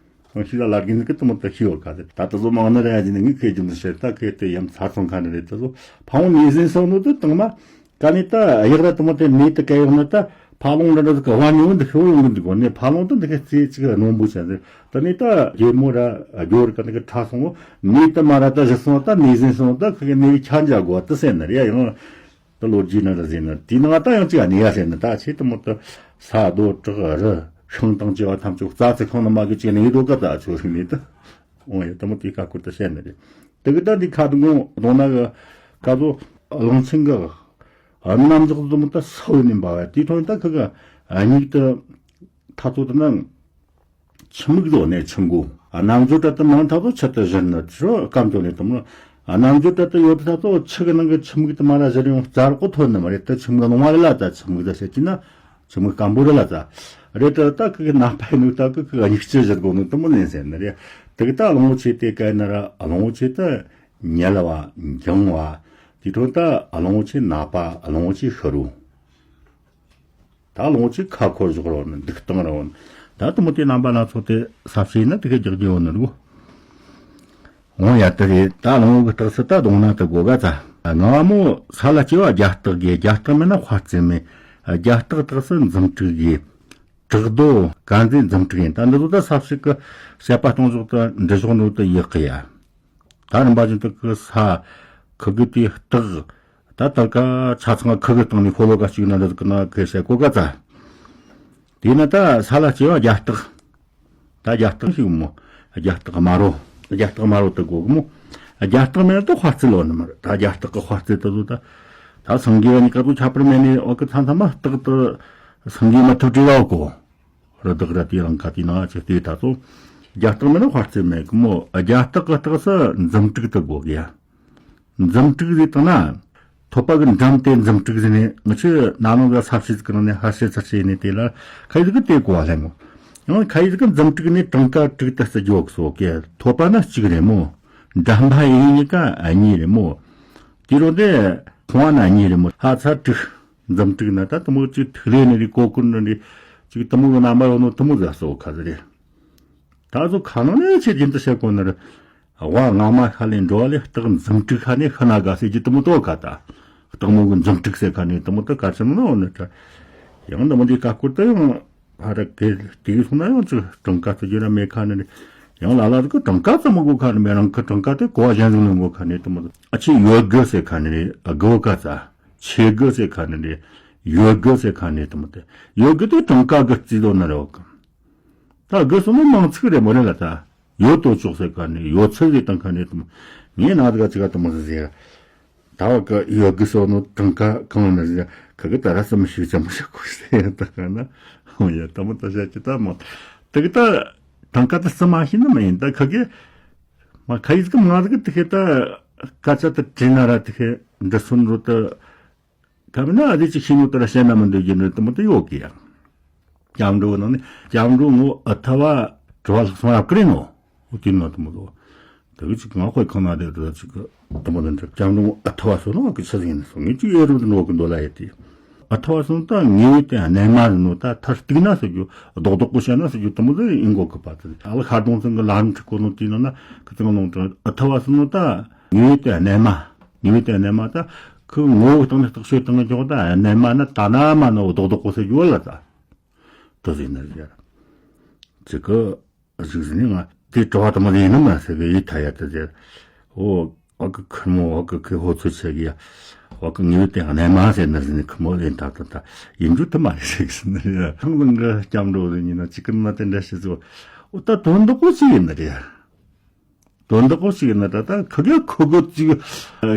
ཁོང་ཤི་ལ་ལར་གིན་གི་དུ་མོ་ད་ཤི་ཡོད་ག་ཟེར་ད་ད་བཟོ་མང་ན་རེད་ཡ་ཇི་ནི་ངི་ཁེ་ཇི་མི་ཤེར་ད་ཁེ་དེ་ཡམ་ཚ་ཚོང་ཁ་ནི་རེད་ད་བཟོ་ཕ་ལོང་ནེ་ཟིན་སོང་ནོ་དུ་དང་མ། ཀ་ནི་ད་གཡག་ར་དུ་མོ་དེ་མེ་དུ་ཀ་གཡག་ན་ད་ཕ་ལོང་ར་ར་དུ་ཀ་བ་ཉུང་འདི་ཤོ་ཡོང་གི་འདུག་གོ་ནི་ཕ་ལོང་དུ་འདི་ཀ་རྩེ་གཅིག་ར་རྣོན་པོ་བྱ་ཟེར་ད་ནི་ད་རྒྱལ་མོ་ར་རྒྱོ་ར་ཀ་ནི་ཀ་ཁྲ་སོང་ངོ་ནི་ད་མ་ར་ད་བཞི་སོང་ད་ནི་ཟིན་སོང་ད་ཁ་གི་ནི་ཁྱ་འཇའ་གོ་དུ་ཟེར་ན་རེ་ཡང་ད་ལོ་རྒྱུས་ན་ར་ཟེར་ན་དེ་ནང་ད་ཡང་གཅིག་ནི་ཡ་ཟེར་ན་ད་ཆེ་དུ་མོ་ད་ས་རྡོ་བྲག་རི་ཤིང་དང་བཅས་པ་ཐམས་ཅད་རྩྭ་ཚིག་ཁང་ནི་མ་གི་གཅིག་ནི་ཡི་དོ་ཀ་ད་ཆོ་རིག་ནི་ད། འོང་ཡ་དུ་མོ་དེ་ཀ་ཀུར་དུ་བཤད་ནི་རེད། དེ་གི་ད་འདི་ཁ་དུ་ངོ་གདོང་ན་གི་ཀ་ཟོ་གླང་ཆེན་གི་རྣམ་འཇོག་དུ་མོ་ད་ས་བོ་ནི་འབབ་བ་དེ་ཐོན་ད་ཁ་གི་སྙིགས་དུ་ཐ་ཚོ་དུ་ན་ ཆུ་མིག་དོ་ནས་ཆུ་མགོ། རྣམ་འགྱུར་དྲ་དུ་མང་ཐག་ཏུ་ཆུ་དུ་བཞུར་ནི་ཆུ་སྐམ་དོ་ནས་དུམ་ལ། རྣམ་འགྱུར་དྲ་དུ་ཡོད་ཐག་ཏུ་ཆུ་གི་ནང་གི་ཆུ་མིག་དུ་མ་ར་བཞུར་ཡོང་རྩ་རྐོ་ཐོན་ནི་མ་རེད། དུ་ཆུ་མིག་ལོང་བ་རེད་ལ་ཙ། ཆུ་མིག་དུ་ཟེར་གྱི་ན་ཆུ་མིག་སྐམ་པོ་རེད་ལ་ཙ། རེད་དུ་ད་ཁི་གི་ནམ་པའི་ནུག་ད་ཁི་གི་སྙིགས་ཆུ་བཞུར་དགོ་ནི་དུམ་ལེན་ཟེར་ནི་རེད། དུ་གི་ད་གླང་བོ་ཆེ་དེ་ག་ན་ར་གླང་བོ་ཆེ་དུ་ཉལ་བ་འགྱིང་བ། དེ་འཕྲོ་ད་གླང་བོ་ཆེ་ནག་པ། གླང་བོ་ཆེ་ཤི་རུ། ད་ལོངས་ཆེ་ཁ་འཁོར་བཞག་རོགས་ནི་འདུག་སྟངས་རོགས་ནི། ད་དུ་མོ་དེ་རྣམ་པ་སྣ་ཚོགས་དེ་ས་བྱས་ན་དེ་ག་རྒྱག་རྒྱུ་ཡོད་ནི་རུ། འོང་ཡ་དེ་རེད། ད་ལོངས་གི་རྟགས་སུ་ད་གདོང་ན་དུ་དགོ་ག་ཙ། ང་མོ་ས་ལ་སྐྱེ་བ་རྒྱ་སྟག་གི། རྒྱ་སྟག་མེད་ན་དཔའ་རྩལ་མེད། རྒྱ་སྟག་རྟགས་སུ་འཛུམ་དྲུག་གི། བྲག་རྡོ་དཀར་མཛེས་འཛུམ་དྲུག་ཡིན། ད་འདི་ཚོ་ད་ས་བྱས་གི་བཤད་པ་གཏོང་ཕྱོགས་དུ་འདྲི་ཕྱོགས་འགྲོ་དུ་ཡག་གི་ཡ། ད་རིམ་པ་བཞིན་དུ་གི་ས་ཁུ་གི་དེ་སྟག་ད་ལྟར་ཀ་ཆ་ཚང་ཁུ་གི་སྟེང་ནས་ཤོ་ལོ་ཀ་གཅིག་ན་འདི་ཟིག་ན་ཁེ་ཤ་གོ་ག་ཙ། དེས་ན་ད་ས་ལ་སྐྱེ་བ་རྒྱ་སྟག་ད་རྒྱ་སྟག་ཞིག་མོ། རྒྱ་སྟག་དམར་རོ། རྒྱ་སྟག་དམར་རོ་དུ་གོ་གི་མོ། རྒྱ་སྟག་མེད་ན་ད་དཔའ་རྩལ་ལོ་ནི་མ་རེད། ད་རྒྱ་སྟག་གི་དཔའ་རྩལ་དུ་ད་ད་སངས་རྒྱས་བ་ནི་ཀ་ཏུ་ཁྱད་པར་མེད་ནི་འོ་གི་ཚང་ཚང་མ་སྟག་ཏུ་སངས་རྒྱས་མ་ཐུབ་བྲིས་ལ་གོ། རི་དྭགས་ར་དེ་རང་ཁ་དེ་ནང་ཅི་སྟེ་ད་ཚོ། རྒྱ་སྟག་མེད་ན་དཔའ་རྩལ་མེད་གི་མོ། རྒྱ་སྟག་གི་རྟགས་སུ་འཛུམ་དྲུག་ཏུ་དགོ་གི་ཡ། འཛུམ་དྲུག་ཟེར་བཏང་ན། ཐོད་པ་གི་འགྲམ་དེ་འཛུམ་དྲུག་ཟེར་ནས་ང་ཆོས་ན་ནིང་གི་ས་བྱས་ཀྱི་ནང་ནས་ཧ་ཤེ་ཚར་ཤེ་ནས་དེ་ལ་ཁ་ཡི་གི་དེ་གོ་བ་ལེན་མོ། ཡང་ཁ་ཡི་གི་འཛུམ་དྲུག་ནས་གྲངས་ཀ་དྲུག་ཏུ་བརྩི་རྒྱུ་གི་སོ་གི། ཐོད་པ་ན་གཅིག་རེད་མོ། འགྲམ་པ་ཡིན་གཉིས་ཀ་གཉིས་རེད་མོ། དེ་རུ་དེ་ཁོང་བ་ན་གཉིས་རེད་མོ། ཧ་ཚ་དྲུག་འཛུམ་དྲུག་ན་ད་དུ་མོ་གཅིག་ཐིག་ལེ་ནི་རེད། གོ་ཀུན་ནི་རེད། གཅིག་དུ་མོ་གི་རྣམ་པ་ཡོད་ནོ་དུ་མོ་ཟ་སོ་ཁ་ཟེར་རེད། ད་གཟོད་ཁ་ནང་ནས་ཆེ་རྒྱུན་དུ་བཤད་གོ་ནི་རེད། དབའ་སྔ་མ་ཤ་ལས་འགྲོ་བ་ལས་སྟག་འཛུམ་དྲུག་ཁ་ནས་ཤི་ན་དགའ་ཟེར་རྒྱུ་དུ་མོ་ཏོ་ཁ་ད། སྟག་མོ་གི་འཛུམ་དྲུག་ཟེར་ཁ་ནས་དུ་མོ་ཏོ་ག་ཆེ་ནོ་ནི་ད། ཡང་དུ་མོ་འདི་ཀ་ཀུར་ཏུ་ཡང་ཧ་ར་གེ་དེ་གི་སོང་ན་ཡང་ཅིག་གྲངས་ཀ་ཙི་རྒྱུ་ར་མེད་ཁ་ནི་རེད། ཡང་ལ་ལ་ཟིག་གི་གྲངས་ཀ་ཙི་མོ་གོ་ཁ་ནི་མེད། རང་གི་གྲངས་ཀ་དེ་གོ་བ་གཞན་ཟིག་ནི་གོ་ཁ་ནི་དུ་མོ་ཏོ། ཨ་ཆེ་ཡོད་དགུ་ཟེར་ཁ་ནི་རེད། དགུ་བོ་ཀ་ཙ། ཆེ་དགུ་ཟེར་ཁ་ནི་རེད། ཡོད་དགུ་ཟེར་ཁ་ནི་དུ་མོ་ཏོ། ཡོད་དགུ་དེ་གྲངས་ཀ་གི་རྩིས་དོ་ནི་རེད་བ་གི། ད་དགུ་སོང་ན་མང་ཚིག་རེད་མོ་རེད་ལ་ད། ཡོད་དོ་ཅོག་ཟེར་ཁ་ནས་ཡོད་ཚད་ཟེར་བཏང་ཁ་ནས་དུ་མོ། ངས་ན་ཟིག་ག་ཅི་ག་དུ་མོ་ཟེར་ཟེར། ད་བ་གི་ཡོད་དགུ་སོང་ནོ་གྲངས་ཀ་གང་ན་ཟེར་ཁ་གི་ད་ར་སུ་མི་ཤེས་ཅམ་མོ་ཤ་ཁུ་ཟེར་ད་ཁ་ན། ཧོ་ཡ་དུ་མོ་ད་བཤད་ཀྱི་ད་མོ། དེ་གི་ད་གྲངས་ཀ་ད་སུ་མ་ཤེས་ན་མ་ཡིན་ད་ཁ་གི། མ་ཁ་ཡིས་གི་མ་ཟིག་གི་དེ་གི་ད་སྐད་ཆ་ད་དྲིས་ན་ར་དེ་གི་འདྲི་སོང་རུ་ད། ཁ་མིན་ན་ཨ་དེ་ཅིག་ཤེས་ནོ་དེ་ར་བཤད་ན་མི་འདོད་རྒྱུ་འདྲ་དུ་མོ་དེ་ཡོད་གི་ཡ། སྐྱབས་འགྲོ་ནང་ནས་སྐྱབས་འགྲོ་ངོ་ཨ་ཐ་བ་དྲི་བ་ལྷག་སོང་ཡག་གི་རེད་ནོ། འོ་དེ་ནོ་དུ་མོ་དོ། དེ་གི་ཅིག་ང་ཁོའི་ཁང་ན་དེ་ར་ཅིག་དུ་མོ་དེ་འདྲ་སྐྱབས་འགྲོ་ངོ་ཨ་ཐ་བ་སོ་ནོ་གི་ཆི་ཟིག་ཡིན་སོ་ངས་ཅིག་ཨེ་རུ་དུ་ནོ་གི་འདོད་ལ་ཡེ་དེ། ཨ་ཐ་བ་སོ་ནོ་ད་ངེས་ཡོད་དེ་རྣལ་མ་རེད་ནོ། ད་མཐར་གཏུགས་ན་ཟེར་རྒྱུ་རྡོག་རྡོག་གོ་བཤད་ན་ཟེར་རྒྱུ་དུ་མོ་དེ་ཡིན་གོ་གི་པ་དེ། ཨ་ལ་ཤར་གདོང་ཚང་གི་ལམ་ཁྲིད་གོ་ནོ་དེ་ནང་ན་ཁི་ཚང་ལོང་དྲ་ཨ་ཐ་བ་སོ་ནོ་ད་ངེས་ཡོད་དེ་རྣལ་མ། ཉི་མའི་སྟེང་རྣལ་མ་ད་ཁོའི་ངོ་བོ་སྟེང་ནས་རྟོག་ཞིབ་བཏང་ཆོག་ད་རྣལ་མ་ནི་ད་ན་མ་ནོ་རྡོག་རྡོག་པོ་ཟེར་རྒྱུ་ལ་ད། དེ་ཟིག་ནི་ཟེར། ཅིག་གི་གཟིགས་ཟིན་ནི་ང་དེ་དྲི་བ་དུ་མ་ཡིན་ནམ་ཟེར་གི་ཡིད་ཐ་ཡ་དེ་ཟེར། འོ་ཨ་ཀི་ཁུར་མོ་ཨ་ཀི་ཁི་ཧོ་ཚོད་ཆེ་གི་ཡ། ཨ་ཀི་ཉི་མའི་སྟེང་རྣལ་མ་ཟེར་ནི་ཟིན་ནི་ཁུར་མོ་ལེན་ད་ད་ད་ཡིན་རྒྱུ་དུ་མ་རེད་ཟེར་གི་ཟིན་ནི་ཡ། ཁང་ལང་གི་སྐྱབས་འགྲོ་ཟིན་ཡིན་ན་ཅིག་གི་མ་དེ་འདྲ་ཞིག་ཟོ། འོ་ད་དོན་དག་པོ་ཅི་ཡིན་ནི་རེད། དོན་དག་པོ་ཞིག་ཡིན་ན་ད་ལྟ་ཁ་གེ་ཁོ་གོ་ཅིག་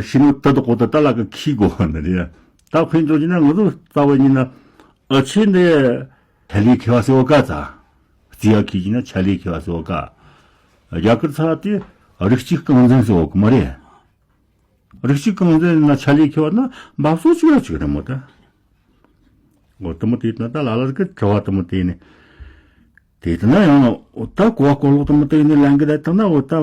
ཤི་ནོ་ད་དོ་གོ་ད་ལ་ག་ཁི་གོ་ནི་རེད། ད་ཁོས་འཇོག་ཅི་ན་ང་ཚོ་རྩ་བ་ཉིད་ན་ཨ་ཆེ་འདི་ཆ་ལི་ཁེ་བ་སེ་བ་ཀ་ཙ། རྩི་ཡ་ཁི་ཅི་ན་ཆ་ལི་ཁེ་བ་སེ་བ་ཀ། རྒྱ་གར་ཚ་དེ་རིགས་གཅིག་རྐང་འཛིན་སེ་བ་ཀ་མ་རེད། རིགས་གཅིག་རྐང་འཛིན་ན་ཆ་ལི་ཁེ་བ་ན་འབབ་སོ་ཅིག་ལ་ཅིག་རེད་མོ་ད། འོ་དུ་མོ་དེ་ན་ད་ལ་ལ་གི་དྲི་བ་དུ་མོ་དེ་ནི། དེ་ལྟ་ན་ཡང་ད་གོ་བ་གོ་ལོག་དུ་མི་དེ་ནི་ལན་གི་ད་ལྟ་ན་འོ་ད་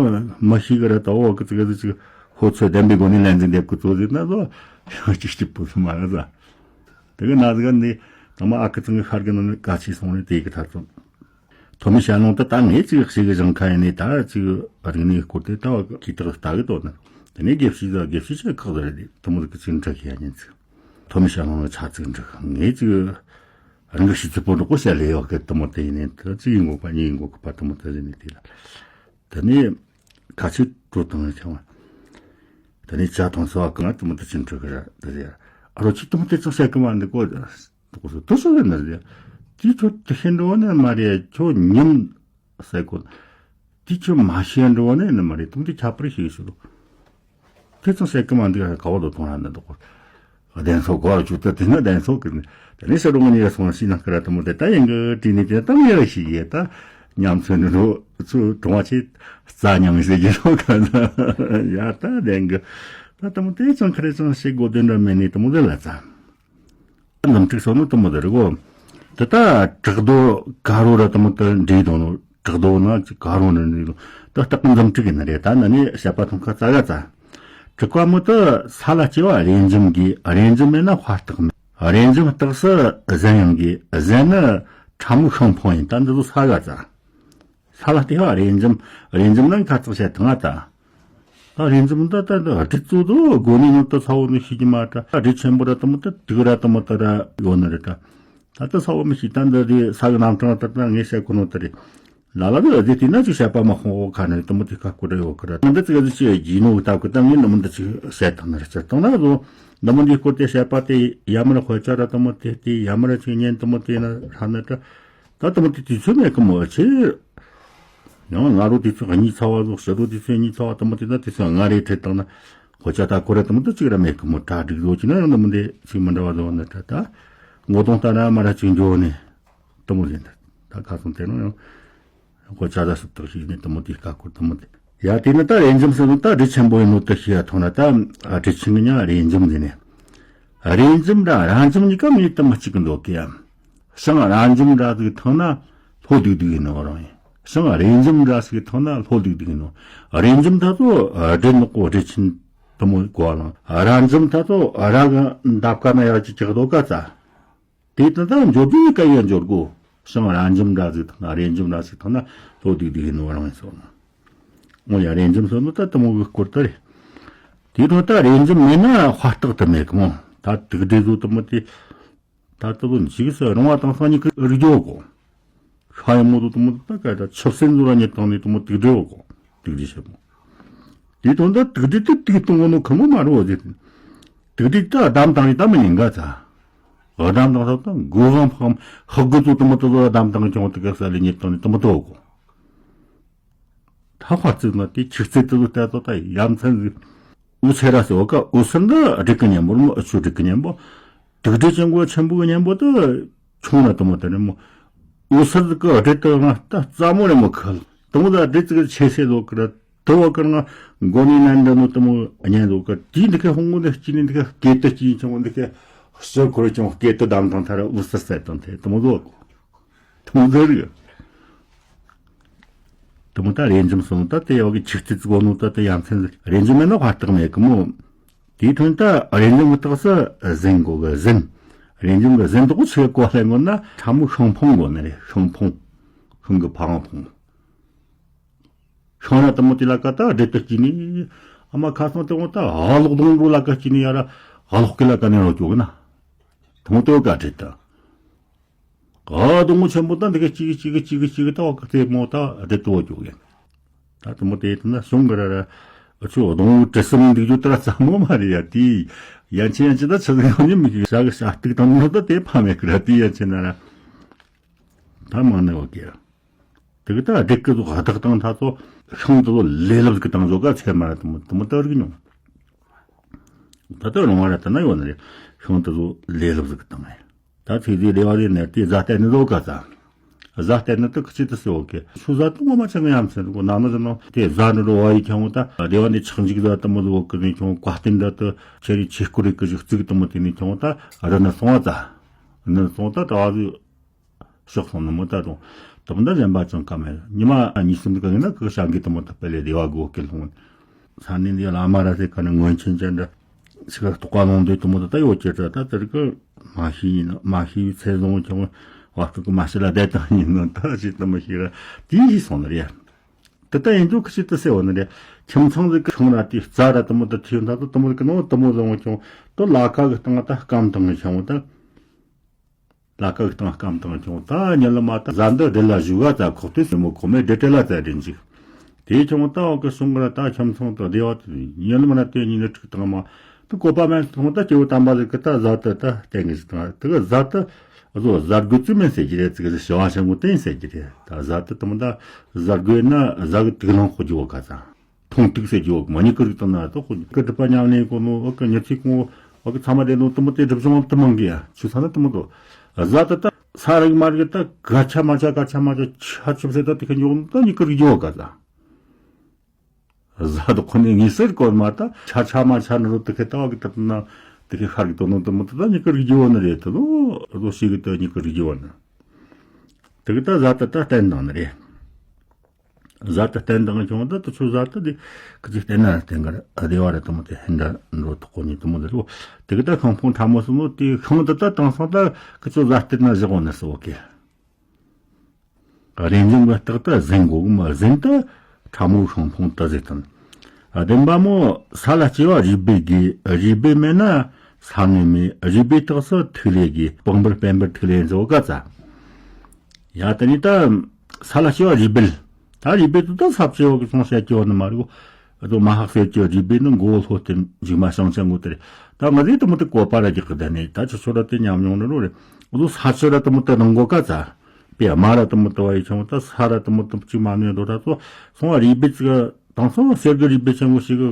མ་ཤི་གི་ར་ད་འོ་གི་ཙི་གི་ཙི་ཅིག་ཧོ་ཚོད་ལྡན་པའི་སྒོ་ནས་ལན་ཙི་འདེབས་གི་ཙོ་ཟིག་ན་ཟོ་ཡང་ཅིག་ཅིག་པོ་སུ་མ་ར་ཟ། དེ་གི་ན་ཟི་ག་ནི་ད་མ་ཨ་ཀི་ཙི་གི་ཤར་གི་ནི་ག་ཆི་སོང་ནི་དེ་གི་ཐ་ཚོ། ཐོ་མི་ཤ་ནོ་ད་ད་ངས་ཅིག་ཤི་གི་བཞང་ཁ་ཡིན་ནི་ད་ཅིག་རིག་ནི་སྐོར་དེ་ད་བ་གི་ཏག་ལྟ་གི་དོ་ན། དེ་ནས་དགེ་བཤེས་ཟ་དགེ་བཤེས་ཆེ་ཁག་ཟ་རེད་དེ་དུ་མོ་གི་ཅིག་འདྲ་གི་ཡ་ཉིན་ཚིག་ཐོ་མི་ཤ་ལོང་ལ་ཆ་ཚིག་འགྲིག་ངས་ཅིག་རང་གི་ཤི་ཚིག་པོ་འགྲོ་གོ་བཤད་ལེ་ཡོད་གི་དུ་མོ་དེ་ཡིན་ནས་དུ་ཅིག་ཡིན་གོ་པ་གཉིས་ཡིན་གོ་གི་པ་དུ་མོ་དེ་ཟིན་ནས་དེ་ལ། དེ་ནས་ག་ཚོད་འགྲོ་དང་ཆང་བ། དེ་ནས་ཇ་དང་སོ་བ་གང་དུ་མོ་དུ་ཕྱིན་འགྲོ་གི་ར་དེ་ཟེར། ཨ་རོ་ཁྱི་དུ་མོ་དེ་ཚོ་བཤད་གི་མ་འདུག་གོ། དུ་སོ་དུ་སོ་ཟེར་ན་ཟེར། དེ་ཚོ་དུ་ཤེས་འགྲོ་བ་ནི་མ་རེད་ཁྱོད་ཉིམ། ཟེར་གོ། དེ་ཁྱོད་མ་ཤེས་འགྲོ་བ་ནི་ནི་མ་རེད་དུ་མོ་དེ་ཁྱད་པར་ཤེས་ཤོད། དེ་ཚོ་བཤད་གི་མ་འདུག་ག་བ་དུ་གཏོང་ར་འདི་འདུག་གོ། གདན་སོགས་གོ་བ་བཅུག་ད་དེ་ན་གདན་སོགས་ཀྱི་དེ་ནས་ཕྱི་རོང་ནས་སོང་ཤི་ན་ཀ་ར་དུ་མོ་དེ་ད་ཡིན་གི་དྲིས་ནས་དེ་ད་ངེ་ར་ཤི་ཡེ་ད། ཉམས་ཚོད་འདི་རུ་ཚུར་གྲོང་བ་ཆེ་རྩ་ཉམས་ཟེར་གྱི་རོ་ག་ན་ཡ་ད་ལྡན་གི། ད་དེ་མོ་དེ་ཅང་ཁ་རེ་ཅང་ཤེས་དགོས་དོན་འདྲ་མེད་ནི་དེ་མོ་ཟེར་ལ་ཙ། འཛུམ་དྲུག་སོགས་ནི་དེ་མོ་ཟེར་གོ། དེ་ད་བྲག་རྡོ་དཀར་རོ་ར་དེ་མོ་དེ་འདྲེས་དང་ནོ། བྲག་རྡོ་ན་དཀར་རོ་ནི་འདྲེས་དང་། ད་སྟག་གི་འཛུམ་དྲུག་ཡིན་ནི་རེད། ད་ན་ནི་བཤད་པ་ཐུང་ཁ་ཙ་ག་ཙ། དྲུག་པ་མོ་དེ་ས་ལ་སྐྱེ་བ་རེ་འཇོམས་གི། རེ་འཇོམས་མེད་ན་དཔའ་རྟགས་མེད། རེ་འཇོམས་རྟགས་སུ་གཟན་ཡོང་གི། གཟན་ནི་ཕྲ་མོ་ཤིང་ཕུང་ཡིན། ད་འདི་ཚོ་ས་ག་ཙ། ས་ལ་ལྟེ་བ་རེ་འཇོམས། རེ་འཇོམས་ནང་ཁ་ཚག་བཤད་ཐང་ང་ད། ད་རེ་འཇོམས་ད་ད་ད་སྒྲིག་གཙོ་དུ་དགོ་ནི་ནོ་ད་ཚ་བོ་ནི་ཤི་གི་མ་ད། སྒྲིག་ཆེན་པོ་ར་དེ་མོ་ད་དུག་ར་དེ་མོ་ད་ར་ཡོད་ནི་རེད་ད། ད་ད་ཚ་བོ་མི་ཤི་ད་འདི་རེ་ས་གི་རྣམ་གྲངས་ད་ད་ངས་བཤད་གོ་ནོ་ད་རེད། ལ་ལ་ད་རེ་དེ་ན་ཅིག་བཤད་པ་མ་ཁོང་འོ་ཁ་ནི་དེ་མོ་དེ་ཁ་ཁོ་ད་ཡོད་ཁ་ར། ང་ད་ཙི་ག་ཙི་ཅི་ཡི་ནོ་ད་ཁོ་ད་ངས་ནི་མོ་ད་ཅིག་བཤད་ཐང་ནི་རེད། ཅི་ཐང་ན་རོ་ནི་མོ་འདི་སྐོར་དེ་བཤད་པ་དེ་ཡ་མ་ར་དཔེ་ཆ་ར་དེ་མོ་དེ་དེ་ཡ་མ་ར་ཅིག་ཉན་དེ་མོ་དེ་ན་ར་ནི་ད། ད་དེ་མོ་དེ་དུས་ཚོད་མེད་གི་མོ་ཆེ། ཡང་ང་རོ་དུས་ཚོད་གཉིས་ཚ་བ་ཟོ། ཕྱི་རོ་དུས་ཚོད་གཉིས་ཚ་བ་དེ་མོ་དེ་ན་དུས་ཚོད་ང་རེ་ཁྲིད་བཏང་ན་ཧོ་ཅག་ད་ཁོ་ར་དེ་མོ་དེ་གཅིག་ར་མེད་གི་མོ། གྲ་སྒྲིག་བཟོ་གྱི་ན་ཡང་དེ་མོ་དེ་ཚིག་མི་འདྲ་བ་བཟོ་ན་ད་ད་ངོ་གདོང་ལྟ་ན་མ་ར་གཅིག་འགྱོ་ནས་དེ་མོ་ཟེར་ད་ད་ཁ་སང་དེ་ནོ་ཡང་ཧོ་ཅག་ད་སུབ་ཏག་ཞིག་ནས་དེ་མོ་དེ་ཀ་ཁོ་དེ་མོ་དེ་ཡ་དེ་ནི་ད་རེ་འཇོམས་ཟེར་ནོ་ད་སྒྲིག་ཆེན་པོ་ཡིན་ནོ་དེ་ཤེས་ཡ་ཐོག་ན་ད་སྒྲིག་ཆེན་གི་ཉ་རེ་འཇོམས་ཟེར་ནས། རེ་འཇོམས་ར་ར་འཇོམས་གཉིས་ཀ་མི་དེ་མོ་གཅིག་གི་འདུག་གི་ཡ། ཤིང་ར་འཇོམས་འདྲ་ཟིག་ཐང་ན་ལྷོ་སྡིག་སྡིག་ཡིན་ནོ་རང་ཡིན། ཤིང་རེ་འཇོམས་འདྲ་ཟིག་ཐང་ན་ལྷོ་སྡིག་སྡིག་ཡིན་ནོ། རེ་འཇོམས་ད་ཚོ་སྒྲེ་ནག་པོ་སྒྲེ་ཆེན་དེ་མོ་གོ་ལང་། ར་འཇོམས་ད་ཚོ་ར་གི་འདབ་ཀ་ན་ཡག་ཅིག་ཅག་དོ་ཀ་ཙ། དེ་ད་ད་འབྱོར་རྒྱུ་ཡི་ཀ་ཡ་འབྱོར་གོ། ཤིང་ར་འཇོམས་འདྲ་ཟིག་ཐང་ན་རེ་འཇོམས་འདྲ་ཟིག་ཐང་ན་ལྷོ་སྡིག་སྡིག་ཡིན་ནོ་རང་ཡིན་སོང་། འོ་ཡ་རེ་འཇོམས་སོང་ནོ་ད་དེ་མོ་གི་སྐོར་ད་རེད། དེ་དོན་ད་རེ་འཇོམས་མེད་ན་དཔའ་རྟགས་དེ་མེད་གི་མོ། ད་སྡིག་སྒྲིབ་བཟོ་དེ་མོ་དེ། ད་ལྟ་བུ་འཇིགས་སུ་རུང་བ་དང་སང་ཉིན་གི་རིག་རྒྱུ་གོ། ཤ་ཡི་མོ་དུ་དུ་མོ་དུ་ད་ག་ད་ཆབ་སེམས་ཟུར་ཉེ་དང་ནི་དུ་མོ་དུག་སྒྲིལ་གོ། དུག་སྒྲིལ་ཞེ་མོ། དེ་དོན་དུ་དུག་སྒྲིལ་དུ་དུག་གཏོང་གོ་ནོ་ཁོ་མོ་མ་རུ་བ་ཟེར། དུག་སྒྲིལ་ད་བསྡམ་བཏང་ཡི་ད་མི་ཉན་ག་ཚ། བསྡམ་བཏང་ས་ད་མགོ་གང་ཕག་ཧག་གི་ཚོ་དུ་མོ་དུ་ཟོ་བསྡམ་བཏང་ཀྱང་དུ་ག་ས་ལི་ཉེ་དང་ནི་དུ་མོ་དོ་གོ། ད་ཧ་ཙི་ན་དེ་ཆིག་ཙེ་དུ་ལྟ་དོ་ད་ཡ་མཚན་ཟིག་འུ་ཚེ་ར་སེ་འོ་ཀ་འུ་སུར་འདི་སྒྲིག་གི་གཉེན་པོ་ར་མོ། འུ་ཆུ་སྒྲིག་གི་གཉེན་པོ། དུག་སྒྲིལ་ཅན་གོ་ཆེན་པོ་གི་གཉེན་པོ་དུ་ཆུང་ན་དུ་མོ་དེ་ནི་མོ། འུ་སུར་གི་སྒྲིལ་དུ་ང་ད་རྩ་མོ་རེ་མོ་ཁལ་དུ་མོ་ད་སྒྲིལ་ཙི་གི་ཆེ་སེ་ལོ་ཀི་ར་དུ་བ་ཀི་ར་ང་མགོ་ནི་ནན་འདི་ནོ་དུ་མོ་གཉེན་ལོ་ཀི་དེ་འདི་ཁའི་ཧོང་གོ་འདི་སྐྱི་ནི་འདི་ཁའི་སྐད་དུ་སྐྱི་ཆུང་འདི་ཁའི་ཕྱིར་ཁོར་ཅུང་སྐད་དུ་བསྡམ་དང་ཐ་ར་འུ་སུར་སེ་དང་དེ་དུ་མོ་ལོ་ཀི། དུང་ཟེར་གི། དུ་མོ་ད་རེ་འཇོམས་སོང་ད་དེ་ཡོག་གི་ཆིག་ཙི་ཙི་གོ་ནོ་ད་དེ་ཡ་མཚན་ཟེར། རེ་འཇོམས་མེད་ན་དཔའ་རྟགས་མེད་གི་མོ། དེའི་དོན་ད་རེ་འཇོམས་གི་རྟགས་སུ་གཟན་གོ་གི་གཟན། རེ་འཇོམས་གི་གཟན་དག་ཆེ་གོ་ལེ་ངོ་ན་ཕྲ་མོ་ཤིང་ཕུང་གོ་ནི་རེད། ཤིང་ཕུང་། ཤིང་གི་ཕ་ཝང་ཕུང་། ཤིང་ར་དུ་མོ་དེ་ལ་ཀ་ད་སྒྲིལ་དུ་སྐྱི་ནི། ཨ་མ་ཁ་སང་དེ་ངོ་ད་ཧ་ལོག་དུང་རུ་ལ་ཀ་སྐྱི་ནི་ཡ་ར་ཧ་ལོག་གི་ལ་ཀ་ནི་རོ་ཅོ་གི་ན། དུང་དེ་བ་ཀ་སྒྲིལ་དུ། ཨ་སྡོང་བོ་ཆེན་པོ་ད་འདི་ག་གཅིག་གིས་གཅིག་གིས་གཅིག་གིས་གཅིག་གིས་ད་བ་ག་ཚེ་མོ་ད་བདེ་ཏོ་བཅུག་ཡིན། ད་དུ་མོ་དེ་ད་ན་གཞུང་གི་ར་ར་ཨ་ཆུ་སྡོང་བོ་དྲི་སེམས་འདུག་རྒྱུ་ད་ར་ཚ་མོ་མ་རེད་ཡ། དེ་ཡན་ཆད་ཡན་ཆད་ད་ཆུ་ཟེར་ཡོང་ནི་མི་གི་ཤ་གི་ཤ་སྟག་དང་ནོ་ད་དེ་ཕ་མེད་གི་ར། དེ་ཡན་ཆད་ན་ར་ད་མང་ནི་བ་གི་ར། དེ་གི་ད་སྒྲིག་གི་ཚོ་ཧ་ཐག་དང་ད་ཚོ་ཤིང་དུ་ལས་ལབ་གི་དང་ཚོ་ག་ཚེ་མ་ར་དུ་མོ་དུ་མོ་ད་རིག་མྱོང་། ད་ལྟ་རུང་བ་ར་ད་ན་ཡོད་ནི་རེད། ཤིང་དུ་ཚོ་ལས་ལབ་གི་དང་ཡ། ད་ཚིག་དེ་རེ་བ་རེ་ནས་དེ་བཟའ་སྟེ་ནི་བཟོ་ག་ས། བཟའ་སྟེ་ནི་དུ་ཁི་ཆི་དུ་སེ་འོ་གེ་ཆུ་བཟའ་དུ་ངོ་མ་ཆ་ངེ་ཡམ་ཚན་གོ་ན་ནི་ཟེར་ནོ་དེ་བཟའ་ནི་རོ་བ་ཡི་ཁྱང་བོ་ད་རེ་བ་ནི་ཆག་འཇིག་བཟའ་དུ་མོ་བཟོ་གི་ནི་ཁྱང་བོ་བཀའ་བསྟན་འདྲ་དུ་ཆེ་རི་ཆེ་སྐུ་རི་གི་ཞིག་བཙུགས་དུ་མོ་དེ་ནི་ཁྱང་བོ་ད་རི་ནི་སོང་བ་ཙ། ནི་སོང་ད་ད་བ་ཟི་ཤོག་སོང་ནི་མོ་ད་དུང་དུ་མོ་ད་གཞན་པ་ཅང་ཀ་མེད། ཉི་མ་གཉིས་གསུམ་གི་ཡིན་ན་ཁི་ཤང་གི་དུ་མོ་ད་པེ་ལེ་རེ་བ་གོ་གི་ལྷུང་། ས་གནས་འདི་བླ་མ་ར་ཟེར་ག་ནི་སྔོན་ཆད་ཅན་འདྲ། ཚིག་རྟོག་པ་ལོང་དུས་དུ་མོ་དུ་ད་ཡོད་ཀྱི་ད་ད་དེར་གི་མ་ཤི་ཡིན་ནོ་མ་ཤི་བའི་ཚེ་བཟང་ཁྱོད་བ་སྤུ་གུ་མ་ཤི་ལ་བསྡད་དང་ཡིན་ནོ་ད་ཅི་ད་མ་ཤི་ར་དེ་ཡིས་སོང་ནི་རེད། དེ་ད་ཡིན་རྒྱུ་ཁི་ཆི་ད་སེ་འོ་ནི་རེད། ཁྱིམ་ཚང་ཟིག་གི་ཤིང་ར་དེ་རྩྭ་ར་དུ་མོ་ད་ཐིའུ་ད་དུ་དུ་མོ་གི་ནོ་དུ་མོ་བཟང་ཁྱོད་དུ་ལ་ཁ་གི་སྟེང་ད་སྐམ་དང་ཁྱོད་ད། ལ་ཀ་གི་སྟེང་སྐམ་དང་ཁྱོང་ད་ཉི་ལ་མ་ད་བཟའ་འདི་རི་ལ་བཞུགས་ག་ཙ་ཁོག་ཏུ་སེ་མོ་ཁོ་མེ་འདྲེ་བྲེ་ལ་ཙ་རིན་ཅིག་དེའི་ཁྱོང་ད་འོག་གི་སོང་གི་ར་ད་ཁྱིམ་ཚང་དུ་བདེ་བ་དུ་ཉི་ལ་མ་ན་དེ་ཉིན་ནི་ཁྲིག་དང་མ་དུ་བཀོད་པ་མེད་སོང་ད་སྐྱེ་བོ་དམ་པ་ཟིག་གི་ད་བཟའ་དུ་ད་བསྟན་གི་ཟིག་དང་དུ་གི་བཟའ་དུ་བཟོ་བཟའ་དགོས་ཙི་མིན་ཟེར་གྱི་རེད། ཙི་གི་ཟིག་བྱ་བ་ཞིམ་གོ་བསྟན་ཟེར་གྱི་རེད། ད་བཟའ་དུ་དུ་མ་ད་བཟའ་དགོས་ན་བཟའ་གི་དུག་ལང་ཁོ་རྒྱུ་བ་ག་ཙ། མཐོང་ཐུག་ཟེར་རྒྱུ་བོ་མ་ཉི་ཀིར་དང་ན་ཏོ་ཁོ་ཀི་སྒྲུབ་པ་ཉམས་ལེན་གོ་ནོ་ཨོ་ཀི་ཉི་ཚེ་གོང་ཨོ་ཀི་ཚང་མ་དེ་ནོ་དུ་མོ་དེ་སྒྲུབ་བྱུང་བ་དུ་མང་གི་ཡ་ཆུ་ཚང་ན་དུ་མོ་དོ་བཟའ་ད་ད་ ས་རིག་མ་རིག་ད་ག་ཆ་མ་ཆ་ག་ཆ་མ་ཆ་ཆ་ཆུབ་སེ་ད་དེ་ཁ་འཇོག་ད་མྱུ་གུ་རིག་འཇོག་ག་ད། བཟའ་དུ་ཁོ་ནས་ངེས་སེར་གོར་མ་ད་ཆ་ཆ་མ་ཆ་ནི་རུ་དེ་ཁ་ད་བ་གི་ད་ན་དེ་ཁ་ཤར་གི་དོ་ནོ་དུ་མོ་ད་མྱུ་གུ་རིག་འཇོག་ནི་རེད་དུ་ལོ་རོ་ཞིག་གི་ད་མྱུ་གུ་རིག་འཇོག་ནི། དེ་གི་ད་བཟའ་ད་ད་བསྟན་དང་ནི་རེད། བཟའ་ད་བསྟན་དང་བྱུང་ད་དུ་ཆུ་བཟའ་ད་དེ་ཁ་ཅིག་བསྟན་ན་བསྟན་གར་བདེ་བ་རེད་དུ་མོ་དེ་ཧན་ད་འགྲོ་དུ་ཁོ་ནི་དུ་མོ་དེ་རུ་དེ་གི་ད་ཤིང་ཕུང་ཕྲ་མོ་སུ་མོ་དེ་ཤིང་ད་ད་དང་སང་ད་ཁ་ཆུ་བཟའ་བསྟན་ན་བཞག་འོ་ནི་སུ་བ་གི། རེ་འཛིན་གྱི་རྟགས་དེ་ཟིན་དགོས་གི་མ་ཟིན་དེ་ཕྲ་མོའི་ཤིང་ཕུང་དེ་ཟེར་དང་། བདུན་པ་མོ་ས་ལ་སྐྱེ་བ་རུས་སྦལ་རྒས། རུས་སྦལ་མེད་ན་ས་ནི་མེད། རུས་སྦལ་རྟགས་སུ་ཐིག་ལེ་རྒས། སྤང་སྦལ་སྤེན་པར་ཐིག་ལེ་འཛོ་ག་ཙ། ཡ་ད་ནི་ད་ས་ལ་སྐྱེ་བ་རུས་སྦལ། ད་རུས་སྦལ་དེ་ད་ས་བཅད་བ་གི་སོང་བཤད་ཀྱི་བ་ནི་མ་རེད་གོ། ཨ་དོ་མ་ཧག་ཟེར་གྱི་རུས་སྦལ་ནི་མགོ་བོ་ལྷོ་སྟེ་མཇུག་མ་བྱང་ཆ་ངོ་དེ་རེད། ད་ང་ཚོས་དུ་མོ་དེ་བཀོད་པ་ར་རྒྱག་གི་ད་ནི་ད་ཆུ་ཆུ་ར་དེ་ཉམས་མྱོང་ནི་རོ་རེད། ཨ་དོ་ས་ཆུ་ར་དུ་མོ་དེ་རང་གོ་ག་ཙ། པེ་མ་ར་དུ་མོ་དུ་བ་ཡི་ཆུང་ད་ས་ར་དུ་མོ་དུ་ཅིག་མ་ནུས་འདོད་ད་ཚོ་སོང་བ་རུས་སྦལ་ཅིག་དང་སོང་བ་གསེར་གི་རུས་སྦལ་ཆེན་པོ་ཞིག་གི་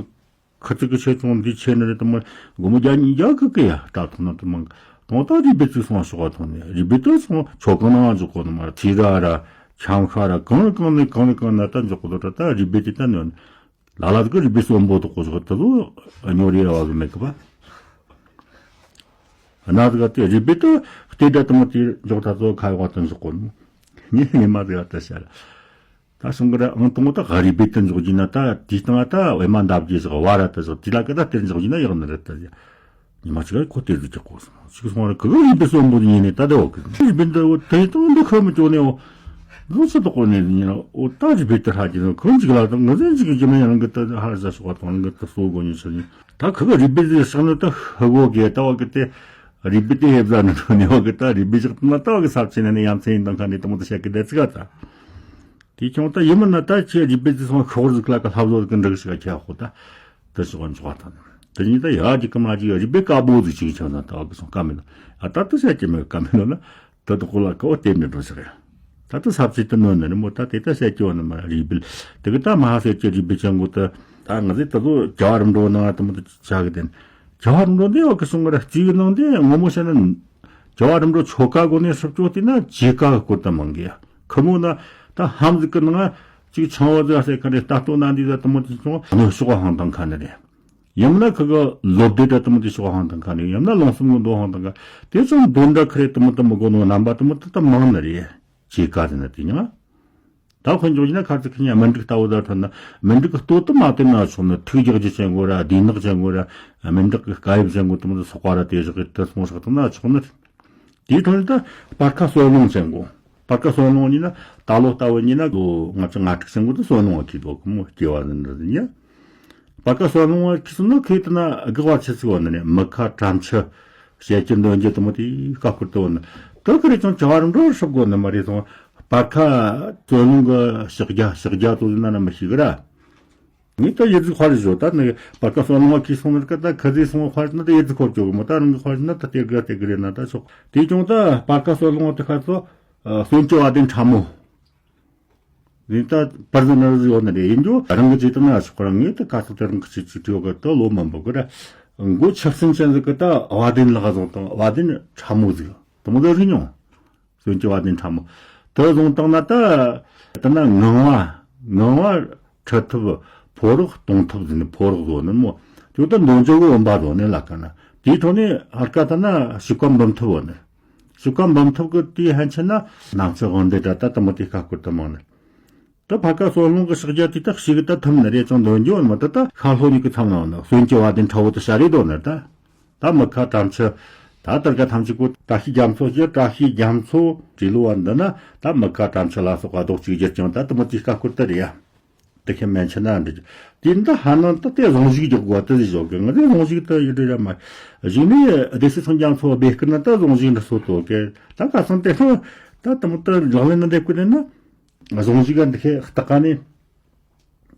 ཁུ་ཚིག་གི་ཆེ་ཆུང་འདི་ཆེ་ནི་རེད་དུ་མོ་སྒོ་མོ་རྒྱ་ཉིས་རྒྱ་གི་གི་ཡ་ད་ཐོག་ན་དུ་མོ་དང་ད་རུས་སྦལ་ཅིག་སོང་བ་ཤོག་བ་ཐོང་ནི་རུས་སྦལ་དུ་སོང་ཆོ་གང་ན་འཇོག་གོ་ནི་མ་ར་ཐི་ར་ར་ཆམ་ཤ་ར་གང་ནི་གང་ནི་གང་ནི་གང་ན་ད་འཇོག་གོ་ད་ད་རུས་སྦལ་དེ་ད་ནོན། ལ་ལ་གི་རུས་སྦལ་གསོན་པོ་དུ་གོ་ཞོག་ད་ལོ་ཉོ་རེ་བ་གི་མེད་གི་བ། ན་ཟིག་དེ་རུས་སྦལ་དུ་ལྟེ་བྲ་དུ་མོ་དེ་འཇོག་ད་ཚོ་ཁ་ཡོག་དུ་འཇོག་གོ་ནི། ངས་ངས་མ་ཟིག་ད་ཤར། ད་སང་གི་ར་ཨང་དང་པོ་ད་ག་རུས་སྦལ་དུ་འཇོག་རྒྱུ་ན་ད་དེའི་སྟེང་ད་བེ་མ་འདབ་རྒྱུ་ཟིག་བ་ར་ད་ཟིག་དེ་ལ་གི་ད་དེར་འཇོག་རྒྱུ་ན་ཡག་ནི་རེད་ད་ཟིག་ཉི་མ་ཅིག་ཁོ་དེ་རུ་ཅིག་གོ་སོང་ཅིག་སོང་ར་གི་གི་རུས་སྦལ་གསོན་པོ་ཉིན་ནས་ད་དེ་འོ་གི་རུས་སྦལ་འདི་འོ་དེ་དང་འདི་ཁོ་མི་ཅོ་ནས་འོ་ལོ་ཚོད་དོ་གོ་ནས་ཉིན་འོ་ད་རུས་སྦལ་དུ་ཧྲ་གི་ཁོ་ཅིག་ལ་ད་ང་ཚོ་ཅིག་གི་མི་ཡང་གི་ད་ཧ་ཟ་ཤོག་པ་དང་གི་ད་གསོ་དགོ་ཉིན་ཆ་ཉིན་ད་གི་གི་རུས་སྦལ་ཟིག་ཤག་ནི་ད་ཧ་གོ་གི་ད་འོ་གི་དེ་རུས་སྦལ་དེ་ཧེབ་ཟ་ནི་དོ་ནས་འོ་གི་ད་རུས་སྦལ་ཞག་ན་ད་འོ་གི་ས་ཆེན་ནས་ཡ་མཚན་ཡིན་དང་ཁ་ནས་དུ་མོ་ད་བཤད་གི་ད་ཅིག་ད། དེ་ཁྱོང་ད་ཡིན་མིན་ན་ད་ཁྱེད་རུས་སྦལ་དེ་སོང་ཤོག་རུ་ཁ་ལ་ཁ་ལྷབ་ལོ་གི་འདྲ་གི་ཞིག་ཁྱེད་ཧོ་ད་དེ་ཞོག་འཇོག་དང་དེ་ཉིད་ད་ཡ་ཅིག་གི་མ་ཅིག་རུས་སྦལ་དཀར་པོ་ཟིག་ཅིག་ཁྱོང་ད་ད་གི་སོང་ཀ་མེད་ལ་ཨ་ད་དེ་བཤད་ཀྱི་མེད་ཀ་མེད་ལ་ན་དེ་དུ་ཁོ་ལ་ཁོ་དེ་མི་འགྲོ་ཞིག་ཡ་ད་དེ་ས་བཅད་དུ་ནོན་ནི་མོ་ད་དེ་ད་བཤད་ཀྱི་བ་ནི་མ་རུས་སྦལ་དེ་གི་ད་མ་ཧ་ཟེར་གྱི་རུས་སྦལ་ཅན་གོ་ད་ད་ང་ཚོས་ད་དུ་རྒྱ་བ་རིམ་འགྲོ་ནང་དུ་མོ་ད་ཅག་གི་དེ་རྒྱ་བ་རིམ་འགྲོ་འདི་བ་གི་སོང་གི་ར་རྩིས་གི་ནང་དེ་ངོ་མོ་བཤད་ན་རྒྱ་བ་རིམ་འགྲོ་ཆོ་ག་གོ་ནས་སྲིབ་ཅོ་དེ་ན་ཇི་ཀ་གི་སྐོར་དུ་མང་གི་ཡ། ཁི་མོ་ན་ད་ཧམ་ཟིག་གི་ནང་ཅིག་ཆང་བ་ཟིག་ཟེར་ཁ་རེ་ལྟ་རྟོག་ན་འདི་ཟ་དུ་མོ་དེ་ཚོ་གནོད་ཤོག་ཧང་དང་ཁ་ནི་རེད། ཡང་ན་ཁི་གི་ལོ་ཟླའི་གྲ་དུ་མོ་དེ་ཤོག་ཧང་དང་ཁ་ནི་ཡང་ན་ལོང་སུམ་གི་འདོ་ཧང་དང་ཁ་དེ་ཚོ་འདོན་འདྲ་ཁི་རེ་དུ་མོ་དུ་མོ་གོ་ནོ་རྣམ་པ་དུ་མོ་དུ་དུ་མང་ནི་རེད། ཇི་ཀ་དེ་ན་དེ་ཉང་། ད་དཔེ་འཇོག་རྒྱུ་ན་ཁ་ཚིག་ཁི་ཉ་སྨིན་དྲུག་ལྟ་བུ་ད་ཐོན་ན་སྨིན་དྲུག་གི་སྟོད་དུ་མ་བསྟན་ན་ཆོག་ནི་ཐུགས་རྒྱག་རྒྱུ་ཅན་གོ་ར་བདེ་ནག་ཅན་གོ་ར་སྨིན་དྲུག་གི་སྐ་ཡིབ་ཅན་གོ་དུ་མོ་དུ་སོག་པ་ར་དེ་བཞག་གི་དུ་སོང་ཧྲག་དུ་ན་ཆོག་ནི། དེའི་ཐོག་ནས་ད་སྤར་ཁ་གསོ་ལོང་ཅན་གོ། སྤར་ཁ་གསོ་ལོང་ཉིན་ན་ད་ལོ་ལྟ་བུ་ཉིན་ན་ལོ་ལྔ་བཅུ་ང་དྲུག་ཅན་གོ་དུ་གསོ་ལོང་བ་ཁི་དོ་ཁི་མོ་སྐྱེ་བ་ནི་འདྲ་ཉ། སྤར་ཁ་གསོ་ལོང་བ་ཁི་སོང་ན་ཁི་དུ་ན་དགག་བ་ཆི་ཚིག་བ་ནི་ནི་མི་ཁ་དྲམ་ཆུ་བཤད་ཀྱི་འདོན་རྒྱུ་དུ་མོ་དེ་ཀ་ཁུར་དུ་བ་ནི་དུ་ཁི་རེ་ཅང་བྱ་བ་རིམ་འགྲོ་སྲིབ་གོ་ནི་མ་རེད་སོང་། སྤར་ཁ་གསོ་ལོང་གི་ཕྱག་རྒྱ་ཕྱག་རྒྱ་དུ་ན་ན་མི་ཤེས་གི་ར། ངས་ད་ཡི་ཙི་ཁ་རི་ཞོ་ད་ནི་སྤར་ཁ་གསོ་ལོང་བ་ཁི་སོང་ནི་ཀ་ད་ཁ་ཟི་སོང་བ་ཁ་རི་ན་ད་ཡི་ཙི་ཁོར་ཅོ་གི་མོ་ད་རང་གི་ཁ་རི་ན་ད་དེ་ག་དེ་ག་རེ་ན་ད་ཆོག་དེ་ཀྱང་ད་སྤར་ཁ་གསོ་ལོང་བ་དེ་ཁ་ཚོ་གསོན་སྐྱོ་བ་དེ་ཕྲ་མོ། ནི་ད་པར་ཟི་ནར་ཟི་ཡོད་ནི་རེད་ཡིན་རྒྱུ་རང་གི་ཅི་ད་ན་ཆོག་རང་ངས་ད་ཀ་ཚོ་དེ་རང་གི་ཅི་ཅི་ཏི་ཡོ་ག་ད་ལོ་མ་འབོ་གི་ར་མགོ་ཆག་སེམས་ཅན་ཟིག་གི་ད་བ་དན་ལག་བཟུང་དང་བ་དན་ཕྲ་མོ་ཟིག་དུ་མོ་ད་རི་ཉོང་། གསོན་གྱི་བ་དན་ཕྲ་མོ། དེ་བཟུང་བཏང་ན་ད། དེ་ན་ངང་བ། ངང་བ་ཁྲི་ཐུབ། ཕོ་རོག་གཏོང་ཐུབ་ཟེར་ནས་ཕོ་རོག་བཟོ་ནི་མོ། དེ་ད་འདོན་ཆོག་གི་བུམ་པ་བཟོ་ནི་ལ་ཀ་ན། དེའི་ཐོག་ནས་ཧར་ཀ་ད་ན་ཤུག་གམ་འབུམ་ཐུབ་བོ་ནི། ཤུག་གམ་འབུམ་ཐུབ་གི་དེའི་ཧན་ཆེ་ན་ནང་ཆེ་དབང་འདི་ད་ད་དུ་མོ་དེ་ཁ་སྐུར་དུ་མང་ནི། ད་ཕ་ཀ་སོ་ལོང་གི་ཕྱག་རྒྱ་དེ་དག་ཞིག་ད་ཐུམ་ནི་རེ་ཅང་འདོན་རྒྱུ་མ་ད་ད་ཤ་ལྷོ་ཉིད་ཀྱི་མཚམས་ན་ནི་གསོན་གྱི་བ་དན་ཁྲ་བོ་དུ་ཤ་རེ་དོ་ནི་ད། ད་མི་ཁ་དྲམ་ཆུ། ད་དར་ག་ཐམས་ཅད་ཀོ་བཀྲ་ཤིས་རྒྱ་མཚོ་ཞེས་བཀྲ་ཤིས་རྒྱ་མཚོ་བྲིས་ལོ་བ་འདི་ན་ད་མི་ཁ་དྲམ་ཆུ་ལ་སོགས་པ་རྡོག་གཅིག་བསྒྱུར་ཀྱང་ད་དུ་མི་དེའི་ཀ་སྐུར་དུ་རེད་ཡ། དེ་ཁྱེད་མན་ཆད་ན་འདྲི་རྒྱུ། དེ་འདི་ཧ་ནང་ད་དེ་རྫོང་གཞུག་རྒྱག་དགོས་དེ་ཟིག་ཞོག་གི་ང་དེ་རྫོང་གཞུག་ད་ཡི་འདྲི་ར་མ། གཞུག་ནས་སྡེ་སྲིད་ཚང་རྒྱ་མཚོ་སྦེ་སྐུར་ན་ད་རྫོང་གཞུག་འདྲི་སོ་ཏོ་གི་ད་ག་སང་དེ་ཧྲོ། ད་དུ་མི་ད་ལག་ལེན་ན་འདེབས་ཀི་དེ་ན། རྫོང་གཞུག་ག་འདི་ཁེ་ལྟ་ག་ནས།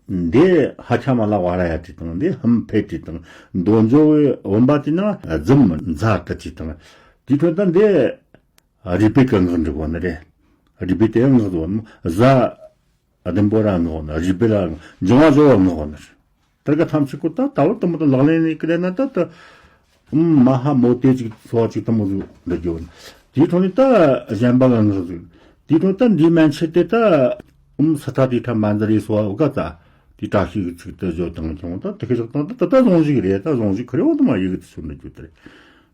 འདི་ཧ་ཆ་མ་ལ་བ་ར་ཡ་བྲིས་དང་འདི་ཧམ་ཕེ་བྲིས་དང་མདོ་འཇོ་བའི་བུམ་པ་དེ་ན་རྫུམ་མཛའ་ད་བྲིས་དང་། དེའི་ཁྲོད་ད་འདི་རུས་སྦལ་གི་ངག་འབྲི་གོ་ནི་རེད། རུས་སྦལ་དེ་ཡང་ངག་འབྲི་གོ་ནི་བཟའ་བདུན་པོ་ར་ངག་ནི་རུས་སྦལ་ར་ངག་འབྱུང་བ་བཟོ་བ་ངག་ནི་རེད། དེར་ག་ཐམས་ཅད་ཀོ་ད་ད་བར་དུ་མོ་ད་ལག་ལེན་ནས་ཀི་ལེ་ན་ད་ད་མ་ཧ་མོ་དེ་ཅིག་འཚོ་བ་ཅིག་དུ་མོ་ཟིག་འབྲི་རྒྱུ་ནི། དེའི་ཐོག་ནས་ད་གཞན་པ་ག་ངག་ཟིག་དེའི་ཐོག་ད་འདིའི་མན་ཆད་དེ་ད་ཨུམ་སི་ཐ་དེའི་ཁྲ་མན་ཛ་རེ་སོ་བ་འོ་ག་ད་དེའི་བཀྲ་ཤིས་ཀྱི་ཚིག་ཏུ་བརྗོད་དང་ཁྱོང་ད་དེ་ཁེ་ཞག་དང་ད་ད་བཟུང་ཞིག་རེད། ད་བཟུང་ཞིག་ཁུར་ཡོང་དུ་མ་ཡི་གི་དེ་ཆུ་འདྲ་རྒྱུ་དེ་རེད།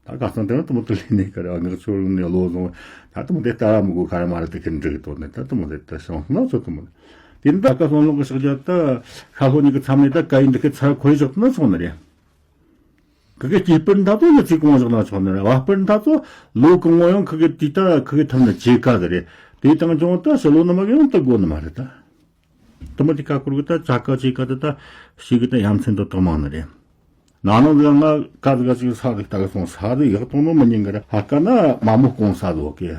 ད་ག་ཚང་དེ་ན་དུ་མོ་དུ་ལེ་ནས་ཁ་ར་ངག་ཆུ་རུང་ནས་ལོ་བཟུང་ད་དུ་མོ་དེ་ལྟ་ར་མི་དགོས་ཁ་ར་མ་ར་དེ་ཁེ་འགྲིག་དོ་ནས་ད་དུ་མོ་དེ་ད་ཤོང་ན་ཚོ་དུ་མོ་དེ་ད་ག་སོང་ལོག་གི་ཞག་རྒྱ་ད་ཤ་ལྷོ་ཉི་གི་མཚམས་ནས་ད་ག་ཡིན་འདི་ཁེ་ཚར་ཁོ་ཡི་ཞག་ན་ཆོག་ནི་རེད། ཁི་གེ་སྐྱེས་པར་མཐའ་ཚོ་ཡི་ཚིག་གོང་བཞག་ན་ཆོག་ནི་རེད། བ་སྤུར་མཐའ་ཚོ་ལོ་གང་བོ་ཡང་ཁི་གེ་དེ་ད་ཁི་གེ་ཐུབ་ནི་ཇེ་ཀ་ཟེར་རེད། དེ་དང་ཅུང་ད་ཕྱི་ལོ་ནི་མ་གི་ཡང་ད་དགོ་ནི་མ་རེད་ད། དུ་མ་དེ་ཀ་ཀུར་གི་ད་ཅ་ཀ་ཇེ་ཀ་ད་ད་ཞིག་གི་ད་ཡ་མཚན་དུ་དག་མང་ནི་རེད། ན་ནང་ཟིག་ང་ཀ་ཟིག་ག་ཅིག་ས་ཟིག་ད་ག་སོང་ས་ཟིག་ཡག་གཏོང་ནོ་མི་ཉན་གི་རེད། ཧ་ཀ་ན་མ་མོ་སྐོང་ས་ཟིག་གི་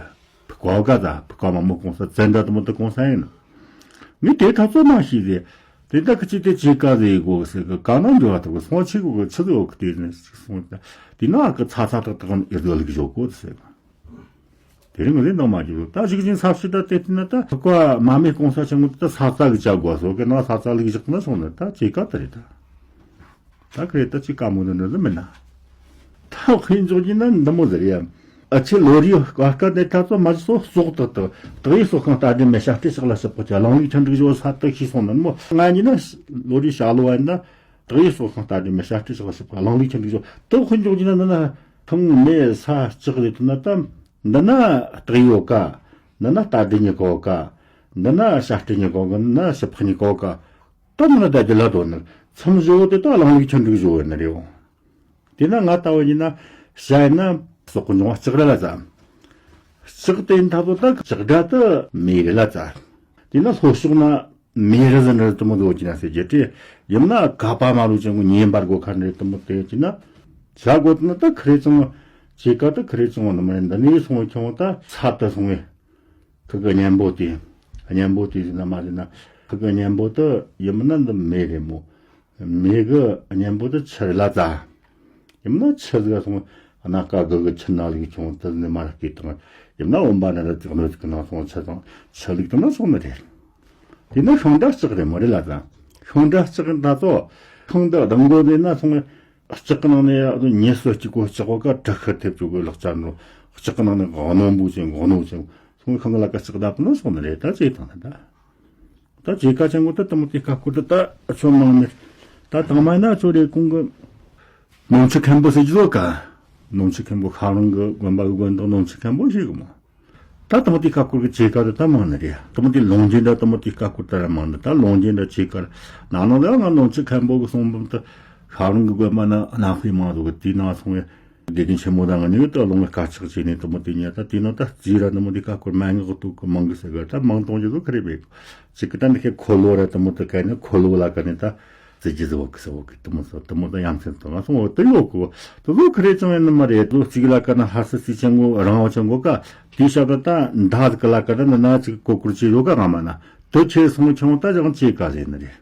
ཕི་ཀ་བ་ཀ་ད་ཕི་ཀ་མ་མོ་སྐོང་ས་ཙན་ད་དུ་མ་ད་སྐོང་ས་ཡིན་ནི། ངས་དེ་ཐག་ཚོད་མ་ཤེས་ཟེར། དེ་ད་ཁི་ཅི་དེ་ཅི་ག་ཟེར་གོ་ཟེར་གི་ག་ན་འགྲོ་བ་ཐུབ་གི་སོང་ཆི་གོ་གི་ཆི་ཟེར་གོ་གི་དེ་ནས་སོང་། དེ་ན་ཨ་ཁི་ཚ་ཚ་ཏག་ཏག་ཨེ་ཟོ་ལིག་ཞོག་གོ་ཟེར་གི། དེ་རིང་ངས་འདང་མ་རྒྱུ་ད་ཞིག་ཅིང་ས་ཕྱི་ད་དེ་དེ་ན་ད་ཁི་ཀ་མ་མེ་སྐོང་ས་ཆེན་མོ་དེ་ད་ས་ཚ་གི་ཅག་གོ་སོ་གི་ན་ས་ཚ་ལིག་ཞག་ན་སོང་ན་ད་ཅི་ག་དེ་རེད་ད། ད་ཁི་རེད་ད་ཅི་ཀ་མོ་འདི་འདྲ་ཟིག་མིན་ན། ད་དཔེ་འཇོག་གྱིན་ན་འདི་མོ་ཟེར་ཡ། ཨ་ཆེ་ལོ་རེའི་ཀ་ཀ་དེ་ད་ཚོ་མ་ཟོ་ཟོག་ཏག་ཏག་དག་ཡིག་སོགས་ཁང་ལྟ་འདྲེ་མེ་ཤ་སྟེ་ཞག་ལ་ཞིབ་པོ་ཅ་ལང་ལུགས་ཆ་འགྲིག་བཞོ་ས་ཏག་ཤི་སོང་ན་མོ་ང་གཉིས་ན་ལོ་རེའི་ཤ་ལོ་བ་ཡིན་ན་དག་ཡིག་སོགས་ཁང་ལྟ་འདྲེ་མེ་ཤ་སྟེ་ཞག་ལ་ཞིབ་པོ་ལང་ལུགས་ཆ་འགྲིག་བཞོ་ད་དཔེ་འཇོག་གྱིན་ན་འདི་ན་ཐང་མེ་ས་ལྕགས་རེད་དུ་ན་ད་འདི་ན་དག་ཡིག་ཡོད་ཀ། འདི་ན་ལྟ་འདྲེ་གཉིས་ཀ་ཡོད་ཀ། འདི་ན་ཤ་སྟེ་གཉིས་ཀ་ཡོད་ཀ། འདི་ན་ཞིབ་པོ་གཉིས་ཀ་ཡོད་ཀ། ད་ནི་ད་དེ་ལ་དོ་ནི་མཚམས་བཞི་བོ་དེ་ད་གླང་ལུག་ཆུ་འབྲུག་བཞི་བོ་ཡིན་ནི་རེད། དེ་ན་ང་ལྟ་བུ་ཡིན་ན་བྱ་ཡིན་ན་སོག་གི་འབྱུང་བ་ལྕགས་ར་ལ་ཙ། ལྕགས་དེ་ཡིན་ཐ་དོ་ད་ལྕགས་སྒྲ་དུ་མེ་རེད་ལ་ཙ། དེ་ན་ལྷོ་ཕྱོགས་ན་མེ་རི་ཟི་འདྲ་དུ་མོ་དོ་ཅི་ན་ཟེར་རྒྱུ་དེ་ཡིན་ན་ག་པ་མ་རུ་ཅན་གོ་ཉེན་པར་གོ་ཁ་འདྲ་དུ་མོ་དེ་ཅི་ན་བྱ་གོ་དུ་ན་ད་ཁི་རེ་ཙང་ཅེ་ཀ་ད་ཁི་རེ་ཙང་ནི་མ་རེད། འདི་ནས་སོང་ཁྱོང་ད་ས་དུ་སོང་བས། ཁི་གི་གཉེན་པོ་དེ། གཉེན་པོ་དེ་ཟེར་ན་མ་ཟེར་ན། ཁི་གི་གཉེན་པོ་དེ་ཡིན་མིན་ན་འདི་མེ་རེད་མོ། མེ་གི་གཉེན་པོ་དེ་ཆུ་རེད་ལ་ཙ། ཡིན་མིན་ན་ཆུ་ཟིག་སོང་། སྣ་ཀ་གི་གི་ཆུ་ན་ལུག་ཆུང་དེ་ནི་མ་ར་སྐྱེས་དང་། ཡིན་ན་འོན་པ་ན་ར་ཙིག་ནོ་ཙིག་ནང་སོང་ཆུ་དང་ཆུ་ལུག་དང་ན་སོང་ནི་རེད། དེ་ནི་ཤིང་འདྲ་ལྕགས་རེད་མོ་རེད་ལ་ཙ། ཤིང་འདྲ་ལྕགས་ད་ཚོ། ཤིང་འདི་གདང་གོ་ནས་ན་སོང་། ལྕགས་ཀྱི་ནང་ནས་ཉེས་སུ་གཅིག་གོ་ལྕགས་གོ་ཀ་དྲག་ཤུལ་ཐེབས་བཅུག་གི་ལག་ཆ་འགྲོ། ལྕགས་ཀྱི་ནང་ནས་གོ་ནོ་འབུ་ཅན་གོ་ནོ་ཅན་སོང་ཤིང་གི་ལ་ཀ་ལྕགས་བརྡབ་ན་སོང་ནི་རེད་ད་ཅེས་དང་ད། ད་ཅེས་ཀ་ཅན་གོ་ད་དུ་མོ་དེ་ཀ་ཁུར་ད་ད་ཆོ་མང་ནི། ད་དང་མ་ན་ཆོ་རེ་ཀུང་གི་ནོམ་ཆུ་མཁན་པོ་ཟེར་གྱི་ལོ་ཀ། ནོམ་ཆུ་མཁན་པོ་ཤ་རང་གི་དགོན་པ་གི་དགོན་བདག་ནོམ་ཆུ་མཁན་པོ་ཞིག་གི་མོ། ད་དུ་མོ་དེ་ཀ་ཁུར་གི་ཅེས་ཀ་ད་ད་མང་ནི་རེད། དུ་མོ་དེ་ལུང་རྒྱུན་ད་དུ་མོ་དེ་ཀ་ཁུར་ད་ར་མང་ནི་ད་ལུང་རྒྱུན་ད་ཅེས་ཀ་ན་ནང་ལ་ང་ནོམ་ཆུ་མཁན་པོ་གི་གསུང་འབུམ་ད་ཤ་རང་གི་དགོན་པ་ན་ནང་ཧི་མང་དུ་གི་དེ་ནང་སོང་བས། དགེ་རྒན་ཆེན་མོ་དང་ནི་ད་ལུང་བའི་དཀའ་ཆག་བྱས་ནས་དུ་མོ་དེ་ཉལ་ད་དེ་ནང་ད་རྩིས་ར་དུ་མོ་དེ་ཀ་ཁུར་མ་ངག་ཏུ་གི་མང་གི་ཟེར་གི་ད་མང་གཏོང་རྒྱུ་ཟོ་ཁ་རེ་མེད། ཅིག་གི་ད་འདི་ཁའི་འཁོར་ལོ་ར་དུ་མོ་དེ་ག་ནི་འཁོར་ལོ་ལ་ག་ནི་ད། ཙི་ཅི་ཟི་བོ་གི་ཟི་བོ་གི་དུ་མོ་ཟི་དུ་མོ་ད་ཡ་མཚན་དུ་ང་སོང་བ་དུ་ཡོད་གོ། དུ་ཟོ་ཁི་རེ་ཙང་ཡིན་ནི་མ་རེད། དུ་གཅིག་ལ་ཀ་ན་ཧ་སི་སི་ཆེན་གོ་རང་བ་ཆེན་གོ་ཀ་དེ་ཤ་ད་ད་མདའ་ཟི་གི་ལ་ཀ་ད་ན་ན་ཅིག་གོ་ཀུར་ཅི་ཡོད་ཀ་ང་མ་ན་དུ་ཁྱེར་སོང་ཆུང་ད་ཅང་ཅེ་ཀ་ཟེར་ནི་རེད།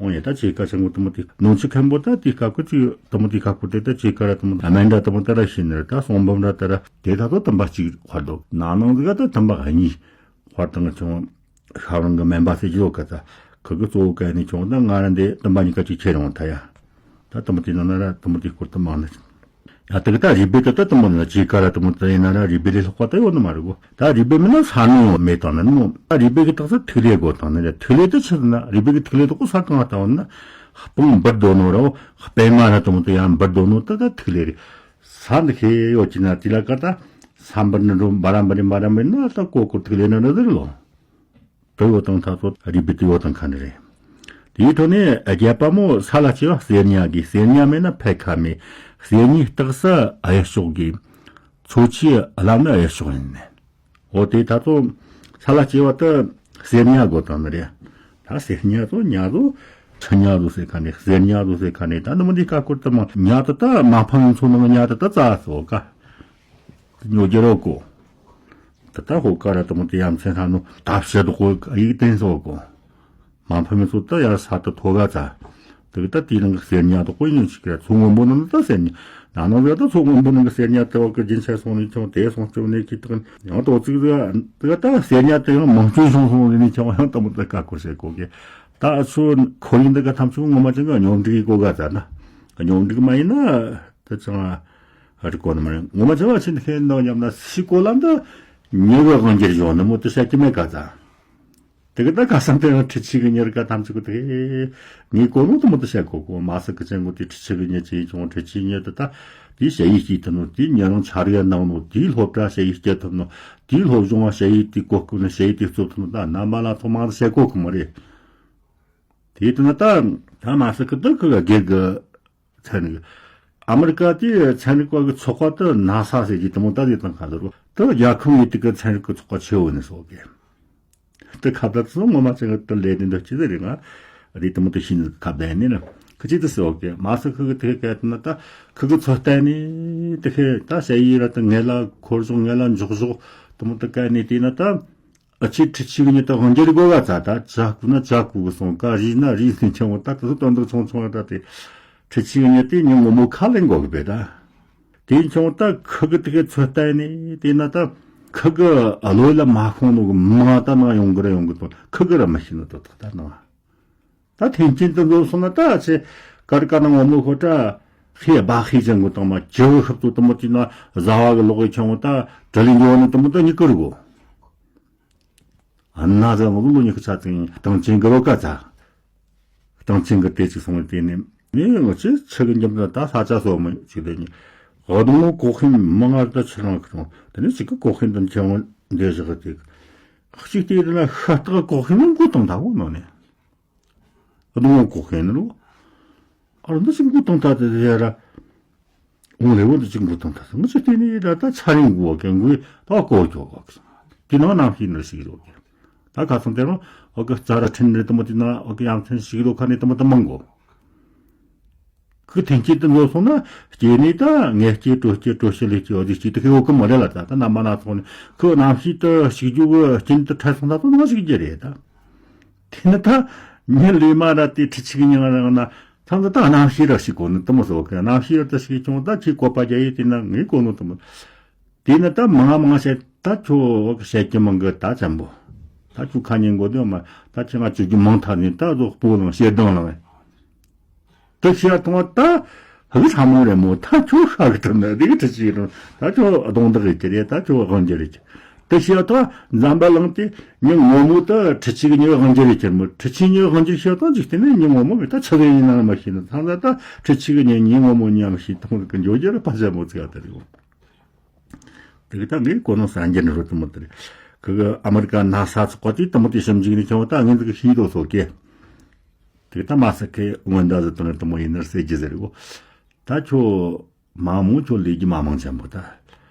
འོ་ཡ་ད་ཅེ་ཀ་ཆེན་གོ་དུ་མོ་དེ་ནོམ་ཆུ་མཁན་པོ་ད་དེ་ཀ་ཀུ་ཅི་དུ་མོ་དེ་ཀ་ཀུ་དེ་ད་ཅེ་ཀ་ར་དུ་མོ་ད་མན་ད་དུ་མོ་ད་ར་ཤི་ནི་རེད། ད་གསུང་འབུམ་ར་ད་ར་དེ་ད་དུ་དུམ་པ་གཅིག་ཧོར་འདུག་ན་ནང་ཟི་ག་ད་དུམ་པ་གཉིས་ཧོར་དང་ཆུང་། ཤ་རང་གི་སྨན་པ་ཟེར་གྱི་ཡོད་ག་ད། ཁུ་གི་གཙོ་བོ་ག་ནས་ཁྱོང་ད་ང་ར་འདི་དུམ་པ་གཉིས་ཀ་ཅིག་ཁྱེར་ཡོང་ཐ་ཡ། ད་དུམ་པ་དེ་ནང་ན་ར་དུམ་པ་དེ་སྐོར་དུ་མང་ནི། ཡ་དེ་གི་ད་རུས་སྦལ་དེ་ད་དུམ་པ་ན་ཅི་ག་ར་དུམ་པ་དེ་ཡིན་ན་ར་རུས་སྦལ་ལས་ལྷག་པ་ད་ཡོད་ནི་མ་རེད་གོ། ད་རུས་སྦལ་མིན་ན་ས་ནི་ཡོང་མེད་དང་ནི་མོ། ད་རུས་སྦལ་གི་རྟགས་ས་ཐིག་ལེ་དགོས་དང་ནི་རེད། ཐིག་ལེ་དེ་ཆི་ཟེར་ན་རུས་སྦལ་གི་ཐིག་ལེ་དེ་ཀོ་ས་གང་ལ་ལྟ་བ་ན། སྤང་འབུར་རྡོ་ནོ་ར་སྤེན་མ་ར་དུམ་པ་དེ་ཡང་འབུར་རྡོ་ནོ་ད་ད་ཐིག་ལེ་རེད། ས་འདི་ཁེ་ཡོད་ཀྱི་ན་དེ་ལ་ཀ་ད་ས་འབུར་ནི་འགྲོ་འབར་ར་འབུར་རི་འབར་ར་འབུར་ན་ད་ཀོ་ཀོ་ཐིག་ལེ་ནི་འདྲ་ཟེར་ལོ། དུ་ཡོད་དང་ཐ་ཚོ་རུས་སྦལ་དུ་ཡོད་དང་ཁ་འདྲ་རེད། དེའི་ཐོག་ནས་བརྒྱད་པ་མོ་ས་ལ་སྐྱེ་བ་གསེར་ཉ་གི། གསེར་ཉ་མེད་ན་ཕལ་ཁ་མེད། གསེར་ཉའི་རྟགས་སུ་གཡུ་ལྕོག་གི། འཚོ་བཅུད་བླ་ན་གཡུ་ལྕོག་ཡིན། འོ་དེ་ད་ཚོ་ས་ལ་སྐྱེ་བ་དུ་གསེར་ཉ་དགོས་དང་ནི་རེད། ད་གསེར་ཉ་ཚོ་ཉ་ཚོ་ཆུ་ཉ་ཚོ་ཟེར་ཁ་ནས་གསེར་ཉ་ཚོ་ཟེར་ཁ་ནས་ད་ནི་མི་འདི་ཀ་ཀོར་དུ་མ་ཉ་དུ་ད་མ་ཕམ་ཚོ་ནང་ཉ་དུ་ད་རྩ་སོ་ཀ་ཉོ་རྒྱུ་རོགས་གོ། ད་ལྟ་ཧོ་ཀ་ར་དུ་མོ་དེ་ཡ་མཚན་ཁ་ནོ་ད་བཤད་དོ་གོ་ཡིག་བསྟན་སོ་གོ། མ་ཕམ་ཚོ་ད་ཡ་ས་དུ་ཐོ་ག་ཚ། དེ་གི་ད་དེའི་ནང་གི་གསེར་ཉ་དུ་གོ་ཉོ་ཅིག་གི་མཚོ་སྔོན་པོ་ནང་ད་གསེར་ཉ། ན་ནང་གི་ད་མཚོ་སྔོན་པོ་ནང་གི་གསེར་ཉ་དུ་བ་གི་རྒྱུན་ཆད་སོང་ནས་ཁྱོང་དེ་སོང་བཅོམ་ནས་ཁྱི་དག་ཡང་དོ་ཚིག་ཟིག་དེ་ག་ད་གསེར་ཉ་དུ་ཡང་མང་སྤྱོད་བྱུང་སོང་ནས་ཁྱོང་ཡང་ད་མོ་ད་ཀ་ཀོར་བྱེད་གོ་གི། ད་ཚོ་ཁོར་ཡུག་འདི་ག་ཐམས་ཅད་ངོ་མ་ཅན་གི་སྙོམ་སྒྲིག་གི་གོ་ག་ཚ་ན། སྙོམ་སྒྲིག་མ་ཡིན་ན་ད་ཅང་ རིག་གོ་ནི་མ་རེད། ངོ་མ་ཆེ་བ་ཆེ་འདི་ཁེ་འདང་ཉམས་ན་སི་གོ་ལ་འདི་ཉེ་བའི་དབང་སྒྱུར་ཡོང་ནི་མོ་དུ་བཤད་ཀྱི་མེད་ག་ཙ། དེ་གི་ད་ཁ་སང་དེ་ཡང་ཁྲི་ཆིག་གི་ཉེར་ཀ་ཐམས་ཅད་གི་དེ་ངའི་གོ་ནོ་དུ་མོ་དུ་བཤད་གོ་གོ་མ་སི་གི་ཅན་གོ་དེ་ཁྲི་ཆིག་གི་ཉེ་ཆེ་ཡིན་ཀྱང་ཁྲི་ཆིག་ཉེ་དུ་ད་དེའི་ཞ་ཡི་སྐྱེས་ཐུབ་ནོ་དེའི་ཉེ་རང་ཆ་རིག་གནང་ནོ་དེའི་སློབ་གྲྭ་ཞ་ཡི་སྐྱེ་ཐུབ་ནོ་དེའི་སློབ་སྦྱོང་བ་ཞ་ཡི་དེ་གོ་སྐབས་ནི་ཞ་ཡི་དེ་གཙོ་ཐུབ་ནོ་ད་རྣམ་པ་ལ་ཐོག་མ་དུ་བཤད་གོ་གི་མ་རེད། དེ་དུ་ན་ད་ད་མ་སི་གི་དུ་གི་དགེ་གི་ཚན་རིག་ཨ་མི་རི་ཀ་དེ་ཚན་རིག་པ་གི་ཚོགས་པ་དེ་ན་ས་ཟེར་གྱི་དེ་མོ་ད་དེ་དང་ཁ་ཟེར་རོ། དེ་རྒྱལ་ཁབ་ཡིན་དེ་གི་ཚན་རིག་གི་ཚོགས་པ་ཆེ་བོ་ནས་སོགས་གི། དེ་ཁ་བརྡ་ཚོ་ངོ་མ་ཚན་གི་དེ་ལས་དེ་འདྲ་ཅི་ཟེར་རེད། ང་རེད་དེ་མོ་དེ་ཤིན་ཁ་བརྡ་ནི་ན་ཁི་ཅི་དེ་སོགས་གི་མ་སི་ཁི་གི་དེ་གི་ན་ད་ཁི་གི་ཚོ་ལྟ་ནི་དེ་གི་ད་ཞ་ཡི་ར་དེ་ངེ་ལ་འཁོར་བཞུགས་ངེ་ལ་འཇོག་བཞུགས་དེ་མོ་དེ་ག་ནི་དེ་ན་ད། ཨ་ཆེ་ཁྲི་ཆིག་གི་ཉི་ད་དབང་སྒྱུར་དགོས་ག་ཙ་ད་ཇ་བསྐུ་ན་ཇ་བསྐུ་གི་སོང་ཀ་རིལ་ན་རིལ་ནི་ཆང་བ་ད་དེ་ཚོ་དོན་དག་ཆུང་ཆུང་བ་ད་དེ་ཁྲི་ཆིག་གི་ཉི་དེ་ཉི་ངོ་མོ་ཁ་ལེན་དགོས་གི་བས་ད། དེ་ཆང་བ་ད་ཁུ་གི་དེ་གི་ཚོད་ལྟ་ནི་དེ་ན་ད་ཁུ་གི་ཨ་ལོས་ལ་མ་ཁོང་ནོ་གི་མ་ད་ན་ཡོང་གི་ར་ཡོང་གི་དོ་ཁུ་གི་ར་མ་ཤི་ན་དོ་ད་ད་ན། ད་ཐེན་ཅིན་དུ་འཛོམས་སོང་ན་ད་ཆེ་ཀར་ཀ་ན་ངོ་མོ་ཁོ་ད་ཧི་སྦ་ཧི་ཅན་གོ་དང་མ་ཇི་བོ་ཧབ་ཏུ་དུ་མོ་ཅི་ན་ཟ་བ་གི་ལོག་གི་ཆང་བ་ད་དྲི་ལི་འགྱོ་ནི་དུ་མོ་ད་ཉི་ཀི་རུ་གོ། ཨ་ན་ཟ་ངོ་ལོ་ཉི་ཁི་ཆ་ཚིང་སྟངས་ཅན་གི་རོ་ཀ་ཚ། སྟངས་ཅན་གི་དེ་ཅིག་སོང་བའི་དེ་ནི་ནི་ང་ཆེ་ཆེ་གི་འཇམ་ད་ད་ས་ཆ་སོ་མི་ཅིག་དེ་ནི་ཨ་དུང་ངོ་གོ་ཁིན་མ་ང་ད་ཆེ་རང་ཁི་རང་དེ་ནི་ཅིག་གི་གོ་ཁིན་དང་ཆེ་བ་འདྲེ་ཞག་གི་དེ་གཅིག་དེ་ན་ཤ་སྟག་གོ་ཁིན་མང་གོ་དང་ད་གོ་ནོ་ནི། རྡུང་བ་གོ་ཁེན་རུ། ཨ་རུ་འདི་ཅིག་འགུ་གཏོང་ཐ་དེ་ཡ་ར། འོང་ལེ་བོ་འདི་ཅིག་འགུ་གཏོང་ཐ་དེ་ང་ཚོ་བལྟས་ནི་ཡ་ར་ད་ཚ་རིང་འགུ་བ་གན་འགུ་ད་གོ་ཁྱོ་གོ་གི། དེ་ནང་ནང་ཤི་ནི་ཞིག་རོ་གི། ད་ཁ་སང་དེ་རུ་ཨོ་གི་རྩ་ར་ཁྲིན་རེ་དུ་མོ་དེ་ན་ཨོ་གི་ཡང་ཁྲིན་ཞིག་རོ་ཁ་ནི་དུ་མོ་དུ་མང་གོ། ཁུ་ཐེན་སྐྱེས་དུ་འཛོ་སོང་ན་སྐྱེས་ནི་ད་ངས་སྐྱེས་སྤྲོ་སྐྱེས་སྤྲོ་ཤི་ལས་སྐྱེས་ཨོ་དེ་སྐྱེས་དུ་ཁེ་འོ་གི་མ་རེད་ལ་ད་ད་ན་མ་ན་ཚོང་ནི་ཁུ་ནང་ཤི་དུ་ཞིག་རྒྱུ་གི་སྐྱེས་དུ་ཁྲ་སོང་ད་དུ་ནང་ཞིག་རྒྱུ་རེད་ད། དེ་ནི་ད་ཉིན་ལས་མ་ར་དེ་ཁྲི་ཆིག་ཉིན་རང་ན་ཐང་ད་ད་རྣམ་ཤེས་ར་ཞིག་གོ་ནི་དུ་མོ་སོ་གི་རྣམ་ཤེས་ར་ད་ཞིག་ཀྱང་ད་ཁྱི་བཀོད་པ་རྒྱ་ཡི་དེ་ན་ངའི་གོ་ནོ་དུ་མོ། དེ་ནི་ད་མང་མང་བཤད་ད་ཁྱོད་བཤད་ཀྱི་མང་གི་ད་ཅམ་པོ། ད་ཁྱོད་ཁ་ཉན་གོ་དེ་མ་ད་ཁྱི་ང་ཅུ་རྒྱུ་མང་ཐག་ནི་ད་ཟོག་པོ་ལང་ཤེས་སྡང་ལང་། དེ་ཤེས་ཐོང་བ་ད་ཧ་གི་ཧྲ་མོ་རེད་མོ་ད་ཁྱོད་ཧ་གི་ཐུབ་ན་དེ་གི་ཁྲི་ཆིག་རུང་ད་ཁྱོད་གདོང་བདག་གི་ཁྱེར་རེད་ད་ཁྱོད་དབང་སྒྱུར་རེད་ཁྱེར། དེ་ཤེས་ཐོང་འཛམ་པ་གླིང་དེ་ཉིན་ངོ་མོ་ད་ཁྲི་ཆིག་གི་ཉིན་དབང་སྒྱུར་རེད་ཁྱེར་མོ་ཁྲི་ཆིག་ཉིན་དབང་སྒྱུར་ཤེས་ཐོང་འཇིག་རྟེན་ནས་ཉིན་ངོ་མོ་གི་ད་ཆི་ཟིག་ཡིན་ན་མ་ཤེས་ན་ཐང་ད་ད་ཁྲི་ཆིག་གི་ཉིན་ཉིན་ངོ་མོ་ཉམས་ཤེས་ཐོང་གི་འཇོ་རྒྱུ་ར་ཕ་ཤ་མོ་ཚིག་ཨ་ད་རེད་འོ། དེ་གི་ད་ངའི་གོ་ནོ་སངས་རྒྱས་ནི་རུ་དུ་མོ་དེ་རེད། ཁི་གི་ཨ་མི་རི་ཀ་ན་ས་ཚོགས་པ་དེ་དུ་མོ་དེ་ཞིབ་འཇུག་ནས་ཁྱོད་ད་ངས་འདི་གི་ཤེས་དོ་སོ་གེ། དེ་གི་ད་མ་ས་ཁེ་སྔོན་ད་ཟི་དུ་ནི་དུ་མོ་ཡིན་ནར་ཟེར་གྱི་ཟེར་གོ། ད་ཁྱོད་མ་མོ་ཁྱོད་ལས་ཀྱི་མ་མང་ཆེན་པོ་ད།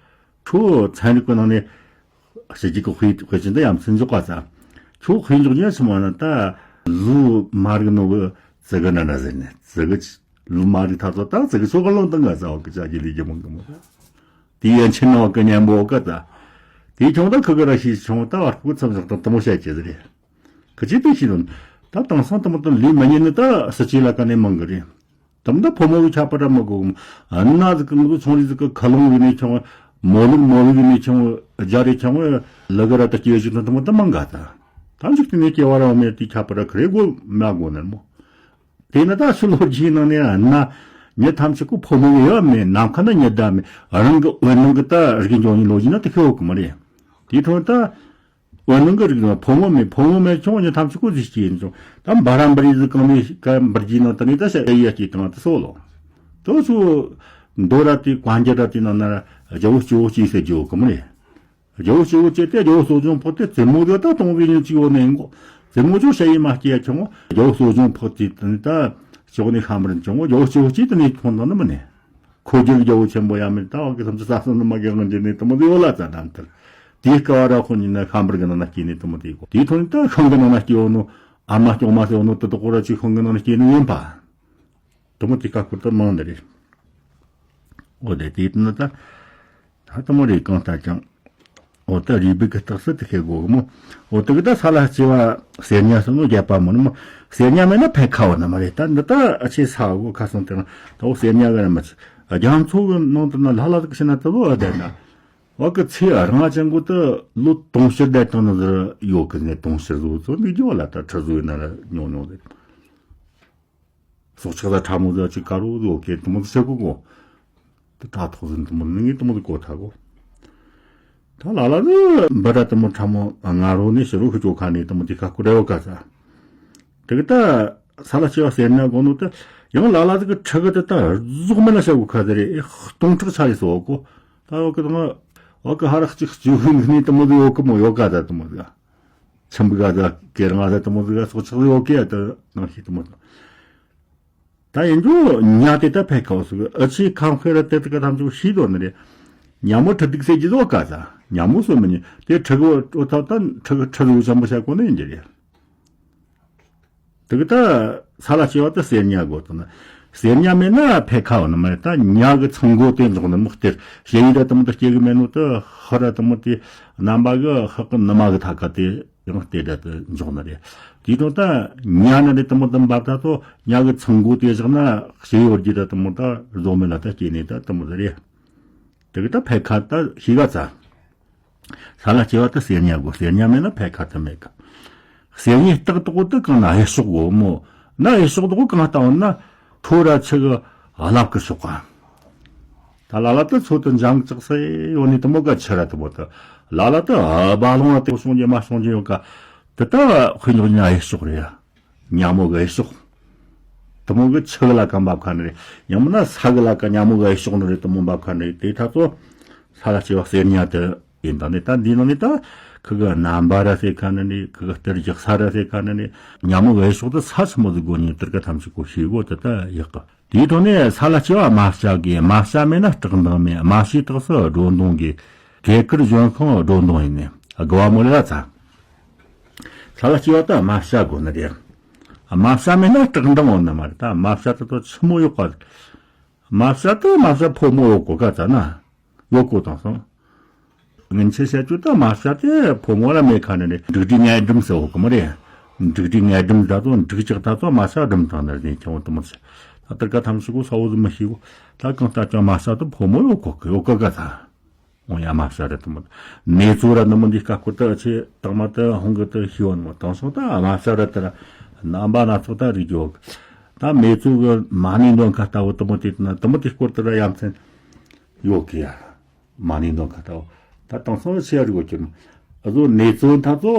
ཁྱོད་ཚན་རིག་གི་ནང་ནས་ཞི་རྒྱས་ཀྱི་དཔེ་དཔེ་ཅན་ད་ཡ་མཚན་འཇོག་པ་ཙ། ཁྱོད་དཔེ་འཇོག་ཉན་སོང་བ་ན་ད་ལུ་མ་རིག་ནོ་གི་ཙི་གི་ན་ན་ཟེར་ནས་ཙི་གི་ལུ་མ་རིག་ཐ་ཚོ་ད་ཙི་གི་ཆོ་ག་ལོང་ཏང་ག་ཙ་བ་གི་ཅག་གི་ལས་ཀྱི་མང་གི་མོ། དེ་ཡན་ཆེན་ནོ་གི་ཉན་པོ་ག་ཙ། དེ་ཁྱོད་ད་ཁི་གི་ར་ཤི་ཆུང་ད་བར་སྐུ་མཚམས་བཞག་དང་དུ་མོ་བཤད་ཀྱི་ཟེར་རེད། ཁི་ཅི་དེ་ཤི་རུང་ད་དེང་སང་དུ་མོ་དུ་ལུས་མ་ཉན་ནི་ད་སི་ཅི་ལ་ཀ་ནས་མང་གི་རེད། དམ་ད་ཕོ་མོ་གི་ཁྱད་པར་ར་མི་དགོས་གམ། ཨ་ན་ཟིག་གི་ངུ་ཚོང་རི་ཟིག་གི་ཁ་ལོང་གི་ནས་ཆང་བ། མོ་ལུག་མོ་ལུག་གི་ནས་ཆང་བ། རྒྱ་རེ་ཆང་བ། ལི་གི་ར་ད་སྐྱེ་བཞི་དང་དུ་མོ་ད་མང་ག་ད། ད་འཇིག་དེ་ནས་སྐྱེ་བ་ར་མེད་དེ་ཁྱད་པར་ར་ཁི་རེ་དགོས་མ་དགོས་ནར་མོ། དེ་ནི་ད་ཕྱི་ལོ་རྒྱུས་ནང་ནས་ཨ་ན། མྱི་ཐམས་ཅད་ཀོ་ཕོ་མོ་ཡོད་མེད་ནམ་མཁའ་ན་མྱི་ད་མེད་རང་གི་འོད་སྣང་གི་ད་རིག་འཇོག་ནི་ལོ་རྒྱུས་ན་དེ་ཁེ་འོག་གི་མ་རེད། དེ་ཐོན་ད། འོད་སྣང་གི་རིགས་ལ་ཕོ་མོ་མེད་ཕོ་མོ་མེད་ཆུང་ཉི་ཐམས་ཅད་ཀོ་ཟིག་སྐྱེས་ཡིན་ཆུང་ད་འབའ་ར་འབུར་ཡི་ཟིག་གང་ནས་ཀ་འབུར་གྱི་ནང་དུ་ནས་ད་ཤ་ཨེ་ཡ་སྐྱེས་དང་དུ་སོ་ལོ། དོ་ཚུ་མདོ་ར་དེ་གང་རྒྱ་ར་དེ་ནང་ན་རྒྱ་བོ་སྐྱེ་བོ་སྐྱེས་ཟེར་རྒྱུ་གི་མ་རེད། རྒྱ་བོ་སྐྱེ་བོ་སྐྱེས་ཏེ་རྒྱ་བོ་གསོ་སྦྱོང་ཕོག་སྟེ་བཙུན་མོ་དེ་ད་གཏོང་བའི་ཉིན་གཅིག་ཡོད་ནས་ཡིན་གོ། བཙུན་མོ་ཆུང་ཤ་ཡི་མ་སྐྱེས་ཆུང་རྒྱ་བོ་གསོ་སྦྱོང་ཕོག་སྟེ་དེ་ནས་ད་ཅོག་ནས་ཤམ་རིན་ཆུང་རྒྱ་བོ་སྐྱེ་བོ་སྐྱེས་དེ་ནས་ཁོང་དང་ནི་མི་ནས། ཁོ་རྒྱུད་རྒྱལ་པོ་ཆེན་པོ་ཡང་མིན་ད་འོག་གི་སེམས་ཅན་ས་སོ་ནི་མ་གི་དབང་གྱུར་ནས་དུ་མོ་ཟིག་ཡོད་ལ་ཙ་ནམ་ཐལ། དེའི་སྐབས་ར་ཁོ་ཉིད་ནི་ཤམ་པར་གི་ནང་ན་སྐྱེས་ནས་དུ་མོ་དེ་གོ་དེའི་ཐོག་ནས་ད་ཤང་གི་ནང་ན་སྐྱེས་འོ་ནོ་ཨ་མ་སྐྱོང་མ་ཟེར་འོ་ནོ་དུ་དུ་ཁོ་ར་ཅིག་ཤང་གི་ནང་ན་སྐྱེས་ནི་ཡིན་པ། དུ་མོ་དེ་ཀ་ཁུར་དུ་མང་འདི་རེད། འོ་དེ་དེའི་ཐོག་ན་ད། ད་དུ་མོ་རེ་གང་ལྟར་ཀྱང་། འོ་ད་རིག་པའི་གི་རྟགས་སུ་དེ་ཁེ་དགོས་གི་མོ། འོ་དེ་གི་ད་ས་ལ་སྐྱེ་བ་གསེར་ཉ་སོང་ནོ་རྒྱབ་པ་མོ་ནི་མོ། གསེར་ཉ་མེད་ན་ཕན་ཁ་བོ་ན་མ་རེད་ད་འདི་ད་ཨ་ཆེ་ས་འོ་ཁ་སོང་དེ་ན་ད་འོ་གསེར་ཉ་གི་ན་མ་ཆེ། རྒྱ་མཚོ་གི་ནང་དུ་ན་ལྷ་ལྷ་ཟིག་ཤི་ན་དུ་བོ་ཨ་དེ་ན། འོ་གི་ཚེ་རང་ཅན་གོ་དུ་ལོ་དུང་ཕྱུར་བསྡད་དང་ནི་ཟིག་ཡོད་གི་ནས་དུང་ཕྱུར་བཟོ་ཚོ་འདི་རྒྱུ་བ་ལ་ད་ཁྲི་བཟོ་ཡི་ན་ལ་ཉོ་ཉོ་ཟིག་སྲོག་ཆགས་ལ་ཕྲ་མོ་ཟིག་ཅིག་དཀར་བོ་ཟིག་ཡོད་གི་དུ་མོ་ཟིག་ཤི་གོ་གོ། དེ་དྲ་ཐོག་ཟིན་དུ་མོ་ནི་དུ་མོ་དུ་གོ་ཐ་གོ། ད་ལ་ལ་ནི་འབུ་ར་དུ་མོ་ཕྲ་མོ་ང་རོ་ནི་ཕྱི་རོ་ཁུ་ཅོ་ཁ་ནི་དུ་མོ་དེ་ཁ་ཀུ་རེ་ཡོ་ཀ་ས། དེ་གི་ད་ས་ལ་སྐྱེ་བ་ཟེར་ན་གོ་ནོ་དེ་ཡང་ལ་ལ་དེ་གི་ཁྲི་གི་དེ་ད་རྫོགས་མེད་ལ་བྱ་གོ་ཁ་དེ་རེད། སྟོང་ཕྲག་ཆ་ཡི་སོ་གོ། ད་ཡོ་ཀི་དུ་མོ་ཡོ་ཀི་ཧ་རག་ཅིག་སྐྱེ་བོ་ནི་དུ་མོ་ཡོ་ཀ་ད་དུ་མོ་ཟ། ཆམ་བུ་ག་ཟ་ཀེ་རང་ཟ་དུ་མོ་ཟ་སོག་ཆག་ཡོ་ཀི་ད་ནང་ཤི་དུ་མོ་ཟ། ད་ཡིན་རྒྱུ་ཉ་དེ་ད་ཕེ་ཁ་བ་སུ་ཨ་ཆི་ཁང་ཁེ་ར་དེ་དག་ཐམས་ཅད་ཤི་དོ་ནི་རེད། ཉ་མོ་ཁྲི་དུག་སེ་ཇི་དོ་ཀ་ས། ཉ་མོ་སོ་མི་ཉི་དེ་ཁྲི་གི་འོ་ཐབ་ད་ཁྲི་གི་ཁྲི་གི་ཆམ་པོ་ཤ་གོ་ནི་ཡིན་རྒྱུ་རེད། དེ་གི་ད་ས་ལ་སྐྱེ་བ་དེ་གསེར་ཉ་དགོ་དོ་ན། གསེར་ཉ་མེད་ན་ཕེ་ཁ་བ་ནི་མ་རེད། ད་ཉ་གི་ཚང་གོ་དེ་འཇོག་ནི་མི་སྟེར་ཞེ་ཡི་ར་དུ་མོ་དེ་སྐྱེ་གི་མེད་ནོ་དེ་ཧ་ར་དུ་མོ་དེ་རྣམ་པ་གི་ཧ་གི་ནི་མ་གི་ཐ་ཀ་དེ། ཡང་དེ་འདྲ་དུ་འཇོག་ནི་རེད། དེའི་དོན་ད་ཉ་ནི་རེད་དུ་མོ་དུ་འབབ་ད་ཚོ་ཉ་གི་ཚང་གོ་དེ་བཞག་ན་ཞེ་ཡོད་རྒྱུ་རེད་དུ་མོ་ད་བཟོ་མེད་ལ་ད་སྐྱེ་ནས་ད་དུ་མོ་ཟེར་རེད། དེ་གི་ད་ཕེ་ཁ་ད་ཤི་ག་ཚ། ས་ལ་སྐྱེ་བ་ད་གསེར་ཉ་དགོ། གསེར་ཉ་མེད་ན་ཕེ་ཁ་ད་མེད་ག། གསེར་ཉའི་རྟགས་དགོ་ད་གང་ན་གཡས་ཕྱོགས་དགོ་མོ། ན་གཡས་ཕྱོགས་དགོ་གང་ལྟ་བ་ན་ཐོ་ར་ཆུ་གི་རླབས་གི་ཕྱོགས་ག། ད་ལ་ལ་ད་ཚོ་ད་འཇང་ཅག་སེ་ཡོ་ནི་དུ་མོ་ག་ཆི་ར་དུ་མོ་ད་ལ་ལ་ད་ཨ་བ་ལོང་ལ་དེ་བྱུང་རྒྱུ་མ་བྱུང་རྒྱུ་ཡོད་ག། དེ་ད་དཔེ་འཇོག་ཉ་གཡས་ཕྱོགས་རེད་ཡ། ཉ་མོ་གི་གཡས་ཕྱོགས། དུ་མོ་གི་ཆུ་གི་ལ་ཀ་འབབ་ཁ་ནི་རེད། ཡང་མིན་ན་ས་གི་ལ་ཀ་ཉ་མོ་གི་གཡས་ཕྱོགས་ནི་རེད་དུ་མོ་འབབ་ཁ་ནི་རེད། དེ་ད་ཚོ་ས་ལ་སྐྱེ་བ་གསེར་ཉ་དེ་ཡིན་ད་ནི་ད་འདི་ནང་ནི་ད་ཁི་གི་རྣམ་པ་ར་ཟེར་ཁ་ནི་ནི་ཁི་གི་གཏེར་རྒྱག་ས་ར་ཟེར་ཁ་ནི་ནི་ཉ་མོ་གི་གཡས་ཕྱོགས་དུ་ས་ཆི་མོ་ཟིག་དགོ་ཉིན་དེར་ག་ཐམས་ཅད་གོ་ཤེས་གོ་དེ་ད་ཡག་གི། དེའི་ཐོག་ནས་ས་ལ་སྐྱེ་བ་དམར་སྐྱ་དགོས། དམར་སྐྱ་མེད་ན་སྐྲག་མདངས་མེད། དམར་སྐྱའི་རྟགས་སུ་སྒྲོ་མདོངས་དགོས། གེ་ཁར་གཞོན་ཤིང་སྒྲོ་མདོངས་ཡིན་ནས་དགུ་བ་མོ་ལ་ཚ། ས་ལ་སྐྱེ་བ་ད་དམར་སྐྱ་དགོས་ནི་རེད། དམར་སྐྱ་མེད་ན་སྐྲག་མདངས་ཡོད་ནི་མ་རེད། ད་དམར་སྐྱ་ད་དོ་ཆི་མོ་ཡོད་པ་རེད། དམར་སྐྱ་ད་དམར་སྐྱ་ཕོ་མོ་ཡོད་གོ་ག་ཙ་ན། ཡོད་གོ་དང་སོང་། ངན་ཆེ་བཤད་རྒྱུ་ད་དམར་སྐྱ་དེ་ཕོ་མོ་ལ་མེད་ཁ་ནི་རེད། འབྲུག་སྒྲའི་ངད་སྦྲུམ་ཟེར་བ་གི་མ་རེད། འབྲུག་སྒྲའི་ངད་སྦྲུམ་ད་ཚོ་འབྲུག་ལྕགས་ད་ཚོ་དམར་སྐྱ་སྦྲུམ་དང་ནི་རེད་ཁྱེད་འོང་དུ་མ་ཚེ། ད་ལྟར་ཀ་ཐམས་ཅད་གོ་ས་འོ་ཟི་མི་ཤེས་གོ། ད་གང་ལྟར་ཀྱང་དམར་སྐྱ་དེ་ཕོ་མོ་ཡོད་གོ་གི་ཡོད་གོ་ག་ད། འོང་ཡ་དམར་སྐྱ་རེད་དུ་མ། ནེ་ཙོ་ར་ནི་མི་འདི་ཀ་ཁོ་ད་ཆེ་དང་མ་ད་ཧོང་གི་ད་ཤི་བ་ནི་མ་དང་སོང་ད་དམར་སྐྱ་ར་ད་ར་རྣམ་པ་སྣ་ཚོགས་ད་རིག་ཡོད་གི། ད་མེ་ཙོ་གི་མ་ཎི་འདོན་ཁ་ལྟ་བུ་དུ་མ་དེ་ན་དུ་མ་དེ་སྐོར་ད་ར་ཡ་མཚན་ཡོད་གི་ཡ། མ་ཎི་འདོན་ཁ་ལྟ་བུ། ད་དེང་སང་ཆེ་ཡ་རིག་གོ་ཁྱེར་མ། ཨ་ཟོ་ནེ་ཙོ་ད་ཚོ་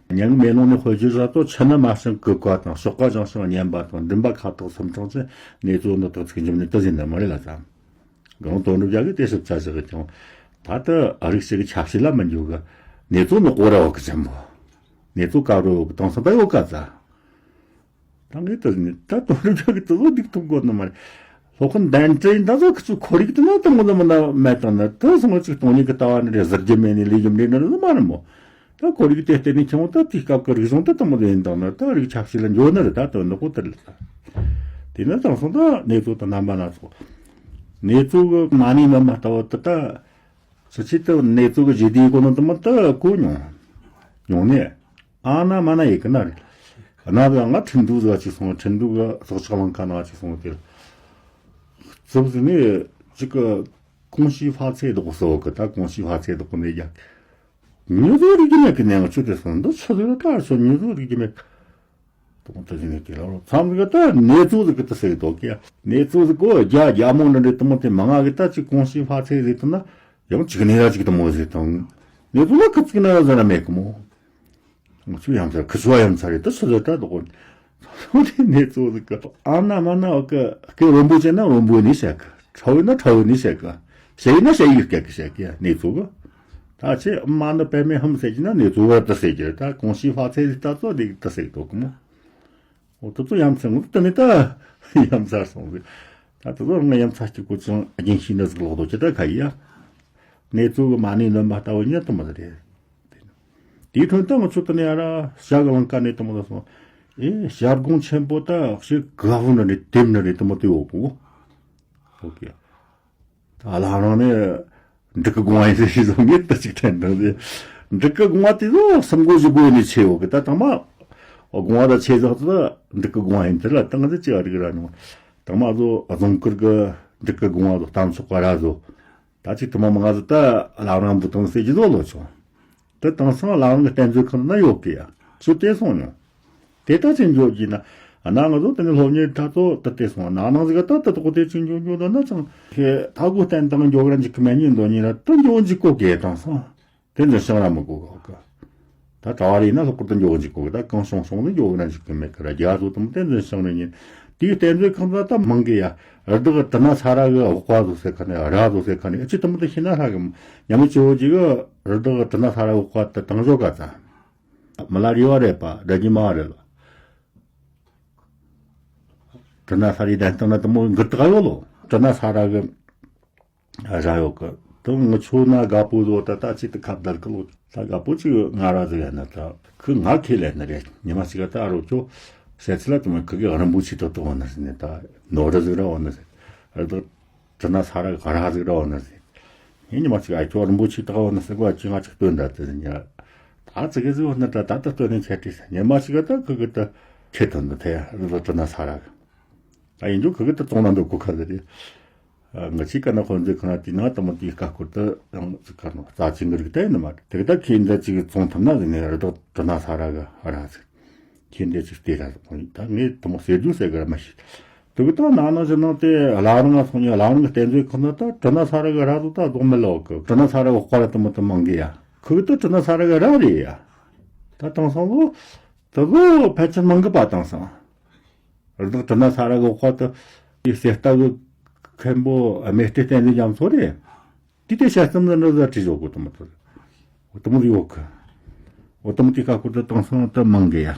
མྱ་ངན་མེ་ལོང་ནས་དཔེ་བརྗོད་ས་ཚོ་ཆུ་ནི་དམར་ཞིང་གི་བཀའ་དང་ཞོགས་ཀ་ལྗང་ཞིང་མཉེན་པ་དང་མགྲིན་པ་ཁ་དོག་སུམ་ཕྲེང་ཅན་ནེ་ཙོ་ནི་དག་ཚིག་འཇིམ་ནི་དུ་ཟིན་ནི་མ་རེད་ལ་ཙང་། གང་དོན་གྲུབ་རྒྱལ་གི་དེ་ཞིབ་ཆ་ཞིག་གི་ཀྱང་། ད་ལྟ་ཨ་རིག་ཞིག་གི་ཆབ་སྲིད་ལ་མི་འཇུག་གི། ནེ་ཙོ་ནི་གོ་ར་བ་གི་ཆེན་པོ། ནེ་ཙོ་ཀ་རོ་གི་དང་སང་ད་ཡོད་ཀ་ཙ། ད་ངས་ད་ནི་ད་དོན་རབ་ཀྱི་དུ་ལོ་སྡིག་ཐུབ་དགོས་ནི་མ་རེད། སློབ་དཔོན་གདན་འདྲེན་ད་ཚོ་ཁི་ཚོ་ཁོར་ཡུག་དུ་ན་དུ་མོ་ལ་མི་ན་མེད་དང་ན་དུ་སོང་ཚིག་སྟོང་ཉིད་ཀྱི་ལྟ་བ་ནི་རེད། ཟུར་རྒྱུ་མེད་ནི་ལས་རྒྱུ་འདྲེ་ནི་རེད་མ་རེད་མོ། ད་ཁོར་ཡུག་དེ་བརྟེན་ནས་ཁྱེད་ད་དེའི་སྐབས་ཀྱི་རིག་གཞུང་དུ་དུ་མོ་ལ་ཡིན་དང་ན་ད་རིག་ཆབ་སྲིད་ལ་འཇོག་ནི་རེད། ད་དོན་ནི་ཁོ་དེ་རེད། ད་དེ་ནི་དང་སོང་ད་ནེ་ཙོ་དང་རྣམ་པ་སྣ་ཚོགས། ནེ་ཙོ་གི་མ་ཎི་མ་མ་ལྟ་བ་དུ་ད། སུ་ཆེད་དུ་ནེ་ཙོ་གི་རྗེས་དེའི་གོ་ནོ་དུ་མ་ད་གོ་མྱོང་། མྱོང་ནས། ཨ་ན་མ་ན་ཡེ་གི་ན་རེད། ན་ད་ང་ཁྲིན་ཏུའུ་ཟ་ཅིག་སོང་། ཁྲིན་ཏུའུ་གི་སྲོག་ཆགས་གླིང་ཁ་ན་ཅིག་སོང་དེ། ཙུབ་ཟི་ནི་ཅིག་གི་ཀོང་ཞི་ཧྥ་ཚེ་དོག་སོ་གི། ད་ཀོང་ཞི་ཧྥ་ཚེ་དོག་ནས་རྒྱ་མྱི་ཟོ་རིག་གི་མེད་གི་ནས་ང་ཆུ་དེ་སོང་འདི་ཆུ་ཟོ་ད་སོ་མྱི་ཟོ་རིག་གི་མེད་གི། དོག་ད་ཟི་ནི་དེ་ལ་ལོ་མཚམས་ཟི་གི་ད་ནེ་ཙོ་ཟི་གི་ད་ཟེར་དོག་གི་ནེ་ཙོ་ཟི་གོ་རྒྱ་རྒྱ་མོ་འདྲ་འདྲ་དུ་མོ་དེ་མ་ང་གི་ད་ཅིག་ཀོང་ཞི་ཧྥ་ཚེ་ཟི་དུ་ན་ཡང་ཅིག་ནེ་ར་ཅིག་དུ་མོ་ཟི་དང་། ནེ་ཙོ་ལ་ཁི་ཅིག་ན་ར་ཟ་ན་མེད་གི་མོ། ང་ཚོ་ཡ་མཚར། ཁི་ཚོ་ཡ་མཚར་རེད། ད་སུ་ཟེར་ད་དོ་གོ། ཨ་ན་མ་ན་ཨོ་ཀ་ཀེ་རོན་པོ་ཆེ་ན་རོན་པོ་ནི་ཤ་ཀ་ཁྲ་བོ་ན་ཁྲ་བོ་ནི་ཤ་ཀ་ཤ་ཡི་ན་ཤ་ཡི་ཀ་ཀ་ཤ་ཀ་ནི་ཚོ་ག་ད་ཆེ་མ་ན་པེ་མེ་ཧམ་ཟེར་གྱི་ན་ནི་ཚོ་བ་ད་ཟེར་གྱི་ད་ཀོང་ཞི་ཧྥ་ཚེ་ད་ཚོ་ནི་ད་ཟེར་དོ་གི་མོ། ཨོ་ད་ཚོ་ཡ་མཚར་ངོ་ད་ནི་ད་ཡ་མཚར་སོང་ཟེར། ད་ད་ཚོ་ང་ཡ་མཚར་གྱི་གོ་ཚང་རྒྱན་ཤིང་ན་ཟིག་ལོག་དོ་ཅི་ད་ཁ་ཡ། ནི་ཚོ་གི་མ་ནི་ནོན་པ་ལྟ་བུ་ཉན་དུ་མ་ཟེར། དེའི་ཁྲོད་དུ་ང་ཚོ་དེ་ནས་ཡ་ར་བྱ་གི་ལང་ཀ་ནས་དུ་མོ་ལ་སོང་། ཨེ་བྱ་སྒོང་ཆེན་པོ་ད་ཞིག་ག་བུ་ན་རེད་དེབ་ན་རེད་དུ་མོ་དེ་འོ་གོ། ཨོ་ཀེ། ད་ལ་རང་ནས་འབྲུག་གི་སྒོང་ཡིན་ཟེར་ཞིག་བཟོ་ངེས་ད་ཅིག་དྲན་དང་ཟེར། འབྲུག་གི་སྒོང་དེ་ཚོ་སུམ་མགོ་བཞི་མགོ་ནས་ཆེ་འོ་ཀེ། ད་དང་མ་སྒོང་ད་ཆེ་ཟག་ད་འབྲུག་གི་སྒོང་ཡིན་དེ་ལ་དང་ཟེར་ཅི་ཨ་རིག་ར་ཉོ། དང་མ་བཟོ་རྫོང་ཁུལ་གི་འབྲུག་གི་སྒོང་བཟོ་གཏམ་ཚོགས་པ་ར་བཟོ། ད་ཅིག་དུ་མ་མ་ང་ཟིག་ད་ལམ་རིང་བུ་དང་ཟེར་གྱི་ཟོ་ལོ་ཆུང་། དེ་དེང་སང་ལམ་རིང་གི་གཏན་མཛོད་ཁང་ན་ཡོད་གི་ཡ། ཚུར་དེ་སོང་མྱོང་། དེ་ད་ཅིག་འཇོག་གྱིས་ན་ ཨ་ན་ང་ཚོ་དེ་ནས་སློབ་གཉེར་ད་ཚོ་ད་དེ་སོང་ན་ནང་ཟིག་ད་ད་དོག་དེ་ཅིག་འཇོག་འཇོག་ད་ན་ཅང་ཁེ་ད་གོ་བསྟན་དང་འཇོག་ར་འཇིག་གི་མེད་ཉིན་འདོན་ཉིན་ར་ད་འཇོག་འཇིག་གོ་གེ་དང་སང་། དེ་འདྲ་བྱང་ར་མི་དགོས་ག་གི། ད་གྲྭ་བ་རེད་ན་ལྷག་པར་དུ་འཇོག་འཇིག་གོ་གི། ད་གང་བྱུང་བྱུང་དུ་འཇོག་ར་འཇིག་གི་མེད་གི་ར། རྒྱ་བཟོ་དང་དེ་འདྲ་བྱང་ར་ཉིན་དེའི་བསྟན་བཅོས་ཁང་ད་ད་མང་གི་ཡ། རི་དྭགས་གྲི་ན་ས་ར་གི་འོག་པ་བཟོ་ཟེར་ཁ་ནས་ར་བཟོ་ཟེར་ཁ་ནས་ཨ་ཅི་དུ་མི་དུ་ཤི་ན་ཧྲ་གི་མོ། ཉམས་ཆེ་བོ་ཅིག་གི་རི་དྭགས་གྲི་ན་ས་ར་འོག་པ་དུ་དང་བཟོ་ག་ཙ། མི་ལ་རི་བ་རེད་པ་ར་ཇི་མ་རེད་ལ། གྲི་ན་ས་རའི་གདན་སྟེང་ན་དུ་མོ་འགུར་དག་ཡོད་ལོ། གྲི་ན་ས་ར་གི་ར་ཡོད་གི། དུ་ངི་ཆོ་ན་དགའ་པོ་བཟོ་ད་ད་ཅི་དུ་ཁ་བརྡལ་གི་ལོ། ད་དགའ་པོ་ཅིག་ང་ར་ཟིག་ཡ་ན་ད་ཁི་ང་ཁས་ལེན་ནི་རེད། ཉི་མ་ཅིག་ད་ཨ་རོ་ཅོ་བཤད་ཚུལ་ལ་དུ་མོ་ཁི་གི་རིན་པོ་ཆེ་ཏོག་ཏོག་བ་ནི་ཟིན་ནི་ད་ནོར་ར་ཟིག་ར་བ་ནི་ཟིན་ར་ད། གྲི་ན་ས་ར་ག་ར་ཟིག་ར་བ་ན་ཟིག་ངས་ཉི་མ་ཅིག་ཨ་ཁྱོད་རིན་པོ་ཆེ་ཏག་བ་ན་ཟིག་བ་ཅི་ང་ཅིག་སྟོན་ད་དེ་ཟིག་ཉ། ད་ཙི་གེ་ཟིག་བ་ན་ད་ད་ད་སྟོན་ནས་ཆད་དྲི་ཟིག་ཉི་མ་ཅིག་ད་ཁི་གི་ད་ཁྱེད་དོན་ད་ཐེ་རི་ལ་གྲི་ན་ས་ར་གི། ད་ཡིན་རྒྱུ་ཁི་གི་ད་བཙོང་ན་འདོད་གོ་ཁ་ཟིག་རེད། ང་ཅིག་ཀ་ན་ཁོ་འཛི་ཁ་ན་དེ་ན་ད་མོ་དེའི་ཀ་སྐོར་ད་ཡང་ཅིག་ཀ་ན་རྩ་ཆེན་གི་རིགས་ད་ཡིན་ནི་མ་རེད། དེ་གི་ད་ཁྱེད་འདི་ཅིག་བཙོང་ཐུབ་ན་ཟིག་ནས་རི་དྭགས་གྲི་ན་ས་ར་གི་ར་ཟིག་ཁྱེད་འདི་ཅིག་ལྟོས་ར་ཟེར། ད་ངས་དུ་མོ་ཟེར་རྒྱུ་ཟེར་གི་ར་མ་ཤེས། དུ་གི་ད་ནང་ན་ཟེར་ནང་དེ་བླ་རུང་ང་སོང་ཡ། བླ་རུང་གི་བསྟན་བཅོས་ཁོ་ན་ད་གྲི་ན་ས་ར་གི་ར་དུ་ད་རྫོགས་མེད་ལོག་གི། གྲི་ན་ས་ར་གི་དཔའ་ར་དུ་མོ་དུ་མང་གི་ཡ། ཁུ་གི་ད་གྲི་ན་ས་ར་གི་ར་རེད་ཡ། ད་དེང་སང་ལོ་དུ་ལོ་ཕལ་ཆེར་མང་གི་པ་དེང་སང་། རི་དྭགས་གྲི་ན་ས་ར་གི་དཔའ་དུ་ཡི་གསེར་རྟ་གི་མཁན་པོ་རྨེ་སྟེ་བསྟན་འཛིན་རྒྱ་མཚོ་རེད། དེ་དེ་བཤད་སྟངས་འདི་འདྲ་ཟ་བྲིས་ཡོད་གོ་དུ་མོ་དུ། དུ་མོ་ཡོད་གི། འོ་དུ་མོ་དེ་ཁ་སྐོར་དུ་དེང་སང་དུ་མང་གི་ཡ།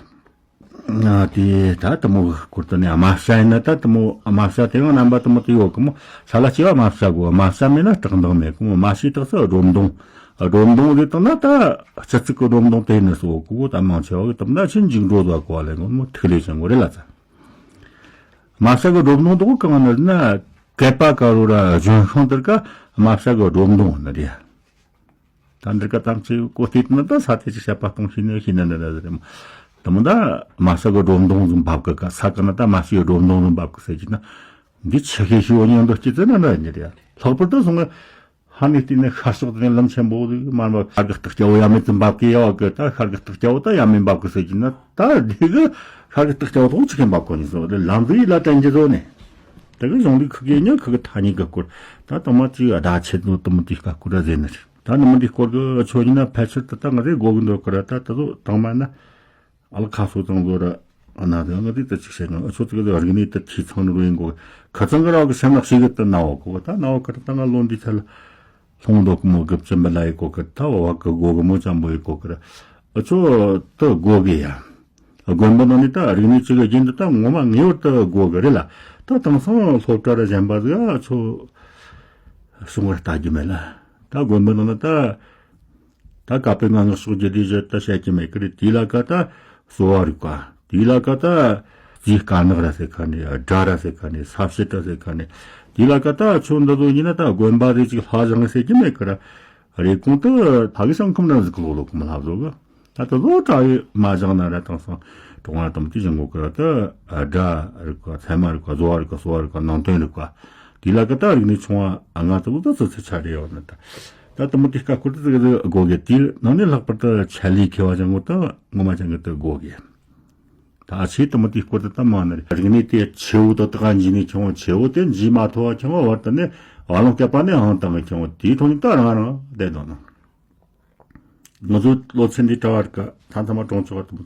ང་དེ་ད་དུ་མོ་སྐོར་དུ་ནས་དམའ་བྱ་ཡིན་ན་ད་དུ་མོ་དམའ་བྱ་དེ་ཡང་རྣམ་པ་དུ་མོ་དུ་ཡོད་གི་མོ། ས་ལ་སྐྱེ་བ་དམའ་བྱ་དགོས། དམའ་བྱ་མེད་ན་སྐྲག་འདང་མེད་གི་མོ། དམའ་བྱའི་རྟགས་སུ་སྒྲོམ་མདོངས། སྒྲོམ་མདོངས་ཟེར་བཏང་ན་ད་སྤྱི་གཙུག་གི་སྒྲོམ་མདོངས་དེ་ནི་སོ་གོ་གོ་ད་མང་ཆེ་བ་གི་དུ་མོ་ད་ཕྱིན་འཇིག་འགྲོ་བཟོ་གོ་བ་ལེན་གོ་མོ་ཐིག་ལེ་ཅན་གོ་རེད་ལ་ཙ། དམའ་བྱ་གི་སྒྲོམ་མདོངས་དུ་གང་ནི་ན་བསྐལ་པ་དཀར་རོ་ར་ལྗོན་ཤིང་དེར་ཀ་དམའ་བྱ་གི་སྒྲོམ་མདོངས་ནི་རེད། ད་འདིར་ཀ་དམ་ཚིག་གོ་སྟེ་ན་ད་ས་དེ་ཅི་བྱ་བ་གཏོང་ཤེས་ནི་ཤེས་ན་འདི་འདྲ་ཟེར་མོ། དུ་མོ་ད་དམའ་བྱ་གི་སྒྲོམ་མདོངས་ཟིག་འབབ་གི་ཀ་ས་ཀ་ན་ད་དམའ་བྱའི་སྒྲོམ་མདོངས་ཟིག་འབབ་གི་ཟེར་གྱི་ན། འདི་ཆི་ཤེས་ཤེས་འོ་ཉང་འདི་སྐྱི་ཙི་ན་འདྲ་ཉི་རེད། ལྷག་པར་དུ་སོང་ང་ཧ་ནི་བལྟས་ནས་ཤར་ཕྱོགས་དེ་ནས་ལམ་ཆེན་པོ་ཟིག་མར་འབབ། ཤར་གི་སྟག་སྐྱ་བོ་ཡ་མེད་ཙམ་འབབ་གི་ཡ་བ་གི། ད་ཤར་གི་སྟག་སྐྱ་བོ་ད་ཡ་མེད་འབབ་གི་ཟེར་གྱི་ན་ད་འདི་གི་ཤར་གི་སྟག་སྐྱ་བོ་དོག་ཅི་གི་འབབ་གོ་ནི་སོ་དེ་ལམ་ཟིག་ཡི་ལ་དྲན་གྱི་ཟོ་ནས། དེ་གི་གཞུང་ལུགས་ཁུག་གི་ཉག་ཁུག་གི་ཐ་སྙད་གི་སྐོར་ད་དང་མ་ཅིག་ཨ་ད་ཆེད་དུ་དུ་མོ་དེའི་སྐོར་ར་ཟེར་ནི་རེད། ད་ནི་མི་འདི་སྐོར་གི་ཆོས་ཉིད་ན་ཕལ་ཆེར་དུ་ད་ང་ཚོས་གོ་གི་འདོད་གི་ར། ད་དེ་ཚོ་དང་མ་ན་ཨ་ལ་ཁ་སོ་དང་ལོ་ར་ཨ་ན་དེ་ང་དེ་ད་ཅིག་བཤད་ན་ཨ་ཆོ་དེ་གི་རིག་གནས་དེ་འཐུས་ཚང་ནི་རུ་ཡིན་གོ། ཁ་ཚང་གི་ར་གི་སེམས་ནག་ཞིག་གི་དེ་ན་བ་གོ། ད་ན་བ་གི་ད་ང་ལོ་འདི་ཚད་ལ་ལྷུང་འདོད་གི་མོ་གི་བཅུ་མི་ལ་ཡི་གོ་གི། ད་བ་གི་གོ་གི་མོ་ཅམ་པོ་ཡི་གོ་གི་ར། ཨ་ཆོ་དེ་གོ་གི་ཡ། དགོན་པ་ནང་ནས་ད་རིག་གནས་གཅིག་གི་རྒྱན་དུ་ད་ངོ་མ་ངེས་པར་དུ་དགོས་གི་རེད་ལ། ད་དེང་སང་སློབ་གྲྭ་ར་གཞན་པ་ཟིག་ཨ་ཆོ་གསུང་བར་ལྟ་རྒྱུ་མེད་ལ། ད་དགོན་པ་ནང་ན་ད་ད་ཀ་པའི་སྔ་ངག་ཕྱོགས་ཀྱི་རིགས་ད་བཤད་ཀྱི་མེད་གི་རེད། དེའི་ལ་ཀ་ད་གསོ་བ་རིག་པ། དེའི་ལ་ཀ་ད་རྩིས་དཀར་ནག་ར་ཟེར་ཁ་ནས་སྒྲ་ར་ཟེར་ཁ་ནས་ས་བྱི་ར་ཟེར་ཁ་ནས། དེའི་ལ་ཀ་ད་ཆོ་འདི་ཚོ་ཡིན་ན་ད་དགོན་པ་རེ་ཅིག་ལྷ་བཞེངས་ཟེར་གྱི་མེད་གི་ར། རེ་གོང་དུ་ཕ་གི་ཤང་ཁམས་ར་ཟིག་གི་ལོ་ལོ་གི་མི་ལྷ་བཟོ་གི། ད་ད་ལོ་གྲྭ་བའི་མ་བཞག་ན་ར་དེང་སང་གྲོང་བ་དམ་དུ་བཞེངས་གོ་གི་ར། ད་སྒྲ་རིག་པ་ཚད་མ་རིག་པ་བཟོ་བ་རིག་པ་གསོ་བ་རིག་པ་ནང་དོན་རིག་པ། དེ་ལ་ཀ་ད་རིག་གནས་ཆུང་བ་ལྔ་དུ་ལོ་ད་ཚོ་ཚོ་ཆ་རེ་ཡོད་ན་ད། ད་དུ་མོ་དེ་ཀ་ཁུར་དུ་ཟིག་ཟིག་དགོས་གི། དེ་ནང་ནས་ལྷག་པར་དུ་ཆད་ལས་མཁས་པ་ཅན་གོ་ད་ངོ་མ་ཅན་གི་དུ་དགོས་གི། ད་ཆེས་དུ་མོ་དེའི་སྐོར་དུ་ད་མ་ནི་རིག་གནས་དེ་ཆེ་བོ་དུ་དག་འཇིག་ནས་ཆུང་བ། ཆེ་བོ་དེ་འཇིག་མ་ཐུབ་བ་ཆུང་བ་བར་དུ་ནི་བ་ལང་སྐད་པ་ནི་ཧང་དང་གི་ཆུང་བ་དེའི་ཐོག་ནས་ད་རང་རང་བསྡད་དང་ན། ང་ཚོ་ལོ་ཚན་འདི་གྲྭ་བར་ཀ་ཐ་ཐ་མ་གྲོང་ཆོག་བར་དུ་མོ་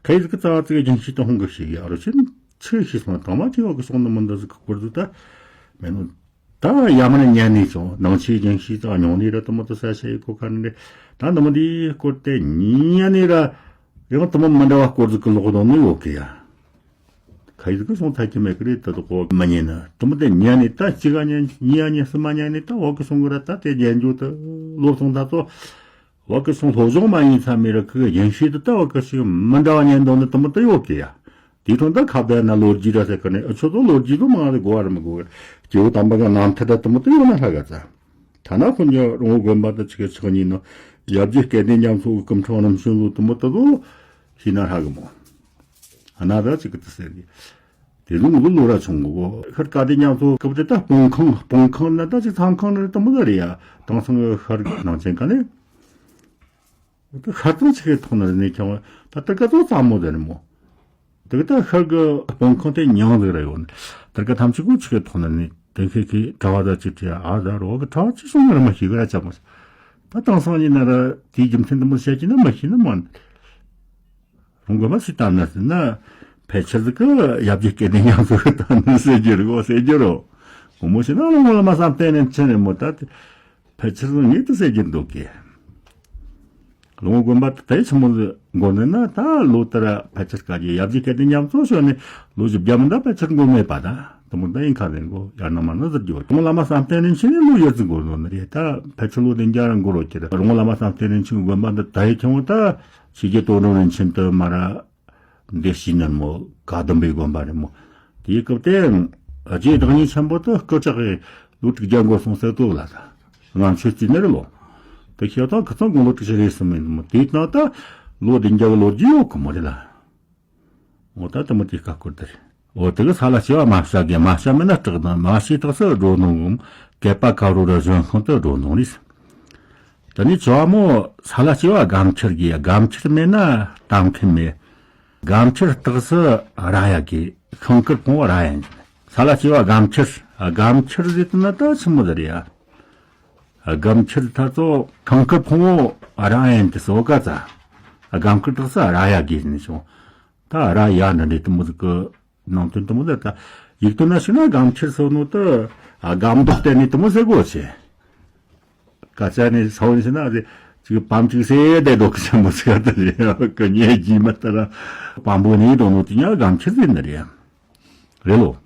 ཁ་ཡི་ཟིག་གི་རྩ་བ་ཙིག་གི་རྒྱང་ཤེས་དུ་ཧོང་གི་ཤེས་གི་ཨ་རོ་ཆེན་ཆེ་ཤེས་སོང་དང་མ་ཆེ་བ་གི་སོང་ནི་མི་འདུག་ཟིག་གི་སྐོར་དུ་ད་མེད་ནོ། ད་ཡ་མ་ན་ཉན་ནས་ཀྱང་ནང་ཆོས་རྒྱང་ཤེས་ད་ཉུང་ནས་ར་དུ་མོ་དུ་ས་ཤ་ཡི་གོ་ཁ་ནས་ད་འདི་མོ་འདིའི་སྐོར་དེ་ཉན་ནས་ར་ཡང་དུ་མོ་མི་འདྲ་བ་སྐོར་ཟིག་གི་ལོག་དོན་ནི་ཡོད་གི་ཡ། ཁ་ཡི་ཟིག་གི་སོང་ཐག་གི་མེད་གི་རེད། ད་དུ་གོ་མི་ཉན་ན་དུ་མོ་དེ་ཉན་ནས་ད་གཅིག་ག་ཉན་གཉིས་ཡ་ཉན་གསུམ་མ་ཉན་ནས་ད་འོག་གི་སོང་གི་ར། ད་དེ་ཉན་རྒྱུ་དུ་ལོ་སོང་ད་ཚོ་འོག་གི་སོང་སློབ་སྦྱོང་མ་ཡིན་ཚ་མི་ར་ཁི་གི་རྒྱང་ཤེས་དུ་ད་འོག་གི་ཞིག་མི་འདྲ་བ་ཉན་དོན་ནི་དུ་མོ་དུ་ཡོད་གི་ཡ། དེའི་ཐོག་ད་ཁ་བརྡ་ན་ལོ་རྒྱུས་ར་ཟེར་གི་ནས་ཨ་ཆོ་ཚོ་ལོ་རྒྱུས་ཚོ་མང་རེ་གོ་བ་ར་མི་གོ་གི། སྐྱེ་བོ་དམ་པ་གི་རྣམ་ཐར་ད་དུ་མོ་དུ་ཡོད་ན་ཧྲ་ག་ཚ། ཐ་ན་ཁོ་ཉོ་རོང་བོ་དགོན་པ་དུ་ཆི་གི་ཆག་ཉིན་ནོ་ཡབ་རྗེ་སྐལ་ལྡན་རྒྱ་མཚོ་གི་སྐུ་ཕྲེང་རིམ་བྱོན་ལོ་དུ་མོ་དུ་ལོ་ཤེས་ན་ཧྲ་གི་མོ། ཨ་ན་ད་ཅིག་གི་དུ་ཟེར་གི། དེ་ལུང་གི་ལོ་ར་ཆུང་གི་གོ། ཤར་སྐལ་ལྡན་རྒྱ་མཚོ་སྐུ་ཕྲེང་ད་སྤུངས་ཁང་སྤུངས་ཁང་ན་ད་ཅིག་མཚམས་ཁང་ན་དུ་མོ་ད་རེད་ཡ། དེང་སང་གི་ཤར་ནང་ཆེན་ག་ནས། ཤར་ཙམ་ཆེ་གེ་ཐོག་ན་རེ་ནས་ཁྱོང་ད་ལྟ་ཀ་ཙོག་ཙམ་མོ་དེ་ནི་མོ། དེ་གི་ད་ཤར་གི་སྤང་ཁང་དེ་ཉང་ཟིག་ར་ཡོད་ནི། དེར་གི་ཐམས་ཅད་གོ་ཆི་གི་ཐོག་ན་ནི་དེ་ཁེ་ཁེ་གྲྭ་བ་ད་ཅི་བྲིས་ཨ་ད་རོ་གི་གྲྭ་བ་ཅི་སོང་ན་ར་མ་ཤེས་གི་ར་ཅག་མོ། ད་དེང་སང་ཉིན་ན་ར་དེའི་རྒྱུ་མཚན་དུ་མོ་བཤད་ཀྱི་ན་མ་ཤེས་ན་མ། རུང་གི་མ་སི་ད་ན་སི་ན་ཕལ་ཆེར་ཟིག་གི་ཡབ་རྗེ་སྐལ་ལྡན་ཉམས་སུ་ད་ནི་ཟེར་རྒྱུ་རེད་གོ་ཟེར་རྒྱུ་རོ། གོ་མོ་ཤེས་ན་རུང་གི་ལ་མ་བསམ་གཏན་ནས་ཆེ་ནས་མོ་ད། ཕལ་ཆེར་ངས་དེ་ཟེར་གྱི་འདུག་གི། ལོ་ངོ་དགོན་པ་དེ་ཆི་མོ་ཟིག་འགོར་ནས་ན་ད་ལོ་ལྟར་ཕལ་ཆེར་དཀའ་རྒྱུ་ཡབ་རྗེ་སྐལ་ལྡན་ཉམས་གསོ་ཞོན་ནས་ལོ་བཞི་བརྒྱ་མི་འདའ་ཕལ་ཆེར་འགོར་མེད་པ་ད་དེ་མོ་ད་ཡིན་ཁ་ལེན་གོ་ཡར་ན་མར་ན་ཟེར་རྒྱུ་བ་དེ་མོ་བླ་མ་བསམ་གཏན་རིན་ཆེན་ནས་ལོ་ཡོད་ཙི་འགོར་ནོ་ནི་རེད། ད་ཕལ་ཆེར་ལོ་བདུན་བརྒྱ་ར་འགོར་རོ་ཁྱེར་རུང་བླ་མ་བསམ་གཏན་རིན་ཆེན་དགོན་པ་འདི་ད་ཡི་ཁྱོད་ད་ཆོས་རྒྱལ་དོན་གྲུབ་རིན་ཆེན་དུ་མ་ར། འདི་ཕྱི་ནས་མོ་བཀའ་གདམས་པའི་དགོན་པ་རེད་མོ། དེའི་སྐབས་དེ་རྗེ་བདག་ཉིད་ཆེན་པོ་དུ་སྐུ་ཕྲག་གི་ལོ་དྲུག་བརྒྱ་འགོར་སོང་ཟེར་དུ་ལ་ད་ང་ཆོས་རྩིས་ནི་རེད་ལོ། དེ་ཤེས་ཐང་ཁི་ཚང་དགུང་ལོ་དྲུག་ཅུ་རེད་ཟིན་མིན་མོ་དེའི་ནང་ད་ལོ་བདུན་བརྒྱ་གི་ལོ་རྒྱུས་ཡོད་གི་མོ་རེད་ལ། འོ་ད་དུ་མོ་དེ་ཁ་སྐོར་དེ་རེད། འོ་དེ་གི་ས་ལ་སྐྱེ་བ་མ་བྱ་གི་མ་བྱ་མིན་ན་སྐྲག་དང་མ་བྱས་དག་སུ་འགྲོ་ནོ་གི་གད་པ་ཁ་རུ་ར་གཞོན་ཤིང་དུ་འགྲོ་ནོ་རེད། དེ་ནས་ཇོ་བོ་མོ་ས་ལ་སྐྱེ་བ་སྒམ་ཆུར་གི་སྒམ་ཆུར་མེད་ན་གཏམ་མཁན་མེད། སྒམ་ཆུར་སྟག་སུ་ར་ཡ་གི་ཤིང་དཀར་ཕུང་བོ་ར་ཡ་ཡིན། ས་ལ་སྐྱེ་བ་སྒམ་ཆུར་སྒམ་ཆུར་ཟེར་དུ་ན་ད་ཆི་མོ་ཟེར་ཡ། སྒམ་ཆུར་ད་ཚོ་ཤིང་དཀར་ཕུང་བོ་ར་ཡ་ཡིན་དུ་སོ་ག་ཙ། སྒམ་ཁུར་སྟག་སུ་ར་ཡ་གི་ཡིན་ཤོང་། ད་ར་ཡ་འདྲ་འདྲ་དུ་མོ་ཟིག་གི་ནང་དོན་དུ་མོ་ཟེར་ད། ཡིག་དོན་ན་ཞིག་ན་སྒམ་ཆུར་སོ་ནོ་ད། ཨ་སྒམ་མདོག་བསྟན་ནས་དུ་མོ་ཟེར་གོ་ཆེ། ཀ་ཅ་ནས་ས་བོན་ཞིག་ན་ཨ་ཟེ་ཅིག་པམ་ཅིག་སེ་བསྡད་འདུག་གི་ཆེན་པོ་ཟེར་ད་རེད་ཀི་ཉེ་རྒྱུས་མ་ལྟ་ལ་པམ་པོ་ནས་དོ་ནོ་དེ་ཉ་སྒམ་ཆུར་ཟེར་ནི་རེད། རེད་ལོ།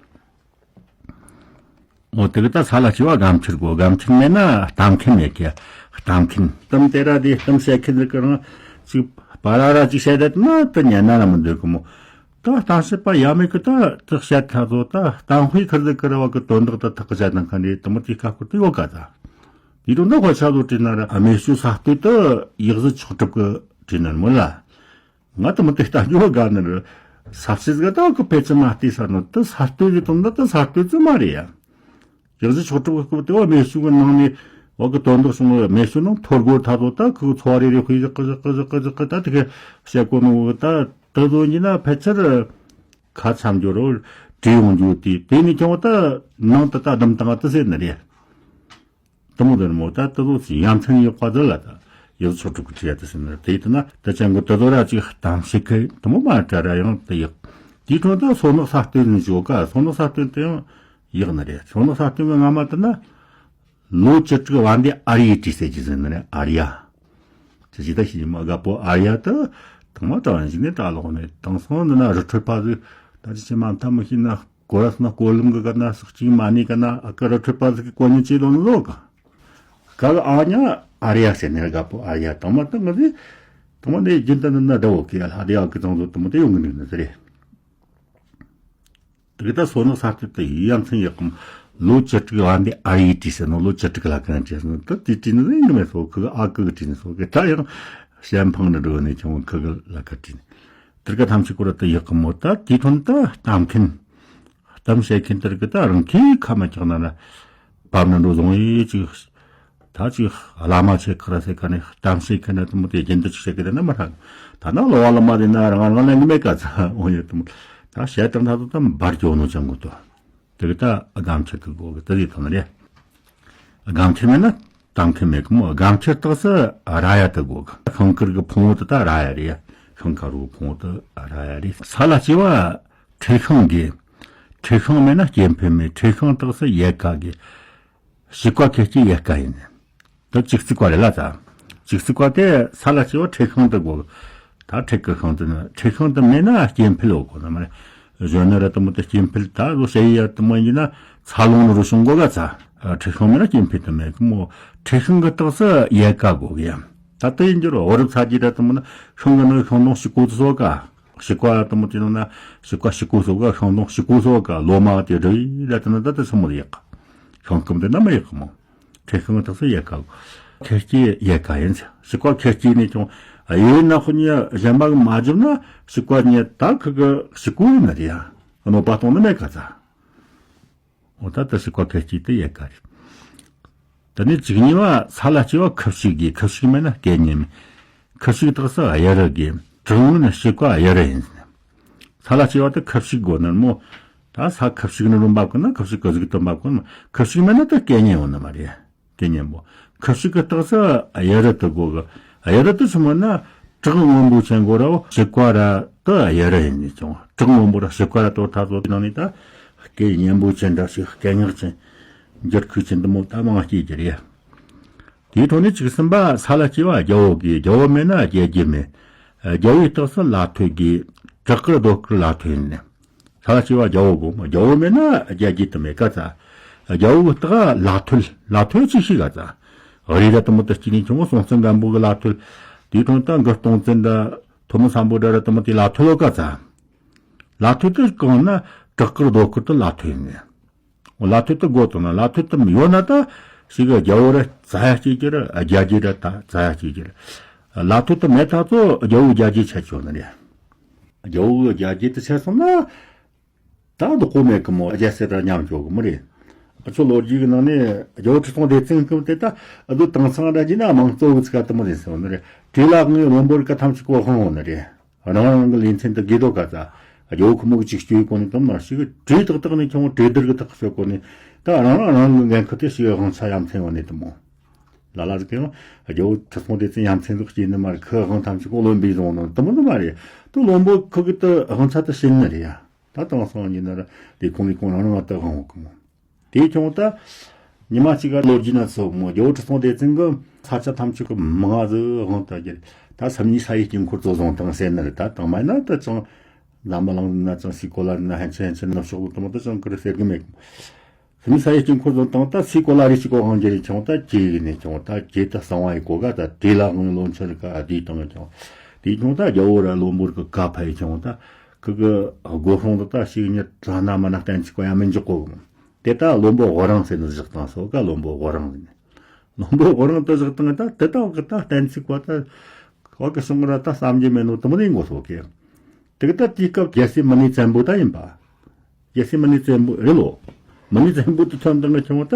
འོ་དེ་གི་ད་ས་ལ་སྐྱེ་བ་སྒམ་ཆུར་དགོས། སྒམ་ཆུར་མེད་ན་གཏམ་མཁན་མེད་ཀི། གཏམ་མཁན་གཏམ་དེ་ར་དེ་གཏམ་བཤད་མཁན་ཟིག་གི་རང་ཅིག་པ་ར་ར་ཅིག་བཤད་དེ་ན་དུ་ཉན་ན་ར་མི་འདོད་གི་མོ། ད་གཏམ་བཤད་པ་ཡ་མེད་གི་ད་དུ་བཤད་ཁ་ཚོ་ད་གཏམ་དཔེ་ཁུར་ཟིག་གི་ར་བ་གི་དོན་དག་ད་ཐག་གི་བཤད་ན་མཁན་རེད་དུ་མོ་དེ་ཁ་ཁུར་དུ་ཡོད་ག་ད། དེ་རུ་འདི་ཁོ་ཆ་ལོ་བྲིས་ན་ར་ཨ་མེ་ཤུ་ས་སྟོད་དུ་ཡག་གཟི་ཆོག་གྲུབ་གི་བྲིས་ན་མོ་ལ། ང་དུ་མི་དེ་ལྟ་རྒྱུ་དགའ་ནི་རེད། ས་བྱི་ཟིག་ད་གི་ཕལ་ཆེར་མ་བལྟས་ས་ནོ་དུ་ས་སྟོད་ཀྱི་དོན་དག་དུ་ས་སྟོད་ཙི་མ་རེད་ཡ། ཡག་གཟི་ཆོག་གྲུབ་ཀྱི་སྐབས་དེ་བ་མེ་ཤུ་གི་ནང་ནས་བ་གི་དོན་དག་བྱུང་བ་མེ་ཤུ་ནང་ཐོར་རྒོལ་ཐ་དོ་ད་ཁུ་ཚོ་བ་རེ་རེ་ཧུའི་ཟག་གི་ཟག་གི་ཟག་གི་ཟག་གི་ད་དེ་གི་བཤད་གོ་ནོ་ད་དུ་བཟོ་ཉི་ན་ཕལ་ཆེར་ཁ་ཆམ་རྒྱུ་རོ་བྲིས་ཡོང་རྒྱུ་དེ་དེ་ནས་ཀྱང་ད་ནང་དུ་ད་དམ་དང་དུ་ཟེར་ནི་རེད། དུ་མོ་དུ་མོ་ད་དུ་ལོ་ཚི་ཡ་མཚན་ཡོད་པ་དུ་ལ་ད་ཡོད་ཚོ་ཕྲུག་གི་ཁྲི་ཡ་དུ་སེམས་ན་དེ་དུ་ན་དུ་ཅན་གི་དུ་ལོ་ར་ཅིག་གཏམ་ཤེས་ཁེ་དུ་མོ་མ་དྲ་ར་ཡང་དུ་ཡག་དེའི་ཁྲོད་དུ་སོ་ནག་ས་སྟོན་ནི་ཞོ་ག་སོ་ནག་ས་སྟོན་དུ་ཡང་ཡག་ནི་རེད། སོ་ནག་ས་སྟོན་གི་སྔ་མ་དུ་ན་ལོ་བཅུ་དྲུག་བ་འདི་ཨར་ཡའི་བྲིས་ཟེར་གྱི་ཟེར་ནི་རེད། ཨར་ཡ་དུ་ཇི་ད་ཤི་མ་དགའ་པོ་ཨར་ཡ་དུ་དང་མ་དྲ་བ་ཞིག་ནས་དྲ་ལོག་ནས་དང་སོང་ནི་ན་རི་ཁྲོད་པ་ཟིག་ད་ཅི་ཆེ་མ་མཐའ་མི་ཤེས་ན། གོ་ར་སོང་ན་སྐོར་ལམ་གི་ག་ན་སོག་ཅིག་མ་ནི་ག་ན་ཨ་ཀ་ར་ཁྲོད་པ་ཟིག་གི་གོ་ཉིན་ཅི་ལོན་ལོ་ག་ཀ་གི་ཨ་ཉ་ཨ་རི་ཡ་ཟེར་ནས་དགའ་པོ་ཨ་རི་ཡ་དང་མ་དང་ང་ཟིག་དང་མ་ནི་རྒྱུན་དུ་ནི་ན་ཟླ་བོ་གི་ལྷ་དེ་ཨ་ཀི་ཚང་ཚོ་དུ་མོ་དེ་ཡོང་གི་འདུག་ནི་ཟེར་རེད། དེ་གི་ད་སོ་ནག་ས་སྟོད་དུ་ཡི་ཡ་མཚན་ཡག་གམ་ལོ་བཅུ་དྲུག་བ་འདི་ཨ་རི་ཡི་བྲིས་ཟེར་ནོ་ལོ་བཅུ་དྲུག་ལ་གང་བྲིས་ཟེར་ནོ་ད་དེ་བྲིས་ནི་ཟིག་ཡིན་མེད་སོ་ཁི་གི་ཨ་ཀི་གི་བྲིས་ནི་སོ་གི་ད་ཡང་བཤད་འཕང་ནི་འགྲོ་ནི་ཁྱོང་ཁི་གི་ལ་ཁ་བྲིས་ནི། དེར་ཀ་ཐམས་ཅད་ཀོ་ར་དུ་ཡག་གི་མོ་ད་དེའི་ཐོན་ད་གཏམ་མཁན། གཏམ་བཤད་མཁན་དེར་གི་ད་རང་གིས་ཁ་མ་ཆག་ན་ན་བབ་ན་འགྲོ་བཟུང་ཡི་ཅིག་ད་ཅིག་བླ་མ་ཆེ་ཁ་ར་སེ་ཁ་ནས་གཏམ་བཤད་མཁན་ན་དུ་མོ་དེ་རྒྱུན་དུ་ཅིག་བཤད་གི་དེ་ན་མ་ཐག་ད་ན་ལོ་བ་ལ་མ་དེ་ན་རང་རང་ལ་ངི་མེད་ག་ཚ་འོ་ཡོད་དུ་མོ་ད་བཤད་དང་ད་དུ་ད་འབར་གྱོ་ནོ་ཅང་གོ་ཏོ། དེ་གི་ད་སྒམ་ཆུ་གི་གོ་གི་དེ་རེད་དང་རེད། སྒམ་ཆུ་མེད་ན་གཏམ་མཁན་མེད་གི་མོ། སྒམ་ཆུ་སྟག་སུ་ར་ཡ་དུ་གོ་གི་ཤིང་དཀར་གི་ཕུང་བོ་དུ་ད་ར་ཡ་རེད། ཤིང་དཀར་གི་ཕུང་བོ་དུ་ར་ཡ་རེད། ས་ལ་སྐྱེ་བ་ཁྲི་ཤིང་གི་ཁྲི་ཤིང་མེད་ན་སྐྱེ་འཕེལ་མེད། ཁྲི་ཤིང་སྟག་སུ་ཡལ་ག་གི་བྱི་ཀ་ཁེར་སྐྱེས་ཡལ་ག་ཡིན། ད་གཅིག་བརྩིགས་པ་རེད་ལ་ད། གཅིག་བརྩིགས་པ་དེ་ས་ལ་སྐྱེ་བ་ཁྲི་ཤིང་དུ་དགོས། ད་ཁྲི་གི་ཤིང་དུ་ན་ཁྲི་ཤིང་དུ་མེད་ན་སྐྱེ་འཕེལ་འོ་གོ་ན་མ་རེད། གཞོན་ནུ་ར་དུ་མོ་དུ་སྐྱེ་འཕེལ་ད་རུ་ཞ་ཡི་ཡ་དུ་མོ་ཡིན་ན་ཚ་ལོང་རུ་བྱུང་གོ་ག་ཚ། ཁྲི་ཤིང་མེད་ན་སྐྱེ་འཕེལ་དུ་མེད་གི་མོ། ཁྲི་ཤིང་གི་སྟག་སུ་ཡལ་ག་དགོས་གི་ཡ། ད་དུ་ཡིན་རྒྱུ་རུ་བོ་རབ་ཚ་རྒྱུ་ར་དུ་མོ་ན་ཤིང་གི་ནང་ཤིང་སྡོང་ཞིག་གོ་དུ་སོ་ག་བྱི་ཀ་དུ་མོ་དེ་ནང་ན་བྱི་ཀ་ཞིག་གོ་སོ་ག་ཤིང་སྡོང་ཞིག་གོ་སོ་ག་ལོ་མ་དེ་རུ་ཡི་ར་དུ་ན་ད་དུ་ཚ་མོ་ཡག་ག་ཤིང་སྐམ་དུ་ན་མ་ཡག་གི་མོ། ཁྲི་ཤིང་སྟག་སུ་ཡལ་ག་གོ། ཁེར་སྐྱེས་ཡལ་ག་ཡིན་ཟེར། བྱི་ཀ་ཁེར་སྐྱེས་ནས་ཀྱང་ཡོད་ན་ཁོ་གཉིས་གཞན་པ་གི་མ་བརྒྱབ་ན་བྱི་ཀ་གཉིས་ད་ཁི་གི་བྱི་ཀོ་ཡིན་ན་རེད་ཡ། གནོད་པ་གཏོང་ནི་མེད་ག་ཚ། འོ་ད་ད་བྱི་ཀ་ཁེར་སྐྱེས་དེ་ཡལ་ག་རེད། ད་ནི་གཅིག་གཉིས་པ་ས་ལ་སྐྱེ་བ་ཁུ་བྱུག་གི་ཁུ་བྱུག་མེད་ན་སྐད་ཉན་མེད། ཁུ་བྱུག་སྟག་སུ་གཡུ་རུ་གི་གྲང་མོ་ན་བྱི་ཀ་གཡུ་རུ་ཡིན་ཟེར། ས་ལ་སྐྱེ་བ་དེ་ཁུ་བྱུག་དགོས་ནི་མོ། ད་ས་ཁུ་བྱུག་ནི་རུ་འབབ་གི་ན་ཁུ་བྱུག་གི་གཟུགས་དུ་འབབ་གོ་ནི། ཁུ་བྱུག་མེད་ན་ད་སྐད་སྙན་ཡོང་ནི་མ་རེད། སྐད་སྙན་པོ། ཁུ་བྱུག་གི་རྟགས་སུ་གཡུ་རལ་དུ་དགོས་གི། གཡུ་རལ་དུ་ཆི་མོ་ན། བྲག་སྔོན་པོ་ཅན་དགོས་ར་བོ་ཕྱུ་པ་ར་དུ་གཡུ་རལ་ཡིན་ནི་ཅང་། བྲག་སྔོན་པོ་ར་ཕྱུ་པ་ར་དོ་ཐ་ཚོ་དེ་ནང་ནས་ད་སྐད་སྙན་པོ་ཅན་འདྲ་ཞིག་སྐད་ངག་ཅན། འགྱུར་ཁུག་ཅན་དུ་མོ་ད་མང་སྐྱེ་རྒྱུ་རེད། དེའི་ཐོག་ནས་བཅུ་གསུམ་པ་ས་ལ་སྐྱེ་བ་རྒྱལ་པོ་དགོས། རྒྱལ་པོ་མེད་ན་རྒྱལ་རྒྱུ་མེད། རྒྱལ་པོའི་རྟགས་སུ་ལ་ཐོད་དགོས། བྲག་དཀར་རྡོ་དཀར་ལ་ཐོད་ཡིན་ནི། ས་ལ་སྐྱེ་བ་རྒྱལ་པོ་དགོས་མོ། རྒྱལ་པོ་མེད་ན་རྒྱལ་རྒྱུ་དུ་མེད་ག་ཚ། རྒྱལ་པོའི་རྟགས་ལ་ཐོད། ལ་ཐོད་ཅི་ཞིག་ག་ཚ། རི་ར་དུ་མོ་དུ་སྐྱེ་ནི་ཆུང་ངུ་སྲོང་བཙན་སྒམ་པོ་གི་ལ་ཐོད། དེའི་ཐོག་ད་མགུར་སྟོང་བཙན་ད་ཐོན་མི་སམ་བྷོ་ཊ་ར་དུ་མོ་དེ་ལ་ཐོད་ལོ་ག་ཚ། ལ་ཐོད་དུ་གང་ན་བྲག་དཀར་རྡོ་དཀར་དུ་ལ་ཐོད་ཡིན་ནི། ལ་ཐོད་དུ་དགོས་དང་ན་ལ་ཐོད་དུ་ཡོད་ན་ད་ཞིག་གི་རྒྱལ་པོ་ར་རྩ་ཡ་གཅིག་གྱུར། རྒྱལ་རྒྱུ་ར་ད་རྩ་ཡ་གཅིག་གྱུར། ལ་ཐོད་དུ་མེད་ཐག་ཚོ་རྒྱལ་པོའི་རྒྱལ་རྒྱུ་ཆད་ཆོག་ནི་རེད། རྒྱལ་པོ་གི་རྒྱལ་རྒྱུ་དུ་ཆད་སོང་ན་ད་བདག་པོ་མེད་གི་མོ། རྒྱལ་སྲིད་ར་ཉམས་འགྲོ་གི་མོ་རེད། ཨ་ཆོ་ལོ་རྒྱུས་ཀྱི་ནང་ནས་རྒྱལ་པོ་ཁྲི་སྲོང་ལྡེ་བཙན་སྐབས་དེ་ད་ཨ་དུ་དེང་སང་ར་ཇི་ན་དམངས་གཙོ་གི་ཚིག་ག་དུ་མོ་རེད་ཟེར་བ་ནི་རེད། བྲེ་ལ་ངའི་བློན་པོར་ཀ་ཐམས་ཅད་གོ་ཧང་བོ་ནི་རེད། རང་རང་གི་ལེ་ཚན་དུ་དགེ་རྡོ་ག་ཚ། རྒྱལ་པོ་ཁོ་མོ་གི་ཅིག་སྐྱོ་གོ་ནི་དམ་མ་ཞིག་གྲོས་ཏག་ཏག་ནི་ཁྱོང་གྲོས་བསྡུར་གི་ཐག་གཅོད་གོ་ནི། ད་རང་རང་རང་གི་འགན་ཁུར་དེ་ཞིག་དབང་ཆ་ཡ་མཚན་བ་ནི་དུ་མོ། ལ་ལ་ཟིག་གིས་རྒྱལ་པོ་ཁྲི་སྲོང་ལྡེ་བཙན་ཡ་མཚན་འདུག་སྐྱེས་ནི་མ་རེད། ཁོ་དབང་ཐམས་ཅད་ཁོ་བློན་པོས་བཟུང་ནོ་དུ་མོ་ནི་མ་རེད། དུ་བློན་པོ་ཁོ་གི་དུ་དབང་ཆ་དུ་བྱིན་ནི་རེད་ཡ། ད་དེང་སང་ཡིན་ན་ར་དེ་ཁོང་གི་ཁོང་རང་རང་ལ་དུ་དབང་བོ་གི་མོ། དེ་ཁྱོང་ད། ཉི་མ་གཅིག་ག་ལོ་རྒྱུས་ན་ཚོ་མོ་རྒྱལ་པོ་ཁྲི་སྲོང་ལྡེ་བཙན་གི་ས་ཆ་ཐམས་ཅད་གི་མང་ཟིག་དབང་དུ་བསྒྱུར། ད་སུམ་གཉིས་ས་ཡི་དཀྱིལ་འཁོར་ཚོ་བཟུང་བཏང་ཟེར་ནི་རེད། ད་དང་མ་ན་ད་ཅང་འཛམ་བུ་གླིང་ན་ཅང་སའི་གོ་ལ་ན་ཧན་ཆེན་ཧན་ཆེན་ནུབ་ཕྱོགས་དུ་མོ་ད་ཅང་ཀི་རི་ཟེར་གི་མེད། སུམ་གཉིས་ས་ཡི་དཀྱིལ་འཁོར་བཟུང་བཏང་ད་སའི་གོ་ལ་རི་ཅིག་གོ་དབང་བསྒྱུར་ཡི་ཁྱོང་ད་ཇེ་གི་ནས་ཁྱོང་ད་ཇེ་ད་གསང་བ་ཡི་གོ་ག་ད་དེ་ལ་དབང་ལོ་མཆོད་ག་དེ་དང་ཁྱོང་། དེ་ཁྱོང་ད་རྒྱལ་པོ་ར་བློན་པོ་ར་གི་ཀ་ཕ་ཡི་ཁྱོང་ད་ཁི་གི་སྒོ་སྲུང་དུ་ད་ཞིག་ཉིད་ད་ན་མ་ན་གཏན་ཚིགས་གོ་ཡ་མི་འཇོག་གོ་གི་མོ། དེ་ལྟ་བློན་པོ་དབུ་རང་ཟེར་ནི་བཞག་བཏང་སོ་ག་བློན་པོ་དབུ་རང་ཟེར་ནི། བློན་པོ་དབུ་རང་དུ་བཞག་བཏང་ད་དེ་ལྟ་བུ་གི་ད་གཏན་ཚིགས་བ་ད་བ་གི་སོང་ར་ད་བསམ་རྒྱུ་མེད་ནོ་དུ་མ་ནི་མགོ་སོ་གེ། དེ་གི་ད་དེའི་སྐབས་རྒྱལ་སྲས་མི་ནི་བཙན་པོ་ད་ཡིན་པ། རྒྱལ་སྲས་མི་ནི་བཙན་པོ་རེད་ལོ། མི་ནི་བཙན་པོ་དུ་ཐོན་དང་གི་ཁྱོང་ད་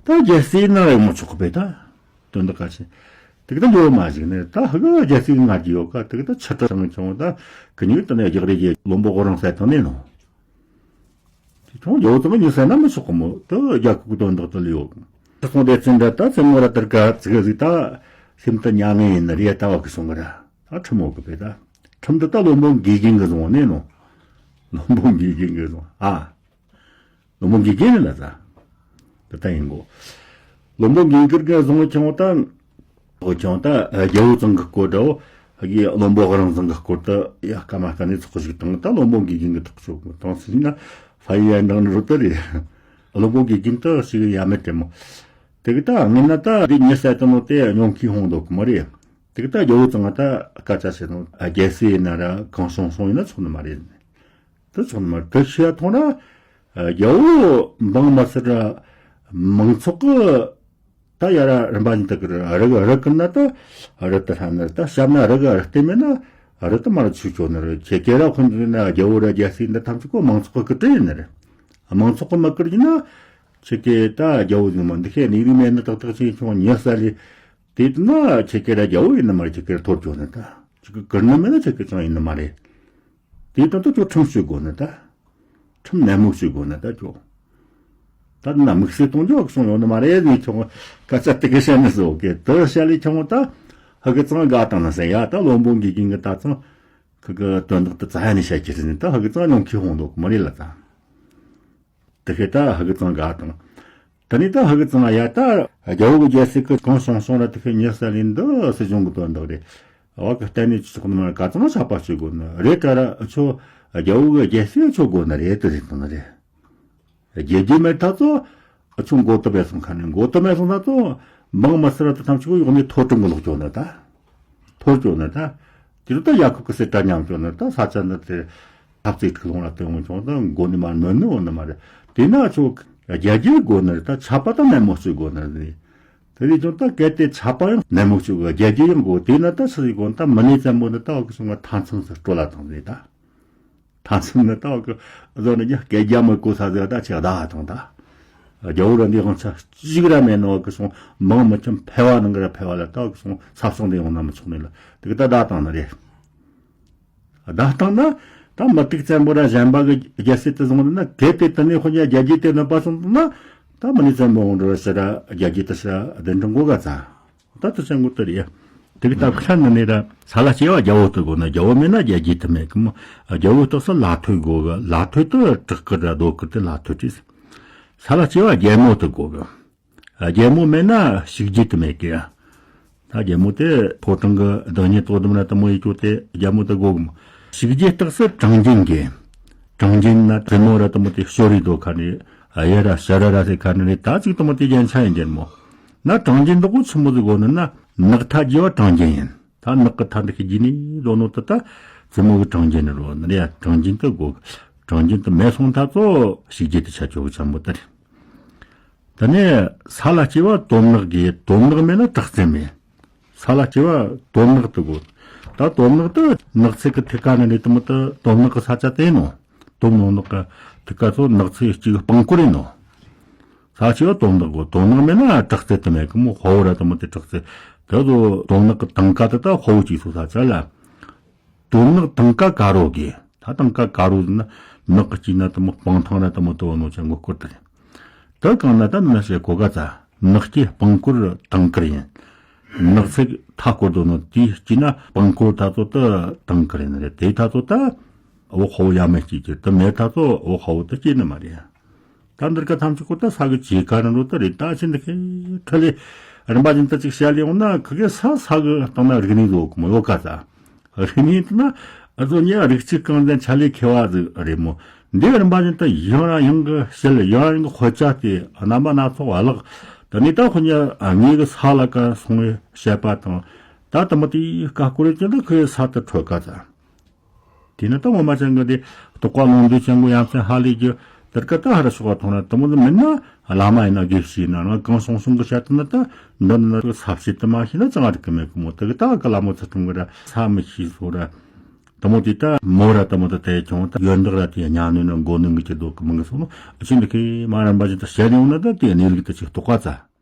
ད་རྒྱལ་སྲས་ན་རེ་མ་ཆོག་གི་པས་ད། དོན་དག་ག་ཆེ། དེ་གི་ད་ཡོད་མ་ཞིག་ནི་ད་ཧ་གི་རྒྱལ་སྲས་ང་རྒྱུ་ཡོད་ག་དེ་གི་ད་ཆ་ཏྲ་རང་ཁྱོང་ད་གི་ཉུག་ད་ནི་རྒྱག་རེ་རྒྱལ་བློན་པོ་དབུ་རང་ཟེར་དང་ནི་ནོ། དེ་ཐོང་ཡོད་ཙམ་ཉི་ཟེར་ན་མི་ཆོག་གི་མོ་དུ་རྒྱལ་ཁུག་དོན་དག་དུ་ལ་ཡོད། ཁྲི་སྲོང་ལྡེ་བཙན་འདྲ་ད་བཙན་མོ་ར་དར་ག་ཙི་ག་ཟིག་ད་སེམས་དུ་མྱ་ངན་ཡིན་ནི་རེད་ད་བ་གི་སོང་གི་ར་ད་ཁྲིམས་འོག་གི་པས་ད་ཁྲིམས་དུ་ད་བློན་པོ་འགས་རྒན་གི་བཟུང་ནས་ནོ། བློན་པོ་འགས་རྒན་གི་བཟུང་ཨ། བློན་པོ་འགས་རྒན་ནི་ལ་ད་དུ་ད་ཡིན་གོ། བློན་པོ་འགས་རྒན་གི་བཟུང་ཁྱོང་ད། འོ་ཀྱང་ད་རྒྱལ་པོ་ཚང་གི་སྐོར་འདྲ་བོ་ཧ་གི་བློན་པོ་དབུ་རང་ཚང་གི་སྐོར་དུ་ཡ་སྐར་མ་སྐར་ནས་ཚོགས་ཞིག་དང་ད་བློན་པོ་འགས་རྒན་གི་ཐག་གཅོད་དང་སྲིད་ན་ཧྥ་ཡི་ཡན་དང་རུ་ཏི་རེད། བློན་པོ་འགས་རྒན་དུ་ཞིག་ཡ་མེད་དྲན་མོ། དེ་གི་ད་ངན་ན་ད་འདི་ཉི་ཟེར་དུ་ནོ་དེ་ཉོང་ཁི་ཧོང་འདུག་གི་མ་རེད། དེ་གི་ད་རྒྱལ་པོ་ཚང་ང་ད་སྐད་ཆ་བཤད་དང་རྒྱལ་སྲས་ཡིན་ན་ར་གང་བྱུང་བྱུང་ཡིན་ན་ཆོག་ནི་མ་རེད། དུ་ཚོགས་མར་དུ་ཤི་ཡ་ཐོང་ར། རྒྱལ་པོ་འབངས་མི་སེར་ར་མང་ཚོགས་ཀྱི་ད་ཡ་ར་རིམ་པ་ཉིད་དུ་ཀི་རི་རི་གི་རི་ཀི་ན་ད་རི་དུ་ཧྲ་ནི་ད་ཤམ་ན་རི་གི་རི་སྟེ་མེད་ན་རི་དུ་མར་ཆུ་ཆོ་ནི་རི་ཁྱེད་ཀྱི་ར་ཁོ་ན་རྒྱལ་པོ་ར་རྒྱལ་སྲས་འདི་ཐམས་ཅད་ཀོ་མང་ཚོགས་ཀྱི་ཀི་ཏྲི་ཡིན་ནི་རེད། མང་ཚོགས་ཀྱི་མི་ཀིར་ཡིན་ན་ཁྱེད་ཀྱི་ད་རྒྱལ་པོ་ཟིག་མ་འདི་ཁྱེད་ནི་རིག་མེད་ནི་ཏག་ཏག་ཅིག་ཁྱོང་ཉེ་ས་ལི་དེ་དུ་ན་ཁྱེད་ཀྱི་ར་རྒྱལ་པོ་ཡིན་ནི་མ་རེད། ཁྱེད་ཀྱི་ར་ཐོར་ཆོ་ནི་ད་ཁྱེད་ཀྱི་ཀིར་ནི་མེད་ན་ཁྱེད་ཀྱི་ཅང་ཡིན་ནི་མ་རེད། དེ་ད་ལྟ་ཁྱོད་ཁྲིམས་གཅོད་དགོས་ནི་ད། ཁྲིམས་ནན་མོ་གཅོད་དགོས་ནི་ད་ཁྱོད། ད་ན་དམིགས་བསལ་གཏོང་རྒྱུ་གསུང་ཡོང་ནི་མ་རེད་ནི་ཁྱོད། སྐད་ཆ་དེ་གི་བཤད་ནི་བཟོ་གི་དེ་བཤད་ལས་ཁྱོད་ད་ཧ་གི་ཚང་དགའ་བཏང་ན་ཟེར་ཡ། ད་བློན་པོ་འགས་རྒན་གི་ད་ཚང་ཁི་གི་དོན་དག་དེ་རྩ་ཡ་ནས་བཤད་ཀྱི་རེད་ནི་ད་ཧ་གི་ཚང་ཉོང་ཁི་ཧོང་འདུག་མ་རེད་ལ་ད། དེ་ཁི་ད་ཧ་གི་ཚང་དགའ་བཏང་། ད་ནི་ད་ཧ་གི་ཚང་ཡ་ད་རྒྱལ་པོ་གི་རྒྱལ་སྲིད་ཀྱི་གང་བྱུང་བྱུང་ར་དེ་ཁི་ཉེ་ས་ལིན་འདི་སྲིད་གཞུང་གི་དོན་དག་རེད། བ་གི་གཏན་ནས་ཆོག་ནི་མ་ག་ཚང་ཆགས་པ་བྱེད་དགོས་ནི་རེད་ད་ར། ཨ་ཆོ་རྒྱལ་པོ་གི་རྒྱལ་སྲིད་ཨ་ཆོ་དགོས་ནི་རེད་དེ་རེད་དང་ནི་རེད། རྒྱལ་རྒྱུ་མེད་ཐག་ཚོ་ཨ་ཆོ་མགོ་ཏུ་མེད་སོང་ཁ་ནས་མགོ་ཏུ་མེད་སོང་ཐག་ཚོ་འབངས་མི་སེར་དེ་ཐམས་ཅད་ཡོག་ནས་ཐོ་གྲུབ་གི་ལོག་ཅོ་ནི་ད། ཐོར་ཅོ་ནི་ད། དེ་རུ་ད་ཡ་ཁུ་གི་སེ་ད་ཉམས་ཅོ་ནི་ད་ས་ཆ་ནི་དེ། ཐབ་ཚིག་ཐུག་ལོང་ལ་སྟོན་འོང་ཆོག་ད་མགོ་ནི་མ་ནོན་ནི་འོང་ནི་མ་རེད། དེ་ན་ཆོ་རྒྱལ་རྒྱུ་དགོས་ནི་རེད། ད་ཆད་པ་ད་ནན་མོ་གཅོད་དགོས་ནི་རེད། དེ་རེད་ཀྱང་ད་གལ་ཏེ་ཆད་པ་ཡང་ནན་མོ་གཅོད་དགོས། རྒྱལ་རྒྱུ་ཡང་དགོས། དེ་ན་ད་ཆི་ཟིག་དགོས། ད་མི་ནི་བཙན་པོ་ནི་ད་འོག་གི་སོང་བ་མཐའ་མཚམས་སུ་སྤྲོད་ལ་བཏང་ནི་ད། མཐའ་མཚམས་ནི་ད་འོག་གི་བཟོ་ནི་རྒྱ་སྐད་རྒྱ་མི་གོ་ས་ཟེར་ད་ཆེ་བདག་དང་ད། རྒྱལ་པོ་ར་འདི་དབང་ཆ་གཅིག་ར་མེད་ནོ་འོག་གི་སོང་མང་མི་ཁྱིམ་ཕལ་བ་ནང་གི་ར་ཕལ་བ་ལ་ད་འོག་གི་སོང་ས་སོང་དེ་ཡོང་ན་མི་ཆོག་ནི་ལ་དེ་གི་ད་བདག་བཏང་ནི་རེད། བདག་བཏང་ན་ ད་མུ་ཏིག་བཙན་པོ་ར་གཞན་པ་གི་རྒྱལ་སྲིད་དུ་བཟུང་ན་གལ་ཏེ་དེ་ནས་ཁོ་ཉ་རྒྱལ་རྒྱུད་དེ་ནི་པ་སོང་ན། ད་མི་ནི་བཙན་པོ་འོང་འགྲོ་ཟེར་ར་རྒྱལ་རྒྱུད་དུ་ཟེར་ར་གདན་དྲངས་གོ་ག་ཚ། ད་དུ་ཆེན་གོ་དེ་རེད། དེ་གི་ད་ཁ་ན་ནི་ར་ས་ལ་སྐྱེ་བ་རྒྱལ་པོ་དུ་དགོས་ན་རྒྱལ་པོ་མེད་ན་རྒྱལ་རྒྱུད་དུ་མེད་གི་མོ། རྒྱལ་པོ་དག་ས་ལ་ཐོས་དགོས་གི། ལ་ཐོས་དུ་དྲག་གི་ར་རྡོ་གི་དེ་ལ་ཐོས་ཀྱི། ས་ལ་སྐྱེ་བ་རྒྱལ་མོ་དུ་དགོས་གི། རྒྱལ་མོ་མེད་ན་ཞུགས་རྒྱུད་དུ་མེད་གི། ད་རྒྱལ་མོ་དེ་ཕོ་བྲང་གི་བདག་ཉིད་དོ་དམ་ར་དུ་མོ་ཡི་ཅོ་དེ་རྒྱལ་མོ་དུ་དགོས་གི་མོ། ཞུགས་རྒྱུད་རྟགས་སུ་གྲངས་ཅན་གི། གྲངས་ཅན་ན་བཙུན་མོ་ར་དུ་མོ་དེ་ཞོ་རི་དོ་ཁ་ནི་ཨ་ཡ་ར་ཤ་ར་ར་སེ་ཁ་ནི་རེད། ད་ཅིག་དུ་མོ་དེ་རྒྱན་ཆ་ཡིན་རྒྱལ་མོ། ན་གྲངས་ཅན་དུ་གོ་ཆི་མོ་ཟིག་གོ་ནི་ན་ནག་ཐ་རྒྱས་པ་གྲངས་ཅན་ཡིན། ད་ནག་གི་ཐ་འདི་ཁི་རྒྱུ་ནི་དོ་ནོ་དུ་ད་བཙུན་མོ་གི་གྲངས་ཅན་ནི་རོ་ནི་རེད། གྲངས་ཅན་དུ་དགོས་གི། གྲངས་ཅན་དུ་མེད་སོང་ཐ་ཚོ་ཞུགས་རྒྱུད་དུ་ཆ་ཆོག་གི་ཆ་མོ་དེ་རེད། དེ་ནས་ས་ལ་སྐྱེ་བ་དོམ་ནག་གི། དོམ་ནག་མེད་ན་དྲག་རྩལ་མེད། ས་ལ་སྐྱེ་བ་དོམ་ནག་ཏུ་དགོས། ད་དོམ་ནག་ཏུ་ནགས་ཚལ་གི་ཐིག་ཀ་ནི་རེད་དུ་མོ་ཏུ་དོམ་ནག་གི་ས་ཆ་དེ་ནོ། དོམ་ནག་ནག་གི་ཐིག་ཀ་ཚོ་ནགས་ཚལ་གཅིག་སྤང་ཀོ་རེད་ནོ། ས་ལ་སྐྱེ་བ་དོམ་ནག་དགོས། དོམ་ནག་མེད་ན་དྲག་རྩལ་དུ་མེད་གི་མོ། དཔའ་བོ་ར་དུ་མོ་དེ་དྲག་རྩལ། དེ་ཚོ་དོམ་ནག་གི་དང་ཀ་དུ་ད་དཔའ་བོ་གཅིག་སོ་ས་ཆ་ལ། དོམ་ནག་དང་ཀ་དཀར་རོ་གི། ད་དང་ཀ་དཀར་རོ་ཟེར་ན་ནག་གི་དཀྱིལ་ན་དུ་མོ་སྤང་ཐང་ན་དུ་མོ་དུ་བ་ནོ་ཅན་མགོ་སྐོར་དེ་རེད། དུ་གང་ན་ད་ནི་ན་ཞེ་གོ་ག་ཚ། ནགས་ཀྱི་སྤང་སྐོར་དང་ཀར་ཡིན། ནགས་ཚལ་མཐའ་སྐོར་དུ་ནོ་དེའི་དཀྱིལ་ན་སྤང་སྐོར་ད་ཚོ་ད་དང་ཀར་ཡིན་རེད། དེའི་ད་ཚོ་ད་འོ་ཁ་བོ་ཡ་མེད་ཅིག་གི་དུ་མེད་ད་ཚོ་འོ་ཁ་བོ་ད་སྐྱེ་ནི་མ་རེད། ད་འདིར་ཀ་ཐམས་ཅད་ཁོ་ད་ས་གི་ཇི་ག་རང་རོ་ད་རེད། ད་ཕྱིན་འདི་ཁེ་ཁྲ་ལེ་རིམ་པ་བཞིན་དུ་ཅིག་བཤད་ལེ་ཡོང་ན་ཁི་གེ་ས་ས་གི་སྟེང་ན་རིག་གནས་བཟོ་གི་མོ་ཡོད་ག་ས། རིག་གནས་དེ་ན་ཨ་ཚོ་ཉ་རིག་གཅིག་རྐང་འཛིན་ཆ་ལས་ཁེ་བ་ཟིག་རེད་མོ། འདི་རིམ་པ་བཞིན་དུ་ཡང་རང་ཡང་གི་བཤད་ཡང་རང་ཡང་གི་དཔེ་ཆ་དེ་རྣམ་པ་སྣ་ཚོགས་བ་ལག་ད་ནི་ད་ཁོ་ཉ་ངེད་གི་ས་ལ་ཀ་སོང་བའི་བཤད་པ་དང་ད་དུ་མ་དེ་ཀ་ཀོ་རེ་ཅན་ད་ཁོའི་ས་དུ་འཕྲོད་ག་ས། དེ་ནི་ད་ངོ་མ་ཅན་གི་དེ་རྟོགས་པ་ལོངས་སྤྱོད་ཅན་གི་ཡ་མཚན་ཧ་ལས་རྒྱུ་དེར་ཀ་ད་ཧ་ར་ཤོག་པ་མཐོང་ན་དུ་མོ་ནི་མིན་ན་བླ་མ་ཡིན་ན་དགེ་བཤེས་ཡིན་ན་རང་གང་བྱུང་བྱུང་གི་བཤད་དུ་ན་ད་འདི་ནི་ས་བཤད་དུ་མ་ཤེས་ན་ཅང་རིག་གི་མེད་གི་མོ། དེ་གི་ད་ག་ལ་མོ་ཚུལ་ཁྲིམས་གི་ར་ས་མི་ཤེས་སོ་ར། དུ་མོ་དེ་ད་མོ་ར་དུ་མོ་ད་དེ་ཁྱོང་ད་ཡོན་བདག་ར་དེ་ཉ་ནུས་ན་མགོ་ནུས་གི་ཅི་འདུག་གི་མི་གི་སོ་ནོ་ཨ་ཆེན་འདི་ཁེ་མ་རམ་པ་ཅི་ད་བཤད་ཡོང་ན་ད་དེ་གནས་ལུགས་ད་ཅིག་རྟོགས་པ་ཚ།